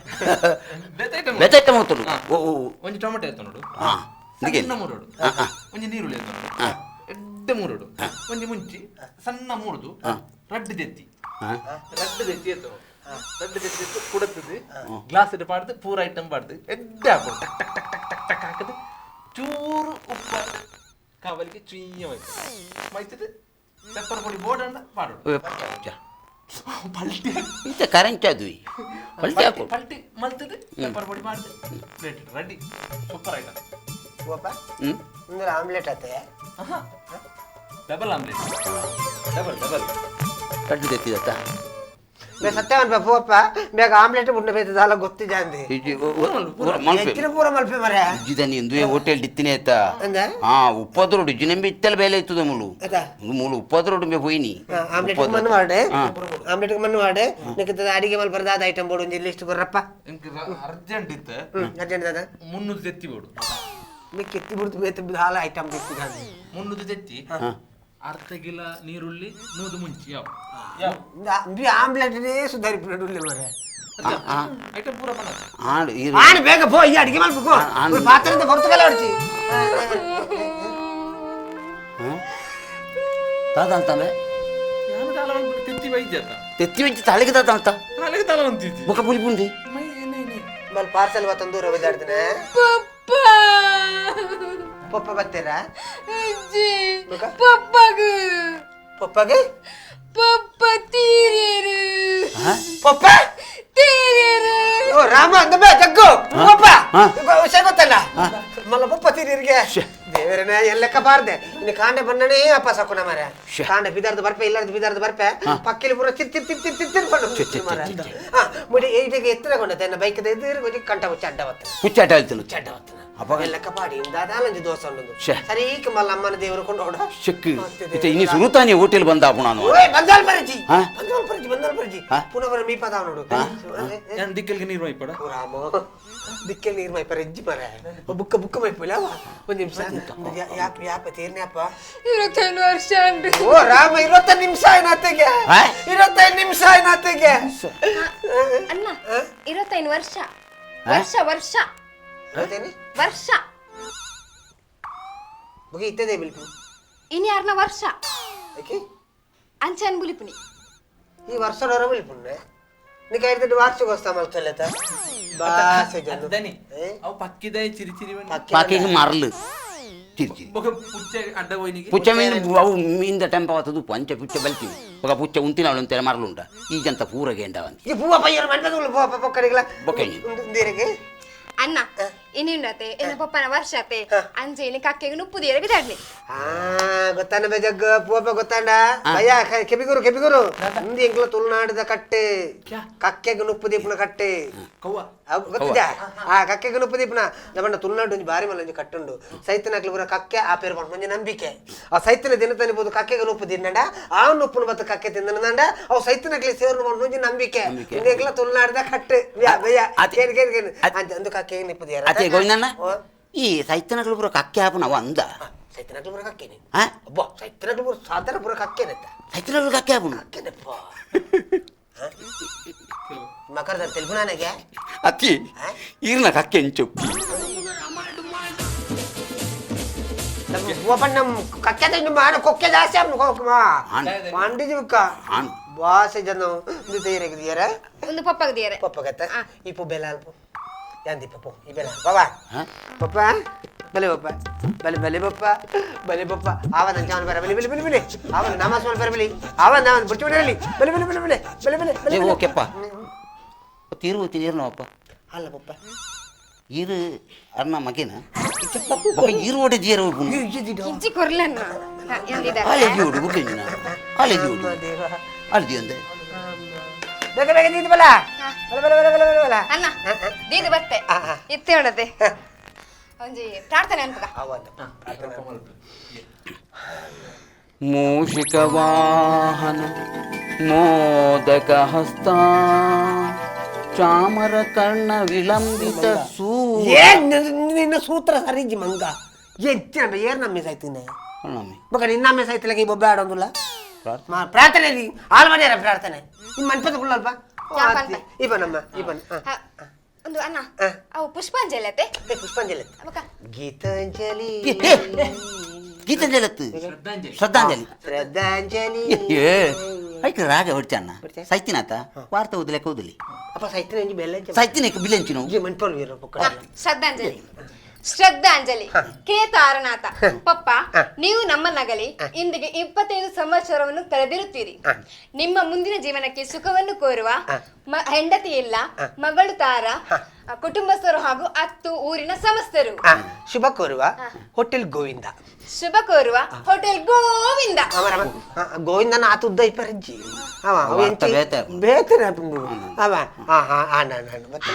Speaker 25: ಬೇತ ಐಟಮ್
Speaker 10: ಬೇತ ಐಟಮ್ ಗೊತ್ತುಂಡು. ಓ ಓ
Speaker 25: ಒಂಜಿ ಟೊಮೆಟೊ ಎತ್ತ ನೋಡು,
Speaker 10: ಸಣ್ಣ
Speaker 25: ಮೂರೋಡು, ಒಂಜಿ ನೀರುಳ್ಳಿ ಎತ್ತ ನೋಡು, ಎಡ್ಡೆ ಮೂರೋಡು, ಒಂಜಿ ಮುಂಚಿ ಸಣ್ಣ ಮೂರ್ದು, ರಡ್ಡು ತೆತ್ತಿ, ರಡ್ಡು ತೆತ್ತಿ ಎತ್ತ ನೋಡು, ರಡ್ಡು ತೆತ್ತಿ ಎತ್ತು ಕುಡತ್ತದು ಗ್ಲಾಸ್ ಇಟ್ಟು ಪಾಡ್ದು ಪೂರ ಐಟಮ್ ಪಾಡ್ದು ಎಡ್ಡೆ ಹಾಕೋಡು ಟಕ್ ಟಕ್ ಟಕ್ ಟಕ್ ಟಕ್ ಟಕ್ ಹಾಕದು ಚೂರು ಉಪ್ಪು ಕಾವಲಿಗೆ ಚುಯ್ಯ ಮೈತದೆ ಮೈತದೆ ಪೆಪ್ಪರ್ ಪೊಡಿ ಬೋರ್ಡ್ ಅನ್ನ ಪಾಡೋಡು. ಪಲ್ಟಿ
Speaker 10: ಇಂತ ಕರೆಂಟ್ ಅದು ಪಲ್ಟಿ ಹಾಕು,
Speaker 25: ಪಲ್ಟಿ ಮಲ್ತದೆ ಪೆಪ್ಪರ್ ಪೊಡಿ ಮಾಡಿದೆ plate ready. Super item.
Speaker 24: Poovappa ಅಂದ್ರೆ ಆಮ್ಲೆಟ್ ಅತ್ತೆ?
Speaker 25: Double omelette, double double
Speaker 10: ಕಡ್ಡು ತೆತ್ತಿದತ್ತ
Speaker 24: ಬೇ ಸತ್ಯವನ್ ಪೂವಪ್ಪ ಬೇಗ ಆಮ್ಲೆಟ್ ಬುಡ್ನ ಬೇತದಲ್ಲ ಗೊತ್ತಿಜಾಂದಿ ಹೆಚ್ಚಿನ ಪೂರ ಮಲ್ಪೆ ಮರೆ
Speaker 10: ಇಜ್ಜಿದನಿ ಇಂದುವೆ ಹೋಟೆಲ್ ಡಿತ್ತಿನಿ ಆಯ್ತಾ? ಹಾ ಉಪ್ಪದ್ರೋಡು ಇಜ್ಜಿನೆಂಬೆ ಇತ್ತಲ ಬೇಲೆ ಇತ್ತದ ಮುಲು ಮುಲು ಉಪ್ಪದ್ರೋಡು ಮೇ ಹೋಯ್ನಿ.
Speaker 24: ಆಮ್ಲೆಟ್ ಮಣ್ಣು ಮಾಡೆ, ಆಮ್ಲೆಟ್ ಮಣ್ಣು ಮಾಡೆ ನಿಕ್ಕದ ಅಡಿಗೆ ಮಲ್ಪರದ ಐಟಮ್ ಬೋಡು ಒಂಜಿ ಲಿಸ್ಟ್ ಕೊರಪ್ಪ.
Speaker 25: ಅರ್ಜೆಂಟ್ ಇತ್ತು,
Speaker 24: ಅರ್ಜೆಂಟ್ ದಾದ
Speaker 25: 300 ತೆತ್ತಿ ಬೋಡು.
Speaker 24: ಮೇ ಕೆತ್ತಿ ಬಿಡ್ತು ಬೇತ ಹಾಲ ಐಟಮ್ ತೆತ್ತಿ
Speaker 25: 300 ತೆತ್ತಿ, ಅರ್ಧ ಕಿಲೋ ನೀರುಳ್ಳಿ, 100 ಮುಂಚಿ ಯಾವ
Speaker 24: ಆಮ್ಲೆಟ್ ಸುಧಾರಿ ಮರೆ
Speaker 25: ಐಟಮ್ ಪೂರ
Speaker 24: ಆಣ್ ಬೇಗ ಪೋ ಈ ಅಡಿಗೆ ಮಲ್ಪು ಪಾತ್ರೆಯಿಂದ ಹೊರತುಗಲ್ಲ ಹೊಡ್ಚಿ
Speaker 10: ತಾತ ಅಂತಾನೆ
Speaker 25: ತೆತ್ತಿ ವೈದ್ಯ
Speaker 10: ತೆತ್ತಿ ವೈದ್ಯ ತಲೆಗೆ ತಾತ ಅಂತ
Speaker 25: ತಲೆಗೆ ತಲ ಅಂತಿದ್ದಿ
Speaker 10: ಮುಖ ಪುಲಿ ಪುಂಡಿ
Speaker 24: ಮಲ್ ಪಾರ್ಸೆಲ್ ತಂದೂರ ಒಯ್ದಾಡ್ತಾನೆ.
Speaker 7: ಪಪ್ಪ
Speaker 24: ಪಪ್ಪ ಬರ್ತೀರಾ?
Speaker 7: ಅಜ್ಜಿ ಪಪ್ಪಗೆ
Speaker 24: ಪಪ್ಪಗೆ
Speaker 7: ಪಪ್ಪ ತೀರಿಯರು
Speaker 24: ಪಪ್ಪ
Speaker 7: ತೀರಿಯರು.
Speaker 24: ಓ ರಾಮ ಅಂದ ಬೇ ಜಗ್ಗು ಪಪ್ಪ ವಿಷಯ ಗೊತ್ತಲ್ಲ ಮಲ್ಲ ಪಪ್ಪ ತೀರಿಯರಿಗೆ ದೇವರನೇ ಎಲ್ಲಕ್ಕ ಬಾರ್ದೆ ಇನ್ನು ಕಾಂಡೆ ಬಣ್ಣನೇ ಅಪ್ಪ ಸಾಕು ಮಾರ. ಕಾಂಡೆ ಬಿದಾರ್ದು ಬರ್ಪೆ ಇಲ್ಲಾರ್ದು ಬಿದಾರ್ದು ಬರ್ಪೆ ಪಕ್ಕಿಲಿ ಪೂರ ಚಿರ್ ಚಿರ್ ಚಿರ್ ಚಿರ್ ಚಿರ್ ಚಿರ್ ಬಣ್ಣ ಮಾರ. ಹಾ ಮುಡಿ ಈಟಿಗೆ ಎತ್ತರ ಕೊಂಡತೆ ಎನ್ನ ಬೈಕ್ ಎದುರು ಕೊಂಚ ಕಂಠ ಹುಚ್ಚ ಅಡ್ಡ ಬತ್ತ
Speaker 10: ಹುಚ್ಚ ಅಡ್ಡ ಹೇಳ್ತಾನೆ
Speaker 24: ಹುಚ್ಚ ಅಡ್ಡ ಬತ್ತನ ಎಲ್ಲಕ್ಕ ಪಾಡಿ ದಾದಾಲಂಜಿ ದೋಸೆ ಉಂಡು ಸರಿ ಮಲ್ಲ ಅಮ್ಮನ ದೇವರು ಕೊಂಡು ಹೊಡ
Speaker 10: ಶಕ್ಕು ಇನ್ನು ಸುರುತಾನೆ ಹೋಟೆಲ್ ಬಂದ ಪುನಃ.
Speaker 24: ಓಯ್ ಬಂದಾಲ್ ಪರಿಜಿ ಬಂದಾಲ್ ಪರಿಜಿ ಬಂದಾಲ್ ಪರಿಜಿ ಪುನಃ ಬರ ಮೀಪದ ನೋಡು.
Speaker 25: ನಾನು ದಿಕ್ಕಲ್ಗೆ ನೀರು ಮೈಪಡ
Speaker 24: ರಾಮ ದಿಕ್ಕಲ್ ನೀರು ಮೈಪರ ಇಜ್ಜಿ ಮರ ಬುಕ್ಕ ಬುಕ್ಕ ಮೈಪಲ್ಲ ಒಂದು ನಿಮಿಷ ಯಾಪ ಯಾಪ ತೀರ್ನೆ ಅಪ್ಪ
Speaker 7: 25 ವರ್ಷ.
Speaker 24: ಓ ರಾಮ 25 ನಿಮಿಷ ಏನಾತೆಗೆ 25 ನಿಮಿಷ ಏನಾತೆಗೆ
Speaker 26: ಅಣ್ಣ 25 ವರ್ಷ ವರ್ಷ ವರ್ಷ ವರ್ಷ
Speaker 24: ಬುಗಿ ಇತ್ತದೆ ಬಿಲ್ಪು
Speaker 26: ಇನಿ ಯಾರನ ವರ್ಷ
Speaker 24: ಏಕೆ
Speaker 26: ಅಂಚನ್ ಬುಲಿಪುನಿ
Speaker 24: ಈ ವರ್ಷದವರ ಬುಲಿಪುನ್ನೆ ನಿಕ ಐದು ವಾರ್ಷಿಕೋತ್ಸವ ಮಲ್ತಲ್ಲತ ಬಾಸೆ ಜನ
Speaker 25: ದನಿ ಅವು ಪಕ್ಕಿದೆ ಚಿರಿ ಚಿರಿ
Speaker 10: ಪಕ್ಕಿಗೆ ಮರಲು ಚಿರಿ ಚಿರಿ
Speaker 25: ಬೊಕ ಪುಚ್ಚೆ ಅಡ್ಡ ಹೋಯ್ನಿಗೆ
Speaker 10: ಪುಚ್ಚೆ ಮೀನು ಅವು ಮೀನ್ದ ಟೆಂಪ ಅವತ್ತದು ಪಂಚ ಪುಚ್ಚೆ ಬಲ್ತೀವಿ ಬೊಕ ಪುಚ್ಚೆ ಉಂತಿನ ಅವಳು ಅಂತಾರೆ ಮರಲುಂಟ ಈ ಜಂತ ಪೂರ ಗೇಂಡವಂತ
Speaker 24: ಈ ಪೂವ ಪಯ್ಯರು ಮಂಟದ ಪೂವ ಪೊಕ್ಕಡಿಗಳ
Speaker 10: ಬೊಕ್ಕ
Speaker 24: ನೀರಿಗೆ
Speaker 26: ಅಣ್ಣ ಇನ್ನುಂಡತೆ ಎನ್ನ ಪಪ್ಪನ ವರ್ಷತೆ ಅಂಜೆ ಇನ್ನು ಕಕ್ಕೆಗೆ ನುಪ್ಪುದಿಯರ ಬಿದಾಡ್ನಿ.
Speaker 24: ಆ ಗೊತ್ತಾನ ಬೇಜಗ್ ಪೂವಪ್ಪ ಗೊತ್ತಾಂಡ ಭಯ ಕೆಬಿಗುರು ಕೆಬಿಗುರು ಇಂದು ಎಂಕ್ಲ ತುಳುನಾಡದ ಕಟ್ಟೆ ಕಕ್ಕೆಗೆ ನುಪ್ಪು ದೀಪನ ಕಟ್ಟೆ ಗೊತ್ತಿದ್ಯಾ? ಆ ಕಕ್ಕೆಗೆ ನುಪ್ಪು ದೀಪನ ನಮ್ಮ ತುಳುನಾಡು ಒಂಜಿ ಬಾರಿ ಮಲ್ಲ ಒಂಜಿ ಕಟ್ಟುಂಡು ಸೈತನಾಕ್ಲು ಪೂರ ಕಕ್ಕೆ ಆ ಪೇರು ಪಂಡ ಒಂಜಿ ನಂಬಿಕೆ. ಆ ಸೈತನ ದಿನ ತನಿಬೋದು ಕಕ್ಕೆಗೆ ನುಪ್ಪು ತಿನ್ನಂಡ ಆ ನುಪ್ಪುನ ಬತ್ತ ಕಕ್ಕೆ ತಿನ್ನಂಡ ಅವು ಸೈತನಾಕ್ಲಿ ಸೇರು ಪಂಡ ಒಂಜಿ ನಂಬಿಕೆ. ಇಂದು ಎಂಕ್ಲ ತುಳುನಾಡದ ಕಟ್ಟೆ ಭಯ ಕೇನು ಕೇನು ಕೇನು ಅಂದು ಕಕ್ಕೆಗೆ ನಿಪ್ಪು ದಿಯರ
Speaker 10: ಅದೇ ಗೋವಿಂದಣ್ಣ ಈ ಸೈತನಗಳು ಪೂರ ಕಕ್ಕೆ ಹಾಪು ನಾವು ಅಂದ
Speaker 24: ಸೈತನಕ್ಲು ಬರ ಕಕ್ಕೇನೆ.
Speaker 10: ಹಾ?
Speaker 24: ಅಬ್ಬಾ, ಸೈತನಕ್ಲು ಬರ ಸಾಧಾರಣ ಬರ ಕಕ್ಕೇನೆ.
Speaker 10: ಸೈತನಕ್ಲು ಕಕ್ಕೆ ಆಪುಂಡು.
Speaker 24: ಕಕ್ಕೇನಪ್ಪ. ಮಕರದ ತೆಲುಪುನಾನಗೆ
Speaker 10: ಅತ್ತಿ ಈರ್ನ ಕಕ್ಕೆ ಎಂಚೊಪ್ಪಿ.
Speaker 24: ಓಪನ್ ನಮ್ಮ ಕಕ್ಕೆ ಮಾನ ಕೊಕ್ಕೆ ಜಾಸ್ತಿ ಆಪುಂಡು ಕೊಕ್ಕಮಾ. ಪಾಂಡಿಜಿ ಬುಕ್ಕ. ಬಾಸೆ ಜನ ಒಂದು ತೇರೆಗೆ
Speaker 26: ಒಂದು ಪಪ್ಪಗೆ ದಿಯರೆ.
Speaker 24: ಪಪ್ಪಗತ್ತ ಇಪ್ಪು ಬೆಲ ಅಲ್ಪ ಯಾಂದಿ ಪಪ್ಪು ಈ ಬೆಲ ಬಾಬಾ ಪಪ್ಪ ಬಲೆ ಪಪ್ಪ ಬಲೆ ಬಲೆ ಪಪ್ಪ ಬಲೆ ಪಪ್ಪ ಆವ ನಂಜಾವನ ಬರ ಬಲೆ ಬಲೆ ಬಲೆ ಬಲೆ ಆವ ನಮಾಸ್ ಬರ ಬಲೆ ಆವ ನಾವನ್ ಬುರ್ಚುವನಲ್ಲಿ ಬಲೆ ಬಲೆ ಬಲೆ ಬಲೆ ಬಲೆ ಬಲೆ ಬಲೆ.
Speaker 10: ಓಕೆಪ್ಪ ತೀರು ತೀರ್ನವಪ್ಪ.
Speaker 24: ಅಲ್ಲ ಪಪ್ಪ
Speaker 10: ಈರು ಅರ್ನ ಮಗೇನ ಬೊಕ ಈರು ಓಡೆ ಜೀರ ಉಪ್ಪುನು.
Speaker 26: ಕಿಂಚಿ ಕೊರ್ಲನ್ನ
Speaker 10: ಕಾಲೇಜ್ ಓಡು ಬುಕ್ಕಿನ ಕಾಲೇಜ್ ಓಡು ಅಲ್ದಿ ಅಂದೆ
Speaker 24: ಬೇಗ ಬೇಗ ದೀದಿ ಬಲ ಬಲ ಬಲ ಬಲ ಬಲ ಬಲ
Speaker 26: ಅಣ್ಣ ದೀದಿ ಬರ್ತೆ ಇತ್ತೆ ಹೊಡತೆ ಒಂಜಿ ಪ್ರಾರ್ಥನೆ ಅನ್ಪುಗ.
Speaker 10: ಮೂಷಿಕ ವಾಹನ ಮೋದಕ ಹಸ್ತ ಚಾಮರ ಕರ್ಣ ವಿಳಂಬಿತ ಸೂ.
Speaker 24: ಏನ್ ನಿನ್ನ ಸೂತ್ರ ಸರಿಜಿ ಮಂಗ ಎಂಚಿನ ಏರ್ ನಮ್ಮೆ ಸಾಯ್ತೀನಿ ಬೊಕ ನಿನ್ನ ಅಮ್ಮೆ ಸಾಯ್ತಿಲ್ಲ ಈ ಬೊಬ್ಬೆ ಆಡೋದಿಲ್ಲ. ಪ್ರಾರ್ಥನೆ ಆಲ್ ಮನೆಯರ ಪ್ರಾರ್ಥನೆ ನಿಮ್ಮ ಮನ್ಪದ ಕುಳ್ಳಲ್ಪ ಇವನಮ್ಮ ಇವನ್
Speaker 26: ಒಂದು ಅಣ್ಣ ಅವು ಪುಷ್ಪಾಂಜಲಿ ಅತ್ತೆ.
Speaker 24: ಪುಷ್ಪಾಂಜಲಿ ಗೀತಾಂಜಲಿ
Speaker 10: ಗೀತಾಂಜಲಿ ಅತ್ತು ಶ್ರದ್ಧಾಂಜಲಿ
Speaker 24: ಶ್ರದ್ಧಾಂಜಲಿ.
Speaker 10: ಐಕ್ ರಾಗ ಹೊಡ್ಚಣ್ಣ ಸೈತಿನಾತ ವಾರ್ತೆ ಓದಲೆಕ್ಕ ಓದಲಿ
Speaker 24: ಅಪ್ಪ ಸೈತಿನ ಎಂಜಿ ಬೆಲ್ಲ
Speaker 10: ಸೈತಿನ ಬಿಲೆಂಚಿನ
Speaker 26: ಶ್ರದ್ಧಾಂಜಲಿ ಶ್ರದ್ಧಾಂಜಲಿ ಕೆ ತಾರನಾಥ ಪಪ್ಪ, ನೀವು ನಮ್ಮ ನಗಲಿ ಇಂದಿಗೆ 25 ಸಂವತ್ಸರವನ್ನು ಕಳೆದಿರುತ್ತೀರಿ. ನಿಮ್ಮ ಮುಂದಿನ ಜೀವನಕ್ಕೆ ಸುಖವನ್ನು ಕೋರುವ ಹೆಂಡತಿ ಇಲ್ಲ, ಮಗಳು ತಾರ, ಕುಟುಂಬಸ್ಥರು ಹಾಗೂ 10 ಊರಿನ ಸಮಸ್ತರು
Speaker 24: ಶುಭ ಕೋರುವ ಹೋಟೆಲ್ ಗೋವಿಂದ.
Speaker 26: ಶುಭ ಕೋರುವ ಹೋಟೆಲ್ ಗೋವಿಂದ.
Speaker 24: ಗೋವಿಂದನ ಆತ ಉದ್ದ ಇಪ್ಪರಜ್ಜಿ ಬೇತನೆ ಅವ. ಹಾ ಹಾ ನಾನು ಮತ್ತೆ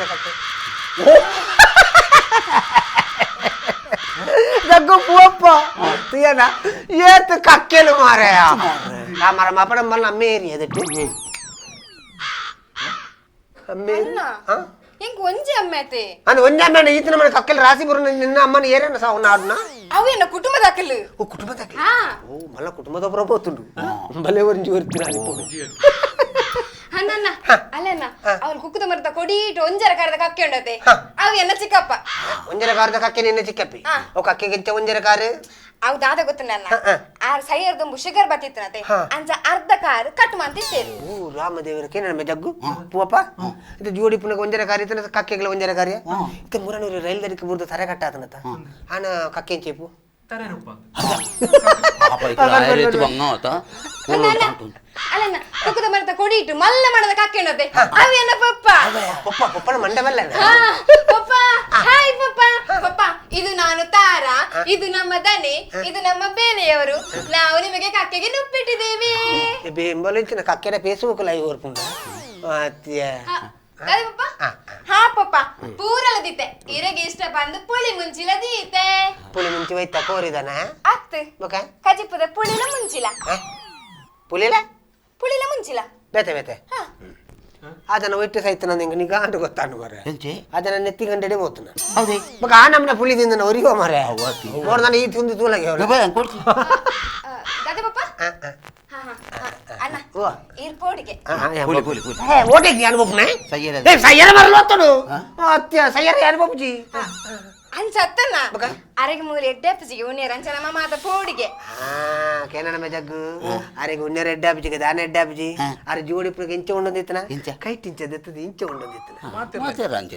Speaker 24: ಜಗ್ಗು ಪೂವಪ್ಪ ತುಯನ ಏತ್ ಕಕ್ಕೆಲು ಮಾರಾಯ ಆ ಮರ ಮಾಪಡ ಮಲ್ಲ ಅಮ್ಮೇರಿ ಅದಕ್ಕೆ ಅಮ್ಮೇರಿ.
Speaker 26: ಎಂಕ್ ಒಂಜಿ ಅಮ್ಮೆ ಅತೆ
Speaker 24: ಅನ್ ಒಂಜಿ ಅಮ್ಮೆ ಈತನ ಮನೆ ಕಕ್ಕೆಲು ರಾಸಿ ಬರು ನಿನ್ನ ಅಮ್ಮನ ಏರೇನ ಸಾವು ನಾಡ್ನ
Speaker 26: ಅವು ಎನ್ನ ಕುಟುಂಬದ ಅಕಲು.
Speaker 24: ಓ ಕುಟುಂಬದ ಅಕಲು. ಓ ಮಲ್ಲ ಕುಟುಂಬದ ಪ್ರಭೋತುಂಡು ಬಲೆ ಒಂಜಿ ಒರ್ತಿನ ಅನಿಪೋಡು.
Speaker 26: ಅಣ್ಣ ಅಲ್ಲಣ್ಣ ಅವ್ರು ಕುಕ್ಕುದ ಮರದ ಕೊಡೀಟು ಒಂಜರ ಕಾರದ ಕಕ್ಕೆ ಉಂಡತೆ ಅವು ಎನ್ನ ಚಿಕ್ಕಪ್ಪ.
Speaker 24: ಒಂಜರ ಕಾರದ ಕಕ್ಕೆ ನಿನ್ನ ಚಿಕ್ಕಪ್ಪಿ. ಓ ಕಕ್ಕೆಗಿಂತ ಒಂಜರ ಕಾರು
Speaker 26: ಅವು ದಾದ ಗೊತ್ತುಂಡಣ್ಣ ಆರ್ ಸೈಯರ್ದೊಂಬು ಶುಗರ್ ಬತ್ತಿತ್ತನತೆ ಅಂಚ ಅರ್ಧ ಕಾರು ಕಟ್ ಮಂತಿತ್ತೇರು.
Speaker 24: ಓ ರಾಮದೇವರಕ್ಕೆ ನನ್ನ ಜಗ್ಗು ಪೂವಪ್ಪ ಇದು ಜೋಡಿ ಪುನಗ ಒಂಜರ ಕಾರ್ ಇತ್ತನ ಕಕ್ಕೆಗಳ ಒಂಜರ ಕಾರ್ಯ ಇತ್ತ ಮುರನೂರು ರೈಲ್ ದಡಿಕೆ ಬುರ್ದು ತರೆ ಕಟ್ಟಾತನತ ಆನ ಕಕ್ಕೆ ಚೇಪು
Speaker 25: ತರೆ ರೂಪ
Speaker 26: ಅಲ್ಲಣ್ಣ ಕುಕ್ಕುದ ಮರದ ಕೊಡಿಟ್ಟು ಮಲ್ಲ ಮಾಡದ ಕಕ್ಕೆ ಉಂಡತೆ ಅವು ಎನ್ನ ಪಪ್ಪ.
Speaker 24: ಪಪ್ಪ ಪಪ್ಪನ ಮಂಡವಲ್ಲ
Speaker 26: ಪಪ್ಪ ಹಾಯ್ ಪಪ್ಪ. ಪಪ್ಪ ಇದು ನಾನು ತಾರಾ, ಇದು ನಮ್ಮ ದನಿ, ಇದು ನಮ್ಮ ಬೇಲೆಯವರು. ನಾವು ನಿಮಗೆ ಕಕ್ಕೆಗೆ ನುಪ್ಪಿಟ್ಟಿದ್ದೇವೆ.
Speaker 24: ಬೆಂಬಲಿಂಚಿನ ಕಕ್ಕೆನ ಫೇಸ್ಬುಕ್ ಲೈವ್ ಓರ್ಪುಂಡ
Speaker 26: ಪಪ್ಪ. ಹಾ ಪಪ್ಪ ಪೂರಲ ದೀತೆ ಇರಗೆ ಇಷ್ಟ ಬಂದು ಪುಳಿ ಮುಂಚಿಲ ದೀತೆ.
Speaker 24: ಪುಳಿ ಮುಂಚಿ ಒಯ್ತ ಕೋರಿದಾನ
Speaker 26: ಅತ್ತು ಕಜಿಪುದ ಪುಳಿಲ ಮುಂಚಿಲ
Speaker 24: ಪುಳಿಲ
Speaker 26: ಪುಳಿಲ ಮುಂಚಿಲ
Speaker 24: ಬೇತೆ ಬೇತೆ ಅದನ್ನ ಒಟ್ಟು ಸಹಿತ ನಂಗೆ ನಿಗಾಂಡು ಗೊತ್ತಾನು ಮರೆ ಅದನ್ನ ನೆತ್ತಿ ಗಂಟೆಡೆ ಹೋಗ್ತಾನ ಬಕ ಆ ನಮ್ಮನೆ ಪುಳಿದಿಂದ ಒರಿಯೋ ಮರೆ ನೋಡ್ ನಾನು ಈ ತಿಂದು ತೂಲಗೆ
Speaker 26: ದಾದ ಪಪ್ಪ. ಅಣ್ಣ ಇರ್ಪೋಡಿಗೆ
Speaker 24: ಓಟೆಗೆ ಅನುಭವನೆ ಸಯ್ಯರ ಮರಲು ಹೋಗ್ತಾನು ಸಯ್ಯರ ಅನುಭವಜಿ
Speaker 26: ಅಂಚ ಅತ್ತನ ಅರೆಗೆ ಮೂಲೆ ಎಡ್ಡೆ ಅಪ್ಪಿಜಿಗೆ ಉಣ್ಣೇರ ಅಂಚ ನಮ್ಮ ಮಾತ ಪೋಡಿಗೆ.
Speaker 24: ಕೇನಣ ಜಗ್ಗು ಅರೆಗೆ ಉಣ್ಣೇರ ಎಡ್ಡೆ ಅಪ್ಪಿಜಿಗೆ ದಾನ ಎಡ್ಡೆ ಅಪ್ಪಿಜಿ ಅರೆ ಜೋಡಿ ಪುನಗ ಇಂಚ ಉಂಡೊಂದಿತ್ತನ ಕೈಟ್ ಇಂಚ ದೆತ್ತದ ಇಂಚ ಉಂಡೊಂದಿತ್ತನ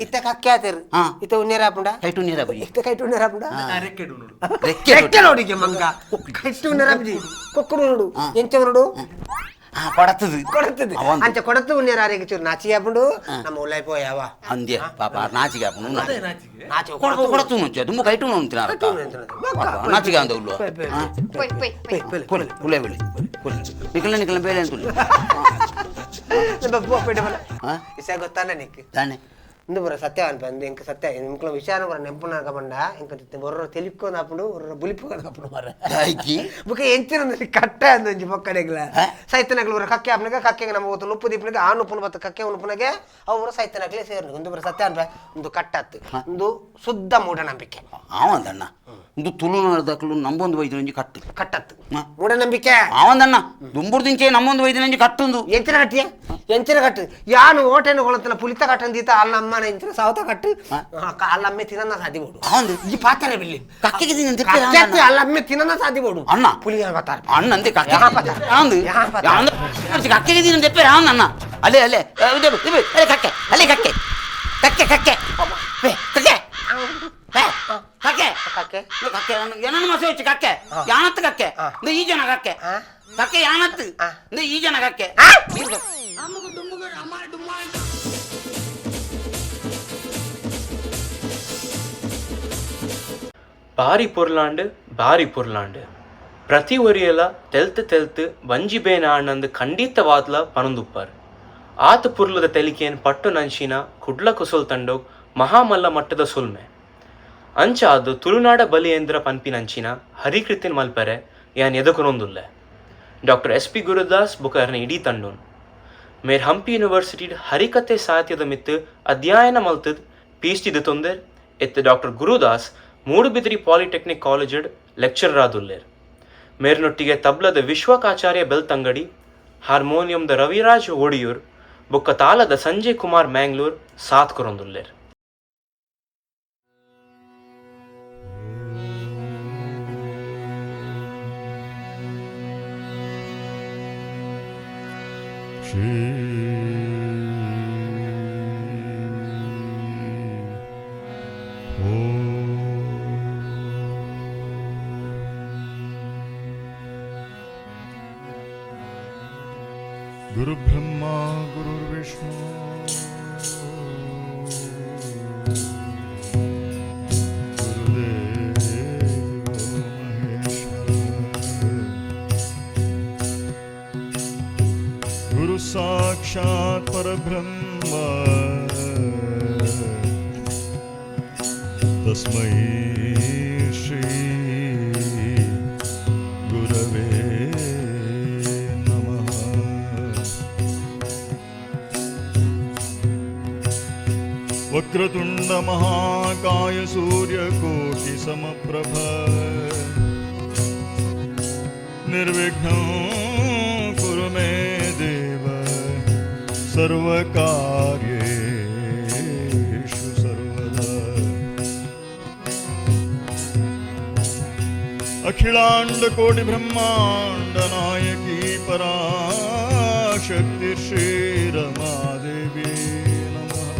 Speaker 24: ಇತ್ತ ಕಕ್ಕೆ ಆತೇರು ಇತ್ತ ಉಣ್ಣೇರ ಆಪುಂಡ
Speaker 10: ಕೈಟ್ ಉಣ್ಣೇರ ಅಪ್ಪಿಜಿ
Speaker 24: ಇತ್ತ ಕೈಟ್ ಉಣ್ಣೇರ ಆಪುಂಡ ರೆಕ್ಕೆ ನೋಡಿಗೆ ಮಂಗ ಕೈಟ್ ಉಣ್ಣೇರ ಅಪ್ಪಿಜಿ ಕೊಕ್ಕಡು ನೋಡು ಎಂಚ ನೋಡು
Speaker 10: ಕೊಡತದು
Speaker 24: ಕೊಡತದು ಅಂಚ ಕೊಡತು ಉಣ್ಣೇರ ಅರೆಗೆ ಚೂರು ನಾಚಿಗೆ ಆಪುಂಡು ನಮ್ಮ ಉಳ್ಳಾಯಿ ಪೋಯಾವ
Speaker 10: ಅಂದ್ಯ ಪಾಪ ನಾಚಿಗೆ ಆಪುಂಡು ಕೊಡತು ನುಂಚೆ ದುಮ್ಮು ಕೈಟು ನುಂತಿನ ನಾಚಿಗೆ ಅಂದ ಉಳ್ಳು ಪುಲೆ ಪುಲೆ ನಿಕಲ ನಿಕಲ ಬೇಲೆ ಅಂತುಳ್ಳು
Speaker 24: ಇಸ ಗೊತ್ತಾನ ನಿಕ್
Speaker 10: ತಾನೆ
Speaker 24: ಇಂದು ಪೂರ ಸತ್ಯ ಅನ್ಪ ಇಂದು ಎಂಕ್ ಸತ್ಯ ನಿಮ್ಕಲ ವಿಚಾರ ಪೂರ ನೆಂಪುನಾಗ ಪಂಡ ಎಂಕ್ ಒರ್ರ ತೆಲಿಕ್ಕೊಂದು ಆಪುಂಡು ಒರ್ರ ಬುಲಿಪುಗೊಂದು ಆಪುಂಡು ಮಾರ್ರೆ. ಬುಕ್ಕ ಎಂಚಿನ ಕಟ್ಟ ಅಂದ್ ಒಂಜಿ ಪೊಕ್ಕಡೆಗ್ಲ ಸೈತನಕ್ಲು ಪೂರ ಕಕ್ಕೆ ಆಪುನಗ ಕಕ್ಕೆಗೆ ನಮ್ಮ ಒತ್ತು ನುಪ್ಪು ದೀಪನಗ ಆ ನುಪ್ಪುನು ಬತ್ತ ಕಕ್ಕೆ ಉನುಪುನಗೆ ಅವು ಪೂರ ಸೈತನಕ್ಲೆ ಸೇರ್ನು. ಇಂದು ಪೂರ ಸತ್ಯ ಅನ್ಪ ಇಂದು ಕಟ್ಟತ್ತು ಇಂದು ಶುದ್ಧ ಮೂಢನಂಬಿಕೆ.
Speaker 10: ಆವಂದಣ್ಣ ಇಂದು ತುಳುನಾಡದಕ್ಲು ನಂಬೊಂದು ವೈದ್ಯನಂಜಿ ಕಟ್ಟು
Speaker 24: ಕಟ್ಟತ್ತು ಮೂಢನಂಬಿಕೆ.
Speaker 10: ಆವಂದಣ್ಣ ದುಂಬುರ್ದಿಂಚೆ ನಮ್ಮೊಂದು ವೈದ್ಯನಂಜಿ ಕಟ್ಟುಂದು.
Speaker 24: ಎಂಚಿನ ಕಟ್ಟಿಯ ಎಂಚಿನ ಕಟ್ಟು ಯಾನು ಓಟೆನು ಕೊಳತನ ಪುಲಿತ ಕಟ್ಟಂದೀತ ಅಲ್ಲ ಅಮ್ಮನ ಎಂಚಿನ ಸಾವತ ಕಟ್ಟು ಅಲ್ಲಮ್ಮೆ ತಿನ್ನ ಸಾಧ್ಯ ಬೋಡು. ಈ ಪಾತ್ರೆ ಬಿಲ್ಲಿ
Speaker 10: ಕಕ್ಕೆಗೆ
Speaker 24: ಕಕ್ಕೆ ಅಲ್ಲಮ್ಮೆ ತಿನ್ನ ಸಾಧ್ಯ ಬೋಡು.
Speaker 10: ಅಣ್ಣ
Speaker 24: ಪುಲಿ ಪತ್ತಾರ
Speaker 10: ಅಣ್ಣ ಅಂದೆ ಕಕ್ಕೆ ಆಂದು ಕಕ್ಕೆಗೆ ತಿನ್ನ ತೆಪ್ಪೆ ಆಂದ ಅಣ್ಣ ಅಲ್ಲೇ ಅಲ್ಲೇ ಅಲ್ಲೇ ಕಕ್ಕೆ ಅಲ್ಲೇ ಕಕ್ಕೆ ಕಕ್ಕೆ ಕಕ್ಕೆ ಕಕ್ಕೆ ಕಕ್ಕೆ
Speaker 24: ಕಕ್ಕೆ
Speaker 10: ಕಕ್ಕೆ ಏನನ್ನು ಮಸೆ ಹಚ್ಚಿ ಕಕ್ಕೆ ಯಾನತ್ತು ಕಕ್ಕೆ ಈ ಜನ ಕಕ್ಕೆ ಕಕ್ಕೆ ಯಾನತ್ತು ಈ ಜನ ಕಕ್ಕೆ.
Speaker 18: ಬಾರಿ ಪೊರ್ಲಾಂಡ್ ಬಾರಿ ಪೊರ್ಲಾಂಡ್ ಪ್ರತಿ ಒರಿಯಲ ತೆಲ್ತ್ ತೆಲ್ತ್ ಬಂಜಿ ಬೇನ ಆಣ್ಣಂದು ಖಂಡಿತವಾದ್ಲ ಪನೊಂದುಪ್ಪಾರ್. ಆತ ಪುರ್ಲದ ತೆಲಿಕೆನ್ ಪಟ್ಟು ನಂಚಿನ ಕುಡ್ಲ ಕುಸಲ್ ತಂಡೋಗ್ ಮಹಾಮಲ್ಲ ಮಟ್ಟದ ಸೊಲ್ಮೆ ಅಂಚ ಅದು ತುಳುನಾಡ ಬಲಿಯೇಂದ್ರ ಪನ್ಪಿನಂಚಿನ ಹರಿಕೃತಿನ್ ಮಲ್ಪರೆ ಯಾನ್ ಎದಕುನೊಂದುಲ್ಲೆ. ಡಾಕ್ಟರ್ ಎಸ್ ಪಿ ಗುರುದಾಸ್ ಬುಕರ್ನ ಇಡೀ ತಂಡೋನ್ ಮೇರ್ ಹಂಪಿ ಯೂನಿವರ್ಸಿಟಿ ಹರಿಕತೆ ಸಾಹಿತ್ಯದ ಮಿತ್ತು ಅಧ್ಯಯನ ಮಲ್ತದ್ ಪಿ ಎಚ್ ಡಿ ತೊಂದೆರ್ ಎತ್ತು ಡಾಕ್ಟರ್ ಗುರುದಾಸ್ ಮೂಡುಬಿದಿರಿ ಪಾಲಿಟೆಕ್ನಿಕ್ ಕಾಲೇಜಡ್ ಲೆಕ್ಚರರ್ ಆದುಲ್ಲೇರ್. ಮೇರ್ನೊಟ್ಟಿಗೆ ತಬ್ಲದ ವಿಶ್ವಕಾಚಾರ್ಯ ಬೆಲ್ತಂಗಡಿ, ಹಾರ್ಮೋನಿಯಂದ ರವಿರಾಜ್ ಒಡಿಯೂರ್ ಬೊಕ್ಕ ತಾಲದ ಸಂಜಯ್ ಕುಮಾರ್ ಮ್ಯಾಂಗ್ಳೂರ್ ಸಾಥ್ ಕೊರೊಂದುಲ್ಲೇರ್.
Speaker 12: गुरु ब्रह्मा गुरुर्विष्णु गुरुदेवो महेश्वर गुरु साक्षात् परब्रह्म तस्मै श्री गुरवे नमः. वक्रतुंड महाकाय सूर्यकोटि समप्रभ निर्विघ्नं कुरु मे देव सर्वकार्येषु सर्वदा. अखिलांड कोटि ब्रह्मांड नायकी पराशक्ति श्री रमादेवी नमः.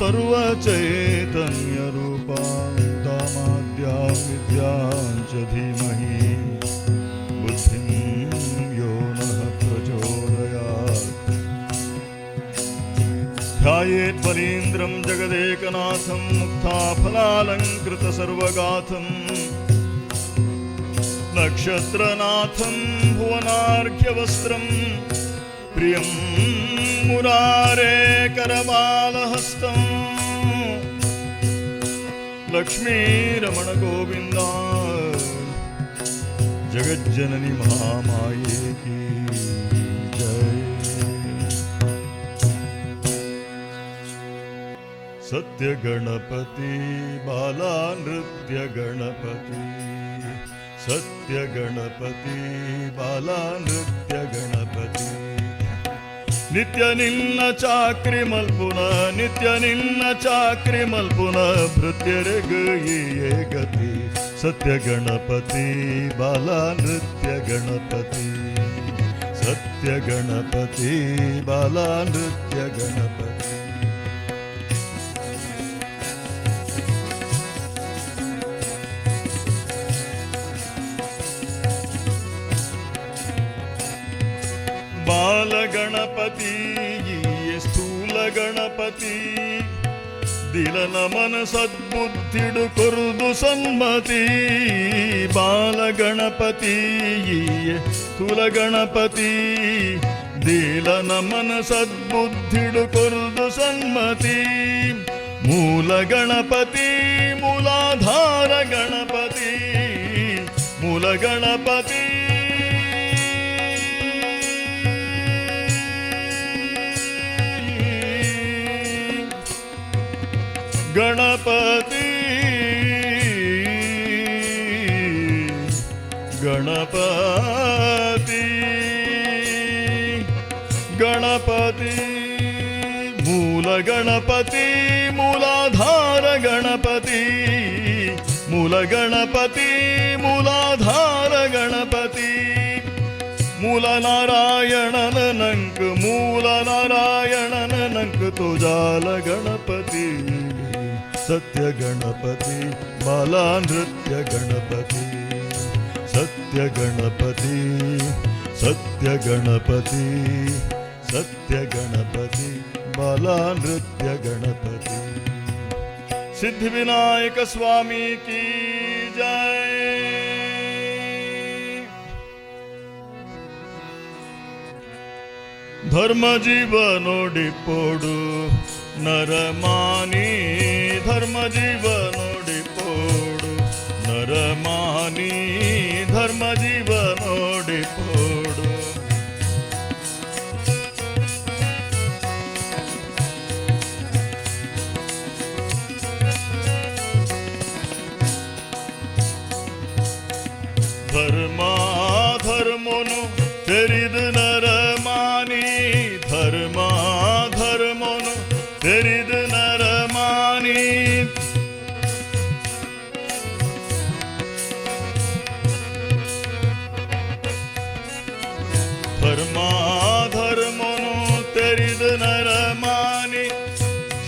Speaker 12: सर्वचैतन्य रूपां तामाद्यां विद्यां च धीमहि बुद्धिं यो नः प्रचोदयात्. ध्यायेत् बलीन्द्रं जगदेकनाथं मुक्ताफलालङ्कृतसर्वगाथं नक्षत्रनाथं भुवनार्घ्यवस्त्रं प्रियं मुरारे करबालहस्तं लक्ष्मीरमण गोविन्दा जगज्जननी महामाये की जय. सत्य गणपति बाला नृत्य गणपति सत्य गणपति बाला नृत्य गणपति ನಿತ್ಯ ನಿನ್ನ ಚಾಕ್ರಿ ಮಲ್ಪುನ ನಿತ್ಯ ನಿನ್ನ ಚಾಕ್ರಿ ಮಲ್ಪುನ ಭೃತ್ಯರೆಗು ಈಯೇ ಗತಿ ಸತ್ಯ ಗಣಪತಿ ಬಾಲ ನೃತ್ಯ ಗಣಪತಿ ಸತ್ಯ ಗಣಪತಿ ಬಾಲ ನೃತ್ಯ ಗಣಪತಿ. ಬಾಲಗಣಪತಿ ಸ್ಥೂಲ ಗಣಪತಿ ದಿಲ ನಮನ ಸದ್ಬುದ್ಧಿಡು ಕೊರುದು ಸನ್ಮತಿ ಬಾಲಗಣಪತಿ ಸ್ಥೂಲ ಗಣಪತಿ ದೀಲ ನಮನ ಸದ್ಬುದ್ಧಿಡು ಕೊರ್ದು ಸನ್ಮತಿ. ಮೂಲ ಗಣಪತಿ ಮೂಲಾಧಾರ ಗಣಪತಿ ಮೂಲ ಗಣಪತಿ ಗಣಪತಿ ಗಣಪತಿ ಗಣಪತಿ ಮೂಲ ಗಣಪತಿ ಮೂಲಾಧಾರ ಗಣಪತಿ ಮೂಲ ಗಣಪತಿ ಮೂಲಾಧಾರ ಗಣಪತಿ ಮೂಲ ನಾರಾಯಣನ ನಂಕ್ ಮೂಲ ನಾರಾಯಣನ ನಂಕ್ ತುಜಾಲ ಗಣಪತಿ ಸತ್ಯ ಗಣಪತಿ ಬಾಲ ನೃತ್ಯ ಗಣಪತಿ ಸತ್ಯ ಗಣಪತಿ ಸತ್ಯ ಗಣಪತಿ ಸತ್ಯ ಗಣಪತಿ ಬಾಲ ನೃತ್ಯ ಗಣಪತಿ. ಸಿದ್ಧಿವಿನಾಯಕ ಸ್ವಾಮಿ ಕಿ ಜಯ. ಧರ್ಮ ಜೀವನೋಡಿಪೋಡು ನರಮಾನಿ ಧರ್ಮ ಜೀವನೋಡಿಪೋಡು ನರಮಾನಿ ಧರ್ಮ ಜೀವನೋಡಿಪೋಡು. ಧರ್ಮ ಧರ್ಮನು ತೆರಿದು ನರಮಾನಿ ಧರ್ಮ ಧರ್ಮನು ತೆರಿದು ನರಮಾನಿ ಧರ್ಮ ಧರ್ಮನು ತೆರಿದು ನರಮಾನಿ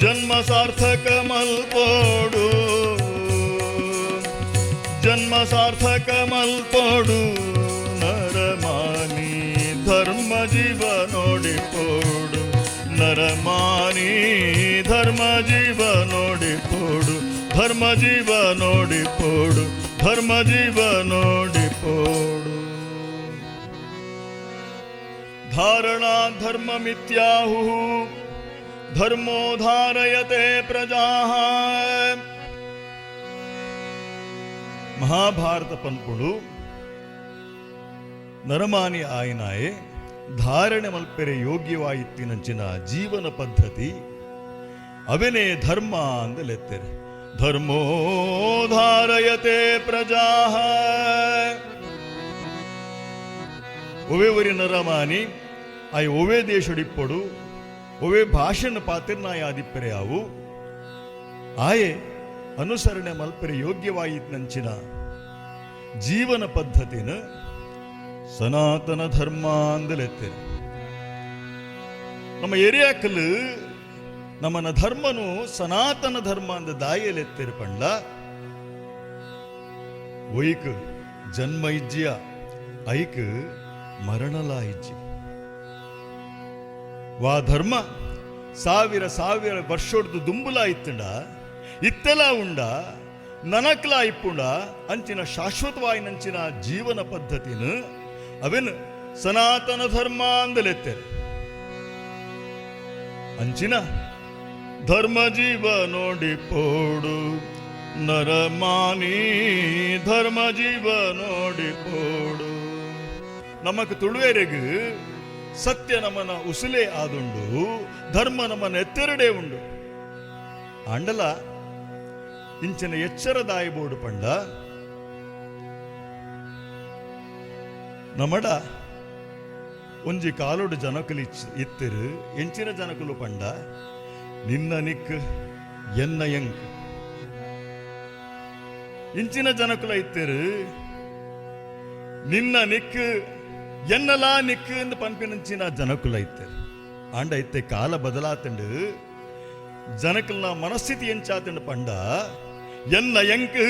Speaker 12: ಜನ್ಮ ಸಾರ್ಥಕ ಮಲ್ಪೋಡು ಜನ್ಮ ಸಾರ್ಥಕ ಮಲ್ಪೋಡು ನರಮಾನಿ ಧರ್ಮ ಜೀವನೋಡಿಪೋಡು ನರಮಾನಿ ಧರ್ಮ ಜೀವನೋಡಿಪೋಡು ಧರ್ಮ ಜೀವನೋಡಿಪೋಡು ಧರ್ಮ ಜೀವನೋಡಿಪೋಡು. ಧಾರಣಾ ಧರ್ಮ ಮಿತ್ಯಾಹು ಧರ್ಮೋ ಧಾರಯತೆ ಪ್ರಜಾ. ಮಹಾಭಾರತ ಪನ್ಪುಡು ನರಮಾನಿ ಆಯನಾಯೆ ಧಾರಣೆ ಮಲ್ಪೆರೆ ಯೋಗ್ಯವಾಯಿತ್ತಿನಂಚಿನ ಜೀವನ ಪದ್ಧತಿ ಅವೆನೇ ಧರ್ಮ ಅಂದಲೆತ್ತೆರೆ. ಧರ್ಮೋ ಧಾರಯತೆ ಪ್ರಜಾ. ಒವೆ ಒರಿ ನರಮಾನಿ ಆಯ್ ಒವೆ ದೇಶಡಿಪ್ಪಡು ಒವೆ ಭಾಷಣ ಪಾತಿರ್ನಾಯ ಆದಿಪ್ಪರೆ ಅವು ಆಯೆ ಅನುಸರಣೆ ಮಲ್ಪೆರೆ ಯೋಗ್ಯವಾಯಿತ್ನಂಚಿನ ಜೀವನ ಪದ್ಧತಿನ ಸನಾತನ ಧರ್ಮ ಅಂದಲೆತ್ತೆರೆ. ನಮ್ಮ ಏರಿಯಾಕಲ್ ನಮ್ಮನ ಧರ್ಮನು ಸನಾತನ ಧರ್ಮ ಅಂದ ದಾಯಲೆತ್ತೆರೆ ಪಂಡ ಒಯ್ಕ್ ಜನ್ಮ ಇಜ್ಜಿಯ ಐಕ್ ಮರಣಲಾ ಇಜ್ಜಿ. ವಾ ಧರ್ಮ ಸಾವಿರ ಸಾವಿರ ವರ್ಷೊಡ್ದು ದುಂಬುಲ ಇತ್ತಂಡ ಇತ್ತೆಲ ಉಂಡ ನನಕ್ಲ ಇಪ್ಪುಂಡ ಅಂಚಿನ ಶಾಶ್ವತವಾಯಿನಂಚಿನ ಜೀವನ ಪದ್ಧತಿನ ಅವೆನ್ ಸನಾತನ ಧರ್ಮ ಅಂದಲೆತ್ತೆರೆ. ಅಂಚಿನ ಧರ್ಮ ಜೀವನೋಡಿಪೋಡು ನರಮಾನಿ ಧರ್ಮ ಜೀವನೋಡಿಪೋಡು. ನಮಕ್ ತುಳುವೆರೆಗ್ ಸತ್ಯ ನಮನ ಉಸುಲೆ ಆದುಂಡು ಧರ್ಮ ನಮನ ಎತ್ತೆರಡೇ ಉಂಡು. ಆಂಡಲ ಇಂಚಿನ ಎಚ್ಚರದಾಯಿಬೋಡು ಪಂಡ ನಮಡ ಒಂಜಿ ಕಾಲೋಡು ಜನಕುಲು ಇತ್ತಿರು ಎಂಚಿನ ಜನಕುಲು ಪಂಡ ನಿನ್ನ ನಿಕ್ ಎನ್ನ ಎಂಕ್ ಇಂಚಿನ ಜನಕುಲ ಇತ್ತಿರು ನಿನ್ನ ನಿಕ್ ಎನ್ನಲಾ ನಿಕ್ ಎಂದು ಪನ್ಪಿನಂಚಿನ ಜನಕುಲ ಇತ್ತಿರು. ಆಂಡ ಇತ್ತೆ ಕಾಲ ಬದಲಾತಂಡು ಜನಕಲ್ನ ಮನಸ್ಥಿತಿ ಎಂಚಾತಂಡು ಪಂಡ ಎನ್ನ ಎಂಕ್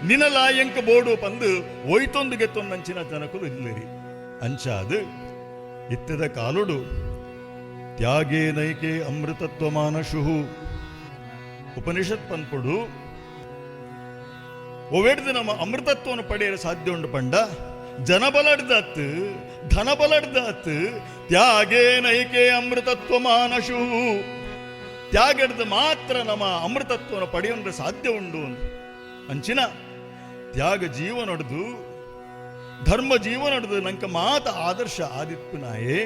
Speaker 12: ನಿನಲಾ ಎಂಕ್ ಬೋಡು ಪಂದು ಒಯ್ತೊಂದು ಗೆತ್ತೊಂದಂಚಿನ ಜನಕುಲು ಇಲ್ಲಿರಿ. ಅಂಚಾದು ಇತ್ತದ ಕಾಲುಡು ತ್ಯಾಗೇ ನೈಕೆ ಅಮೃತತ್ವ ಮಾನಶುಹು ಉಪನಿಷತ್ ಪನ್ಪುಡು ಒವೆಡ್ದು ನಮ್ಮ ಅಮೃತತ್ವವನ್ನು ಪಡೆಯಲು ಸಾಧ್ಯ ಉಂಡು ಪಂಡ ಜನಬಲಡ್ದತ್ ಧನಬಲಡ್ದತ್ ತ್ಯಾಗೇನೈಕೆ ಅಮೃತತ್ವ ಮಾನಶು. ತ್ಯಾಗಡ್ದು ಮಾತ್ರ ನಮ್ಮ ಅಮೃತತ್ವನ ಪಡೆಯೊಂದ್ರೆ ಸಾಧ್ಯ ಉಂಡು ಅಂಚಿನ ತ್ಯಾಗ ಜೀವನೊಡ್ದು ಧರ್ಮ ಜೀವನೊಡ್ದು ನಂಕ ಮಾತ ಆದರ್ಶ ಆದಿತ್ಪುನಾಯೇ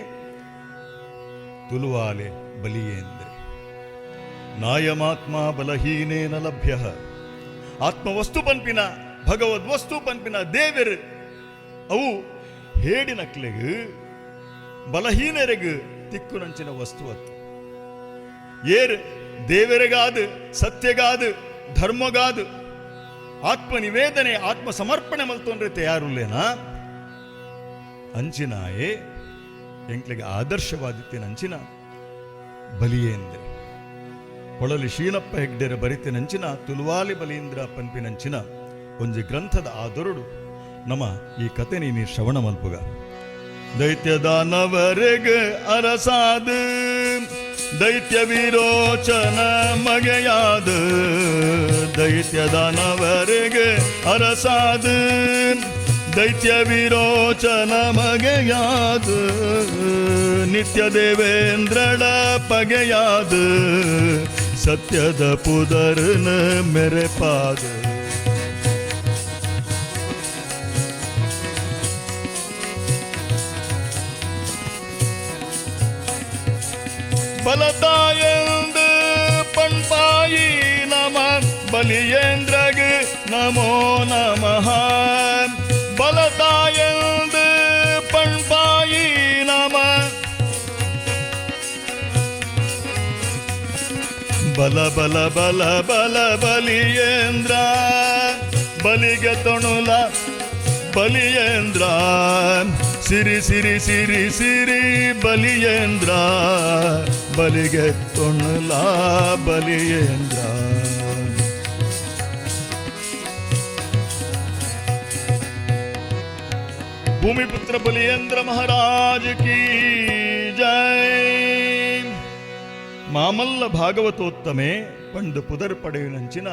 Speaker 12: ತುಲುವಾಲೆ ಬಲಿಯೇಂದ್ರೆ. ನಾಯಮಾತ್ಮ ಬಲಹೀನೇನ ಲಭ್ಯ. ಆತ್ಮವಸ್ತು ಪನ್ಪಿನ ಭಗವದ್ ವಸ್ತು ಪನ್ಪಿನ ದೇವೆರ್ ಅವು ಹೇಡಿನಕ್ಲೆಗ್ ಬಲಹೀನರೆಗ್ ತಿಕ್ಕುನಂಚಿನ ವಸ್ತು ಅತ್ತು. ಏರ್ ದೇವರಿಗಾದ ಸತ್ಯಗಾದ ಧರ್ಮಗಾದ ಆತ್ಮನಿವೇದನೆ ಆತ್ಮ ಸಮರ್ಪಣೆ ಮಲ್ತೊಂದ್ರೆ ತಯಾರುಲ್ಲೇನಾ ಅಂಚಿನಾಯೇ ಎಂಕ್ಲೆಗೆ ಆದರ್ಶವಾದಿತ್ತಿನ ಅಂಚಿನ ಬಲಿಯೇಂದ್ರೆ. ಪೊಳಲಿ ಶೀನಪ್ಪ ಹೆಗ್ಡೆರ ಬರಿತಿನಂಚಿನ ತುಲುವಾಲಿ ಬಲೀಂದ್ರ ಪನ್ಪಿನಂಚಿನ ಒಂಜಿ ಗ್ರಂಥದ ಆದೊರಡು ನಮ ಈ ಕತೆ ನೀ ಶ್ರವಣ ಮಲ್ಪುಗ. ದೈತ್ಯ ದಾನವರೆಗೆ ಅರಸಾದ ದೈತ್ಯ ವಿರೋಚನ ಮಗೆಯಾದ ದೈತ್ಯ ದಾನವರೆಗೆ ಅರಸಾದ ದೈತ್ಯ ವಿರೋಚನ ಮಗೆಯಾದ ನಿತ್ಯ ದೇವೇಂದ್ರಡ ಪಗೆಯಾದ ಸತ್ಯದ ಪುದರ್ನ ಮೆರೆಪಾದ. ಬಲತಾಯಂದು ಪಣ್ಪಾಯಿ ನಮ ಬಲಿಯೇಂದ್ರಗ್ ನಮೋ ನಮಃ. ಬಲತಾಯಂದು ಪಣ್ಪಾಯಿ ನಮ ಬಲ ಬಲ ಬಲ ಬಲ ಬಲಿಯೇಂದ್ರ ಬಲಿಗೆ ತೊಣುಲ ಬಲಿಯೇಂದ್ರ ಸಿರಿ ಸಿರಿ ಸಿರಿ ಸಿರಿ ಬಲಿಯೇಂದ್ರ ಬಲಿಗೆ ತೊಣುಲ ಬಲಿಯೇಂದ್ರ. ಭೂಮಿಪುತ್ರ ಬಲಿಯೇಂದ್ರ ಮಹಾರಾಜ್ ಕೀ ಜೈ. ಮಾಮಲ್ಲ ಭಾಗವತೋತ್ತಮೆ ಪಂಡು ಪುದರ್ ಪಡೆಯುನಂಚಿನ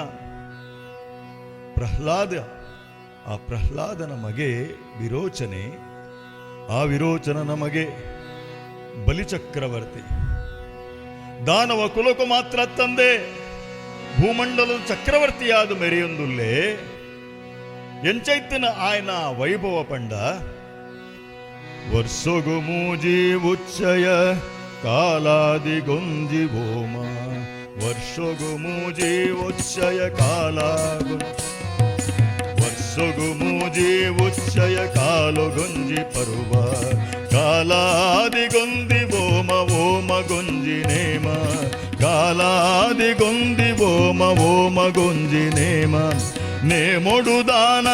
Speaker 12: ಪ್ರಹ್ಲಾದ, ಆ ಪ್ರಹ್ಲಾದನ ಮಗೆ ವಿರೋಚನೆ, ಆ ವಿರೋಚನನ ಮಗೆ ಬಲಿಚಕ್ರವರ್ತಿ. ದಾನವ ಕುಲಕು ಮಾತ್ರ ತಂದೆ ಭೂಮಂಡಲದ ಚಕ್ರವರ್ತಿಯಾದ ಮೆರೆಯೊಂದುಲ್ಲೇ ಎಂಚೈತನ ಆಯನ ವೈಭವ ಪಂಡ. ವರ್ಷಗು ಮೂಜಿ ಉಚ್ಚಯ ಕಾಲಾದಿ ಗೊಂಜಿ ಭೋಮ ವರ್ಷಗು ಮೂಜಿ ಉಚ್ಚಯ ಕಾಲಾಗು ವರ್ಷಗು ಮೂಜಿ ಉಚ್ಚಯ ಕಾಲು ಗೊಂಜಿ ಪರುವ ಕಾಲಾದಿ ಗೊಂದಿ ಓಮ ಓಮ ಗೊಂಜಿ ನೇಮ ಕಾಲಾದಿ ಗೊಂದಿ ಓಮ ಓಮ ಗೊಂಜಿ ನೇಮ ನೇಮೊಡು ದಾನ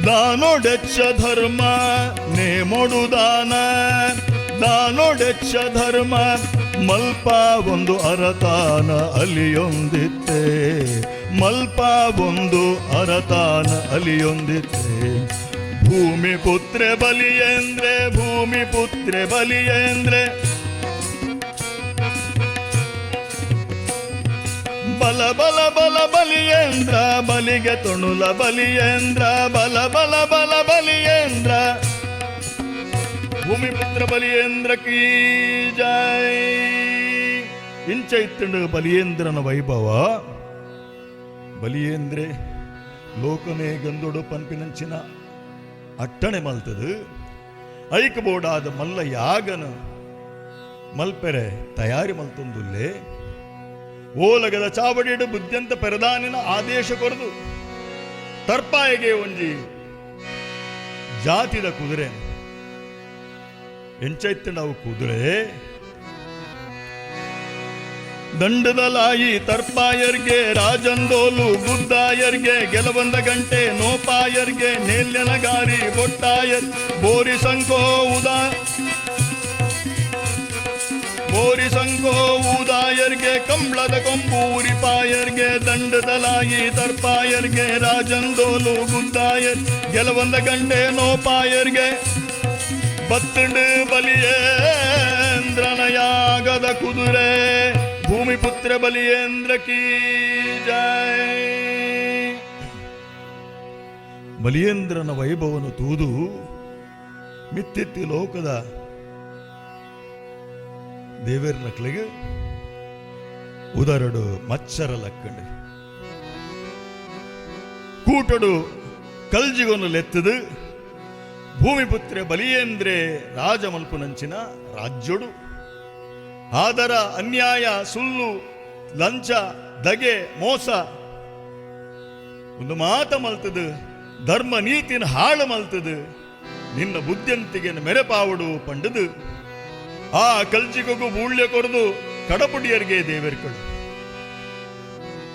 Speaker 12: ದಾನೊಡೆಚ್ಚ ಧರ್ಮ ನೇಮೊಡು ದಾನ ದಾನೊಡೆಚ್ಚ ಧರ್ಮ ಮಲ್ಪ ಒಂದು ಅರತಾನ ಅಲಿಯೊಂದಿತ್ತೆ ಮಲ್ಪ ಒಂದು ಅರತಾನ ಅಲಿಯೊಂದಿತ್ತೆ. ಭೂಮಿ ಪುತ್ರೆ ಬಲಿಯೇಂದ್ರೆ ಭೂಮಿ ಪುತ್ರೆ ಬಲಿಯೇಂದ್ರೆ ಬಲ ಬಲ ಬಲ ಬಲಿಯೇಂದ್ರ ಬಲಿಗೆ ತೊಣುಲ ಬಲಿಯೇಂದ್ರ ಬಲ ಬಲ ಬಲ ಬಲಿಯೇಂದ್ರ ಭೂಮಿಪುತ್ರ ಬಲಿಯೇಂದ್ರ ಕೀ ಜೈ. ಇಂಚ ಇತ್ತಂಡು ಬಲಿಯೇಂದ್ರನ ವೈಭವ. ಬಲಿಯೇಂದ್ರೆ ಲೋಕನೇ ಗಂದೊಡು ಪನ್ಪಿನಂಚಿನ ಅಟ್ಟಣೆ ಮಲ್ತದು ಐಕ್ ಬೋಡಾದ ಮಲ್ಲ ಯಾಗನ ಮಲ್ಪೆರೆ ತಯಾರಿ ಮಲ್ತೊಂದುಲ್ಲೆ. ಓಲಗದ ಚಾವಡಿಡು ಬುದ್ಧಂತ ಪೆರದಾನಿನ ಆದೇಶ ಕೊರದು ತರ್ಪಾಯಿಗೆ ಒಂಜಿ ಜಾತಿದ ಕುದುರೆ ಎಂಚೈತ್ತು ನಾವು ಕುದುರೆ ದಂಡದಲಾಯಿ ತರ್ಪಾಯರ್ಗೆ ರಾಜಂದೋಲು ಗುದ್ದಾಯರ್ಗೆ ಗೆಲವಂದ ಗಂಟೆ ನೋಪಾಯರ್ಗೆ ನೇಲ್ಯನಗಾರಿ ಬೊಟ್ಟಾಯರ್ ಬೋರಿ ಸಂಕೋ ಉದಾ ಬೋರಿ ಸಂಕೋ ಊದಾಯರ್ಗೆ ಕಂಬಳದ ಕೊಂಬು ಉರಿಪಾಯರ್ಗೆ ದಂಡದಲಾಯಿ ತರ್ಪಾಯರ್ಗೆ ರಾಜಂದೋಲು ಗುದ್ದಾಯರ್ ಗೆಲವಂದ ಗಂಟೆ ನೋಪಾಯರ್ಗೆ ಬತ್ತಂಡು ಬಲಿಯೇಂದ್ರನ ಯಾಗದ ಕುದುರೆ ಭೂಮಿಪುತ್ರ ಬಲಿಯೇಂದ್ರ ಕೀ ಜೈ. ಬಲಿಯೇಂದ್ರನ ವೈಭವನು ತೂದು ಮಿತ್ತಿತ್ತಿ ಲೋಕದ ದೇವೇರ್ನಕ್ಲೆಗ್ ಉದರಡು ಮಚ್ಚರ ಲಕ್ಕಂಡು ಕೂಟಡು ಕಲ್ಜಿಗೊನು ಲೆತ್ತದು ಭೂಮಿಪುತ್ರೆ ಬಲಿಯೇಂದ್ರೆ ರಾಜಮಲ್ಪುನಂಚಿನ ರಾಜ್ಯೋಡು ಆದರ ಅನ್ಯಾಯ, ಸುಳ್ಳು, ಲಂಚ, ದಗೆ, ಮೋಸ ಒಂದು ಮಾತ ಮಲ್ತದು, ಧರ್ಮ ನೀತಿನ ಹಾಳು ಮಲ್ತದು, ನಿನ್ನ ಬುದ್ಧಿಯಂತಿಗೆ ಮೆರೆಪಾವಡು ಪಂಡದು ಆ ಕಲ್ಜಿಗೊಗು ಬೂಳ್ಯ ಕೊರದು ಕಡಪುಡಿಯರ್ಗೆ ದೇವರ್ಕಳು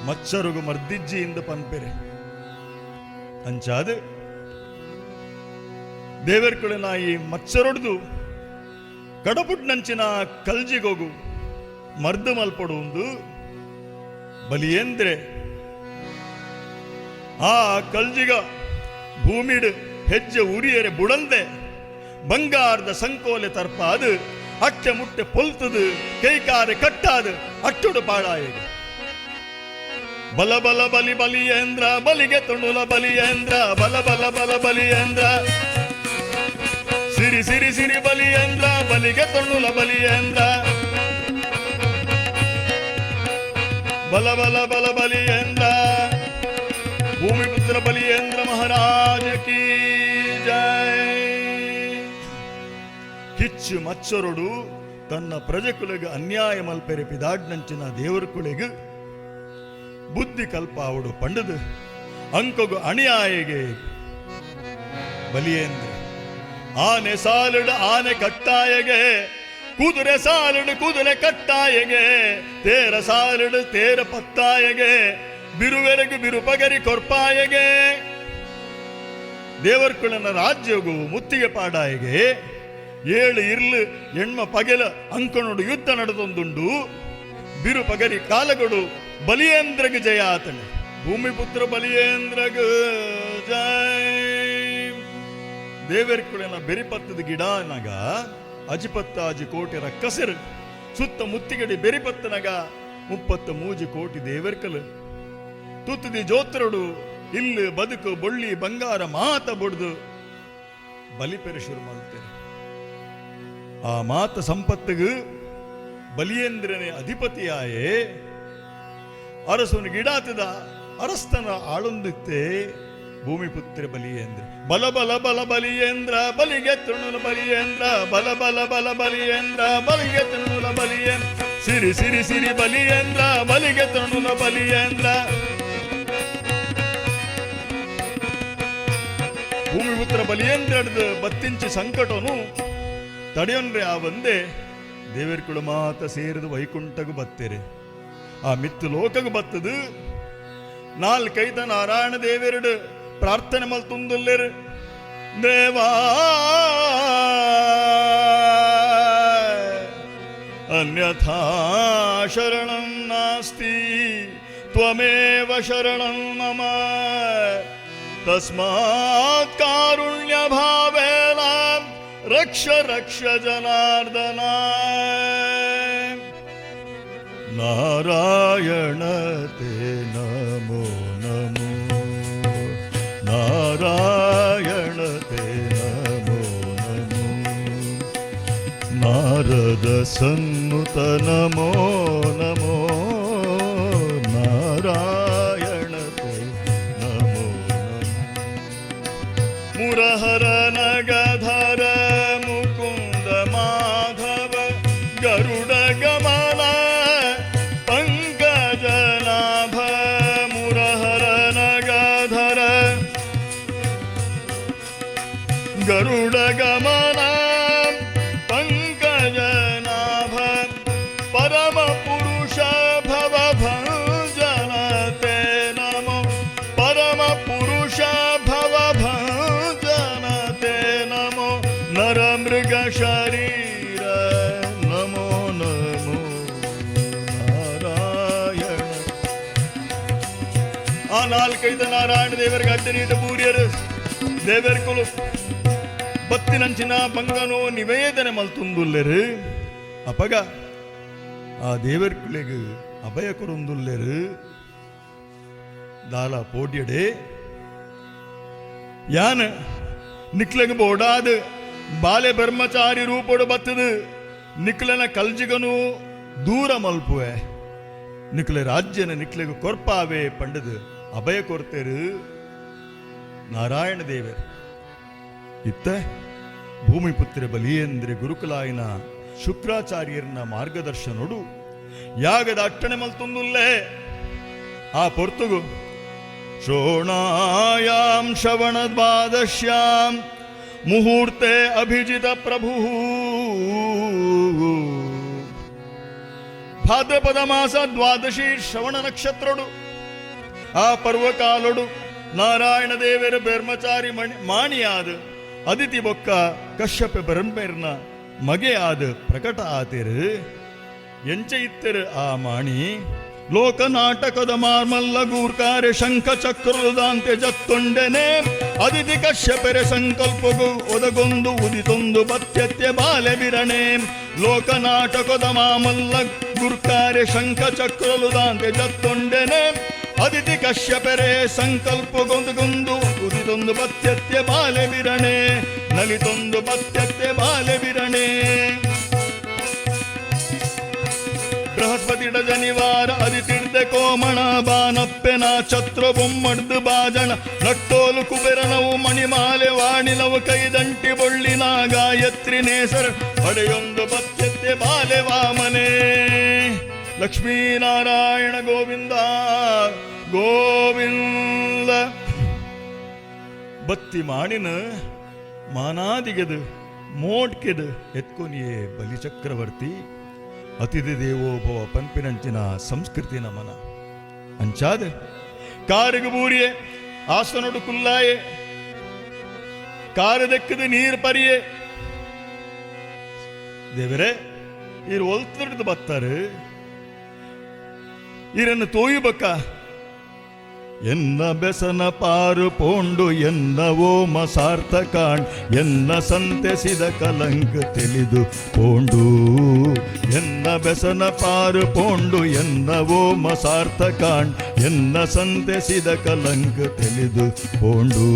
Speaker 12: ಮಚ್ಚರುಗು ಮರ್ದಿಜ್ಜಿಯಿಂದ ಪನ್ಪೆರೆ. ಅಂಚಾದ ದೇವರ್ಕುಳಿನ ಈ ಮಚ್ಚರೊಡ್ದು ಕಡಪುಟ್ನಂಚಿನ ಕಲ್ಜಿಗೋಗು ಮರ್ದು ಮಲ್ಪಡು ಒಂದು ಬಲಿಯೇಂದ್ರೆ ಆ ಕಲ್ಜಿಗ ಭೂಮಿಡ್ ಹೆಜ್ಜೆ ಉರಿಯರೆ ಬುಡಂದೆ ಬಂಗಾರದ ಸಂಕೋಲೆ ತರ್ಪಾದು ಅಟ್ಟೆ ಮುಟ್ಟೆ ಪೊಲ್ತದು ಕೈಕಾರೆ ಕಟ್ಟಾದು ಅಟ್ಟುಡು ಪಾಳಾಯಿಗೆ. ಬಲ ಬಲ ಬಲಿ ಬಲಿಯೇಂದ್ರ ಬಲಿಗೆ ತುಣುಲ ಬಲಿಯೇಂದ್ರ ಬಲ ಬಲ ಬಲ ಬಲಿಯೇಂದ್ರ ಸಿರಿ ಸಿರಿ ಸಿರಿ ಬಲಿಯೇಂದ್ರ ಬಲಿಗೆ ತುಣುಲ ಬಲಿಯೇಂದ್ರ ಬಲ ಬಲ ಬಲ ಬಲಿಯೇಂದ್ರ. ಭೂಮಿಪುತ್ರ ಬಲಿಯೇಂದ್ರ ಮಹಾರಾಜ ಕೀ ಜೈ. ಕಿಚ್ಚು ಮಚ್ಚರೊಡು ತನ್ನ ಪ್ರಜೆಕುಲೆಗೆ ಅನ್ಯಾಯ ಮಲ್ಪೆರೆ ಪಿದಾಡ್ನಂಚಿನ ದೇವರುಕುಲೆಗ್ ಬುದ್ಧಿ ಕಲ್ಪಾವಡು ಪಂಡದು ಅಂಕೊಗು ಅಣಿಯಾಯಿಗೆ ಬಲಿಯೇಂದ್ರ. ಆನೆ ಸಾಲುಡು ಆನೆ ಕಟ್ಟಾಯಗೆ, ಕುದುರೆ ಸಾಲುಡು ಕುದುರೆ ಕಟ್ಟಾಯಗೆ, ತೇರ ಸಾಲುಡು ತೇರ ಪತ್ತಾಯಗೆ, ಬಿರುವೆರೆಗು ಬಿರುಪಗರಿ ಕೊರ್ಪಾಯಗೆ, ದೇವರ್ಕುಳನ ರಾಜ್ಯಗು ಮುತ್ತಿಗೆ ಪಾಡಾಯಗೆ. ಏಳು ಇರ್ಲು ಎಣ್ಮ ಪಗೆಲ ಅಂಕಣೋಡು ಯುದ್ಧ ನಡೆದೊಂದುಂಡು, ಬಿರು ಪಗರಿ ಕಾಲಗೊಡು ಬಲಿಯೇಂದ್ರಗ್ ಜಯ ಆತನು. ಭೂಮಿಪುತ್ರ ಬಲಿಯೇಂದ್ರಗ್ ಜಯ. ದೇವರ್ಕುಳನ ಬೆರಿಪತ್ತದ ಗಿಡ ನಗ ಅಜಿಪತ್ತಾಜಿ ಕೋಟಿ ರಕ್ಕಸರು ಸುತ್ತ ಮುತ್ತಿಗಡಿ ಬೆರಿಪತ್ತನಗ 33 ಕೋಟಿ ದೇವರ್ಕಲು ತುತ್ತದಿ ಜೋತ್ರಡು ಇಲ್ಲು ಬದುಕು ಬೊಳ್ಳಿ ಬಂಗಾರ ಮಾತ ಬೊಡ್ದು ಬಲಿಪೆರೆ ಶುರು ಮಾಡ್ತೇನೆ. ಆ ಮಾತ ಸಂಪತ್ತಿಗೆ ಬಲಿಯೇಂದ್ರನೇ ಅಧಿಪತಿಯಾಯೇ. ಅರಸನು ಗಿಡಾತದ ಅರಸ್ತನ ಆಳೊಂದಿತ್ತೆ ಭೂಮಿಪುತ್ರ ಬಲಿಯೇಂದ್ರ. ಬಲ ಬಲ ಬಲ ಬಲಿಯೇಂದ್ರ ಬಲಿಗೆ ತೃಣುಲ ಬಲಿಯೇಂದ್ರ ಬಲ ಬಲ ಬಲ ಬಲಿಯೇಂದ್ರ ಬಲಿಗೆ ತೃಣುಲ ಬಲಿಯೇಂದ್ರ ಸಿರಿ ಸಿರಿ ಸಿರಿ ಬಲಿಯೇಂದ್ರ ಬಲಿಗೆ ತೃಣುಲ ಬಲಿಯೇಂದ್ರ. ಭೂಮಿಪುತ್ರ ಬಲಿಯೇಂದ್ರ ಬತ್ತಿಂಚಿ ಸಂಕಟನು ತಡೆಯೊನ್ರೆ ಆ ಒಂದೇ ದೇವರ್ಕುಳು ಮಾತ ಸೇರಿದು ವೈಕುಂಠಗು ಬತ್ತೇರೆ. ಆ ಮಿತ್ತು ಲೋಕಗು ಬತ್ತದು ನಾಲ್ಕೈದ ನಾರಾಯಣ ದೇವೆರಡು ಪ್ರಾರ್ಥನೆ ಮಲ್ತುಂದುಲ್ಲೆರು. ದೇವಾ ಅನ್ಯಥಾ ಶರಣಂ ನಾಸ್ತಿ ತ್ವಮೇವ ಶರಣಂ ಮಮ ತಸ್ಮಾತ್ ಕಾರುಣ್ಯ ಭಾವೇನ ರಕ್ಷ ರಕ್ಷ ಜನಾರ್ದನ. ನಾರಾಯಣ ತೇ ನಮೋ ನಮೋ, ನಾರಾಯಣ ತೇ ನಮೋ ನಮೋ, ನಾರದ ಸನ್ನುತ ನಮೋ ನಮೋ, ನಾರಾಯಣ ತೇ ನಮೋ ನಮೋ. ಮುರಹರ ನಗಧರ ಮುಕುಂದ ಮಾಧವ ಗರುಡ ಗಮನ ಪಂಕಜನಾಭ ಮುರಹರ ನಗಧರ ಗರುಡ ಗಮನ ಪಂಕಜನಾಭ ಪರಮ ಪುರುಷ ಭವ ಭಂಜನ ತೇ ನಮೋ ಪರಮ ಪುರುಷ ಭವ ಭಂಜನ ತೇ ನಮೋ ನರ ಮೃಗ ಶರೀರ ನಮೋ ನಮೋ ನಾರಾಯಣ. ಆ ನಾಲ್ಕೈದು ನಾರಾಯಣ ದೇವರಿಗೆ ಅಡ್ಡ ನೀಟ ಪೂರ್ಯರು ದೇವರ್ಕುಲು ಬತ್ತಿನಂಚಿನ ಬಂಗನು ನಿವೇದನೆ ಮಲ್ತುಂದುಲ್ಲೆರು. ಅಪಗ ಆ ದೇವರ್ಕುಲೆಗ್ ಅಭಯ ಕೊರೊಂದುಲ್ಲೆರು. ದಾಲ ಪೋಡ್ಯಡೆ ಯಾನ್ ನಿಕ್ಲೆಗ್ ಬೋಡಾದ್ ಬಾಲೆ ಬ್ರಹ್ಮಚಾರಿ ರೂಪೊಡು ಬತ್ತದು ನಿಕ್ಲೆನ ಕಲ್ಜಿಗನು ದೂರ ಮಲ್ಪುವೆ, ನಿಕ್ಲೆ ರಾಜ್ಯನ ನಿಕ್ಲೆಗ್ ಕೊರ್ಪಾವೆ ಪಂಡದು ಅಭಯ ಕೊರ್ತೇರು ನಾರಾಯಣ ದೇವರು. ಇತ್ತ ಭೂಮಿಪುತ್ರ ಬಲಿಯೇಂದ್ರ ಗುರುಕುಲಾಯಿನ ಶುಕ್ರಾಚಾರ್ಯರ್ನ ಮಾರ್ಗದರ್ಶನೊಡು ಯಾಗದ ಅಟ್ಟಣೆ ಮಲ್ತೊಂದುಲ್ಲೆ. ಆ ಪೊರ್ತುಗು ಶ್ರೋಣಾಯಾಂ ಶ್ರವಣ ದ್ವಾದಶ್ಯಾಂ ಮುಹೂರ್ತೆ ಅಭಿಜಿತ ಪ್ರಭು ಭಾದ್ರಪದ ಮಾಸ ದ್ವಾದಶಿ ಶ್ರವಣ ನಕ್ಷತ್ರಡು ಆ ಪರ್ವಕಾಲೊಡು ನಾರಾಯಣ ದೇವರ ಬ್ರಹ್ಮಚಾರಿ ಮಾಣಿಯಾದ ಅದಿತಿ ಬೊಕ್ಕ ಕಶ್ಯಪ ಬ್ರಹ್ಮೆರ್ನ ಮಗೆಯಾದ ಪ್ರಕಟ ಆತಿರು. ಎಂಚ ಇತ್ತಿರು ಆ ಮಾಣಿ ಲೋಕನಾಟಕದ ಮಾರ್ಮಲ್ಲ ಗೂರ್ಕಾರೆ ಶಂಖ ಚಕ್ರದಾಂತೆ ಜತ್ತೊಂಡೆನೆ ಅದಿತಿ ಕಶ್ಯಪೆರೆ ಸಂಕಲ್ಪಗು ಒದಗೊಂದು ಉದಿತೊಂದು ಬತ್ಯತ್ಯ ಬಾಲೆ ಬಿರಣೆ. ಲೋಕನಾಟಕದ ಮಾಮಲ್ಲ ಗುರ್ಕಾರೆ ಶಂಖ ಚಕ್ರಲುದಾಂತೆ ಜತ್ತೊಂಡೆನೆ ಅದಿತಿ ಕಶ್ಯಪೆರೆ ಸಂಕಲ್ಪಗೊಂದುಗೊಂದು ಉದಿತೊಂದು ಬತ್ಯತ್ಯ ಬಾಲೆ ಬಿರಣೆ ನಲಿತೊಂದು ಬತ್ಯತ್ಯ ಬಾಲೆ ಬಿರಣೆ. ಬೃಹಸ್ಪತಿಡ ಜನಿವಾರ ಅದಿತಿಡ್ದೆ ಕೋಮಣ ಬಾನಪ್ಪೆನ ಛತ್ರ ಬೊಮ್ಮಡ್ದು ಬಾಜಣ ನಟ್ಟೋಲು ಕುಬೆರನವು ಮಣಿಮಾಲೆ ವಾಣಿಲವು ಕೈದಂಟಿ ಬೊಳ್ಳಿನ ಗಾಯತ್ರಿ ನೇಸರ ಪಡೆಯೊಂದು ಬತ್ಯತ್ತೆ ಬಾಲೆ ವಾಮನೆ. ಲಕ್ಷ್ಮೀನಾರಾಯಣ ಗೋವಿಂದ ಗೋವಿಂದ. ಬತ್ತಿ ಮಾಣಿನ ಮಾನಾದಿಗೆದು ಮೋಡ್ಕೆದು ಎತ್ಕೊನಿಯೇ ಬಲಿಚಕ್ರವರ್ತಿ ಅತಿಥಿ ದೇವೋಭವ ಪನ್ಪಿನಂಚಿನ ಸಂಸ್ಕೃತಿ ನಮನ ಅಂಚಾದ ಕಾರಿಗೆ ಬೂರಿಯೆ ಆಸನೊಡು ಕುಲ್ಲಾಯೆ ಕಾರದೆಕ್ಕದ ನೀರು ಪರಿಯೆ ದೇವರೇ ಇರು ಒಲ್ತುರ್ದು ಬತ್ತಾರೆ ಇರನ್ನು ತೋಯುಬಕ್ಕ ಎನ್ನ ಬೆಸನ ಪಾರು ಪೋಂಡು ಎನ್ನ ಓಮ ಸಾರ್ಥಕಾಣ್ ಎನ್ನ ಸಂತೆಸಿದ ಕಲಂಕ ತಿಳಿದು ಪೋಂಡು ಎನ್ನ ಬೆಸನ ಪಾರು ಪೋಂಡು ಎನ್ನ ಓಮ ಸಾರ್ಥಕಾಣ್ ಎನ್ನ ಸಂತೆಸಿದ ಕಲಂಕ ತಿಳಿದು ಪೋಂಡು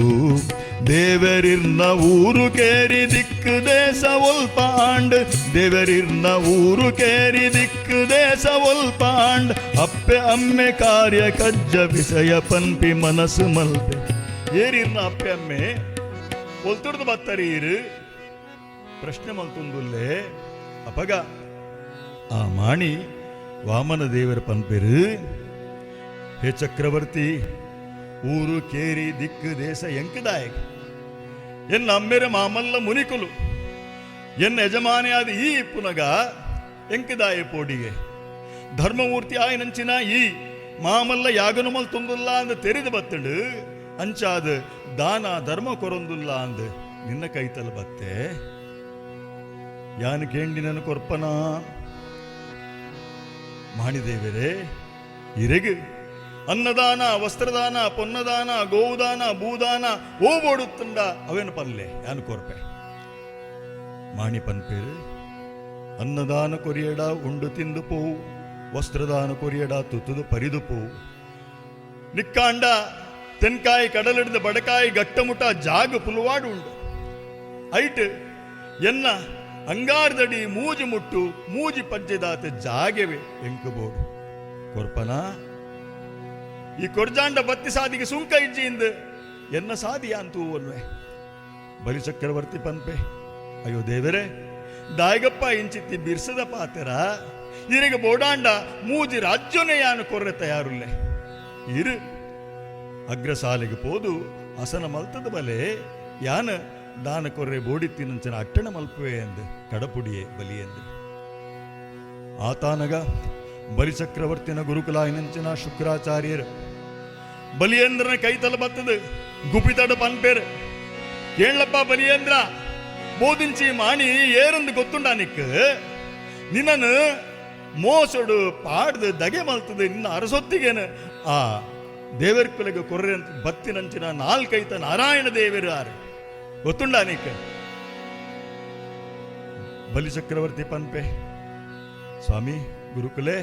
Speaker 12: ದೇವರಿರ್ನ ಊರು ಕೇರಿ ದಿಕ್ಕು ದೇಶ ಒಲ್ಪ ಆಂಡ್ ದೇವರಿರ್ನ ಊರು ಕೇರಿ ದಿಕ್ಕು ದೇಶ ಒಲ್ಪ ಆಂಡ್ ಅಪ್ಪೆ ಅಮ್ಮೆ ಕಾರ್ಯ ಕಜ್ಜ ವಿಷಯ ಪನ್ಪಿ ಮನಸ್ಸು ಮಲ್ಪೆ. ಏರಿರ್ನ ಅಪ್ಪೆ ಅಮ್ಮೆ ಒಲ್ತುರ್ದು ಬತ್ತರೀರು ಪ್ರಶ್ನೆ ಮಲ್ತುಂದುಲ್ಲೆ. ಅಪಗ ಆ ಮಾಣಿ ವಾಮನ ದೇವರ ಪನ್ಪೆರು, ಹೇ ಚಕ್ರವರ್ತಿ ಊರು ಕೇರಿ ದಿಕ್ಕು ದೇಶ ಎಂಕದಾಯಕ ಎನ್ನ ಅಮ್ಮೆರ ಮಾಮಲ್ಲ ಮುನಿಕುಲು ಎನ್ನ ಯಜಮಾನಿಯಾದ ಈ ಪುನಗ ಎಂಕದಾಯ ಪೋಡಿಗೆ ಧರ್ಮಮೂರ್ತಿ ಆಯನಂಚಿನ ಈ ಮಾಮಲ್ಲ ಯಾಗನುಮಲ್ ತುಂದುಲ್ಲ ಅಂದ ತೆರೆದು ಬತ್ತಂಡು ಅಂಚಾದ ದಾನ ಧರ್ಮ ಕೊರೊಂದುಲ್ಲ ಅಂದ ನಿನ್ನ ಕೈತಲ್ ಬತ್ತೆ ಯಾನು ಕೇಂಡಿನನು ಕೊರ್ಪನ ಮಾಣಿದೇವರೇ ಇರೆಗು ಅನ್ನದಾನ ವಸ್ತ್ರದಾನ ಪೊನ್ನದಾನ ಗೋವುದಾನ ಭೂದಾನ ಓಬೋಡುತ್ತಂಡ ಅವೇನು ಪಲ್ಲೆ ಯಾನು ಕೊರ್ಪೆ ಮಾಣಿ ಪನ್ಪೇರು ಅನ್ನದಾನ ಕೊರಿಯಡ ಉಂಡು ತಿಂದು ಪೋವು ವಸ್ತ್ರದಾನ ಕೊರಿಯಡ ತುತ್ತುದು ಪರಿದು ಪೋವು ನಿಕ್ಕಾಂಡ ತೆನ್ಕಾಯಿ ಕಡಲಿಡ್ದು ಬಡಕಾಯಿ ಗಟ್ಟಮುಟ ಜಾಗ ಪುಲುವಾಡು ಉಂಡು ಐಟ್ ಎನ್ನ ಅಂಗಾರದಡಿ ಮೂಜಿ ಮುಟ್ಟು ಮೂಜಿ ಪಜ್ಜೆದಾತ ಜಾಗೆವೆ ಎಂಕಬೋಡು ಕೊರ್ಪನ ಈ ಕೊರ್ಜಾಂಡ ಬತ್ತಿ ಸಾದಿಗೆ ಸುಂಕ ಇಜ್ಜಿಂದ ಎನ್ನ ಸಾದಿ ಅಂತೂ ಒಲ್ವೆ ಬಲಿಚಕ್ರವರ್ತಿ ಪನ್ಪೆ ಅಯ್ಯೋ ದೇವರೇ ದಾಯಗಪ್ಪ ಇಂಚಿತ್ತಿ ಬಿರ್ಸದ ಪಾತೆರ ಇರಿಗೆ ಬೋಡಾಂಡ ಮೂಜಿ ರಾಜ್ಯನೇ ಯಾನು ಕೊರ್ರೆ ತಯಾರುಲ್ಲೆ ಇರು ಅಗ್ರಸಾಲೆಗೆ ಪೋದು ಅಸನ ಮಲ್ತದ ಬಲೆ ಯಾನ ದಾನ ಕೊರ್ರೆ ಬೋಡಿತ್ತಿನಂಚನ ಅಟ್ಟಣ ಮಲ್ಪುವೆ ಎಂದು ಕಡಪುಡಿಯೇ ಬಲಿ ಎಂದು ಆತಾನಗ ಬಲಿಚಕ್ರವರ್ತಿನ ಗುರುಕುಲಾಯಿನಂಚಿನ ಶುಕ್ರಾಚಾರ್ಯರು ಬಲಿಯೇಂದ್ರನ ಕೈತಲ ಬತ್ತದು ಗುಪಿತಡ ಪನ್ಪೇರು ಕೇಳಪ್ಪ ಬಲಿಯೇಂದ್ರ ಬೋದಿಂಚಿ ಮಾಣಿ ಏರಂದು ಗೊತ್ತುಂಡ ನಿಕ್ ನಿನ್ನನು ಮೋಸಡು ಪಾಡ್ದು ದಗೆ ಮಲ್ತದೆ ನಿನ್ನ ಅರಸೊತ್ತಿಗೇನು ಆ ದೇವರ ಕುಲೆಗೆ ಕೊರ್ರೆ ಅಂತ ಬತ್ತಿನಂಚಿನ ನಾಲ್ಕೈತ ನಾರಾಯಣ ದೇವರು ಆರು ಗೊತ್ತುಂಡ ನಿಕ್ ಬಲಿಚಕ್ರವರ್ತಿ ಪನ್ಪೆ ಸ್ವಾಮಿ ಗುರುಕುಲೆ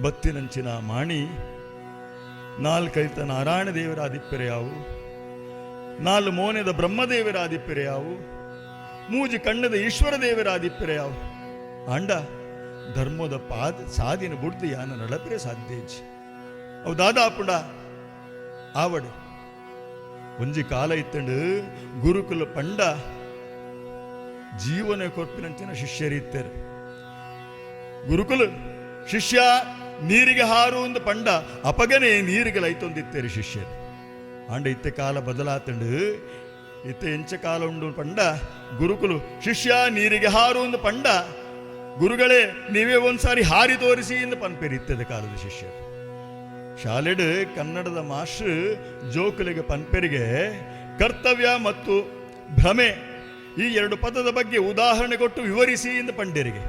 Speaker 12: ಬತ್ತಿನಂಚಿನ ಮಾಣಿ ನಾಲ್ಕೈತ ನಾರಾಯಣ ದೇವರ ಅದಿಪ್ಪೆರೆ ಯಾವು ನಾಲ್ ಮೋನೆದ ಬ್ರಹ್ಮದೇವರಾದಿಪ್ಪರೆ ಯಾವು, ಮೂಜಿ ಕಣ್ಣದ ಈಶ್ವರ ದೇವರಾದಿಪ್ಪರೆ ಯಾವು, ಆಂಡ ಧರ್ಮದ ಪಾದ ಸಾದಿನ ಬುಡ್ದು ಯಾನ ನಡಪರೆ ಸಾಧ್ಯ ಇಜ್ಜಿ. ಅವು ದಾದಾಪುಂಡ ಆವಡು ಒಂಜಿ ಕಾಲ ಇತ್ತಂಡು ಗುರುಕುಲ ಪಂಡ ಜೀವನ ಕೊರ್ಪಿನಂಚಿನ ಶಿಷ್ಯರಿತ್ತಾರೆ. ಗುರುಕುಲ ಶಿಷ್ಯ ನೀರಿಗೆ ಹಾರು ಒಂದು ಪಂಡ ಅಪಗನೆ ನೀರಿಗೆ ಲೈತೊಂದಿತ್ತೇರಿ ಶಿಷ್ಯರು. ಆಂಡ ಇತ್ತೆ ಕಾಲ ಬದಲಾತಂಡು, ಇತ್ತೆ ಎಂಚ ಕಾಲ ಉಂಡು ಪಂಡ ಗುರುಕುಲು ಶಿಷ್ಯ ನೀರಿಗೆ ಹಾರು ಒಂದು ಪಂಡ ಗುರುಗಳೇ ನೀವೇ ಒಂದ್ಸಾರಿ ಹಾರಿ ತೋರಿಸಿ ಎಂದು ಪನ್ಪೇರಿ ಇತ್ತದ ಕಾಲದ ಶಿಷ್ಯರು. ಶಾಲೆಡು ಕನ್ನಡದ ಮಾಸ್ಟರ್ ಜೋಕುಲಿಗೆ ಪನ್ಪೆರಿಗೆ ಕರ್ತವ್ಯ ಮತ್ತು ಭ್ರಮೆ ಈ ಎರಡು ಪದದ ಬಗ್ಗೆ ಉದಾಹರಣೆ ಕೊಟ್ಟು ವಿವರಿಸಿ ಎಂದು ಪಂಡೇರಿಗೆ.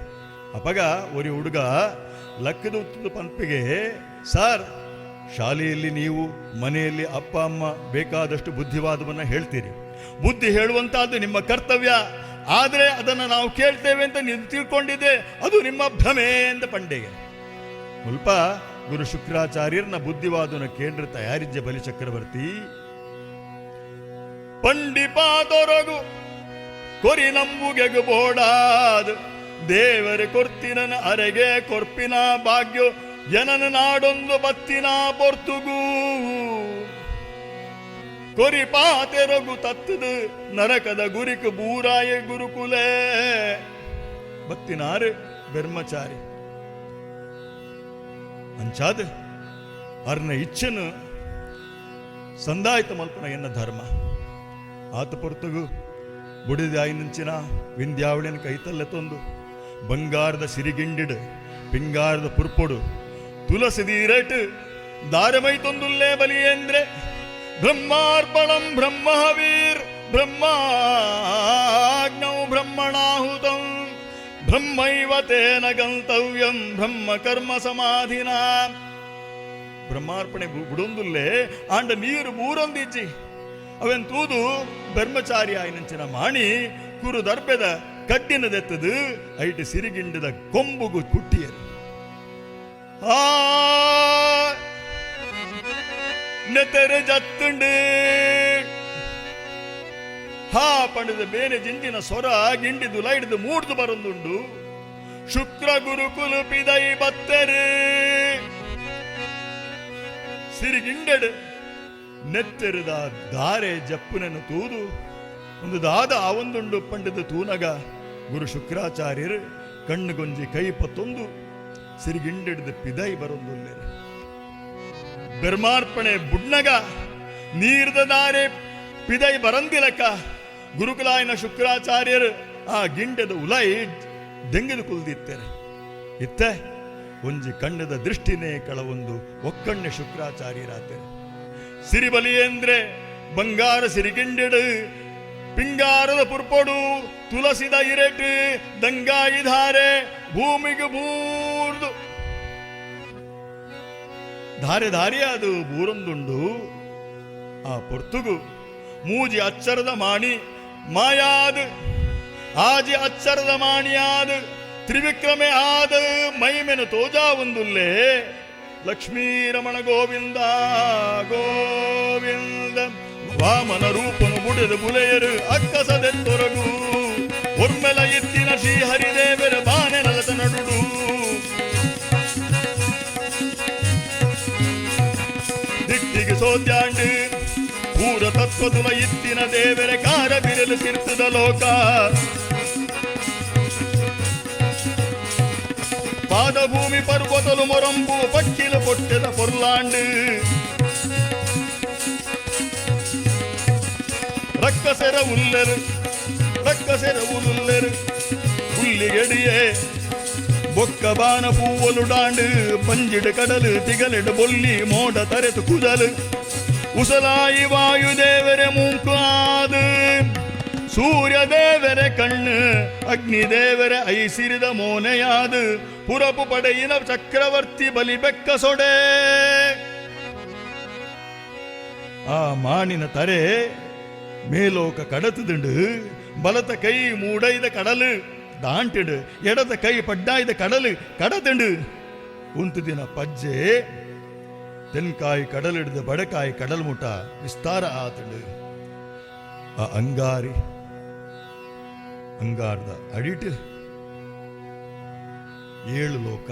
Speaker 12: ಅಪಗ ಒರಿ ಹುಡುಗ ಲಕ್ಕದ ಉತ್ತದ ಪನ್ಪಿಗೆ, ಸರ್ ಶಾಲೆಯಲ್ಲಿ ನೀವು ಮನೆಯಲ್ಲಿ ಅಪ್ಪ ಅಮ್ಮ ಬೇಕಾದಷ್ಟು ಬುದ್ಧಿವಾದವನ್ನು ಹೇಳ್ತೀರಿ, ಬುದ್ಧಿ ಹೇಳುವಂತಹದ್ದು ನಿಮ್ಮ ಕರ್ತವ್ಯ, ಆದರೆ ಅದನ್ನು ನಾವು ಕೇಳ್ತೇವೆ ಅಂತ ನೀವು ತಿಳ್ಕೊಂಡಿದ್ದೆ ಅದು ನಿಮ್ಮ ಭ್ರಮೆ ಎಂದ ಪಂಡೆಗೆ. ಮುಲ್ಪ ಗುರು ಶುಕ್ರಾಚಾರ್ಯರನ್ನ ಬುದ್ಧಿವಾದನ ಕೇಂದ್ರ ತಯಾರಿಜ್ಯ ಬಲಿ ಚಕ್ರವರ್ತಿ ಪಂಡಿಪಾದೊರಗು ಕೊರಿ ನಂಬುಗೆಗು ಬೋಡಾದ ದೇವರ ಕೊರ್ತಿನನ ಅರೆಗೆ ಕೊರ್ಪಿನ ಭಾಗ್ಯೋ ಜನನ ನಾಡೊಂದು ಬತ್ತಿನ ಪೊರ್ತುಗೂ ಕೊರಿ ಪಾತೆರಗು ತತ್ತದ ನರಕದ ಗುರಿಕು ಬೂರಾಯ ಗುರುಕುಲೇ ಬತ್ತಿನಾರು ಬ್ರಹ್ಮಚಾರಿ ಅಂಚಾದ ಅರ್ನ ಇಚ್ಛನು ಸಂದಾಯಿತ ಮಲ್ಪನ ಎನ್ನ ಧರ್ಮ. ಆತ ಪೊರ್ತುಗು ಬುಡಿದಾಯಿನಂಚಿನ ವಿಂಧ್ಯಾವಳಿನ ಕೈತಲ್ಲೆ ತಂದು ಬಂಗಾರದ ಸಿರಿಗಿಂಡಿಡು ಪಿಂಗಾರದ ಪುರ್ಪೊಡು ತುಲಸಿದೀರಟ್ ದಾರಮೈ ತೊಂದುಲ್ಲೇ ಬಲಿಯೇಂದ್ರೆ ಬ್ರಹ್ಮಾರ್ಪಣಂ ಬ್ರಹ್ಮವೀರ್ ಬ್ರಹ್ಮಾಗ್ನೌ ಬ್ರಹ್ಮಣಾಹುತಂ ಬ್ರಹ್ಮೈವ ತೇನ ಗಂತವ್ಯಂ ಬ್ರಹ್ಮ ಕರ್ಮ ಸಮಾಧಿನ. ಬ್ರಹ್ಮಾರ್ಪಣೆ ಬುಡೊಂದುಲ್ಲೇ ಆಂಡ ನೀರು ಬೂರೊಂದಿಜ್ಜಿ ಅವೆನ್ ತೂದು ಬ್ರಹ್ಮಚಾರಿ ಆಯ್ನಂಚಿನ ಮಾಣಿ ಕುರು ದರ್ಬೆದ ಕಡ್ಡಿನದೆತ್ತದು ಐಟ್ ಸಿರಿಗಿಂಡದ ಕೊಂಬುಗು ಕುಟ್ಟಿಯರು. ಆ ನೆತೆರೆ ಜತ್ತುಂಡು ಹಾ ಪಂಡದ ಬೇನೆ ಜಿಂಜಿನ ಸೊರ ಗಿಂಡಿದು ಲೈಡ್ದು ಮೂಡ್ದು ಬರೊಂದುಂಡು. ಶುಕ್ರ ಗುರುಕುಲು ಪಿದೈ ಬತ್ತೆರು ಸಿರಿಗಿಂಡೆಡು ನೆತ್ತೆರದ ದಾರೆ ಜಪ್ಪುನನ್ನು ತೂದು ಒಂದು ದಾದ ಆವೊಂದುಂಡು ಪಂಡದ ತೂನಗ ಗುರು ಶುಕ್ರಾಚಾರ್ಯರು ಕಣ್ಣುಗೊಂಜಿ ಕೈ ಪತ್ತೊಂದು ಸಿರಿಗಿಂಡೆಡ್ದು ಪಿದೈ ಬರೊಂದುಲ್ಲೇರು. ಬೆರ್ಮಾರ್ಪಣೆ ಬುಡ್ನಗ ನೀರ್ದ ದಾರೆ ಪಿದೈ ಬರಂದಿಲಕ ಗುರುಕುಲಾಯನ ಶುಕ್ರಾಚಾರ್ಯರು ಆ ಗಿಂಡದ ಉಲೈ ದೆಂಗದು ಕುಲ್ದಿತ್ತೇನೆ. ಇತ್ತೆ ಒಂಜಿ ಕಣ್ಣದ ದೃಷ್ಟಿನೇ ಕಳವೊಂದು ಒಕ್ಕಣ್ಣೆ ಶುಕ್ರಾಚಾರ್ಯರಾತೇನೆ. ಸಿರಿಬಲಿಯೇಂದ್ರೆ ಬಂಗಾರ ಸಿರಿಗಿಂಡೆಡು ಪಿಂಗಾರದ ಪುರ್ಪೊಡು ತುಳಸಿದ ಇರೆಟು ದಂಗಾಯಿಧಾರೆ ಭೂಮಿಗೆ ಬೂರ್ದು ಧಾರೆ ಧಾರಿಯಾದು ಬೂರೊಂದುಂಡು. ಆ ಪೊರ್ತುಗು ಮೂಜಿ ಅಚ್ಚರದ ಮಾಣಿ ಮಾಯಾದ ಆಜಿ ಅಚ್ಚರದ ಮಾಣಿಯಾದ ತ್ರಿವಿಕ್ರಮೆ ಆದ ಮೈಮೆನು ತೋಜಾ ಒಂದುಲ್ಲೇ ಲಕ್ಷ್ಮೀರಮಣ ಗೋವಿಂದ ಗೋವಿಂದ ವಾಮನ ರೂಪನು ಬುಡೆದು ಬುಲೆಯರು ಅಕ್ಕಸದೆತ್ತೊರಗು ಒರ್ಮೆಲ ಎತ್ತಿನ ಶ್ರೀಹರಿದೇವರ ಬಾನೆ ನಲತ ನಡುಡು ದಿಟ್ಟಿಗೆ ಸೋದ್ಯಾಂಡು ಪೂರ ತತ್ವದುಲ ಇತ್ತಿನ ದೇವರ ಕಾರ ಬಿರಲು ತಿರ್ತದ ಲೋಕ ಪಾದಭೂಮಿ ಪರ್ವತಲು ಮೊರಂಬು ಪಕ್ಕಿಲು ಪೊಟ್ಟೆದ ಪೊರ್ಲಾಂಡು ರಕ್ಕಸೆರ ಉಲ್ಲೆರು ರಕ್ಕಸೆರ ಉಲ್ಲೆರು ಹುಲ್ಲಿಗೆಡಿಯೇ ಬೊಕ್ಕ ಬಾನ ಪೂವಲು ಡಾಂಡು ಪಂಜಿಡು ಕಡಲು ತಿಗಲಿಡು ಬೊಲ್ಲಿ ಮೋಡ ತರೆತು ಕುದಲು ಉಸಲಾಯಿ ವಾಯುದೇವರೆ ಮೂಂಕಾದು ಸೂರ್ಯ ದೇವರೆ ಕಣ್ಣು ಅಗ್ನಿದೇವರೆ ಐಸಿರಿದ ಮೋನೆಯಾದು ಪುರಪು ಪಡೆಯಿನ ಚಕ್ರವರ್ತಿ ಬಲಿ ಬೆಕ್ಕ ಸೊಡೆ. ಆ ಮಾಣಿನ ತರೆ ಮೇಲೋಕ ಕಡತುದುಂಡು ಬಲತ ಕೈ ಮೂಡೈದ ಕಡಲು ದಾಂಟಿಡು ಎಡದ ಕೈ ಪಡ್ಡಾಯ್ದ ಕಡಲು ಕಡದುಂಡು ಉಂತು ದಿನ ಪಜ್ಜೆ ತೆನ್ಕಾಯಿ ಕಡಲಿಡ್ದು ಬಡಕಾಯಿ ಕಡಲ್ ಮುಟ ವಿಸ್ತಾರ ಆತುಂಡು. ಆ ಅಂಗಾರಿ ಅಂಗಾರದ ಅಡಿಟ್ ಏಳು ಲೋಕ,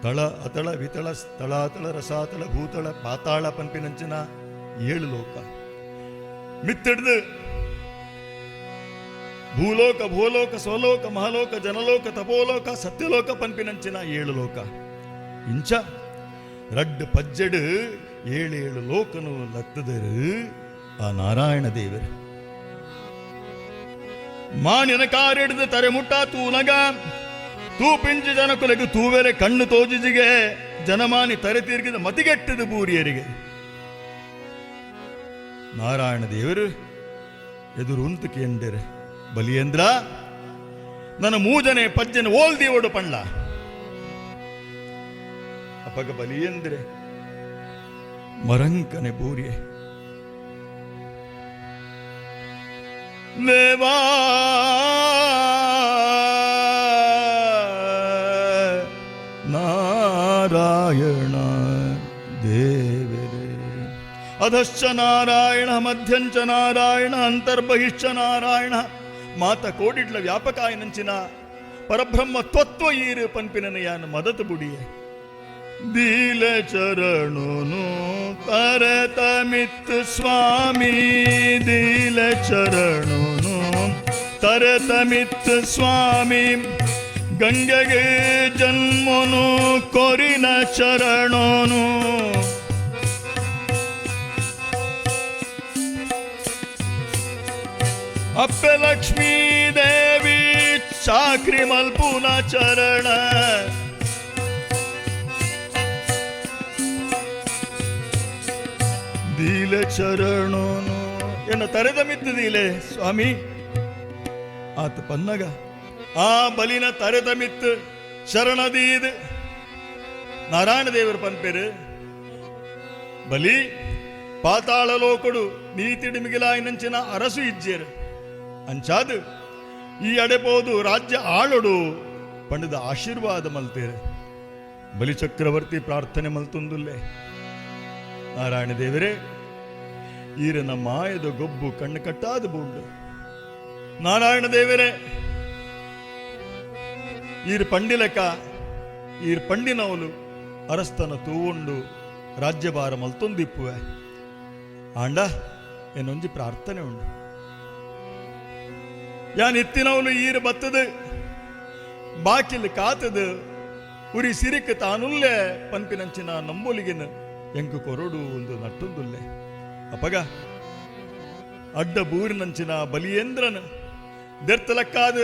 Speaker 12: ತಳ ಅತಳ ವಿತಳ ಸ್ಥಳಾತಳ ರಸಾತಳ ಭೂತಳ ಪಾತಾಳ ಪನ್ಪಿನಂಚಿನ ಏಳು ಲೋಕ. ಮಿತ್ತಿಡ್ದು ಭೂಲೋಕ ಭೂಲೋಕ ಸ್ವಲೋಕ ಮಹಲೋಕ ಜನಲೋಕ ತಪೋಲೋಕ ಸತ್ಯಲೋಕ ಪನ್ಪಿನಂಚಿನ ಏಳು ಲೋಕ. ಇಂಚ ರಡ್ಡು ಪಜ್ಜೆಡು ಏಳು ಏಳು ಲೋಕನು ಲತ್ತದರು ಆ ನಾರಾಯಣ ದೇವರು. ಮಾನಿನ ಕಾರಿಡ್ದು ತರೆ ಮುಟ್ಟ ತೂನಗ ತೂಪಿಂಚು ಜನಕುಲೆಗೆ ತೂವೆರೆ ಕಣ್ಣು ತೋಜಿಜಿಗೆ ಜನಮಾನಿ ತರೆ ತೀರ್ಗಿದ ಮತಿಗೆಟ್ಟದ ಬೂರಿಯರಿಗೆ. ನಾರಾಯಣ ದೇವರು ಎದುರು ಉಂತು ಕೇಂದರೆ, ಬಲಿಯೇಂದ್ರ ನನ್ನ ಮೂಜನೆ ಪಜ್ಜನೆ ಓಲ್ ದೇವಡು ಪಂಡ್ಲ. ಅಪಗ ಬಲಿಯೇಂದ್ರೆ ಮರಂಕನೆ ಬೂರಿಯೆ ದೇವಾ ನಾರಾಯಣ ದೇವರೇ. ಅಧಶ್ಚ ನಾರಾಯಣ ಮಧ್ಯಂಚ ನಾರಾಯಣ ಅಂತರ್ಬಹಿಶ್ಚ ನಾರಾಯಣ ಮಾತ ಕೋಡಿಡ್ಲ ವ್ಯಾಪಕಾಯನಂಚಿನ ಪರಬ್ರಹ್ಮ ತತ್ವ ಈರು ಪನ್ಪಿನನ ಯಾನ ಮದತು ಬುಡಿಯೆ. ದೀಲ ಚರಣುನು ತರತಮಿತ್ ಸ್ವಾಮಿ, ದೀಲ ಚರಣುನು ತರತಮಿತ್ ಸ್ವಾಮಿ, ಗಂಗೆಗೆ ಜನ್ಮನು ಕೊರಿನ ಚರಣೋನು. ಅಪ್ಪೆ ಲಕ್ಷ್ಮೀ ದೇವಿ ಚಾಕ್ರಿ ಮಲ್ಪುನ ಚರಣ, ದೀಲ ಚರಣೋನು ಎನ್ನ ತರೆದ ಮಿತ್ತು ದೀಲೆ ಸ್ವಾಮಿ. ಆತ ಪನ್ನಗ ಆ ಬಲಿನ ತರೆದ ಮಿತ್ತು ಶರಣದೀದ್ ನಾರಾಯಣ ದೇವರು ಪನ್ಪೇರು, ಬಲಿ ಪಾತಾಳ ಲೋಕಡು ನೀತಿಡಿ ಮಿಗಿಲಾಯಿನಂಚಿನ ಅರಸು ಇಜ್ಜೇರು ಅಂಚಾದು ಈ ಅಡೆಪೋದು ರಾಜ್ಯ ಆಳೊಡು ಪಂಡದ ಆಶೀರ್ವಾದ ಮಲ್ತೇರೆ. ಬಲಿಚಕ್ರವರ್ತಿ ಪ್ರಾರ್ಥನೆ ಮಲ್ತುಂದುಲ್ಲೆ, ನಾರಾಯಣ ದೇವರೇ ಈರನ ಮಾಯದ ಗೊಬ್ಬು ಕಣ್ಣು ಕಟ್ಟಾದ ಬೂಂಡು. ನಾರಾಯಣ ದೇವರೇ ಈರ್ ಪಂಡಿಲಕ ಈರ್ ಪಂಡಿನವಲು ಅರಸ್ತನ ತೂವುಂಡು ರಾಜ್ಯಭಾರ ಮಲ್ತೊಂದಿಪ್ಪುವೆ. ಆಂಡ ಏನೊಂಜಿ ಪ್ರಾರ್ಥನೆ ಉಂಡು, ಯಾನ್ ಇತ್ತಿನವಲು ಈರ್ ಬತ್ತದು ಬಾಕಿಲ್ ಕಾತದು ಉರಿ ಸಿರಿಕ್ ತಾನುಲ್ಲೆ ಪನ್ಪಿನಂಚಿನ ನಂಬೊಲಿಗಿನ ಎಂಕು ಕೊರಡು ಒಂದು ನಟ್ಟೊಂದುಲ್ಲೆ. ಅಪಗ ಅಡ್ಡ ಬೂರಿನಂಚಿನ ಬಲಿಯೇಂದ್ರನ ದೆರ್ತಲಕ್ಕಾದ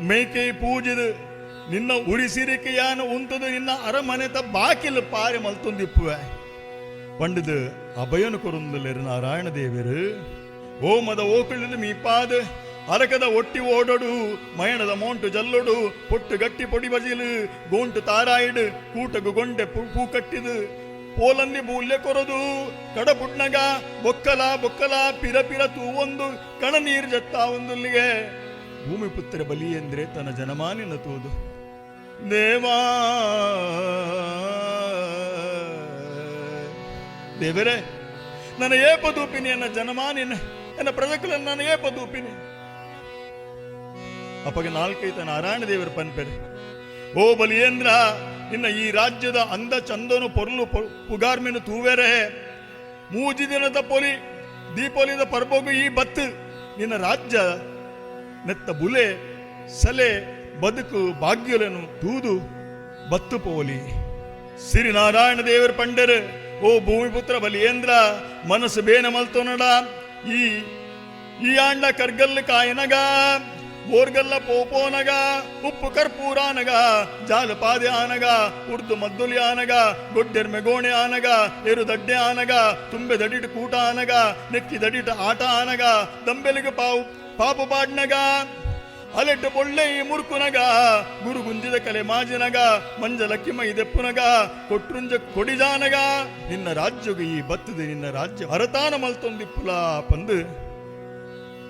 Speaker 12: ಮೇಕೆ ಪೂಜಿದು ನಿನ್ನ ಉರಿ ಸಿರಿಕೆಯಾನ ಉಂತದು ನಿನ್ನ ಅರಮನೆತ ಬಾಕಿಲ್ ಪಾರೆ ಮಲ್ತೊಂದಿಪ್ಪುವೆ ಪಂಡದು ಅಭಯನು ಕೊರುಂದುಲ್ಲೆರು ನಾರಾಯಣ ದೇವರು. ಓಮದ ಓಕುಳಿದು ಮೀಪಾದ ಅರಕದ ಒಟ್ಟಿ ಓಡೊಡು ಮಯಣದ ಮೋಂಟು ಜಲ್ಲೊಡು ಪೊಟ್ಟು ಗಟ್ಟಿ ಪೊಡಿ ಬಜಿಲು ಗೋಂಟು ತಾರಾಯಿಡು ಕೂಟಗು ಗೊಂಡೆ ಪೂ ಕಟ್ಟಿದು ಪೋಲಂದಿ ಬೂಲ್ಯ ಕೊರದು ಕಡಪುಡ್ನಗ ಬೊಕ್ಕಲ ಬೊಕ್ಕಲ ಪಿರ ಪಿರ ತೂವೊಂದು ಕಣ ನೀರು ಜತ್ತ ಒಂದುಲ್ಲಿಗೆ ಭೂಮಿಪುತ್ರ ಬಲಿ ಎಂದ್ರೆ ತನ್ನ ಜನಮಾನಿನ ತೂದು. ದೇವಾ ದೇವರೇ ನನ್ನ ಏಪ ದೂಪಿನಿ ಎನ್ನ ಜನಮಾನಿನ ಎನ್ನ ಪ್ರಜಕುಲನ್ನು ನಾನು ಏಪ ದೂಪಿನಿ. ಅಪಗ ನಾಲ್ಕೈತ ನಾರಾಯಣ ದೇವರ ಪನ್ಪೆರೆ, ಓ ಬಲಿಯೇಂದ್ರ ನಿನ್ನ ಈ ರಾಜ್ಯದ ಅಂದ ಚಂದನು ಪೊರ್ಲು ಪುಗಾರ್ಮೆನು ತೂವೆರೆ ಮೂಜಿ ದಿನದ ಪೊಲಿ ದೀಪೊಲಿದ ಪರ್ಬೋಗು ಈ ಬತ್ತು ನಿನ್ನ ರಾಜ್ಯ ನೆತ್ತ ಬುಲೆ ಸಲೆ ಬದುಕು ಭಾಗ್ಯಲೆನು ತೂದು ಬತ್ತು ಪೋಲಿ. ಸಿರಿ ನಾರಾಯಣ ದೇವರ ಪಂಡರು, ಓ ಭೂಮಿಪುತ್ರ ಬಲಿಯೇಂದ್ರ ಮನಸ್ಸು ಬೇನ ಮಲ್ತೊನಡ ಈ ಈ ಆಂಡ ಕರ್ಗಲ್ಲು ಕಾಯನಗ ಬೋರ್ಗಲ್ಲ ಪೋಪೋನಗ ಉಪ್ಪು ಕರ್ಪೂರಾನಗ ಜಾಲಪಾದೆ ಆನಗ ಉರ್ದು ಮದ್ದುಲಿ ಆನಗ ಗೊಡ್ಡೆರ್ಮೆ ಗೋಣೆ ಆನಗ ಎರು ದಡ್ಡೆ ಆನಗ ತುಂಬೆ ದಡಿಟ ಕೂಟ ಆನಗ ನೆಕ್ಕಿ ದಡಿಟ ಆಟ ಆನಗ ದಂಬೆಲಿಗೆ ಪಾವು ಪಾಪು ಪಾಡ್ನಗ ಅಲೆಟ್ಟು ಬೊಳ್ಳೆ ಮುರುಕುನಗ ಗುರು ಗುಂಜಿದ ಕಲೆ ಮಾಜಿನಗ ಮಂಜಲಕ್ಕಿ ಮೈ ದೆಪ್ಪುನಗ ಕೊಟ್ರುಂಜ ಕೊಡಿಜಾನಗ ನಿನ್ನ ರಾಜ್ಯಗೆ ಈ ಬತ್ತದೆ ನಿನ್ನ ರಾಜ್ಯ ಹರತಾನ ಮಲ್ತೊಂದಿಪ್ಪುಲ ಪಂದು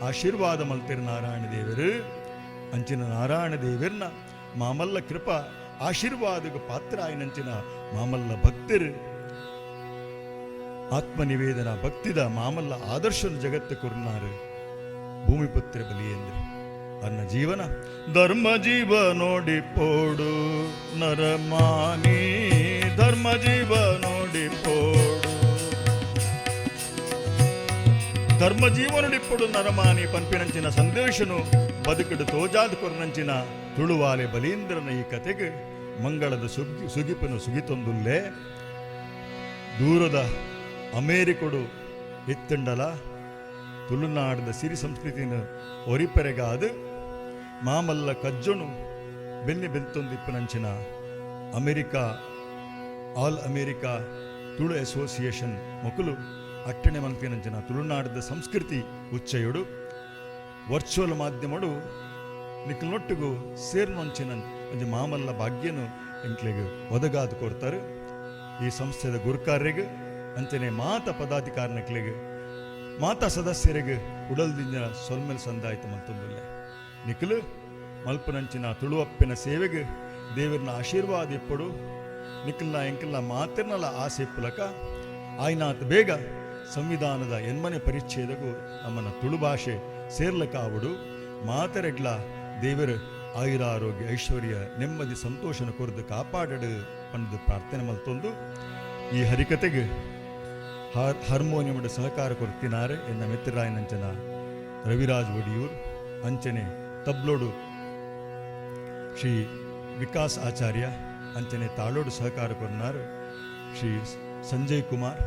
Speaker 12: ಆಶೀರ್ವಾದ ಮಲ್ತಿರು ನಾರಾಯಣ ದೇವರು. ಅಂಚಿನ ನಾರಾಯಣ ದೇವರ್ನ ಮಾಮಲ್ಲ ಕೃಪಾ ಆಶೀರ್ವಾದಕ್ಕೆ ಪಾತ್ರ ಆಯ್ನಂಚಿನ ಮಾಮಲ್ಲ ಭಕ್ತರು ಆತ್ಮನಿವೇದನ ಭಕ್ತಿದ ಮಾಮಲ್ಲ ಆದರ್ಶದ ಜಗತ್ತು ಕುರ್ನಾರು ಭೂಮಿಪುತ್ರ ಬಲಿಯೇಂದ್ರ ಅನ್ನ ಜೀವನ ಧರ್ಮ ಜೀವ ನೋಡಿ ಪೋಡು ನರಮಾನಿ, ಧರ್ಮ ಜೀವ ನೋಡಿ ಪೋಡು, ಧರ್ಮ ಜೀವನುಡಿಪ್ಪಡು ನರಮಾನಿ ಪನ್ಪಿನಂಚಿನ ಸಂದೇಶನು ಬದುಕಡು ತೋಜಾದ ಕೊರ್ನಂಚಿನ ತುಳುವಾಲೆ ಬಲೀಂದ್ರನ ಈ ಕತೆಗೆ ಮಂಗಳದ ಸುಗಿಪನು ಸುಗಿತೊಂದುಲ್ಲೇ. ದೂರದ ಅಮೇರಿಕೊಡು ಇತ್ತಂಡಲ ತುಳುನಾಡದ ಸಿರಿ ಸಂಸ್ಕೃತಿನ ಒರಿಪೆರೆಗಾದ ಮಾಮಲ್ಲ ಕಜ್ಜೊನು ಬೆನ್ನಿ ಬೆಂತೊಂದಿಪ್ಪನಂಚಿನ America all America Tulu association ಮೊಕಲು ಅಟ್ಟಣೆ ಮಲ್ತಿನಂಚಿನ ತುಳುನಾಡದ ಸಂಸ್ಕೃತಿ ಉಚ್ಚಯುಡು ವರ್ಚುವಲ್ ಮಾಧ್ಯಮಡು ನಿಕ್ಲೊಟ್ಟಿಗೂ ಸೇರ್ನೊಂಚಿನ ಒಂಜಿ ಮಾಮಲ್ಲ ಭಾಗ್ಯನು ಎಂಕ್ಲೆಗ್ ಒದಗಾದು ಕೊಡ್ತಾರೆ. ಈ ಸಂಸ್ಥೆದ ಗುರುಕಾರ್ಯಗೆ ಅಂಚನೆ ಮಾತ ಪದಾಧಿಕಾರನಕ್ಲೆಗ್ ಮಾತಾ ಸದಸ್ಯರಿಗೆ ಉಡಲ್ದಿಂಜ ಸೊಲ್ಮೆಲ್ ಸಂದಾಯ್ತು ಮಲ್ತೊಂದುಲ್ಲೆ. ನಿಖಲು ಮಲ್ಪನಂಚಿನ ತುಳುವಪ್ಪಿನ ಸೇವೆಗೆ ದೇವರನ್ನ ಆಶೀರ್ವಾದ ಇಪ್ಪಡು. ನಿಖಲ್ನ ಎಂಕಲ್ನ ಮಾತಿರ್ನಲ ಆಸೆ ಪುಲಕ ಆಯ್ನಾತ್ ಬೇಗ ಸಂವಿಧಾನದ ಎನ್ಮನೆ ಪರಿಚ್ಛೇದಗೂ ನಮ್ಮನ್ನ ತುಳು ಭಾಷೆ ಸೇರ್ಲಕ್ಕಾವಡು. ಮಾತರೆಗ್ಲ ದೇವರು ಆಯುರ ಆರೋಗ್ಯ ಐಶ್ವರ್ಯ ನೆಮ್ಮದಿ ಸಂತೋಷನ ಕೊರದು ಕಾಪಾಡಡು ಪಂದು ಪ್ರಾರ್ಥನೆ ಮಲ್ತೊಂದು ಈ ಹರಿಕತೆಗೆ ಹಾರ್ಮೋನಿಯಮದ ಸಹಕಾರ ಕೊರ್ತಿನಾರೆ ಎನ್ನ ಮಿತ್ರರಾಯನಂಚನ ರವಿರಾಜ್ ಒಡಿಯೂರ್, ಅಂಚನೆ ತಬ್ಲೋಡು ಶ್ರೀ ವಿಕಾಸ್ ಆಚಾರ್ಯ, ಅಂಚನೆ ತಾಳೋಡು ಸಹಕಾರ ಕೊರ್ನಾರ್ ಶ್ರೀ ಸಂಜಯ್ ಕುಮಾರ್,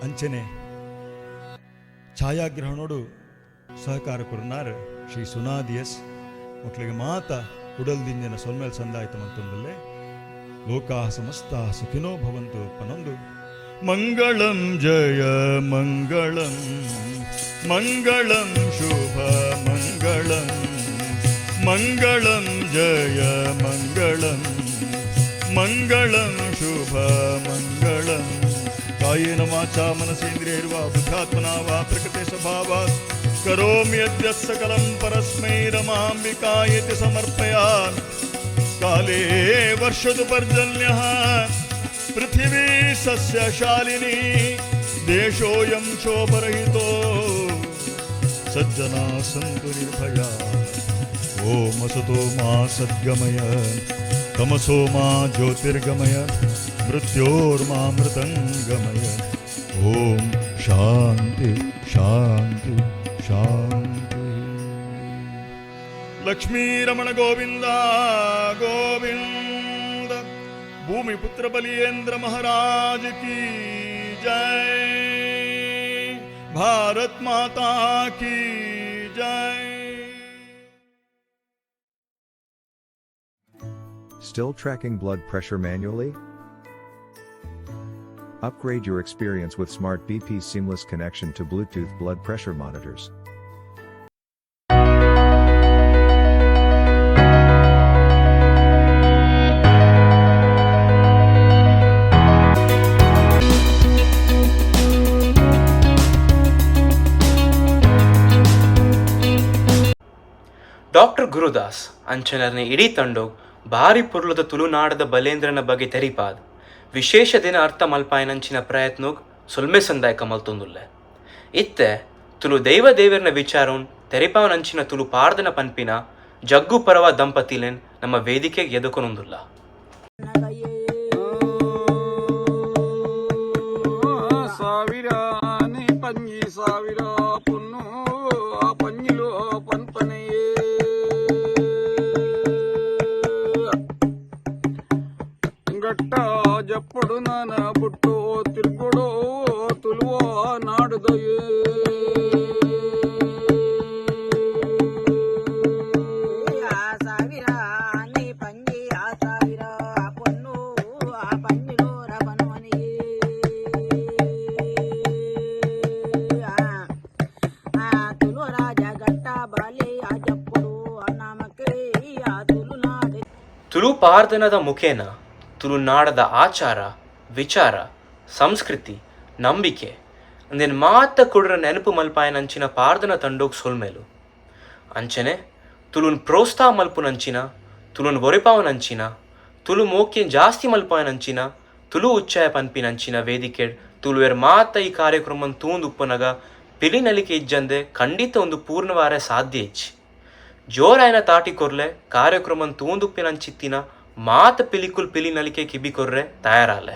Speaker 12: ಅಂಚನೆ ಛಾಯಾಗ್ರಹಣೋಡು ಸಹಕಾರ ಕೊರ್ನಾರ್ ಶ್ರೀ ಸುನಾದ್ ಎಸ್. ಮಕ್ಕಳಿಗೆ ಮಾತ ಉಡಲ್ದಿಂಜನ ಸೊಲ್ಮೇಲ್ ಸಂದಾಯ್ತು ಮಂತೊಂದಲ್ಲೇ. ಲೋಕಾ ಸಮಸ್ತ ಸುಖಿನೋ ಭವಂತು ಪನೊಂದು ಮಂಗಳಂ ಜಯ ಮಂಗಳಂ ಮಂಗಳಂ ಶುಭ ಮಂಗಳಂ ಮಂಗಳಂ ಜಯ ಮಂಗಳಂ ಮಂಗಳಂ ಶುಭ ಮಂಗಳಂ. ಕಾಯೇನ ವಾಚಾ ಮನಸೇಂದ್ರಿಯೈರ್ವಾ ಬುದ್ಧಾತ್ಮನಾ ವಾ ಪ್ರಕೃತಿ ಸ್ವಭಾವಾತ್ ಕರೋಮಿ ಯದ್ಯತ್ ಸಕಲಂ ಪರಸ್ಮೈ ರಮಾಂಬಿಕಾಯೇತಿ ಸಮರ್ಪಯಾಮಿ. ಕಾಲೇ ವರ್ಷತು ಪರ್ಜನ್ಯಃ ಪೃಥಿವೀ ಸಸ್ಯಶಾಲಿನಿ ದೇಶೋಯಂ ಶೋಭರಹಿತೋ ಸಜ್ಜನಾ ಸಂತು ನಿರ್ಭಯಾ. ಓಂ ಅಸತೋ ಮಾ ಸದ್ಗಮಯ ತಮಸೋ ಮಾ ಜ್ಯೋತಿರ್ಗಮಯ ಮೃತ್ಯೋರ್ಮಾಮೃತಂಗಮಯ. ಓಂ ಶಾಂತಿ ಶಾಂತಿ ಶಾಂತಿ. ಲಕ್ಷ್ಮೀರಮಣ ಗೋವಿಂದ ಗೋವಿಂದ. ಭೂಮಿಪುತ್ರ ಬಲಿಯೇಂದ್ರ ಮಹಾರಾಜ್ ಕಿ ಜೈ. ಭಾರತ್ ಮಾತಾ ಕಿ ಜೈ.
Speaker 19: Still tracking blood pressure manually? Upgrade your experience with Smart BP's seamless connection to Bluetooth blood pressure monitors.
Speaker 18: Doctor Gurudas ಅಂಚನರ್ನ ಇಡೀ ತಂಡೋಗ್ ಭಾರಿ ಪೊರ್ಲುದ ತುಳುನಾಡದ ಬಲೇಂದ್ರನ ಬಗ್ಗೆ ತೆರಿಪಾದ್ ವಿಶೇಷ ದಿನ ಅರ್ಥ ಮಲ್ಪಾಯನಂಚಿನ ಪ್ರಯತ್ನೋಗ್ ಸೊಲ್ಮೆ ಸಂದಾಯಕ ಮಲ್ತೊಂದುಲ್ಲೆ. ಇತ್ತೆ ತುಳು ದೈವ ದೇವರನ ವಿಚಾರೋನ್ ತೆರಿಪಾವನಂಚಿನ ತುಳು ಪಾರ್ದನ ಪನ್ಪಿನ ಜಗ್ಗು ಪರವ ದಂಪತಿಲೆನ್ ನಮ್ಮ ವೇದಿಕೆಗೆ ಎದುಕೊನೊಂದುಲ್ಲ.
Speaker 13: ಜಪ್ಪಡು ನಾನ ಬುಟ್ಟು ತಿರ್ಗುಡೋ ತುಳುವ ನಾಡುದಯೇ.
Speaker 18: ತುಳು ಪಾರ್ದನದ ಮುಖೇನ ತುಳುನಾಡದ ಆಚಾರ ವಿಚಾರ ಸಂಸ್ಕೃತಿ ನಂಬಿಕೆ ಅಂದೆನ್ ಮಾತ ಕುಡ್ರ ನೆನಪು ಮಲ್ಪಾಯನಂಚಿನ ಪಾರ್ದನ ತಂಡೋಗ್ ಸೊಲ್ಮೇಲು. ಅಂಚನೆ ತುಳುನ್ ಪ್ರೋತ್ಸಾಹ ಮಲ್ಪುನಂಚಿನ ತುಳುನ್ ಒರಿಪಾವನಂಚಿನ ತುಳು ಮೋಕ್ಯನ್ ಜಾಸ್ತಿ ಮಲ್ಪಾಯನಂಚಿನ ತುಳು ಉಚ್ಚಾಯ ಪನ್ಪಿನಂಚಿನ ವೇದಿಕೆಡ್ ತುಳುವೆರ್ ಮಾತ ಈ ಕಾರ್ಯಕ್ರಮನ್ ತೂಂದು ಉಪ್ಪುನಗ ಪಿಲಿ ನಲಿಕೆ ಇಜ್ಜಂದೆ ಖಂಡಿತ ಒಂದು ಪೂರ್ಣವಾರ ಸಾಧ್ಯ ಇಜ್ಜಿ. ಜೋರಾಯನ ತಾಟಿ ಕೊರ್ಲೆ ಕಾರ್ಯಕ್ರಮನ್ ತೂಂದುಪ್ಪಿನಂಚಿತ್ತಿನ ಮಾತ ಪಿಲಿಕುಲ್ ಪಿಲಿ ನಲಿಕೆ ಕಿಬಿ ಕೊರ್ರೆ ತಯಾರಾಲೆ.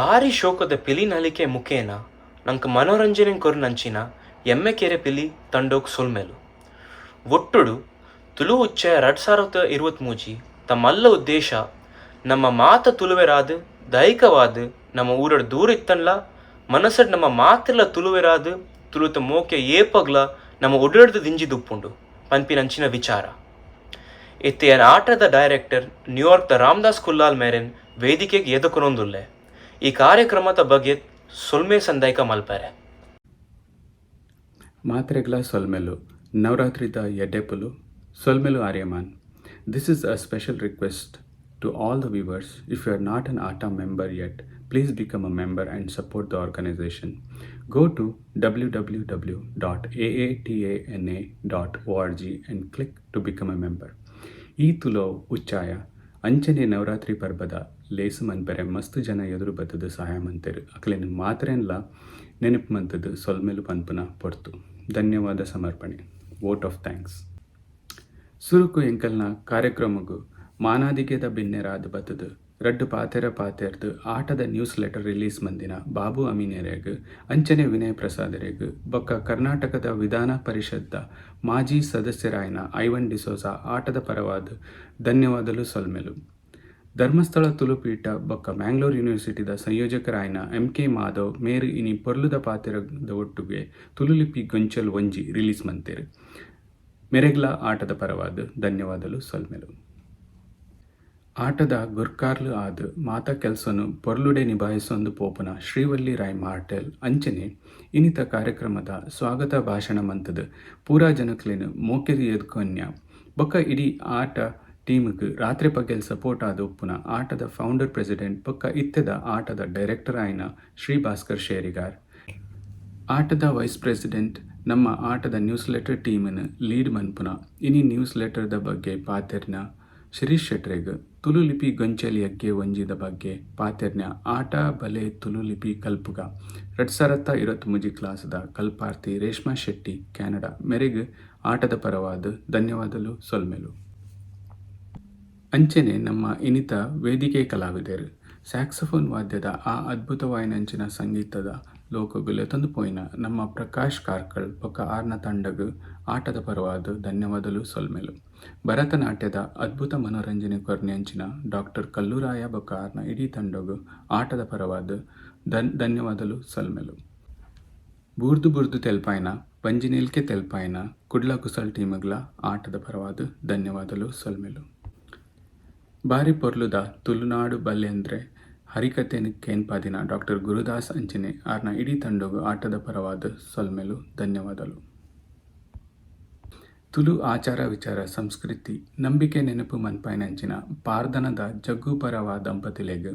Speaker 18: ಬಾರಿ ಶೋಕದ ಪಿಲಿ ನಲಿಕೆ ಮುಖೇನ ನಂಕ್ ಮನೋರಂಜನೆ ಕೊರ್ನಂಚಿನ ಎಮ್ಮೆಕೆರೆ ಪಿಲಿ ತಂಡೋಗ್ ಸೊಲ್ಮೆಲು. ಒಟ್ಟುಡು ತುಳು ಉಚ್ಚಯ 2023 ತಮ್ಮಲ್ಲ ಉದ್ದೇಶ ನಮ್ಮ ಮಾತ ತುಳುವೆರಾದ್ ದೈಹಿಕವಾದ್ ನಮ್ಮ ಊರಡ್ ದೂರ ಇತ್ತನ್ಲ ಮನಸ್ಸಡ್ ನಮ್ಮ ಮಾತೆಲ್ಲ ತುಳುವೆರಾದ್ ತುಳುತ ಮೋಕೆ ಏಪಗ್ಲ ನಮ್ಮ ಒಡರ್ದು ದಿಂಜಿದುಪ್ಪುಂಡು ಪನ್ಪಿನಂಚಿನ ವಿಚಾರ. ಇತ್ತೆಯನ್ ಆಟದ ಡೈರೆಕ್ಟರ್ ನ್ಯೂಯಾರ್ಕ್ದ ರಾಮದಾಸ್ ಕುಲ್ಲಾಲ್ ಮೇರೆನ್ ವೇದಿಕೆಗೆ ಎದುಕೊನೊಂದುಲ್ಲೆ ಈ ಕಾರ್ಯಕ್ರಮದ ಬಗ್ಗೆ ಸೊಲ್ಮೆ ಸಂದೈಕ ಮಲ್ಪರೆ.
Speaker 14: ಮಾತ್ರೆಗ್ಲ ಸೊಲ್ಮೆಲು. ನವರಾತ್ರಿದ ಎಡ್ಡೆಪುಲು. ಸೊಲ್ಮೆಲು ಆರ್ಯಮಾನ್. This is a special request to all the viewers. If you are not an ATA member yet, please become a member and support the organization. Go to www.aatana.org and click to become a member. ಈ ತುಲೋ ಉಚ್ಚಾಯ ಅಂಚನೆ ನವರಾತ್ರಿ ಪರ್ಬದ ಲೇಸು ಮನ್ಪೆರೆ ಮಸ್ತ್ ಜನ ಎದುರು ಬತ್ತದ ಸಹಾಯ ಮಂತೆರು. ಅಕ್ಲೆನ್ ಮಾತ್ರೆನ್ಲ ನೆನಪು ಮಂತದ್ದು ಸೊಲ್ಮೆಲು ಪನ್ಪುನ ಪೊರ್ತು. ಧನ್ಯವಾದ ಸಮರ್ಪಣೆ. Vote of thanks. ಸುರುಕು ಎಂಕಲ್ನ ಕಾರ್ಯಕ್ರಮಗು ಮಾನಾದಿಗೆದ ಬಿನ್ನೆರಾದ್ ಬತ್ತದು ರಡ್ಡು ಪಾತೆರ ಪಾತೆರ್ದು ಆಟದ ನ್ಯೂಸ್ ಲೆಟರ್ ರಿಲೀಸ್ ಮಂದಿನ ಬಾಬು ಅಮೀನೆರೆಗ್, ಅಂಚನೆ ವಿನಯ್ ಪ್ರಸಾದರೆಗ್, ಬೊಕ್ಕ ಕರ್ನಾಟಕದ ವಿಧಾನ ಪರಿಷತ್ದ ಮಾಜಿ ಸದಸ್ಯರಾಯಿನ ಐವನ್ ಡಿಸೋಜಾ ಆಟದ ಪರವಾದ್ ಧನ್ಯವಾದಲು ಸೊಲ್ಮೆಲು. ಧರ್ಮಸ್ಥಳ ತುಳುಪೀಠ ಬೊಕ್ಕ ಮ್ಯಾಂಗ್ಳೂರ್ ಯೂನಿವರ್ಸಿಟಿದ ಸಂಯೋಜಕರಾಯಿನ ಎಂ ಕೆ ಮಾಧವ್ ಮೇರು ಇನಿ ಪೊರ್ಲುದ ಪಾತೆರದ ಒಟ್ಟುಗೆ ತುಳುಲಿಪಿ ಗೊಂಚಲ್ ಒಂಜಿ ರಿಲೀಸ್ ಮಂತೆರ್. ಮೆರೆಗ್ಲ ಆಟದ ಪರವಾದ್ ಧನ್ಯವಾದಲು ಸೊಲ್ಮೆಲು. ಆಟದ ಗುರ್ಕಾರ್ಲು ಆದ್ ಮಾತ ಕೆಲ್ಸನು ಪೊರ್ಲುಡೆ ನಿಭಾಯಿಸೊಂದು ಪೋಪುನ ಶ್ರೀವಲ್ಲಿ ರಾಯ್ ಮಾರ್ಟೆಲ್, ಅಂಚನೆ ಇನಿತ ಕಾರ್ಯಕ್ರಮದ ಸ್ವಾಗತ ಭಾಷಣ ಮಂತುದು ಪೂರಾ ಜನಕ್ಲೆನ್ ಮೋಕೆದ ಎದ್ಕೊನ್ಯ ಬೊಕ್ಕ ಇಡೀ ಆಟ ಟೀಮ್ಗ್ ರಾತ್ರೆ ಪಗೆಲ್ ಸಪೋರ್ಟ್ ಆದ್ ಉಪ್ಪುನ ಆಟದ ಫೌಂಡರ್ ಪ್ರೆಸಿಡೆಂಟ್ ಬೊಕ್ಕ ಇತ್ತೆದ ಆಟದ ಡೈರೆಕ್ಟರ್ ಆಯಿನ ಶ್ರೀ ಭಾಸ್ಕರ್ ಶೇರಿಗಾರ್, ಆಟದ ವೈಸ್ ಪ್ರೆಸಿಡೆಂಟ್, ನಮ್ಮ ಆಟದ ನ್ಯೂಸ್ ಲೆಟರ್ ಟೀಮ್ನ್ ಲೀಡ್ ಮನ್ಪುನ, ಇನಿ ನ್ಯೂಸ್ ಲೆಟರ್ ದ ಬಗ್ಗೆ ಪಾತೆರ್ನ ಶಿರೀಶ್ ಶೆಟ್ರೆಗ್, ತುಲು ಲಿಪಿ ಗೊಂಚಲ್ ಎಗ್ಗೆ ಒಂಜಿದ ಬಗ್ಗೆ ಪಾತೆರ್ನ ಆಟ ಬಲೆ ತುಲು ಲಿಪಿ ಕಲ್ಪುಗ 2023 ಕ್ಲಾಸ್ದ ಕಲ್ಪಾರ್ಥಿ ರೇಷ್ಮಾ ಶೆಟ್ಟಿ ಕೆನಡಾ ಮೆರೆಗ್ ಆಟದ ಪರವಾದ್ ಧನ್ಯವಾದಲು ಸೊಲ್ಮೆಲು. ಅಂಚನೆ ನಮ್ಮ ಇನಿತ ವೇದಿಕೆ ಕಲಾವಿದೆರ್ ಸ್ಯಾಕ್ಸೋಫೋನ್ ವಾದ್ಯದ ಆ ಅದ್ಭುತವಾಯಿನಂಚಿನ ಸಂಗೀತದ ಲೋಕಗ್ ಲೆತೊಂದು ಪೋಯಿನ ನಮ್ಮ ಪ್ರಕಾಶ್ ಕಾರ್ಕಳ್ ಬೊಕ್ಕ ಆರ್ನ ತಂಡಗ್ ಆಟದ ಪರವಾದ್ ಧನ್ಯವಾದಲು ಸೊಲ್ಮೆಲು. ಭರತನಾಟ್ಯದ ಅದ್ಭುತ ಮನೋರಂಜನೆ ಕೊರ್ನಿ ಅಂಚಿನ ಡಾಕ್ಟರ್ ಕಲ್ಲೂರಾಯ ಬೊಕ್ಕ ಆರ್ನ ಇಡೀ ತಂಡಗ್ ಆಟದ ಪರವಾದ್ ಧನ್ಯವಾದಲು ಸೊಲ್ಮೆಲು. ಬೂರ್ದು ಬೂರ್ದು ತೆಲ್ಪಾಯಿನ ಬಂಜಿನಿಲ್ಕೆ ತೆಲ್ಪಾಯಿನ ಕುಡ್ಲ ಕುಸಲ್ ಟೀಮ್ಗ್ಲ ಆಟದ ಪರವಾದ್ ಧನ್ಯವಾದಲು ಸೊಲ್ಮೆಲು. ಬಾರಿ ಪೊರ್ಲುದ ತುಳುನಾಡು ಬಲ್ಲೆಂದ್ರೆ ಹರಿಕತೆನ್ ಕೇನ್ಪಾದಿನ ಡಾಕ್ಟರ್ ಗುರುದಾಸ್ ಅಂಚನೆ ಆರ್ನ ಇಡೀ ತಂಡಗ್ ಆಟದ ಪರವಾದ್ ಸೊಲ್ಮೆಲು ಧನ್ಯವಾದಲು. ತುಳು ಆಚಾರ ವಿಚಾರ ಸಂಸ್ಕೃತಿ ನಂಬಿಕೆ ನೆನಪು ಮನ್ಪಾಯಿನಂಚಿನ ಪಾರ್ದನದ ಜಗ್ಗು ಪರವ ದಂಪತಿಲೆಗ್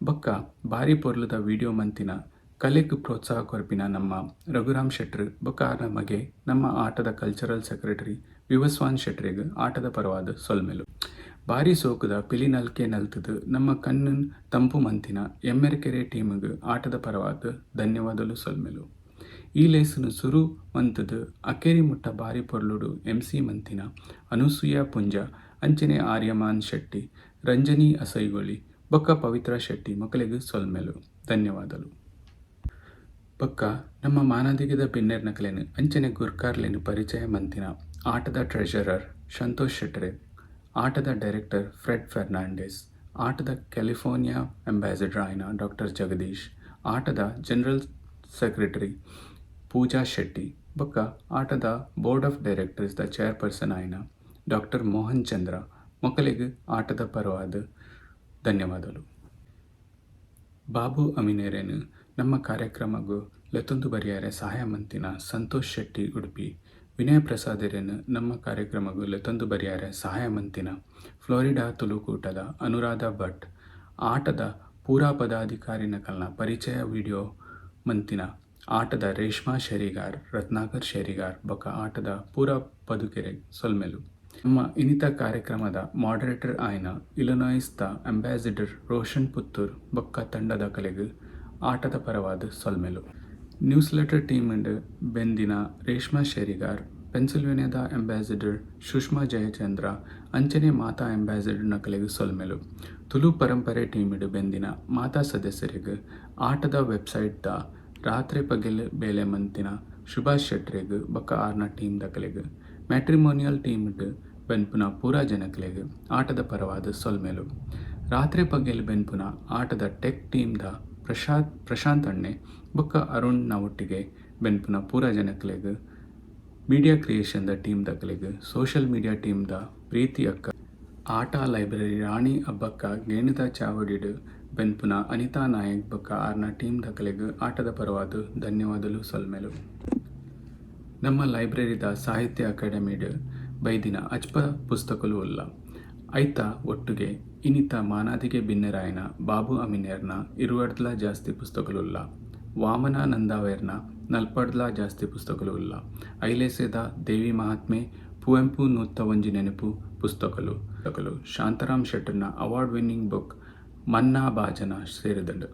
Speaker 14: ಬೊಕ್ಕ ಬಾರಿ ಪೊರ್ಲುದ ವಿಡಿಯೋ ಮಂತಿನ ಕಲೆಕ್ ಪ್ರೋತ್ಸಾಹ ಕೊರ್ಪಿನ ನಮ್ಮ ರಘುರಾಮ್ ಶೆಟ್ರ್ ಬೊಕ್ಕ ಆರ್ನ ಮಗೆ ನಮ್ಮ ಆಟದ ಕಲ್ಚರಲ್ ಸೆಕ್ರೆಟರಿ ವಿವಸ್ವಾನ್ ಶೆಟ್ರೆಗ್ ಆಟದ ಪರವಾದ್ ಸೊಲ್ಮೆಲು. ಬಾರಿ ಸೋಕುದ ಪಿಲಿ ನಲ್ಕೆ ನಲ್ತುದು ನಮ್ಮ ಕಣ್ಣುನ್ ತಂಪು ಮಂತಿನ ಎಮ್ಮೆರ್ಕೆರೆ ಟೀಮ್ಗ್ ಆಟದ ಪರವಾದ್ ಧನ್ಯವಾದಲು ಸೊಲ್ಮೆಲು. ಈ ಲೇಸುನು ಸುರು ಮಂತುದು ಅಕೇರಿ ಮುಟ್ಟ ಬಾರಿ ಪೊರ್ಲುಡು ಎಂ.ಸಿ ಮಂತಿನ ಅನುಸೂಯ ಪುಂಜ, ಅಂಚನೆ ಆರ್ಯಮಾನ್ ಶೆಟ್ಟಿ, ರಂಜನಿ ಅಸೈಗೋಳಿ ಬೊಕ್ಕ ಪವಿತ್ರ ಶೆಟ್ಟಿ ಮೊಕಲೆಗ್ ಸೊಲ್ಮೆಲು ಧನ್ಯವಾದಲು. ಬೊಕ್ಕ ನಮ್ಮ ಮಾನಾದಿಗೆದ ಬಿನ್ನೆರ್ನಕಲೆನ್ ಅಂಚನೆ ಗುರ್ಕಾರ್ಲೆನ್ ಪರಿಚಯ ಮಂತಿನ ಆಟದ ಟ್ರೆಷರರ್ ಸಂತೋಷ್ ಶೆಟ್ರೆ, ಆಟದ ಡೈರೆಕ್ಟರ್ ಫ್ರೆಡ್ ಫೆರ್ನಾಂಡಿಸ್, ಆಟದ ಕ್ಯಾಲಿಫೋರ್ನಿಯಾ ಅಂಬಾಸಿಡರ್ ಆಯಿನ ಡಾಕ್ಟರ್ ಜಗದೀಶ್, ಆಟದ ಜನರಲ್ ಸೆಕ್ರೆಟರಿ ಪೂಜಾ ಶೆಟ್ಟಿ ಬೊಕ್ಕ ಆಟದ ಬೋರ್ಡ್ ಆಫ್ ಡೈರೆಕ್ಟರ್ಸ್ ದ ಚೇರ್ಪರ್ಸನ್ ಆಯಿನ ಡಾಕ್ಟರ್ ಮೋಹನ್ ಚಂದ್ರ ಮೊಕಲೆಗ್ ಆಟದ ಪರವಾದ್ ಧನ್ಯವಾದಲು. ಬಾಬು ಅಮಿನೆರೆನ್ ನಮ್ಮ ಕಾರ್ಯಕ್ರಮಗ್ ಲೆತೊಂದು ಬರಿಯರೆ ಸಹಾಯ ಮಂತಿನ ಸಂತೋಷ್ ಶೆಟ್ಟಿ ಉಡುಪಿ, ವಿನಯ ಪ್ರಸಾದೆರೆನ್ ನಮ್ಮ ಕಾರ್ಯಕ್ರಮಗ್ ಲೆತೊಂದು ಬರಿಯರೆ ಸಹಾಯ ಮಂತಿನ ಫ್ಲೋರಿಡಾ ತುಳುಕೂಟದ ಅನುರಾಧ ಭಟ್, ಆಟದ ಪೂರಾ ಪದಾಧಿಕಾರಿನಕಲ್ನ ಪರಿಚಯ ವಿಡಿಯೋ ಮಂತಿನ ಆಟದ ರೇಷ್ಮಾ ಶೆರಿಗಾರ್, ರತ್ನಾಕರ್ ಶೆರಿಗಾರ್ ಬೊಕ್ಕ ಆಟದ ಪೂರಾ ಪದುಕೆರೆ ಸೊಲ್ಮೆಲು. ನಮ್ಮ ಇನಿತ ಕಾರ್ಯಕ್ರಮದ ಮಾಡರೇಟರ್ ಆಯಿನ ಇಲಿನಾಯ್ಸ್ ದ ಅಂಬಾಸಿಡರ್ ರೋಷನ್ ಪುತ್ತೂರ್ ಬೊಕ್ಕ ತಂಡದಕಲೆಗ್ ಆಟದ ಪರವಾದ್ ಸೊಲ್ಮೆಲು. ನ್ಯೂಸ್ ಲೆಟರ್ ಟೀಮ್ ಬೆಂದಿನ ರೇಷ್ಮಾ ಶೆರಿಗಾರ್, ಪೆನ್ಸಿಲ್ವೇನಿಯಾದ ಅಂಬಾಸಿಡರ್ ಸುಷ್ಮಾ ಜಯಚಂದ್ರ ಅಂಚನೆ ಮಾತಾ ಅಂಬಾಸಿಡರ್ ನಕಲೆಗ್ ಸೊಲ್ಮೆಲು. ತುಳು ಪರಂಪರೆ ಟೀಮಿಡ್ ಬೆಂದಿನ ಮಾತಾ ಸದಸ್ಯರೆಗ್, ಆಟದ ವೆಬ್ಸೈಟ್ ದ ರಾತ್ರೆ ಪಗೆಲ್ ಬೇಲೆ ಮಂತಿನ ಸುಭಾಷ್ ಶೆಟ್ರೆಗ್ ಬೊಕ್ಕ ಆರ್ನ ಟೀಮ್ ದಕಲೆಗ್, ಮ್ಯಾಟ್ರಿಮೋನಿಯಲ್ ಟೀಮ್ ಡ್ ಬೆನ್ಪುನ ಪೂರಾ ಜನಕ್ಲೆಗ್ ಆಟದ ಪರವಾದ್ ಸೊಲ್ಮೆಲು. ರಾತ್ರೆ ಪಗೆಲ್ ಬೆನ್ಪುನ ಆಟದ ಟೆಕ್ ಟೀಮ್ ದ ಪ್ರಶಾಂತ್ ಅಣ್ಣೆ ಬೊಕ್ಕ ಅರುಣ್ ನ ಒಟ್ಟಿಗೆ ಬೆನ್ಪುನ ಪೂರಾ ಜನಕ್ಲೆಗ್, ಮೀಡಿಯಾ ಕ್ರಿಯೇಷನ್ ದ ಟೀಮ್ ದಕಲೆಗ್, ಸೋಶಿಯಲ್ ಮೀಡಿಯಾ ಟೀಮ್ ದ ಪ್ರೀತಿ ಅಕ್ಕ, ಆಟ ಲೈಬ್ರರಿ ರಾಣಿ ಅಬ್ಬಕ್ಕ, ಗೇಣಿದ ಚಾವಡಿಡ್ ಬೆನ್ಪುನ ಅನಿತಾ ನಾಯಕ್ ಬೊಕ್ಕ ಆರ್ನ ಟೀಮ್ ದಕಲೆಗ್ ಆಟದ ಪರವಾದ್ ಧನ್ಯವಾದಲು ಸೊಲ್ಮೆಲು. ನಮ್ಮ ಲೈಬ್ರರಿದ ಸಾಹಿತ್ಯ ಅಕಾಡೆಮಿಡ್ ಬೈದಿನ ಅಜ್ಪ ಪುಸ್ತಕಲು ಉಲ್ಲ. ಐತ ಒಟ್ಟುಗೆ ಇನಿತ ಮಾನಾದಿಗೆ ಬಿನ್ನೆರಾಯಿನ ಬಾಬು ಅಮೀನೆರ್ನ 20ಡ್ದ್ಲಾ ಜಾಸ್ತಿ ಪುಸ್ತಕಲು ಉಲ್ಲ. ವಾಮನ ನಂದಾವೆರ್ನ 40ಡ್ದ್ಲಾ ಜಾಸ್ತಿ ಪುಸ್ತಕಲು ಉಲ್ಲ. ಐಲೇಸೆದ ದೇವಿ ಮಹಾತ್ಮೆ, ಪುವೆಂಪು 101 ನೆನಪು ಪುಸ್ತಕಲು, ಶಾಂತಾರಾಮ್ ಶೆಟ್ಟರ್ನ ಅವಾರ್ಡ್ ವಿನ್ನಿಂಗ್ ಬುಕ್ ಮನ್ನಾ ಬಾಜನ ಸೇರಿದಂಡು.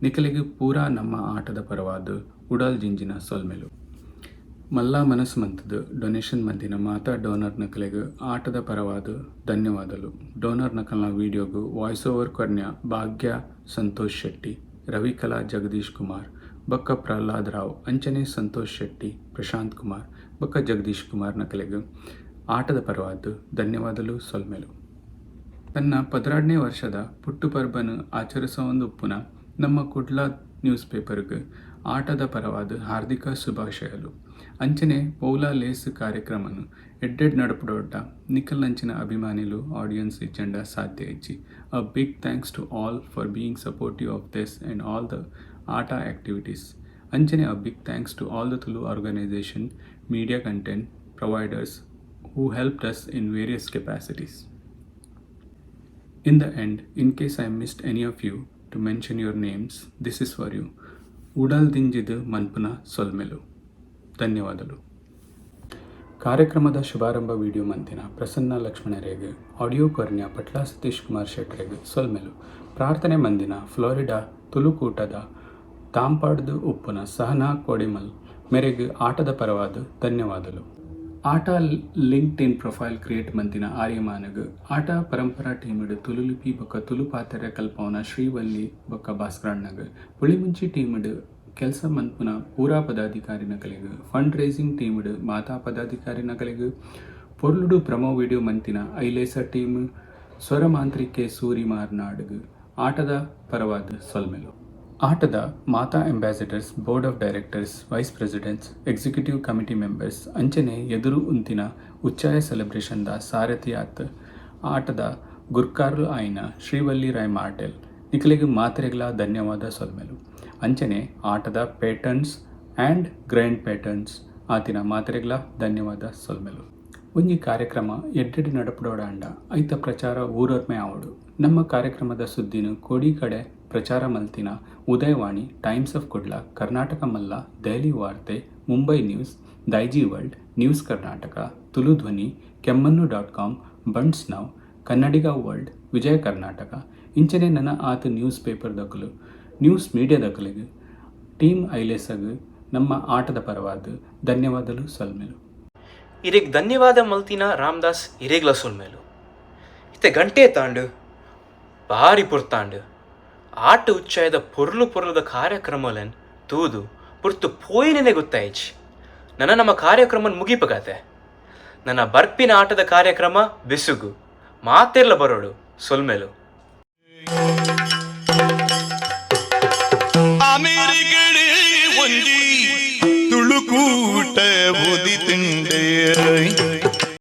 Speaker 14: ನಿಕಲೆಗ್ ಪೂರಾ ನಮ್ಮ ಆಟದ ಪರವಾದ್ ಉಡಲ್ ಜಿಂಜಿನ ಸೊಲ್ಮೆಲು. ಮಲ್ಲ ಮನಸ್ ಮಂತುದು ಡೊನೇಷನ್ ಮಂತಿನ ಮಾತಾ ಡೋನರ್ ನಕಲೆಗ್ ಆಟದ ಪರವಾದ್ ಧನ್ಯವಾದಲು. ಡೋನರ್ ನಕಲ್ನ ವಿಡಿಯೋಗ್ ವಾಯ್ಸ್ ಓವರ್ ಕೊರ್ನ್ಯ ಭಾಗ್ಯ ಸಂತೋಷ್ ಶೆಟ್ಟಿ, ರವಿಕಲಾ ಜಗದೀಶ್ ಕುಮಾರ್, ಬೊಕ್ಕ ಪ್ರಹ್ಲಾದ್ ರಾವ್ ಅಂಚನೆ ಸಂತೋಷ್ ಶೆಟ್ಟಿ, ಪ್ರಶಾಂತ್ ಕುಮಾರ್ ಬೊಕ್ಕ ಜಗದೀಶ್ ಕುಮಾರ್ ನಕಲೆಗ್ ಆಟದ ಪರವಾದ್ ಧನ್ಯವಾದಲು ಸೊಲ್ಮೆಲು. ತನ್ನ 12ನೇ ವರ್ಷದ ಪುಟ್ಟು ಪರ್ಬನ್ ಆಚರಿಸವೊಂದು ಉಪ್ಪುನ ನಮ್ಮ ಕುಡ್ಲ ನ್ಯೂಸ್ ಪೇಪರ್ಗ್ ಆಟದ ಪರವಾದ್ ಹಾರ್ದಿಕ ಶುಭಾಶಯಲು. ಅಂಚನೆ ಪೌಲಾ ಲೇಸ್ ಕಾರ್ಯಕ್ರಮನ್ ಎಡ್ಡೆಡ್ ನಡಪುಡೊಡ್ಡ ನಿಕಲ್ನಂಚಿನ ಅಭಿಮಾನಿಲು ಆಡಿಯನ್ಸ್ ಇಜ್ಜಂಡ ಸಾಧ್ಯ ಇಜ್ಜಿ. A big thanks to all for being supportive of this and all the Aata activities. ಅಂಚನೆ a big thanks to all the Tulu organisation, media content providers who helped us in various capacities. In the end, in case I missed any of you to mention your names, this is for you. ಉಡಲ್ ದಿಂಜಿದ್ ಮನ್ಪುನ ಸೊಲ್ಮೆಲು. ಧನ್ಯವಾದಲು. ಕಾರ್ಯಕ್ರಮದ ಶುಭಾರಂಭ ವಿಡಿಯೋ ಮಂತಿನ ಪ್ರಸನ್ನ ಲಕ್ಷ್ಮಣರೇಗ್, ಆಡಿಯೋ ಕೊರ್ನ್ಯ ಪಟ್ಲಾ ಸತೀಶ್ ಕುಮಾರ್ ಶೆಟ್ರೆಗ್ ಸೊಲ್ಮೆಲು. ಪ್ರಾರ್ಥನೆ ಮಂದಿನ ಫ್ಲೋರಿಡಾ ತುಳುಕೂಟದ ತಾಂಪಾಡ್ದು ಉಪ್ಪುನ ಸಹನಾ ಕೋಡಿಮಲ್ ಮೆರೆಗ್ ಆಟದ ಪರವಾದ್ ಧನ್ಯವಾದಲು. ಆಟ ಲಿಂಕ್ಡ್ ಇನ್ ಪ್ರೊಫೈಲ್ ಕ್ರಿಯೇಟ್ ಮಂತಿನ ಆರ್ಯಮಾನಗ್, ಆಟ ಪರಂಪರಾ ಟೀಮಿಡ್ ತುಳುಲಿಪಿ ಬೊಕ್ಕ ತುಳು ಪಾತೆರ ಕಲ್ಪವನ ಶ್ರೀವಲ್ಲಿ ಬೊಕ್ಕ ಭಾಸ್ಕರಣ್ಣಗ್, ಪುಳಿಮುಂಚಿ ಟೀಮಿಡ್ ಕೆಲಸ ಮನ್ಪುನ ಪೂರಾ ಪದಾಧಿಕಾರಿ ನಕಲೆಗ್, ಫಂಡ್ ರೇಸಿಂಗ್ ಟೀಮಿಡ್ ಮಾತಾ ಪದಾಧಿಕಾರಿ ನಕಲೆಗ್, ಪೊರ್ಲುಡು ಪ್ರಮೋ ವಿಡಿಯೋ ಮಂತಿನ ಐಲೇಸ ಟೀಮ್, ಸ್ವರ ಮಾಂತ್ರಿಕೆ ಸೂರಿ ಮಾರ್ನಾಡ್ಗ್ ಆಟದ ಪರವಾದ್ ಸೊಲ್ಮೆಲು. ಆಟದ ಮಾತಾ ambassadors, board of directors, vice presidents, executive committee members ಅಂಚನೆ ಎದುರು ಉಂತಿನ ಉಚ್ಚಾಯ ಸೆಲೆಬ್ರೇಷನ್ ದ ಸಾರಥಿಯಾತ್ ಆಟದ ಗುರ್ಕಾರ್ಲು ಆಯಿನ ಶ್ರೀವಲ್ಲಿ ರಾಯ್ ಮಾರ್ಟೆಲ್ ನಿಕಲೆಗ್ ಮಾತೆರೆಗ್ಲಾ ಧನ್ಯವಾದ ಸೊಲ್ಮೆಲು. ಅಂಚನೆ ಆಟದ ಪೇಟರ್ನ್ಸ್ ಆ್ಯಂಡ್ ಗ್ರ್ಯಾಂಡ್ ಪೇಟರ್ನ್ಸ್ ಆತಿನ ಮಾತೆರೆಗ್ಲಾ ಧನ್ಯವಾದ ಸೊಲ್ಮೆಲು. ಒಂಜಿ ಕಾರ್ಯಕ್ರಮ ಎಡ್ಡೆಡ್ ನಡಪುಡೋಡಾಂಡ ಐತ ಪ್ರಚಾರ ಊರೊರ್ಮೆ ಆವೊಡು. ನಮ್ಮ ಕಾರ್ಯಕ್ರಮದ ಸುದ್ದಿನ್ ಕೋಡಿ ಕಡೆ ಪ್ರಚಾರ ಮಲ್ತಿನ ಉದಯವಾಣಿ, ಟೈಮ್ಸ್ ಆಫ್ ಕುಡ್ಲ, ಕರ್ನಾಟಕ ಮಲ್ಲ, ದೆಹಲಿ ವಾರ್ತೆ, Mumbai news, Daiji world, news Karnataka, Tulu Dhwani, Kemmannu dot com, Bunts now, Kannadiga world, Vijaya Karnataka ಇಂಚನೆ ನನ ಆತ್ ನ್ಯೂಸ್ ಪೇಪರ್ ದಕುಲು, ನ್ಯೂಸ್ ಮೀಡಿಯಾದಕುಲೆಗ್ ಟೀಮ್ ಐಲೇಸಗ್ ನಮ್ಮ ಆಟದ ಪರವಾದ್ ಧನ್ಯವಾದಲು ಸೊಲ್ಮೆಲು.
Speaker 18: ಇರೆಗ್ ಧನ್ಯವಾದ ಮಲ್ತಿನ ರಾಮದಾಸ್ ಇರೆಗ್ಲ ಸೊಲ್ಮೆಲು. ಇತ್ತೆ ಗಂಟೆ ತಾಂಡು ಬಾರಿ ಪೊರ್ತಾಂಡು. ಆಟ ಉಚ್ಚಾಯದ ಪೊರ್ಲು ಪೊರ್ಲುದ ಕಾರ್ಯಕ್ರಮಲೆನ್ ತೂದು ಪೊರ್ತು ಪೋಯಿನೇ ಗೊತ್ತಾಯಿಜಿ. ನನ್ನ ನಮ್ಮ ಕಾರ್ಯಕ್ರಮ ಮುಗಿಪಗಾತೆ. ನನ್ನ ಬರ್ಪಿನ ಆಟದ ಕಾರ್ಯಕ್ರಮ ಬಿಸುಗು ಮಾತೆರ್ಲ ಬರೋಡು ಸೊಲ್ಮೆಲು.
Speaker 1: ಅಮೆರಿಕಡೆ ಒಂಜಿ ತುಳುಕೂಟ ಉದಿತುಂಡೆ.